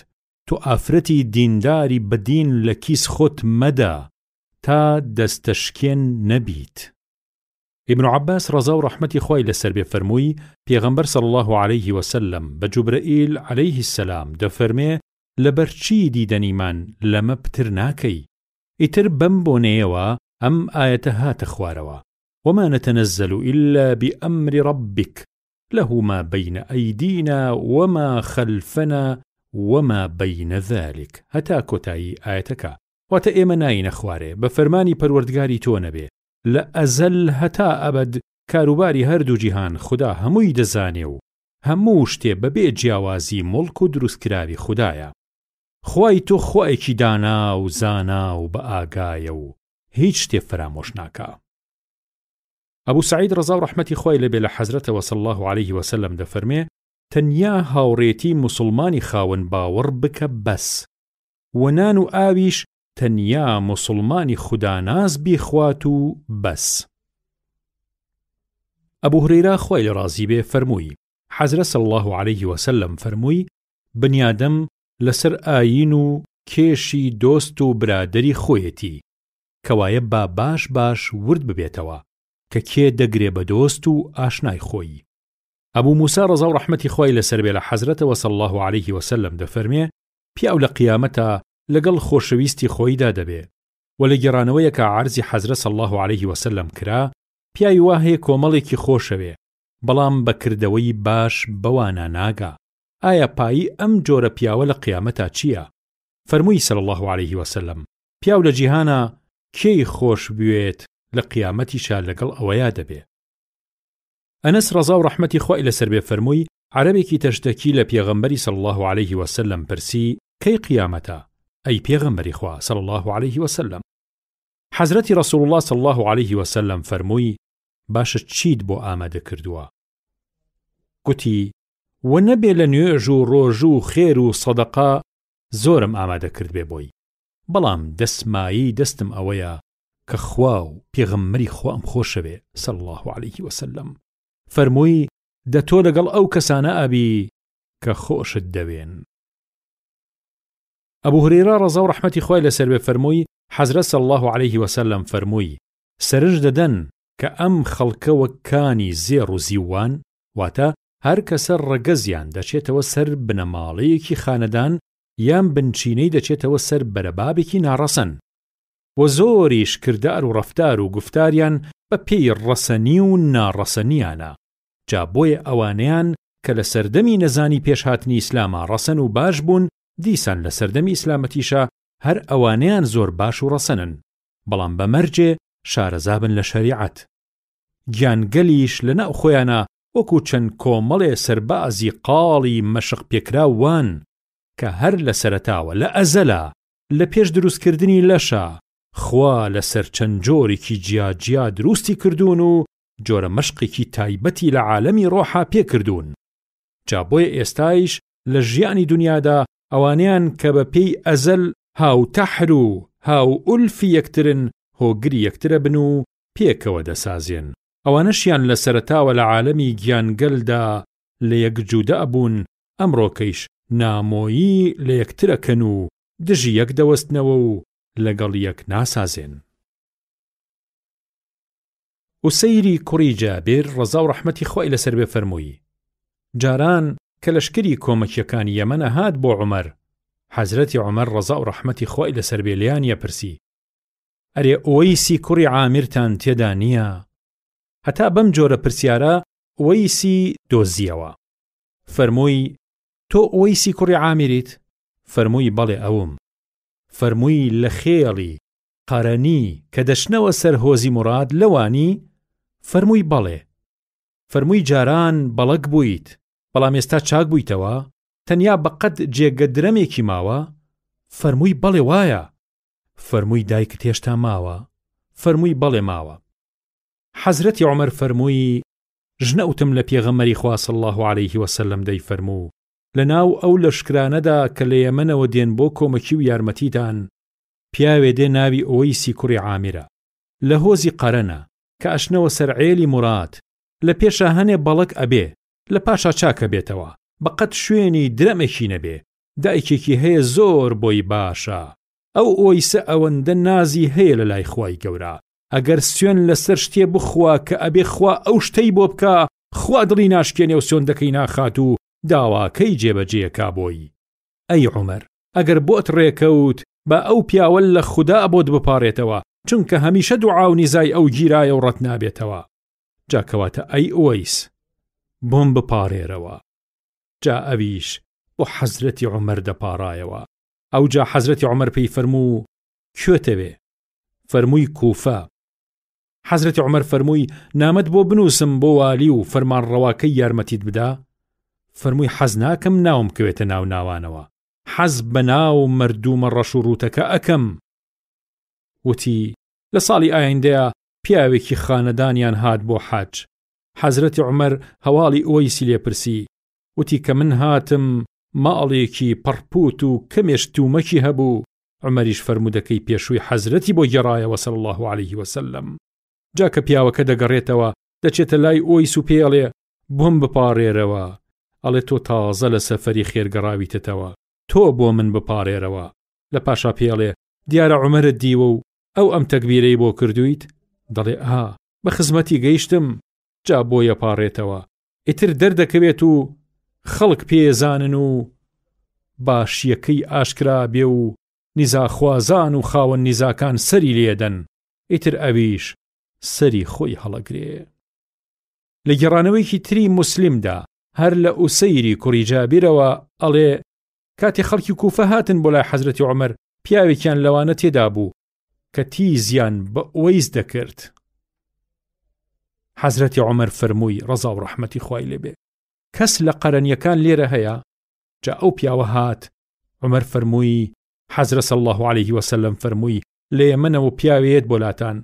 تۆ ئافرەتی دینداری بە دین لە کیس خۆت مەدە تا دەستە شکێن نەبیت. ابن عباس ڕەزا و ڕەحمەتی خوای لەسەر بێ فەرمووی، پێغەمبەر صلی اللە علیه وسلم بە جوبرەئیل علیه السلام دەفەرمێ لەبەر چی دیدەنیمان لەمە پتر ناکەی؟ ئیتر بەم بۆنەیەوە ئەم ئایەتە هاتە خوارەوە، وما نتنزل الا بامر ربک له ما بین ایدینا وما خلفنا وما بین ذلک هەتا کۆتایی ئایەتەکە، واتە ئێمە نایینە خوارێ بە فەرمانی پەروەردگاری تۆ نەبێ، لە ئەزەل هەتا ئەبەد کاروباری هەردوو جیهان خودا هەمووی دەزانێ و هەموو شتێ بەبێ جیاوازی موڵک و دروستکراوی خودایە. خوای تۆ خوایەکی دانا و زانا و بەئاگایە و هیچ شتێ فەرامۆش ناکا. ئەبو سەعید ڕەزا و ڕەحمەتی خوای لێ بێ لە حەزرەتەوە صلی اللە علیه وسلم دەفەرمێ، تەنیا هاوڕێتی موسڵمانی خاوەن باوەڕ بکە بەس، وە نان و ئاویش تەنیا موسڵمانی خوداناس بیخوات و بەس. ئەبو هورەیرە خوای لێ ڕازی بێ فەرمووی، حەزرەت صلی اللە علیه وسلم فەرمووی، بنیادەم لەسەر ئایین و کێشی دۆست و برادەری خۆیەتی، کەوایە با باش باش ورد ببێتەوە کە کێ دەگرێ بە دۆست و ئاشنای خۆی. ئەبو موسا ڕەزا و ڕەحمەتی خوای لەسەر بێ لە حەزرەتەوە صلی اللە علیه وسلم دەفەرمێ، پیاو لە قیامەتا لەگەڵ خۆشەویستی خۆیدا دەبێ، وە لە گێڕانەوەیەکا عەرزی حەزرەت صلی اللە علیه وسلم کرا، پیاوی وا هەیە کۆمەڵێکی خۆشەوێ، بەڵام بە کردەوەی باش بەوانا ناگا، ئایا پایی ئەم جۆرە پیاوە لە قیامەتا چییە؟ فەرمووی صلی اللە علیه وسلم، پیاو لە جیهانا کێی خۆش بوێت لە قیامەتیشا لەگەڵ ئەوەیا دەبێ. ئەنەس ڕەزا و ڕەحمەتی خوای لەسەر بێ فەرمووی، عەرەبێکی تەشتەکی لە پێغەمبەری صلی اللە علیه وسلم پرسی، کەی قیامەتە ئەی پێغەمبەری خوا صلی اللە علیه وسلم؟ حەزرەتی ڕەسوڵ اللە صلی اللە علیه وسلم فەرمووی، باشە چیت بۆ ئامادە کردووە؟ گوتی، وە نەبێ لە نوێژ و ڕۆژوو و خێر و سەدەقە زۆرم ئامادە کردبێ بۆی، بەڵام دەسمایەی دەستم ئەوەیە کە خوا و پێغەمبەری خوام خۆشەوێ، صلی اللە علیه وسلم، فەرمووی، دە تۆ لەگەڵ ئەو کەسانە ئەبی کە خۆشت دەوێن. ئەبو هورەیرە ڕەزا و ڕەحمەتی خوای لەسەر بێ فەرمووی، حەزرەت صلی اللە علیه وسلم فەرمووی، سەرنج دەدەن کە ئەم خەڵکە وەک کانی زێڕ و زیو وان، واتە هەر کەسە ڕەگەزیان دەچێتەوە سەر بنەماڵەیەکی خانەدان یان بنچینەی دەچێتەوە سەر بەرەبابێکی ناڕەسەن، وە زۆریش کردار و ڕەفتار و گوفتاریان بە پێی ڕەسەنی و ناڕەسەنیانە، جا بۆیە ئەوانەیان کە لە سەردەمی نەزانی پێش هاتنی ئیسلاما ڕەسەن و باش بوون دیسان لە سەردەمی ئیسلامەتیشا هەر ئەوانەیان زۆر باش و ڕەسەنن بەڵام بە مەرجێ شارەزابن لە شەریعەت. گیانگەلیش لە ناو خۆیانا وەکو چەند کۆمەڵێ سەربازی قاڵی مەشق پێکراو وان کە هەر لە سەرەتاوە لە ئەزەلا لە پێش دروست کردنی لەشا خوا لە سەر چەند جۆرێکی جیا جیا دروستی کردوون و جۆرە مەشقێکی تایبەتی لە عالەمی ڕۆحا پێ کردوون جا بۆیە ئێستایش لە ژیانی دونیادا ئەوانەیان کە بە پێی ئەزەل هاوتەحر و هاوئولفی یەکترن هۆگری یەکترەبن و پێکەوە دەسازێن، ئەوانەشیان لە سەرەتاوە لە عالەمی گیانگەلدا لە یەک جودا بوون، ئەمڕۆکەیش نامۆیی لە یەکترەکەن و دژی یەک دەوەستنەوە و لەگەڵ یەک ناسازێن. ئوسەیری کوڕی جابر ڕەزا و ڕەحمەتی خوای لەسەر بێ فەرمووی، جاران کە لەشکری کۆمەکیەکانی یەمەن ئەهات بۆ عومەر، حەزرەتی عومەر ڕەزا و ڕەحمەتی خوای لەسەر بێ لێیانی ئەپرسی، ئەرێ ئوەیسی کوڕی عامرتان تێدا نییە؟ هەتا بەم جۆرە پرسیارە ئوەیسی دۆزییەوە. فەرمووی، تۆ ئوەیسی کوڕی عامریت؟ فەرمووی، بەڵێ ئەوم. فەرمووی، لە خێڵی، قەرەنی، کە دەچنەوە سەر هۆزی موراد لەوانی؟ فەرمووی، بەڵێ. فەرمووی، جاران بەڵەک بوویت، بەڵام ئێستا چاک بوویتەوە، تەنیا بە قەد جێگە درەمێکی ماوە؟ فەرمووی، بەڵێ وایە. فەرمووی دایکت هێشتا ماوە؟ فەرمووی بەڵێ ماوە. حەزرەتی عومەر فەرمووی ژنەوتم لە پێغەمبەری خوا صلی اللە علیه وسلم دەیفەرموو لە ناو ئەو لەشکرانەدا کە لە یەمەنەوە دێن بۆ کۆمەکی و یارمەتیتان پیاوێ دێ ناوی ئوەیسی کوڕی عامرە لە هۆزی قەرەنە کە ئەچنەوە سەر عێلی موراد لە پێشا هەنێ بەڵک ئەبێ لە پاشا چاکەبێتەوە بە قەد شوێنی درەمێکی نەبێ دایکێکی هەیە زۆر بۆی باشە ئەو ئۆیسە ئەوەندە نازی هەیە لە لای خوای گەورە ئەگەر سوێن لەسەر شتێ بخوا کە ئەبێ خوا ئەو شتەی بۆ بکا خوا دڵی ناشکێنێ و سوێندەکەی ناخات و داواکەی جێبەجێکا بۆی ئەی عومەر ئەگەر بۆت ڕێکەوت با ئەو پیاوە لە خودا بۆت بپاڕێتەوە چونکە هەمیشە دوعا و نیزای ئەو گیرایە و ڕەت نابێتەوە جا کەواتە ئەی ئوەیس بۆم بپاڕێرەوە جا ئەویش بۆ حەزرەتی عومەر دەپاڕایەوە ئەوجا حەزرەتی عومەر پێی فەرموو کوێتەوێ فەرمووی کوفە حەزرەتی عومەر فەرمووی نامەت بۆ بنووسم بۆ والی و فەرمانڕەواکەی یارمەتیت بدا فەرمووی حەز ناکەم ناوم بکەوێتە ناو ناوانەوە حەز بە ناو مردوومە ڕەش و ڕووتەکە ئەکەم وتی لە ساڵی ئایندەیە پیاوێکی خانەدانیان هات بۆ حەج حەزرەتی عومەر هەواڵی ئوەیسی لێ پرسی وتی کە من هاتم ماڵێکی پەڕپووت و کەمێ شتومەکی هەبوو، عومەریش فەرموودەکەی پێشووی حەزرەتی بۆ گێڕایەوە صلی اللە علیه وسلم. جا کە پیاوەکە دەگەڕێتەوە دەچێتە لای ئوەیس و پێی ئەڵێ بۆم بپاڕێرەوە، ئەڵێ تۆ تازە لە سەفەری خێر گەڕاویتەتەوە تۆ بۆ من بپاڕێرەوە، لە پاشا پێی ئەڵێ دیارە عومەرت دیوە و ئەو ئەم تەگبیرەی بۆ کردوویت؟ دەڵێ ئا بە خزمەتی گەیشتم، جا بۆی ئەپاڕێتەوە، ئیتر دەردەکەوێت و خەڵک پێزانن و باشیەکەی ئاشکرا بێ و نیزاخوازان و خاوەن نیزاکان سەری لێدەن ئیتر ئەویش سەری خۆی هەڵەگرێ. لە گێڕانەوەیەکی تری موسلیمدا هەر لە ئوسەیری کوڕی جابیرەوە ئەڵێ کاتێ خەڵکی کوفە هاتن بۆ لای حەزرەتی عومەر پیاوێکیان لەوانە تێدا بوو کە تیزیان بە ئوەیس دەکرد. حەزرەتی عومەر فەرمووی ڕەزا و ڕەحمەتی خوای لێ بێ کەس لە قەرەنیەکان لێرە هەیە؟ جا ئەو پیاوە هات عومەر فەرمووی حەزرە صلی اللە علیه وسلم فەرمووی لە یەمەنەوە پیاوێت بۆ لاتان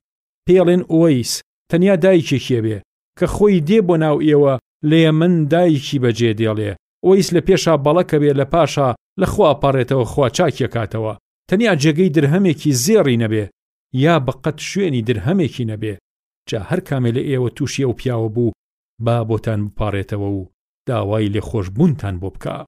پێڵێن ئوەیس. تەنیا دایکێکی ئەبێ، کە خۆی دێ بۆ ناو ئێوە لە یەمەن دایکی بەجێ دێڵێ، ئوەیس لە پێشا بەڵەک ئەبێ لە پاشا لە خوا ئەپاڕێتەوە خوا چاکی ئەکاتەوە، تەنیا جێگەی درهەمێکی زێڕی نەبێ یا بە قەد شوێنی درهەمێکی نەبێ، جا هەر کامێ لە ئێوە تووشی ئەو پیاوە بوو با بۆتان بپاڕێتەوە و داوای لێخۆشبوونتان بۆ بکا.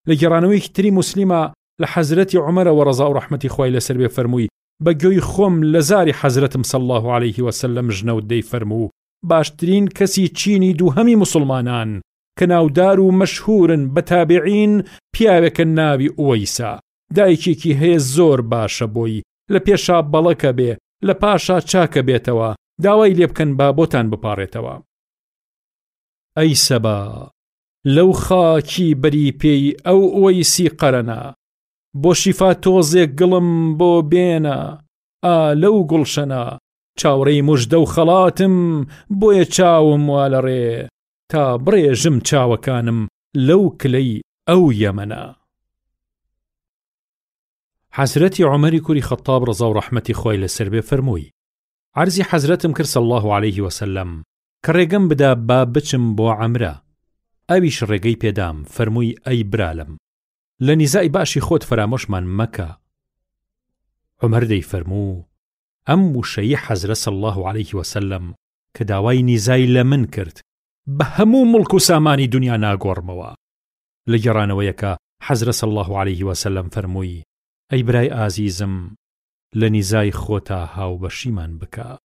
لە گێڕانەوەیەکی تری موسلیما لە حەزرەتی عومەرەوە ڕەزا و ڕەحمەتی خوای لەسەر بێ فەرمووی، بە گوێی خۆم لە زاری حەزرەتم صلی اللە علیه وسلم ژنەوت دەیفەرموو، باشترین کەسی چینی دووهەمی موسڵمانان کە ناودار و مەشهورن بە تابعین پیاوێکە ناوی ئوەیسە، دایکێکی هەیە زۆر باشە بۆی، لە پێشا بەڵەکە بێ لە پاشا چاکە بێتەوە، داوای لێ بکەن با بۆتان بپاڕێتەوە. ئەی سەبا لەو خاکی بەری پێی ئەو ئوەیسی قەرەنە، بۆ شیفا تۆزێک گڵم بۆ بێنە، ئا لەو گوڵشەنە، چاوەڕێی مژدە و خەڵاتم، بۆیە چاوم وا لە ڕێ، تا بڕێژم چاوەکانم لەو کلەی ئەو یەمەنە. حەزرەتی عومەری کوری خەتاب ڕەزا و ڕەحمەتی خوای لەسەر بێ فەرمووی، عەرزی حەزرەتم کرد صلی اللە علیه وسلم کە ڕێگەم بدا با بچم بۆ عەمرە، ئەویش ڕێگەی پێدام، فەرمووی ئەی برالم لە نیزای باشی خۆت فەرامۆشمان مەکە. عومەر دەیفەرموو، ئەم وشەی حەزرەت صلی اللە علیه وسلم کە داوای نیزای لە من کرد بە هەموو موڵک و سامانی دونیا ناگۆڕمەوە. لە گێڕانەوەیەکا حەزرەت صلی اللە علیه وسلم فەرمووی، ئەی برای ئازیزم لە نیزای خۆتا هاوبەشیمان بکە.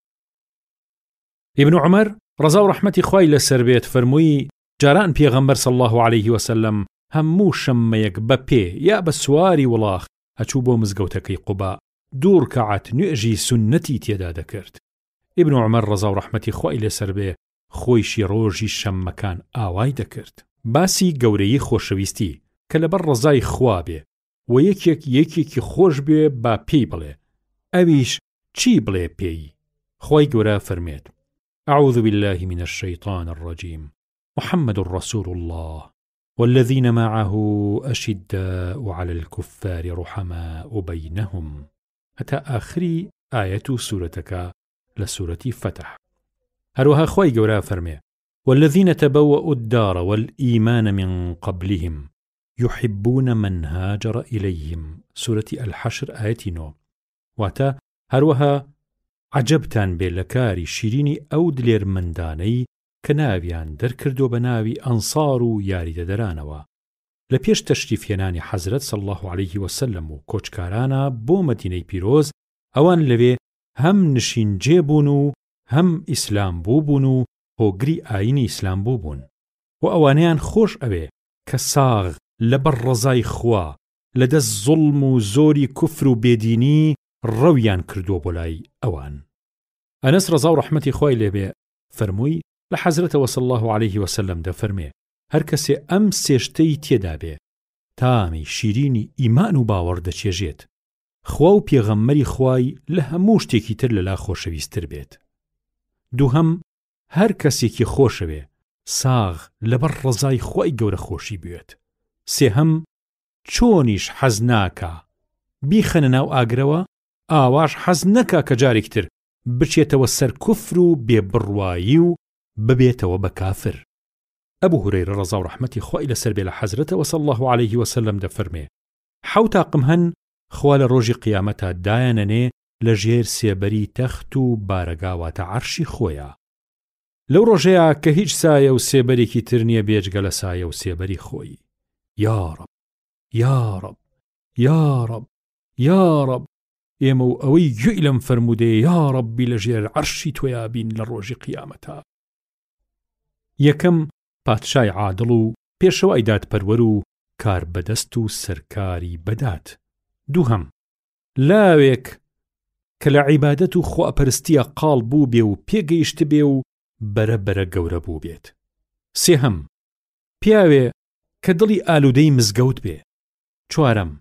ئیبن عومەر ڕەزا و ڕەحمەتی خوای لەسەر بێت فەرمووی، جاران پێغەمبەر صلی اللە علیه وسلم هەموو شەممەیەک بە پێ یا بە سواری وڵاخ ئەچوو بۆ مزگەوتەکەی قوبا دوو ڕکەعەت نوێژی سوننەتی تێدا دەکرد. ئیبن عومەر ڕەزا و ڕەحمەتی خوای لەسەر بێ خۆیشی ڕۆژی شەممەکان ئاوای دەکرد. باسی گەورەیی خۆشەویستی کە لەبەر ڕەزای خوا بێ و یەکێک یەکێکی خۆش بوێ با پێی بڵێ ئەویش چی بڵێ پێی خوای گەورە فەرمێت اعوذ باللە من الشیطان الرجیم محمد رسول اللە والذین معه اشداء علی الکفار رحماء بینهم هەتا ئاخری ئایەت و سورەتەکە لە سورەتی فەتح هەروەها خوای گەورە فەرمێ والذین تبوأوا الدار والإیمان من قبلهم یحبون من هاجر الیهم سورەتی الحشر ئایەتی نۆ واتە هەروەها عەجەبتان بێ لە کاری شیرینی ئەو دلێرمەندانەی کە ناویان دەرکردوە بە ناوی ئەنصار و یاریدەدەرانەوە لە پێش تەشریف هێنانی حەزرەت صلی اللە علیه وسلم و کۆچکارانا بۆ مەدینەی پیرۆز ئەوان لەوێ هەم نشینجێ بوون و هەم ئیسلام بووبوون و هۆگری ئایینی ئیسلام بووبوون و ئەوانەیان خۆش ئەوێ کە ساغ لەبەر ڕەزای خوا لە دەست زوڵم و زۆری کوفر و بێدینی ڕەویان کردووە بۆ لای ئەوان. ئەنەس ڕەزا و ڕەحمەتی خوای لێ بێ فەرمووی، لە حەزرەتەوە صلی اللە علیه وسلم دەفەرمێ، هەر کەسێ ئەم سێ شتەی تێدا بێ تامی شیرینی ئیمان و باوەڕ دەچێژێت، خوا و پێغەمبەری خوای لە هەموو شتێکی تر لەلا خۆشەویستتر بێت. دووهەم، هەر کەسێکی خۆشەوێ ساغ لەبەر ڕەزای خوای گەورە خۆشی بوێت. سێهەم، چۆنیش حەز ناکا بیخەنە ناو ئاگرەوە، ئاواش حەز نەکا کە جارێکی تر بچێتەوە سەر کوفر و بێ بڕوایی و ببێتەوە بە کافر. ئەبو هورەیرە ڕەزا و ڕەحمەتی خوای لەسەر بێ لە حەزرەتەوە صلی اللە علیه وسلم دەفەرمێ، حەو تاقم هەن خوا لە ڕۆژی قیامەتا دایانەنێ لە ژێر سێبەری تەخت و بارەگا واتە عەرشی خۆیا لەو ڕۆژەیا کە هیچ سایە و سێبەرێکی تر نییە بێجگە لە سایە و سێبەری خۆی یاڕەب یاڕەب یاڕەب یاڕەب ئێمە و ئەوەی گوێی لەم فەرموودەیە یاڕەبی لە ژێر عەرشی تۆیا بین لە ڕۆژی قیامەتا یەکەم پادشای عادڵ و پێشەوای دادپەروەر و کاربەدەست و سەرکاری بەداد دووهەم لاوێک کە لە عیبادەت و خواپەرستیا قاڵ بووبێ و پێگەیشتبێ و بەرە بەرە گەورە بووبێت. سێهەم، پیاوێ کە دڵی ئالوودەی مزگەوت بێ. چوارەم،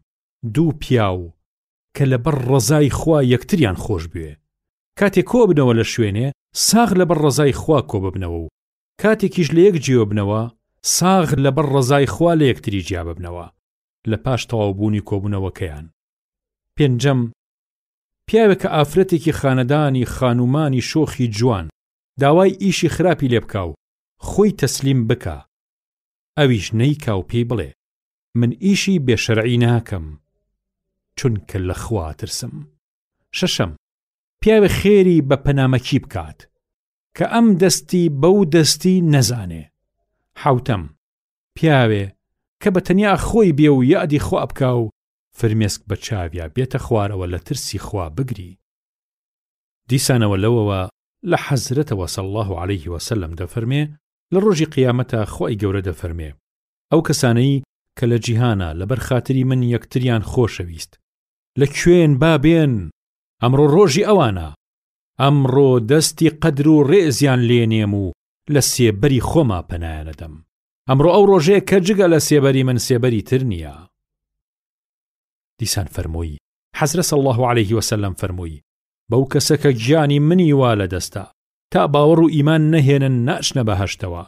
دوو پیاو کە لەبەر ڕەزای خوا یەکتریان خۆش بوێ. کاتێ کۆبنەوە لە شوێنێ ساغ لەبەر ڕەزای خوا کۆببنەوە و کاتێکیش لە یەک جیۆبنەوە ساغ لەبەر ڕەزای خوا لە یەکتری جیاببنەوە لە پاش تەواوبوونی کۆبوونەوەکەیان. پێنجەم، پیاوێک کە ئافرەتێکی خانەدانی خانومانی شۆخی جوان. داوای ئیشی خراپی لێ بکا و خۆی تەسلیم بکا، ئەویش نەیکا و پێی بڵێ، من ئیشی بێ شەرعی ناکەم، چونکە لە خوا ئەترسم. شەشەم، پیاوێ خێری بە پەنامەکی بکات، کە ئەم دەستی بەو دەستی نەزانێ. حەوتەم، پیاوێ کە بە تەنیا خۆی بێ و یادی خوا بکا و فرمێسک بە چاویا بێتە خوارەوە لە ترسی خوا بگری. دیسانەوە لەوەوە لە حەزرەتەوە صلی اللە علیه وسلم دەفەرمێ، لە ڕۆژی قیامەتا خوای گەورە دەفەرمێ، ئەو کەسانەی کە لە جیهانا لەبەر خاتری من یەکتریان خۆشەویست، لە کوێن با بێن، ئەمڕۆ ڕۆژی ئەوانە، ئەمڕۆ دەستی قەدر و ڕێزیان لێ نێم و لە سێبەری خۆما پەنایان ئەدەم، ئەمڕۆ ئەو ڕۆژەیە کە جگە لە سێبەری من سێبەری تر نییە. دیسان فەرمووی، حەزرە صلی اللە علیه وسلم فەرمووی، بەو کەسە کە گیانی منی وا لە دەستە، تا باوەڕ و ئیمان نەهێنن ناچنە بەهەشتەوە،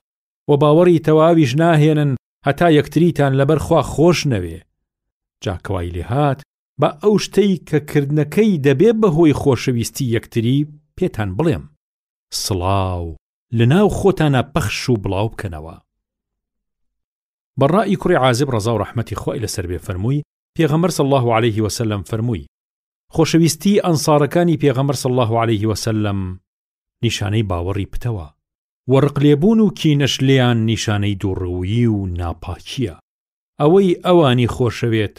وە باوەڕی تەواویش ناهێنن هەتا یەکتریتان لەبەر خوا خۆش نەوێ. جا کەوای لێهات با ئەو شتەی کە کردنەکەی دەبێ بە هۆی خۆشەویستی یەکتری پێتان بڵێم، سڵاو لە ناو خۆتانا پەخش و بڵاو بکەنەوە. بەڕائی کوڕی عازب ڕەزا و ڕەحمەتی خوای لەسەر بێ فەرمووی، پێغەمبەر صلی اللە علیه وسلم فەرمووی، خۆشەویستی ئەنصارەکانی پێغەمبەر صلی اللە علیه وسلم نیشانەی باوەڕی پتەوە، وە ڕق لێبوون و کینەش لێیان نیشانەی دووڕوویی و ناپاکییە، ئەوەی ئەوانی خۆشەوێت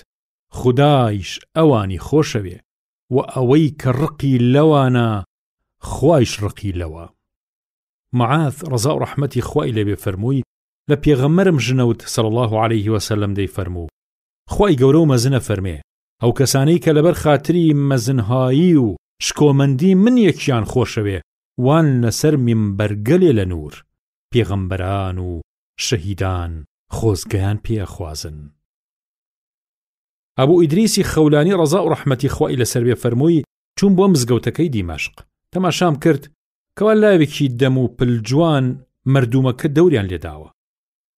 خودایش ئەوانی خۆشەوێ، وە ئەوەی کە ڕقی لەوانە خوایش ڕقی لەوە. معاذ ڕەزا و ڕەحمەتی خوای لێ بێ فەرمووی، لە پێغەمبەرم ژنەوت صلی اللە علیه وسلم دەیفەرموو، خوای گەورە و مەزن ئەفەرمێ، ئەو کەسانەی کە لەبەر خاتری مەزنهایی و شکۆمەندی من یەکیان خۆشەوێ وان لەسەر مینبەرگەلێ لە نوور، پێغەمبەران و شەهیدان خۆزگەیان پێ ئەخوازن. ئەبو ئیدریسی خەولانی ڕەزا و ڕەحمەتی خوای لەسەر بێ فەرمووی، چووم بۆ مزگەوتەکەی دیمەشق، تەماشام کرد کەوا لاوێکی دەم و پل جوان مەردوومەکە دەوریان لێداوە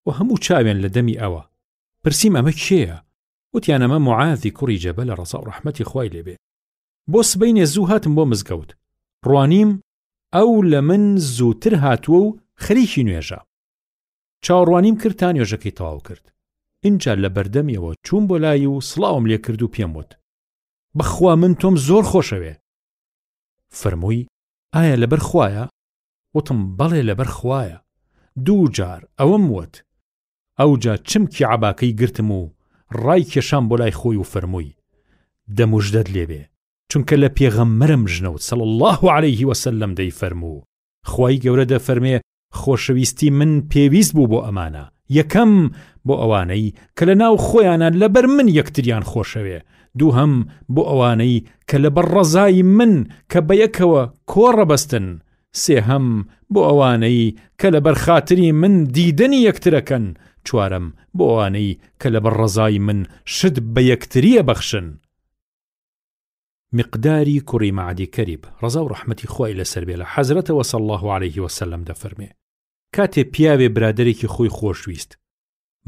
و هەموو چاویان لە دەمی ئەوە، پرسیم ئەمە کێیە؟ وتیان ئەمە موعاذی کوڕی جەبەلە ڕەزا و ڕەحمەتی خوای لێ بێ. بۆ سبەینێ زوو هاتم بۆ مزگەوت، ڕوانیم ئەو لە من زووتر هاتووە و خەریکی نوێژە. چاوەڕوانیم کرد تا نوێژەکەی تەواو کرد، ئینجا لە بەردەمیەوە چووم بۆ لای و سڵاوم لێ کرد و پێم وت، بەخوا من تۆم زۆر خۆشەوێ. فەرمووی، ئایا لەبەر خوایە؟ وتم، بەڵێ لەبەر خوایە. دوو جار ئەوەم وت. ئەوجا چمکی عەباکەی گرتم و ڕایکێشام بۆ لای خۆی و فەرمووی، دە موژدەت لێ بێ، چونکە لە پێغەمبەرم ژنەوت صلی اللە علیه وسلم دەیفەرموو، خوای گەورە دەفەرمێ، خۆشەویستی من پێویست بوو بۆ ئەمانە، یەکەم، بۆ ئەوانەی کە لە ناو خۆیانا لەبەر من یەکتریان خۆشەوێ، دووهەم، بۆ ئەوانەی کە لەبەر ڕەزای من کە بەیەکەوە کۆڕەبەستن، سێهەم، بۆ ئەوانەی کە لەبەر خاتری من دیدەنی یەکترەکەن، چوارەم، بۆ ئەوانەی کە لەبەر ڕەزای من شت بە یەکتری ئەبەخشن. میقداری کوڕی مەعدی کەریب، ڕەزا و ڕەحمەتی خوای لەسەر بێ لە حەزرەتەوە صلی اللە علیه وسلم دەفەرمێ، کاتێ پیاوێ برادەرێکی خۆی خۆشویست،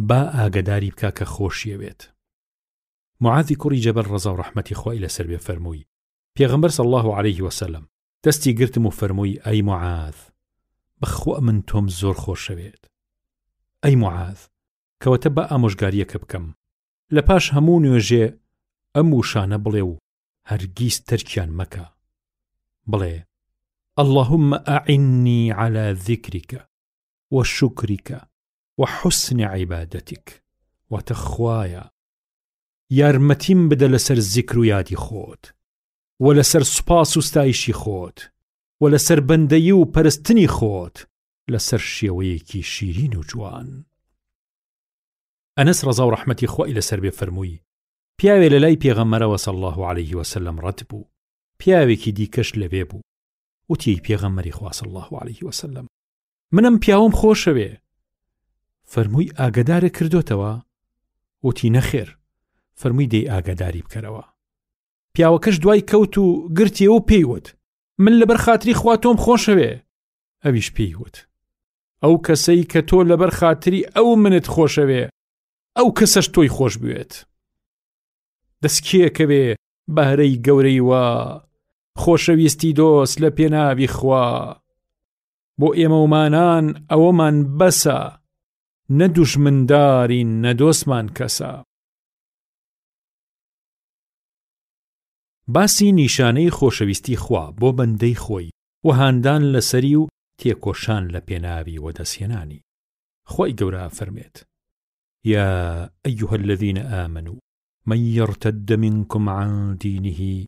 با ئاگەداری بکا کە خۆشیەوێت. معاذی کوڕی جەبەل ڕەزا و ڕەحمەتی خوای لەسەر بێ فەرمووی، پێغەمبەر صلی اللە علیه وسلم دەستی گرتم و فەرمووی ئەی معاذ بەخوا من تۆم زۆر خۆشەوێت. ئەی معاذ کەوەتە با ئامۆژگاریەکە بکەم، لە پاش هەموو نوێژێ ئەم وشانە بڵێ و هەرگیز تەرکیان مەکە، بڵێ، اللهم اعنی علی ذکرک و شکرک و حسن عبادتک، واتە خوایە یارمەتیم بدە لەسەر زیکر و یادی خۆت و لەسەر سوپاس و ستایشی خۆت و لەسەر بەندەیی و پەرستنی خۆت لەسەر شێوەیەکی شیرین و جوان. ئەنەس ڕەزا و ڕەحمەتی خوای لەسەر بێ فەرمووی، پیاوێ لە لای پێغەمبەرەوە صلی اللە علیه وسلم ڕەت بوو، پیاوێکی دیکەش لەوێ بوو، وتی ئەی پێغەمبەری خوا صلی اللە علیه وسلم من ئەم پیاوەم خۆشەوێ، فەرمووی ئاگەدارت کردۆتەوە؟ وتی نەخێر، فەرمووی دەی ئاگەداری بکەرەوە. پیاوەکەش دوای کەوت و گرتیەوە و پێی وت، من لەبەر خاتری خوا تۆم خۆشەوێ. ئەویش پێی وت، ئەو کەسەی کە تۆ لەبەر خاتری ئەو منت خۆشەوێ ئەو کەسەش تۆی خۆش بوێت دەستکێکەوێ بەهرەی گەورەی وا خۆشەویستی دۆست لە پێناوی خوا. بۆ ئێمەومانان ئەوەمان بەسە، نە دوژمندارین نە دۆستمان کەسە. باسی نیشانەی خۆشەویستی خوا بۆ بەندەی خۆی و هاندان لەسەری و تێکۆشان لە پێناوی وەدەستهێنانی. خوای گەورە ئەفەرمێت، یا ایها الذین آمنوا من یرتد منکم عن دینه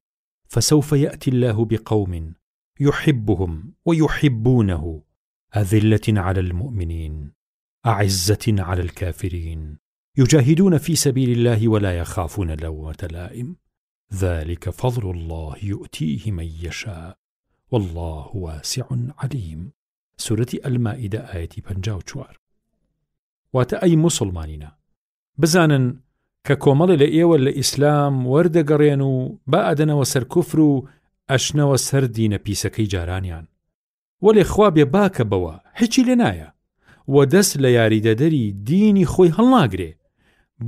فسوف یأتی اللە بقوم یحبهم ویحبونه اذلة علی المؤمنین اعزة علی الکافرین یجاهدون فی سبیل اللە ولا یخافون لومة لائم ذلک فضل اللە یؤتیه من یشاء واللە واسع علیم سورەتی المائدە ئایەتی 54. واتە ئەی موسڵمانینە بزانن کە کۆمەڵێ لە ئێوە لە ئیسلام وەردەگەڕێن و با ئەدەنەوە سەر کوفر و ئەچنەوە سەر دینە پیسەکەی جارانیان وەلێ خوا بێ باکە بەوە هیچی لێ نایە و دەست لە یاریدەدەری دینی خۆی هەڵناگرێ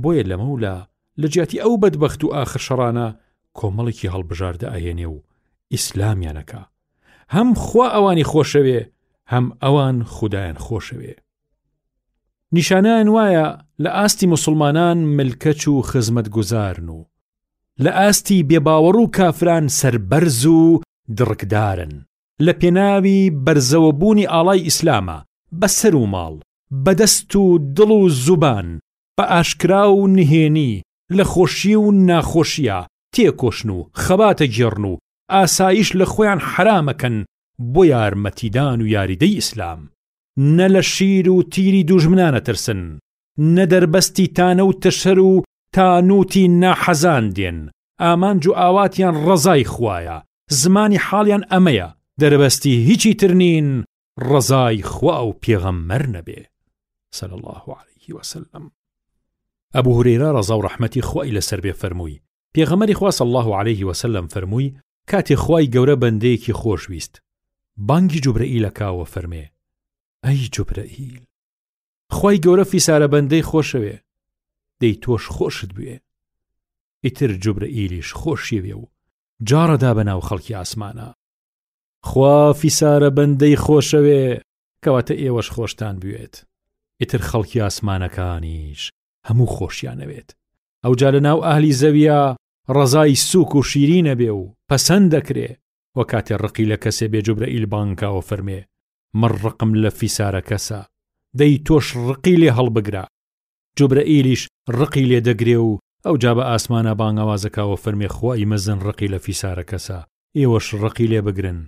بۆیە لەمەولا لە جیاتی ئەو بەدبەخت و ئاخر شەڕانە کۆمەڵێکی هەڵبژاردە ئەهێنێ و ئیسلامیان ئەکا هەم خوا ئەوانی خۆشەوێ هەم ئەوان خودایان خۆشەوێ نیشانیان وایە لە ئاستی موسڵمانان ملکەچ و خزمەتگوزارن و لە ئاستی بێباوەڕ و کافران سەربەرز و دڕکدارن لە پێناوی بەرزەوەبوونی ئاڵای ئیسلامە بە سەر و ماڵ بە دەست و دڵ و زوبان بە ئاشکرا و نهێنی لە خۆشی و ناخۆشییا تێکۆشن و خەباتەگێڕن و ئاسایش لە خۆیان حەرامەکەن بۆ یارمەتیدان و یاریدەی ئیسلام نە لە شیر و تیری دوژمنان ئەترسن، نە دەربەستی تانە و تەشەر و تانووتی ناحەزان دێن، ئامانج و ئاواتیان ڕەزای خوایە، زمانی حاڵیان ئەمەیە، دەربەستی هیچی تر نین ڕەزای خوا و پێغەمبەر نەبێ، صلی اللە علیه وسلم. ئەبو هورەیرە ڕەزا و ڕەحمەتی خوای لەسەر بێ فەرمووی، پێغەمبەری خوا صلی اللە علیه وسلم فەرمووی، کاتێ خوای گەورە بەندەیەکی خۆش ویست بانگی جوبرەئیل ئەکا و ئەفەرمێ، ئەی جوبرەئیل خوای گەورە فیسارە بەندەی خۆشەوێ دەی تۆش خۆشت بوێ. ئیتر جوبرەئیلیش خۆشیەوێ و جاڕەدا بە ناو خەڵکی ئاسمانا، خوا فیسارە بەندەی خۆشەوێ کەواتە ئێوەش خۆشتان بوێت. ئیتر خەڵکی ئاسمانەکانیش هەموو خۆشیانەوێت. ئەوجا لە ناو ئەهلی زەویا ڕەزای سووک و شیرین ئەبێ و پەسەند دەکرێ، وە کاتێ ڕقی لە کەسێ بێ جوبرەئیل بانگ کا و فەرمێ، من ڕقم لە فیسارە کەسە، دەی تۆش ڕقی لێ هەڵبگرە. جوبرەئیلیش ڕقی لێ دەگرێ و ئەوجا بە ئاسمانا بانگەواز ئەکا و فەرمێ خوای مەزن ڕقی لە فیسارە کەسە، ئێوەش ڕقی لێ بگرن.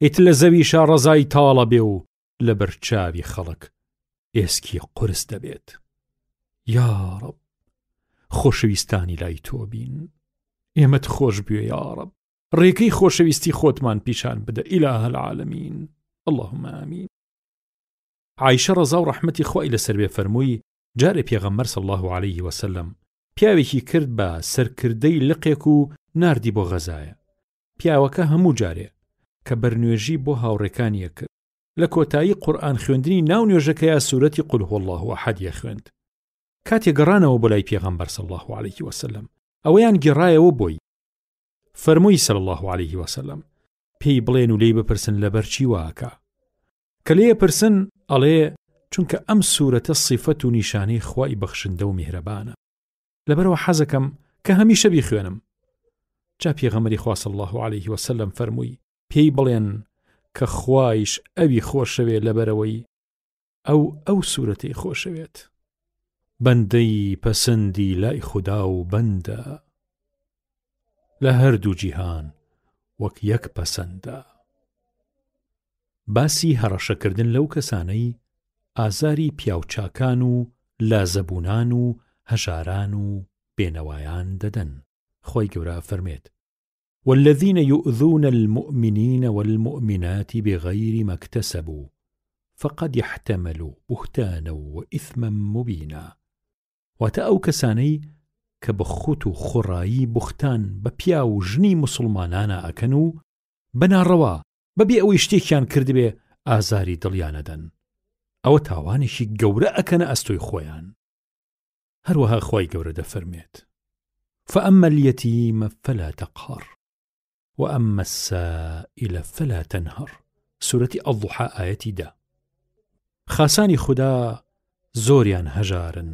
ئیتر لە زەویشا ڕەزای تاڵ ئەبێ و لەبەر چاوی خەڵک ئێسکی قورس دەبێت. یاڕەب خۆشەویستانی لای تۆ بین ئێمەت خۆش بوێ یاڕەب ڕێگەی خۆشەویستی خۆتمان پیشان بدە ئیلاه العالمین اللهم آمین. عایشە ڕەزا و ڕەحمەتی خوای لەسەر بێ فەرمووی جارێ پێغەمبەر صلی اللە علیه وسلم پیاوێکی کرد بە سەرکردەی لقێک و ناردی بۆ غەزایە پیاوەکە هەموو جارێ کە بەرنوێژی بۆ هاوڕێکانی ئەکرد لە کۆتایی قورئان خوێندنی ناو نوێژەکەیا سورەتی قل هو اللە احد ی ئەخوێند کاتێ گەڕانەوە بۆ لای پێغەمبەر صلی اللە علیه وسلم ئەوەیان گێڕایەوە بۆی فەرمووی صلی اللە علیه وسلم پێی بڵێن و لێی بپرسن لەبەر چی واکە کە لێ پرسن ئەڵێ چونکە ئەم سوورەتە سیفەت و نیشانەی خوای بەخشندە و میهرەبانە لەبەرەوە حەزەکەم کە هەمیشە بیخوێنم جا پێغەمبەری خوا صلی اللە علیه وسلم فەرمووی پێی بڵێن کە خوایش ئەوی خۆشەوێ لەبەرەوەی ئەو ئەو سوورەتەی خۆشەوێت بەندەی پەسەندی لای خودا و بەندە لە هەردوو جیهان وەک یەک پەسەندە. باسی هەڕەشەکردن لەو کەسانەی ئازاری پیاوچاکان و لازەبوونان و هەژاران و بێنەوایان دەدەن، خوای گەورە ئەفەرمێت، والذین یؤذون المؤمنین والمؤمنات بغیر ما اکتسبوا فقد احتملوا بهتانا واثما مبینا، واتە ئەو کەسانەی کە بە خوت و خۆڕایی بوختان بە پیاو و ژنی موسڵمانانا ئەکەن و بە ناڕەوا بەبێ ئەوەی شتێکیان کردبێ ئازاری دڵیان ئەدەن ئەوە تاوانێکی گەورە ئەکەنە ئەستۆی خۆیان. هەروەها خوای گەورە دەفەرموێت، فأما اليتیم فلا تقهر وأما السائل فلا تنهر، سورەتی الضحی ئایەتی دە. خاسانی خودا زۆریان هەژارن.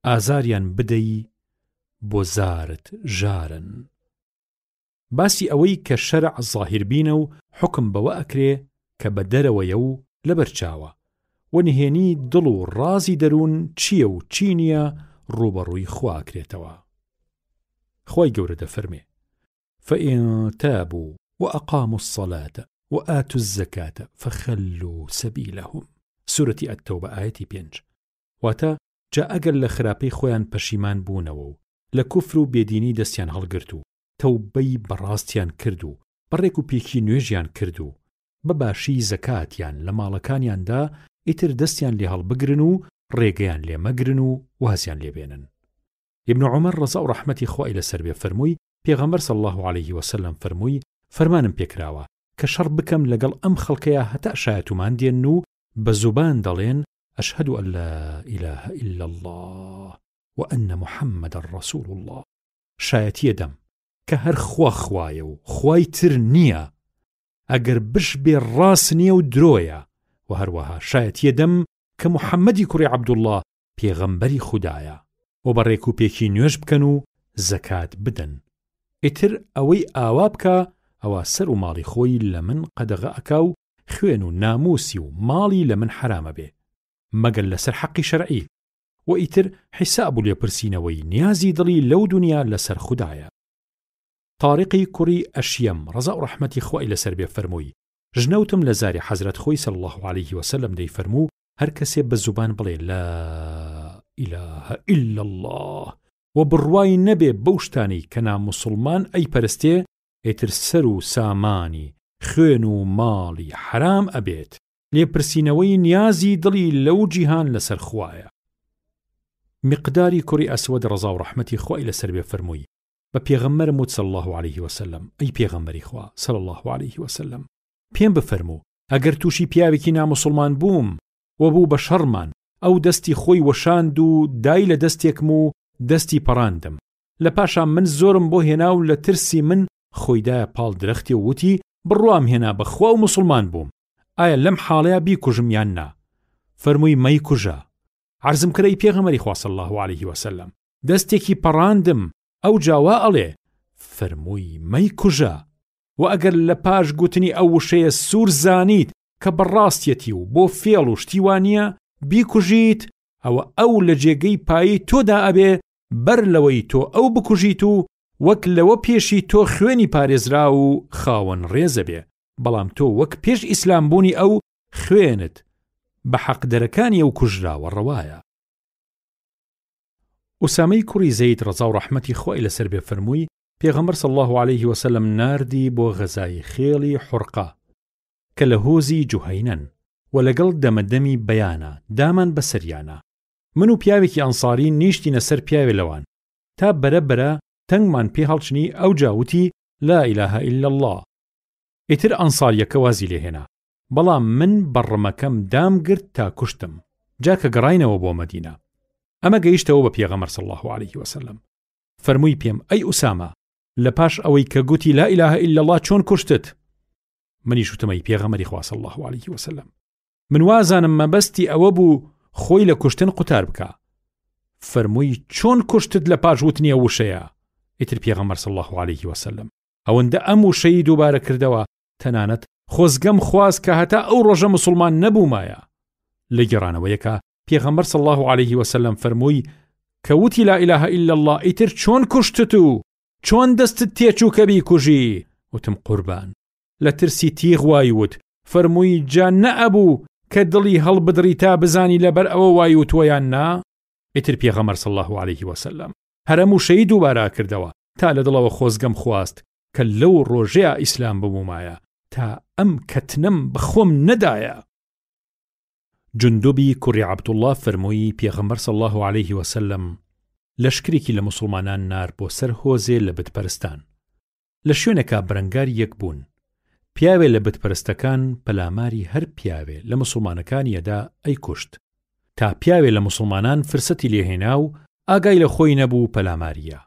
ئازاریان بدەی بۆ زارت ژارن. باسی ئەوەی کە شەرع زاهیربینە و حوکم بەوە ئەکرێ کە بە دەرەوەیە و لەبەر چاوە، وە نهێنی دڵ و ڕازی دەروون چییە و چی نییە ڕووبەڕووی خوا ئەکرێتەوە. خوای گەورە دەفەرمێ، فَإِن تابوا وأقاموا الصلاة وآتوا الزکاة فخلوا سبیلهم، سورەتی التوبە ئایەتی پێنج، واتە، جا ئەگەر لە خراپەی خۆیان پەشیمان بوونەوە و لە کوفر و بێدینی دەستیان هەڵگرت و تەوبەی بەڕاستیان کرد و بە ڕێک و پێکی نوێژیان کرد و بە باشی زەکاتیان لە ماڵەکانیان دا ئیتر دەستیان لێ هەڵبگرن و ڕێگەیان لێ مەگرن و وازیان لێ بێنن. ابن عمر ڕەزا و ڕەحمەتی خوای لەسەر بێ فەرمووی، پێغەمبەر صلی اللە علیه وسلم فەرمووی، فەرمانم پێکراوە کە شەڕ بکەم لەگەڵ ئەم خەڵکەیا هەتا شایەتومان دێنن و بە زوبان دەڵێن اشهد ان لا اله الا اللە و ان محمدا رسول اللە شایەتیە دەم کە هەر خوا خوایە و خوای تر نییە ئەگەر بشبێ ڕاست نییە و درۆیە و هەروەها شایەتیە دەم کە محەممەدی کوڕی عەبدوڵڵا پێغەمبەری خودایە و بە ڕێکوپێکی نوێژ بکەن و زەکات بدەن ئیتر ئەوەی ئاوا بکا ئەوا سەر و ماڵی خۆی لە من قەدەغە ئەکا و خوێن و ناموسی و ماڵی لە من حەرامە بێ مەگەر لەسەر حەقی شەرعی وە ئیتر حیساب و لێپرسینەوەی نیازی دڵی لەو دونیا لەسەر خودایە. تاریقی کوڕی ئەشیەم ڕەزا و ڕەحمەتی خوای لەسەر بێ فەرمووی، ژنەوتم لە زاری حەزرەت خۆی صلی اللە علیه وسلم دەیفەرموو، هەر کەسێ بە زوبان بڵێ لا الە الا اللە و بڕوای نەبێ بەو شتانەی کە ناموسوڵمان ئەیپەرستێ ئیتر سەر و سامانی خوێن و ماڵی حەرام ئەبێت لێپرسینەوەی نیازی دڵی لەو جیهان لەسەر خوایە. میقداری کوڕی ئەسوەد ڕەزا و ڕەحمەتی خوای لەسەر بێ فەرمووی، بە پێغەمبەرم وت صلی اللە علیه وسلم، ئەی پێغەمبەری خوا صلی اللە علیه وسلم پێم بفەرموو ئەگەر تووشی پیاوێکی ناموسڵمان بووم و بوو بە شەڕمان ئەو دەستی خۆی وەشاند و دای لە دەستێکم و دەستی پەڕاندم لە پاشان من زۆرم بۆ هێنا و لە ترسی من خۆی دایە پاڵ درەختێ و وتی بڕوام هێنا بە خوا و موسڵمان بووم ئایا لەم حاڵەیا بیکوژم یان نا؟ فەرمووی مەیکوژە. عەرزم کرد ئەی پێغەمبەری خوا صلی اللە علیه وسلم دەستێکی پەڕاندم ئەوجا وا ئەڵێ؟ فەرمووی مەیکوژە. وە ئەگەر لە پاش گوتنی ئەو وشەیە سوور زانیت کە بەڕاستیەتی و بۆ فێڵ و شتی وا نییە بیکوژیت ئەوە ئەو لە جێگەی پایی تۆدا ئەبێ بەر لەوەی تۆ ئەو بکوژیت و وەک لەوە پێشی تۆ خوێنی پارێزراو و خاوەن ڕێزەبێ بەڵام تۆ وەک پێش ئیسلام بوونی ئەو خوێنت بە حەقدەرەکانی ئەو کوژراوە ڕەوایە. ئوسامەی کوڕی زەید ڕەزا و ڕەحمەتی خوای لەسەر بێ فەرمووی، پێغەمبەر صلی اللە علیه وسلم ناردی بۆ غەزای خێڵی حورقە کە لە هۆزی جوهەینەن و لەگەڵ دەمەدەمی بەیانە دامان بەسەریانا من و پیاوێکی ئەنساری نیشتینە سەر پیاوێ لەوان تا بەرە بەرە تەنگمان پێ هەڵچنی ئەوجا وتی لا الە الا اللە ئیتر ئەنساریەکە وازی لێ هێنا بەڵام من بە ڕمەکەم دام گرت تا کوشتم جا کە گەڕاینەوە بۆ مەدینە ئەمە گەیشتەوە بە پێغەمبەر صلی اللە علیه وسلم فەرمووی پێم ئەی ئوسامە لە پاش ئەوەی کە گوتی لا الە الا اللە چۆن کوشتت منیش وتم ئەی پێغەمبەری خوا صلی اللە علیه وسلم من وازانم مەبەستی ئەوە بوو خۆی لە کوشتن قوتار بکا فەرمووی چۆن کوشتت لە پاش وتنی ئەو وشەیە ئیتر پێغەمبەر صلی اللە علیه وسلم ئەوەندە ئەم وشەی دووبارە کردەوە تەنانەت خۆزگەم خواست کە هەتا ئەو ڕۆژە مسلمان نەبوومایە لە گێڕانەوەیەکە پێغەمبەر صلی الله علیه وسلم فەرمووی کە وتی لا اله الا الله ئیتر چۆن کوشتت و چۆن دەستت تێچوو کە بیکوژی وتم قوربان لە ترسی تیغ وای وت فەرمووی جا نەئەبوو کە دڵی هەڵبدڕی تا بزانی لەبەر ئەوە وای وتووە یان نا ئیتر پێغەمبەر صلی الله علیه وسلم هەر ئەم وشەی دووبارە کردەوە تا لە دڵەوە خۆزگەم خواست کە لەو ڕۆژەیا ئیسلام ببوومایە تا ئەم کەتنەم بە خۆم نەدایە. جوندوبی کوڕی عەبدوڵڵا فەرمووی پێغەمبەر صلی اللە علیه وسلم لەشکرێکی لە موسڵمانان نارد بۆ سەر هۆزێ لە بت پەرستان لە شوێنێکا بەرەنگاری یەک بوون پیاوێ لە بت پەرستەکان پەلاماری هەر پیاوێ لە موسڵمانەکانی ئەدا ئەیکوشت تا پیاوێ لە موسڵمانان فرسەتی لێ هێنا و ئاگای لە خۆی نەبوو پەلاماری یا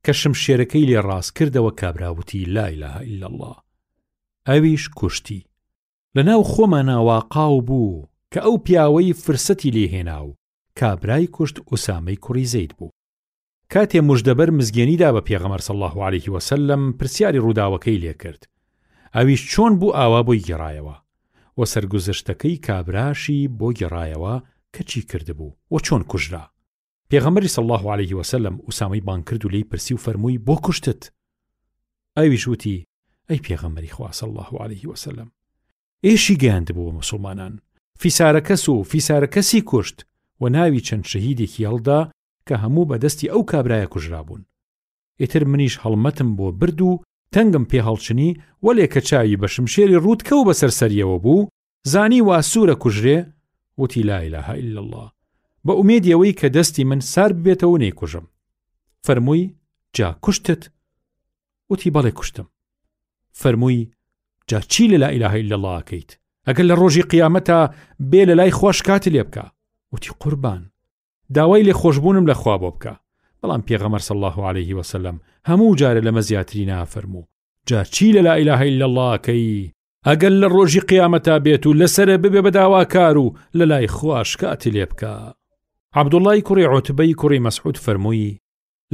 کە شمشێرەکەی لێ ڕاست کردەوە کابرا وتی لا الە الا اللە ئەویش کوشتی لە ناو خۆمانا واقاو بوو. کە ئەو پیاوەی فرسەتی لێ هێنا و کابرای کوشت ئوسامەی کوڕی زەید بوو. کاتێ مژدەبەر مزگێنی دا بە پێغەمبەر صلی اللە علیه وسلم پرسیاری ڕووداوەکەی لێ کرد ئەویش چۆن بوو ئاوا بۆی گێڕایەوە و سەرگوزشتەکەی کابراشی بۆ گێڕایەوە کە چی کردبوو و چۆن کوژرا. پێغەمبەری صلی اللە علیه وسلم ئوسامەی بانگ کرد و لێی پرسی و فەرمووی بۆ کوشتت؟ ئەویش وتی ئەی پێغەمبەری خوا صلی اللە علیه وسلم ئێشی گەیاندبوو بە موسڵمانان فیسارەکەس و فیسارەکەسی کوشت و ناوی چەند شەهیدێکی هەڵدا کە هەموو بە دەستی ئەو کابرایە کوژرابوون. ئیتر منیش هەڵمەتم بۆ برد و تەنگم پێ هەڵچنی، وەلێ کە چاوی بە شمشێری ڕووت کەو بەسەر سەریەوە بوو، زانی وا سوورە کوژرێ، وتی لا الە الا اللە، بە ئومێدی ئەوەی کە دەستی من سارد ببێتەوە و نەیکوژم. فەرمووی، جا کوشتت؟ وتی، بەڵێ کوشتم. فەرمووی، جا چی لە لا الە الا اللە ئەکەیت، ئەگەر لە ڕۆژی قیامەتا بێ لە لای خوا شکاتت لێ بکا؟ وتی، قوربان، داوای لێخۆشبوونم لە خوا بۆ بکە بەڵام پێغەمبەر صلی اللە علیه وسلم هەموو جارێ لەمە زیاتری نافەرموو جا چی لە لا اله الا اللە کەی ئەگەر لە ڕۆژی قیامەتا بێت و لەسەرە ببێ بە داواکار و لە لای خوا شکاتی لێ بکە عەبدوڵڵای کوڕی عوتبەی کوڕی مەسعود فەرمووی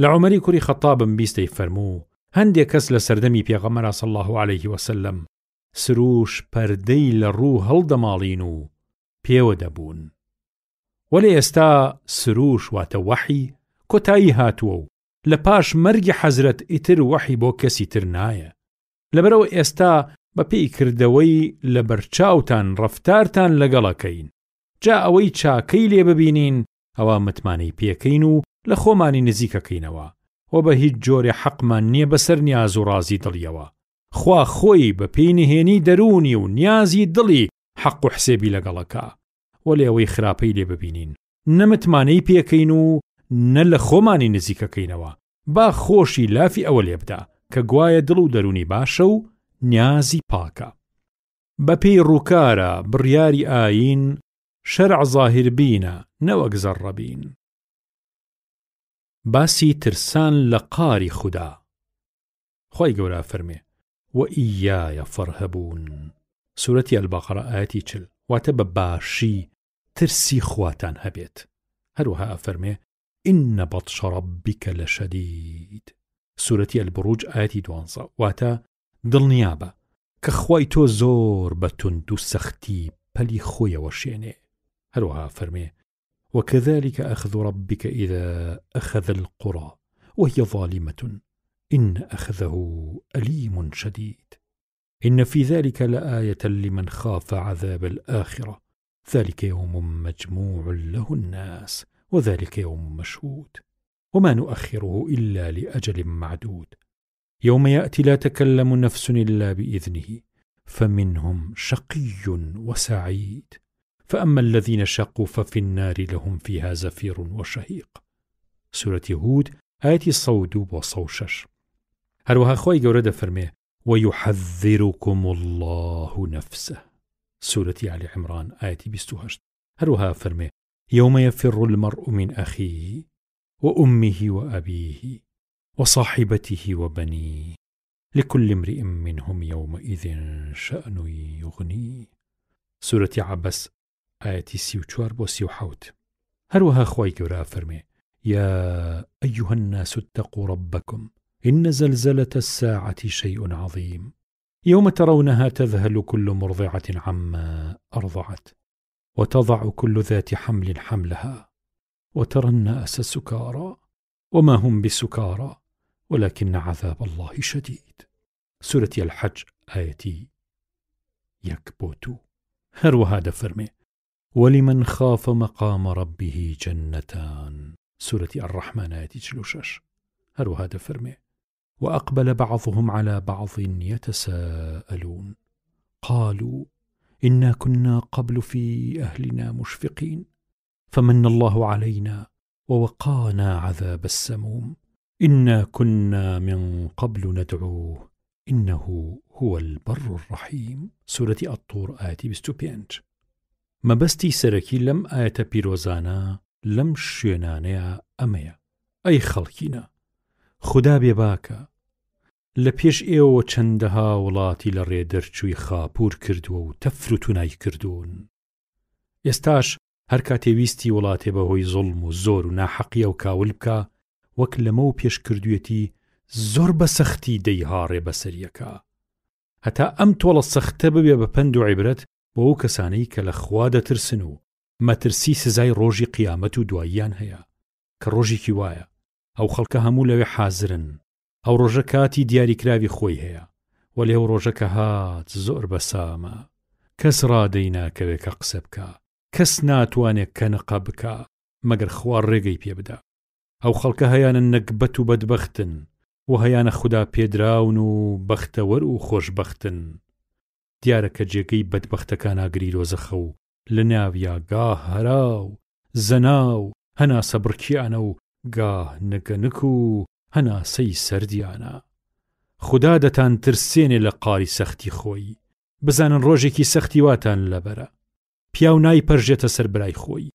لە عومەری کوڕی خەتابم بیست دەیفەرموو هەندێک کەس لە سەردەمی پێغەمبەرا صلی اللە علیه وسلم سروش پەردەی لە ڕوو هەڵدەماڵین و پێوە دەبوون وەلێ ئێستا سروش واتە وەحی کۆتایی هاتووە و لە پاش مەرگی حەزرەت ئیتر وەحی بۆ کەسی تر نایە لەبەرئەوە ئێستا بە پێی کردەوەی لە بەرچاوتان ڕەفتارتان لەگەڵ ئەکەین جا ئەوەی چاکەی لێ ببینین ئەوا متمانەی پێکەین و لە خۆمانی نزیک ئەکەینەوە وە بە هیچ جۆرێ حەقمان نیە بەسەر نیاز و ڕازی دڵیەوە خوا خۆی بە پێی نهێنی دەروونی و نیازی دڵی حەق و حسێبی لەگەڵ ئەکا وەلێ ئەوەی خراپەی لێ ببینین نە متمانەی پێکەین و نە لە خۆمانی نزیکەکەینەوە، با خۆشی لافی ئەوە لێبدا کە گوایە دڵ و دەروونی باشە و نیازی پاکە. بەپێی ڕووکارە بڕیاری ئایین شەرع زاهیربینە نەوەک زەڕڕەبین. باسی ترسان لە قاری خودا. خوای گەورە ئەفەرمێ، وإیای فارهبون، سورەتی البقرە ئایەتی 40، واتە بە باشی ترسی خواتان هەبێت، هەروەها ئەفەرمێ، إن بطش ربک لشدید، سورەتی البروج ئایەتی دوانزە، واتە دڵنیابە کە خوای تۆ زۆر بە توند و سەختی پەلی خۆی ئەوەشێنێ، هەروەها ئەفەرمێ، وكذلك أخذ ربك إذا أخذ القرى وهي ظالمة إن أخذه أليم شديد إن في ذلك لآية لمن خاف عذاب الآخرة ذلك يوم مجموع له الناس وذلك يوم مشهود وما نؤخره إلا لأجل معدود يوم يأتي لا تكلم نفس إلا بإذنه فمنهم شقي وسعيد فأما الذين شقوا ففي النار لهم فيها زفير وشهيق سورەتی هود ئایەتی 102 بۆ 106 هەروەها خوای گەورە دەفەرمێ ويحذركم الله نفسه سورەتی آل عمران ئایەتی 28 هەروەها فەرمێ يوم يفر المرء من أخيه وأمه وأبيه وصاحبته وبنيه لكل امرئ منهم يومئذ شأن يغنيه سورەتی عەبەس ئایەتی 34 بۆ 37 هەروەها خوای گەورە ئەفەرمێ يا أيها الناس اتقوا ربكم إن زلزلة الساعة شيء عظيم يوم ترونها تذهل كل مرضعة عما أرضعت وتضع كل ذات حمل حملها وترى الناس سكارى وما هم بسكارى ولكن عذاب الله شديد سورەتی الحج ئایەتی یەک بۆ دوو هەروەها دەفەرمێ ولمن خاف مقام ربه جنتان سورەتی الرحمن ئایەتی 46 هەروەها دەفەرمێ وأقبل بعضهم على بعض يتساءلون قالوا إنا كنا قبل في أهلنا مشفقين فمن الله علينا ووقانا عذاب السموم إنا كنا من قبل ندعوه إنه هو البر الرحیم سورەتی الطور ئایەتی 25 مەبەستی سەرەکی لەم ئایەتە پیرۆزانە لەم شوێنانەیە ئەمەیە ئەی خەڵکینە خودا بێباکە لە پێش ئێوە چەندەها وڵاتی لە ڕێ دەرچووی خاپوور کردووە و تەفر و تونای کردوون. ئێستاش هەر کاتێ ویستی وڵاتێ بە هۆی زوڵم و زۆر و ناحەقیەوە کاول بکا، وەک لەمەو پێش کردویەتی زۆر بە سەختی دەیهاڕێ بەسەریەکا. هەتا ئەم تۆڵە سەختە ببێ بە پەند و عیبرەت بۆ ئەو کەسانەی کە لە خوا دەترسن و مەترسی سزای ڕۆژی قیامەت و دواییان هەیە، کە ڕۆژێکی وایە ئەو خەڵکە هەموو لەوێ حازرن، ئەو ڕۆژە کاتی دیاریکراوی خۆی هەیە، وەلێ ئەو ڕۆژە کە هات زۆر بەسامە، کەس ڕادەی ناکەوێ کە قسە بکا، کەس ناتوانێ کەنقە بکا مەگەر خوا ڕێگەی پێ بدا. ئەو خەڵکە هەیانە نەگبەت و بەدبەختن و هەیانە خودا پێدراون و بەختەوەر و خۆشبەختن. دیارە کە جێگەی بەدبەختەکان ئاگری دۆزەخە و لە ناویا گاه هەرا و زەنا و هەناسەبڕکیانە و گاه نگەنک و هەناسەی سەردیانە. خودا دەتانترسێنێ لە قاری سەختی خۆی. بزانن ڕۆژێکی سەختی واتان لەبەرە. پیاو نایپەرژێتە سەر برای خۆی،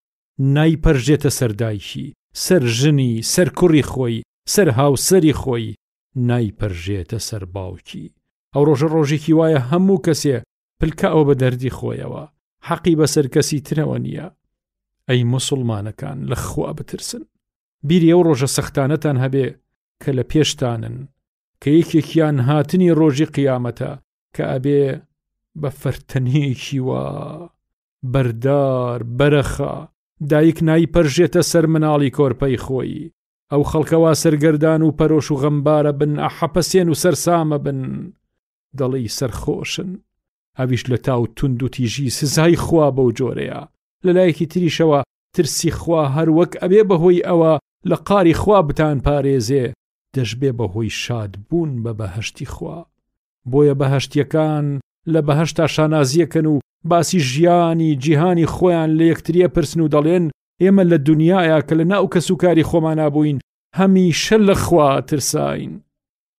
نایپەرژێتە سەر دایکی، سەر ژنی، سەر کوڕی خۆی، سەر هاوسەری خۆی، نایپەرژێتە سەر باوکی. ئەو ڕۆژە ڕۆژێکی وایە هەموو کەسێ پلکاوە بە دەردی خۆیەوە، حەقی بەسەر کەسی ترەوە نییە. ئەی موسوڵمانەکان لە خوا بترسن. بیری ئەو ڕۆژە سەختانەتان هەبێ کە لە پێشتانن، کە یەکێکیان هاتنی ڕۆژی قیامەتە کە ئەبێ بە فەرتەنەیەکی وا بەردار بەرەخە دایک نایپەرژێتە سەر مناڵی کۆرپەی خۆی ئەو خەڵکە وا سەرگەردان و پەرۆش و غەمبارە بن ئەحەپەسێن و سەرسامە بن دەڵێی سەرخۆشن ئەویش لە تاو توند و تیژی سزای خوا بەو جۆرەیە لەلایەکی تریشەوە ترسی خوا هەر وەک ئەبێ بەهۆی ئەوە لە قاری خوا بتان پارێزێ دەشبێ بەهۆی شاد بوون بە بەهەشتی خوا بۆیە بەهەشتیەکان لە بەهەشتا شانازیەکەن و باسی ژیانی جیهانی خۆیان لە یەکتریە پرسن و دەڵێن ئێمە لە دنیاە کە لە ناو کەسوکاری خۆمانا بووین هەمیشە لە خوا ترساین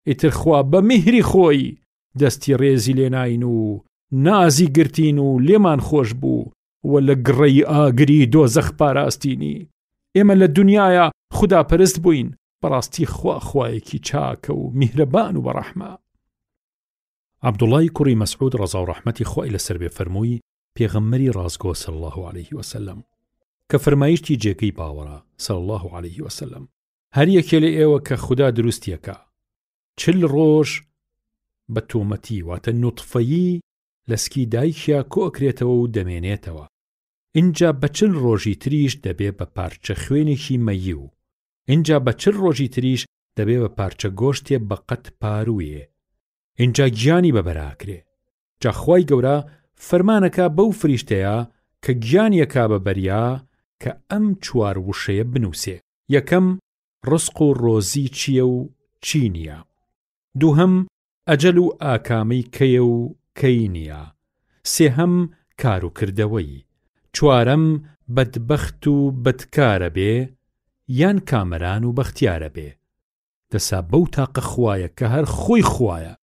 ئیتر خوا بە میهری خۆی دەستی ڕێزی لێناین و نازی گرتین و لێمان خۆش بوو و لە گڕەی ئاگری دۆزەخ پاراستینی ئێمە لە دنیاە خودا پەرست بووین بەڕاستی خوا خوایەکی چاکە و میهرەبان و بەڕەحمە. عەبدوڵای کوڕی مەسعود ڕەزا و ڕەحمەتی خوای لەسەر بێ فەرمووی، پێغەمبەری ڕاستگۆ صلی اللە علیه وسلم کە فەرمایشتی جێگەی باوەڕە صلی اللە علیه وسلم هەر یەکێ لە ئێوە کە خودا دروستیەکا چل ڕۆژ بە تۆمەتی واتە نوتفەیی لە سکی دایکیا کۆئەکرێتەوە و دەمێنێتەوە ئینجا بە چل ڕۆژی تریش دەبێ بە پارچە خوێنێکی مەییو ئینجا بە چل ڕۆژی تریش دەبێ بە پارچە گۆشتێ بە قەد پارووێ ئینجا گیانی بە بەراکرێ جا خوای گەورە فەرمانەکا بەو فریشتەیە کە گیانیەکا بە بەریا کە ئەم چوار وشەیە بنووسێ یەکەم ڕزق و ڕۆزی چییە و چی نییە دووهەم ئەجەل و ئاکامەی کەیە و کەی نییە، سێهەم کار و کردەوەی، چوارەم بەدبەخت و بەدکارە بێ یان کامەران و بەختیارە بێ. دەسا بەو تاقە خوایە کە هەر خۆی خوایە،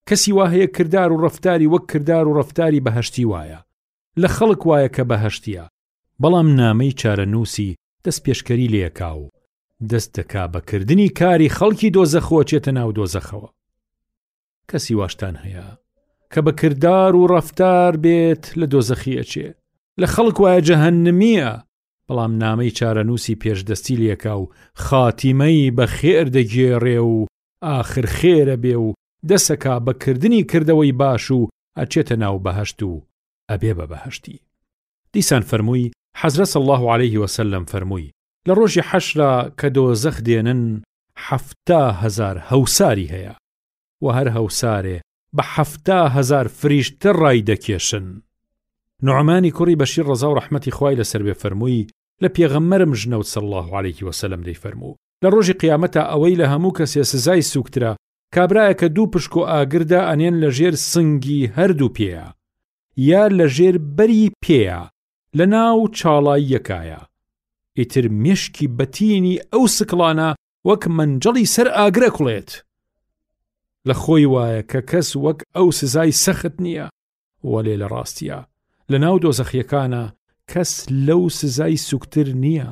کەسی وا هەیە کردار و ڕەفتاری وەک کردار و ڕەفتاری بەهەشتی وایە، لە خەڵک وایە کە بەهەشتییە، بەڵام نامەی چارەنووسی دەستپێشکەری لێ ئەکا و دەست دەکا بە کردنی کاری خەڵکی دۆزەخ و ئەچێتە ناو دۆزەخەوە. کەسی واشتان هەیە کە بە کردار و ڕەفتار بێت لە دۆزەخی ئەچێ، لە خەڵک وایە جەهەنمییە، بەڵام نامەی چارەنووسی پێشدەستی لێکا و خاتیمەی بە خێر دەگێڕێ و ئاخر خێرە بێ و دەسەکا بە کردنی کردەوەی باش و ئەچێتە ناو بەهەشت و ئەبێ بە بەهەشتی. دیسان فەرمووی، حەزرەت صلی اللە علیه وسلم فەرمووی، لە ڕۆژی حەشرا کە دۆزەخ دێنن 70,000 هەوساری هەیە و هەر هەوسارێ بە 70,000 فریشتە ڕای دەکێشن. نوعمانی کوڕی بەشیر ڕەزا و ڕەحمەتی خوای لەسەر بێ فەرمووی، لە پێغەمبەرم ژنەوت صلی اللە علیه وسلم دەیفەرموو، لە ڕۆژی قیامەتا ئەوەی لە هەموو کەسێ سزای سووکترە کابرایە کە دوو پشکۆ ئاگر دائەنێن لە ژێر سنگی هەردوو پێیا یا لە ژێر بەری پێیا لە ناو چاڵاییەکایە ئیتر مێشکی بەتینی ئەو سکڵانە وەک مەنجەڵی سەر ئاگرە کوڵێت لە خۆی وایە کە کەس وەک ئەو سزای سەخت نییە وەلێ لە ڕاستیە لە ناو دۆزەخیەکانە کەس لەو سزای سوکتر نییە.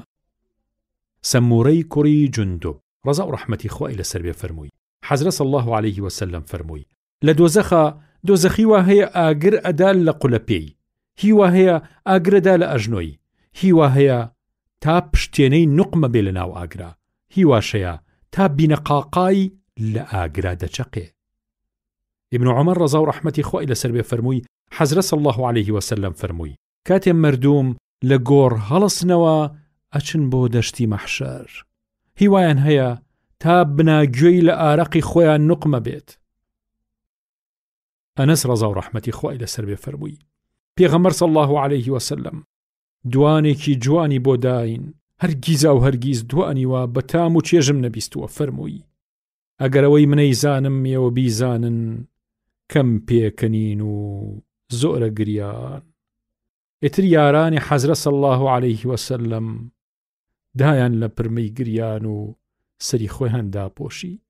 سەمورەی کوڕی جوندوب ڕەزا و ڕەحمەتی خوای لەسەر بێ فەرمووی، حەزرەت صلی اللە علیه وسلم فەرمووی، لە دۆزەخا دۆزەخی وا هەیە ئاگر ئەدا لە قولە پێی. هیوا هەیە ئاگرەدا لە ئەژنۆی، هیوا هەیە تا پشتێنەی نوقمە بێ لە ناو ئاگرا، هیواش هەیە تا بینەقاقای لە ئاگرا دەچەقێ. ابن عمر ڕەزا و ڕەحمەتی خوای لەسەر بێ فەرمووی، حەزرەت صلی اللە علیه وسلم فەرمووی، کاتێ مەردوم لە گۆڕ هەڵسنەوە ئەچن بۆ دەشتی مەحشەر، هیوایان هەیە تا بناگوێی لە ئارەقی خۆیان نوقمە بێت. ئەنەس ڕەزا و ڕەحمەتی خوای لەسەر بێ فەرمووی، پێغەمبەر صلی اللە علیه وسلم دوانێکی جوانی بۆ داین، هەرگیزا و هەرگیز دوانی وا بە تام و چێژم نەبیستووە، فەرمووی، ئەگەر ئەوەی منەیزانم ئێوە بیزانن کەم پێکەنین و زۆرە گریان. ئیتر یارانی حەزرەت صلی اللە علیه وسلم دایان لە پرمەی گریان و سەری خۆیان داپۆشی.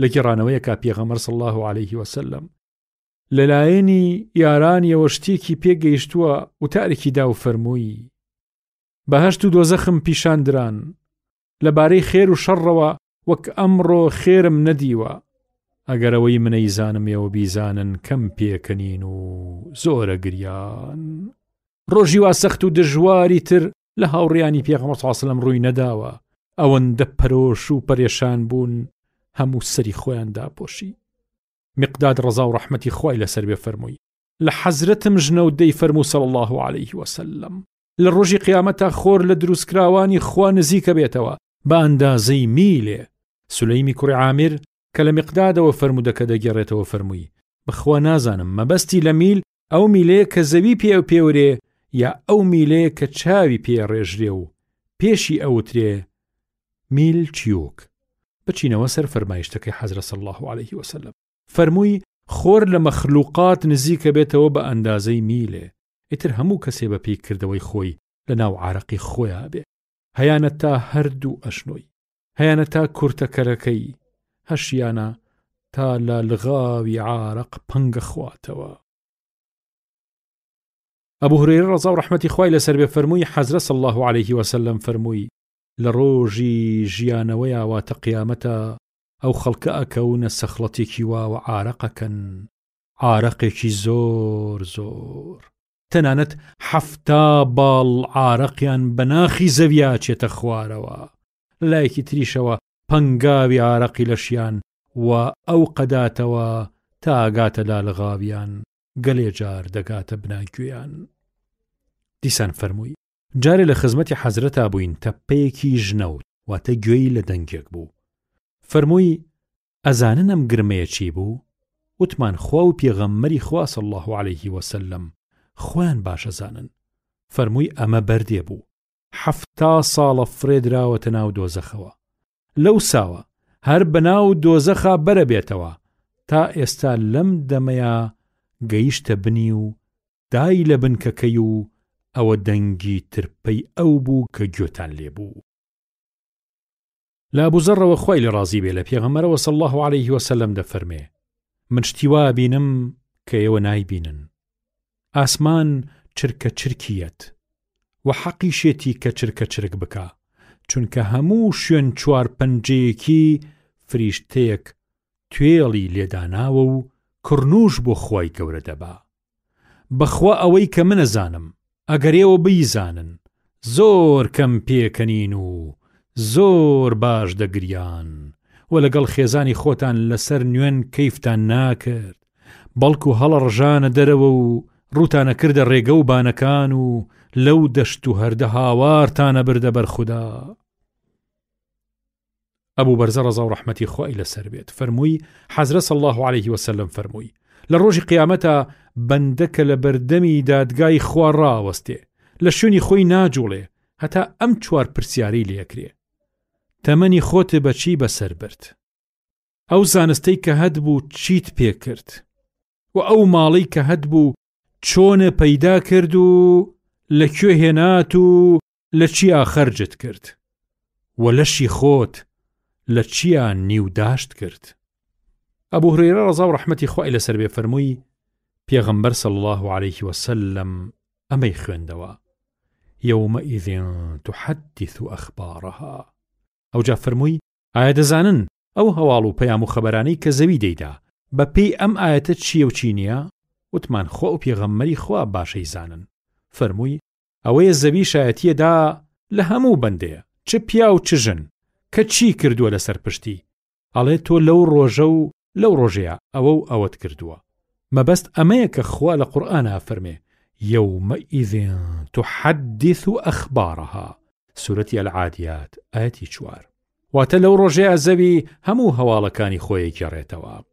لە گێڕانەوەیەکا پێغەمبەر صلی اللە علیه وسلم لەلایەنی یارانیەوە شتێکی پێگەیشتووە وتارێکی دا و فەرمووی بەهەشت و دۆزەخم پیشان دران لەبارەی خێر و شەڕەوە وەک ئەمڕۆ خێرم نەدیوە ئەگەر ئەوەی منەیزانم ئێوە بیزانن کەم پێکەنین و زۆرە گریان ڕۆژی وا سەخت و دژواری تر لە هاوڕیانی پێغەمبەر صلی الله ڕووی نەداوە ئەوەندە پەرۆش و پەرێشان بوون هەموو سەری خۆیان داپۆشی مقداد ڕەزا و ڕەحمەتی خوای لەسەر بێ فەرمووی لە حەزرەتم ژنەوت دەی فەرموو صلی الله علیه وسلم لە ڕۆژی قیامەتا خۆر لە دروستکراوانی خوا نزیکە بێتەوە بە ئەندازەی میلێ سولەیمی کوڕی عامر کە لە مقدادەوە فەرموودەکە دەگێڕێتەوە فەرمووی بەخوا نازانم مەبەستی لە میل ئەو میلەیە کە زەوی پێ پێورێ یا ئەو میلەیە کە چاوی پێ ڕێژرێ و پێشی ئەوترێ میل چیوک. بچینەوە سەر فەرمایشتەکەی حەزرەت صلی اللە علیه وسلم فەرمووی خۆر لە مەخلوقات نزیکە بێتەوە بە ئەندازەی میلێ ئیتر هەموو کەسێ بە پێی کردەوەی خۆی لە ناو عارەقی خۆیا بێ هەیانە تا هەردوو ئەژنۆی هەیانە تا کورتە کەرەکەی هەشیانە تا لە لغاوی عارەق پەنگە خواتەوە. ئەبو هورەیرە ڕەزا و ڕەحمەتی خوای لەسەر بێ فەرمووی حەزرەت صلی اللە علیه وسلم فەرمووی لە ڕۆژی ژیانەوەیا واتە قیامەتا ئەو خەڵکە ئەکەونە سەخڵەتێکی واوە عارەقەکەن عارەقێکی زۆر زۆر تەنانەت حەفتا باڵ عارەقیان بە ناخی زەویا ئەچێتە خوارەوە لە لایەکی تریشەوە پەنگاوی عارەقی لەشیان وا ئەو قەداتەوە تا ئەگاتە لالغاویان گەلێ جار دەگاتە بناگوێیان. دیسان فەرمووی، جارێ لە خزمەتی حەزرەتا بووین تەپپەیەکی ژنەوت واتە گوێی لە دەنگێک بوو. فەرمووی، ئەزانن ئەم گرمەیە چی بوو؟ وتمان خوا و پێغەمبەری خوا صلی اللە علیه وسلم خۆیان باش ئەزانن. فەرمووی ئەمە بەردێ بوو حەفتا ساڵە فڕێ دراوەتە ناو دۆزەخەوە. لەوساوە هەر بەناو دۆزەخا بەرەبێتەوە تا ئێستا لەم دەمەیا گەیشتە بنی و دای لە بنکەکەی و ئەوە دەنگی ترپەی ئەو بوو کە گوێتان لێ بوو. لە ئەبوزەڕەوە خوای لێ ڕازی بێ لە پێغەمبەرەوە صلی اللە علیه وسلم دەفەرمێ، من شتی وا ئەبینم کە ئێوە نایبینن، ئاسمان چرکە چرکی یەت، وە حەقیشێتی کە چرکە چرک بکا، چونکە هەموو شوێن چوار پەنجەیەکی فریشتەیەک توێڵی لێداناوە و کڕنوش بۆ خوای گەورە دەبا. بەخوا ئەوەی کە من ئەزانم ئەگەر ئێوە بیزانن زۆر کەم پێکەنین و زۆر باش دەگریان و لەگەڵ خێزانی خۆتان لەسەر نوێن کەیفتان ناکرد بەڵکو هەڵەڕژانە دەرەوە و ڕووتانە کردە ڕێگە و بانەکان و لەو دەشت و هەردە هاوارتانە بردە بەر خودا. ئەبو بەرزە ڕەزا و ڕەحمەتی خوای لەسەر بێت فەرمووی حەزرە صلی اللە علیه وسلم فەرمووی لە ڕۆژی قیامەتا بەندە کە لە بەردەمی دادگای خوا ڕاوەستێ لە شوێنی خۆی ناجوڵێ هەتا ئەم چوار پرسیارەی لێکرێ تەمەنی خۆت بەچی بەسەر برد ئەو زانستەی کە هەت بوو چیت پێکرد و ئەو ماڵەی کە هەت بوو چۆنە پەیدا کرد و لە کوێ هێنات و لە چیا خەرجت کرد و لەشی خۆت لە چیا نیو داشت کرد؟ ئەبو هورەیرە ڕەزا و ڕەحمەتی خوای لەسەر بێ فەرمووی پێغەمبەر صلی اللە علیه وسلم ئەمەی خوێندەوە یومئذ تحدث اخبارها ئەوجا فەرمووی ئایا دەزانن ئەو هەواڵ و پەیام و خەبەرانەی کە زەوی دەیدا بە پێی ئەم ئایەتە چییە و چی نییە؟ وتمان خوا و پێغەمبەری خوا باشەی زانن. فەرمووی، ئەوەیە زەوی شایەتیە دا لە هەموو بەندەیە چ پیاو چ ژن کە چی کردووە لەسەر پشتی ئەڵێ تۆ لەو ڕۆژە و لەو ڕۆژەیا ئەوە و ئەوەت کردووە مەبەست ئەمەیە کە خوا لە قورئانا ئەفەرمێ یومئذ تحدث اخبارها سورەتی العادیات ئایەتی چوار واتە لەو ڕۆژەیا زەوی هەموو هەواڵەکانی خۆی ئەگێڕێتەوە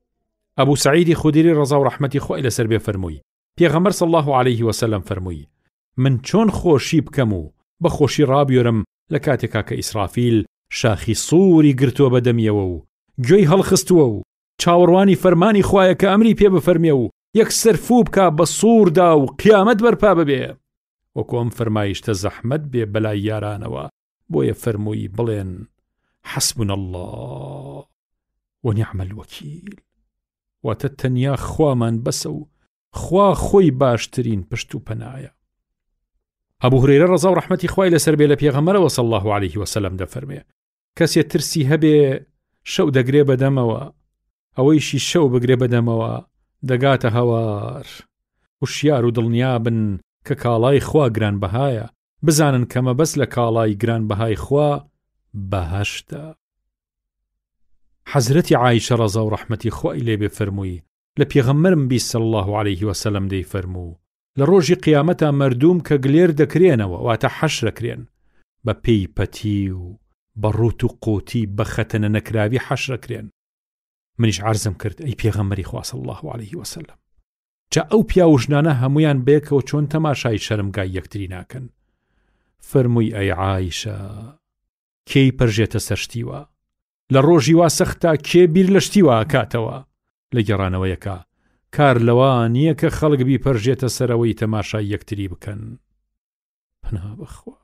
ئەبو سەعیدی خودری ڕەزا و ڕەحمەتی خوای لەسەر بێ فەرمووی پێغەمبەر صلی اللە علیه وسلم فەرمووی، من چۆن خۆشی بکەم و بە خۆشی ڕابوێرم لە کاتێکا کە ئیسرافیل شاخی سووری گرتووە بە دەمیەوە و گوێی هەڵخستووە و چاوەڕوانی فەرمانی خوایە کە ئەمری پێ بفەرمێ و یەکسەر فوو بکا بە سووردا و قیامەت بەرپا ببێ. وەکو ئەم فەرمایشتە زەحمەت بێ بەلای یارانەوە، بۆیە فەرمووی بڵێن، حسبنا اللە ونعم الوکیل. واتە تەنیا خوامان بەسە و خوا خۆی باشترین پشت و پەنایە. ئەبوو هورەیرە ڕەزا و ڕەحمەتی خوای لەسەر بێ لە پێغەمبەرەوە صلی الله علیه وسلم دەفەرمێ کەسێ ترسی هەبێ شەو دەگرێ بەدەمەوە ئەوەیشی شەو بگرێ بەدەمەوە دەگاتە هەوار هوشیار و دڵنیابن کە کاڵای خوا گرانبەهایە بزانن کە مەبەست لە کاڵای گرانبەهای خوا بەهەشتە. حەزرەتی عائیشە ڕەزا و ڕەحمەتی خوای لێ بێ فەرمووی، لە پێغەمبەرم بیست صلی اللە علیه وسلم دەیفەرموو، لە ڕۆژی قیامەتا مەردووم کە گلێر دەکرێنەوە واتە حەشرەکرێن بە پێی پەتی و بە ڕووت و قوتی بە خەتەنە نەکراوی حەشرەکرێن. منیش عەرزم کرد ئەی پێغەمبەری خوا صلی اللە علیه وسلم جا ئەو پیاو و ژنانە هەموویان بەیەکەوە چۆن تەماشای شەرمگای یەکتری ناکەن؟ فەرمووی ئەی عائیشە کێی پەرژێتە سەر شتی وا؟ لە ڕۆژی وا سەختا کێ بیر لە شتی وا ئەکاتەوە؟ لە گێڕانەوەیەکا کار لەوە نییە کە خەڵک بیپەرژێتە سەرەوەی تەماشای یەکتری بکەن. پەنا بەخوا.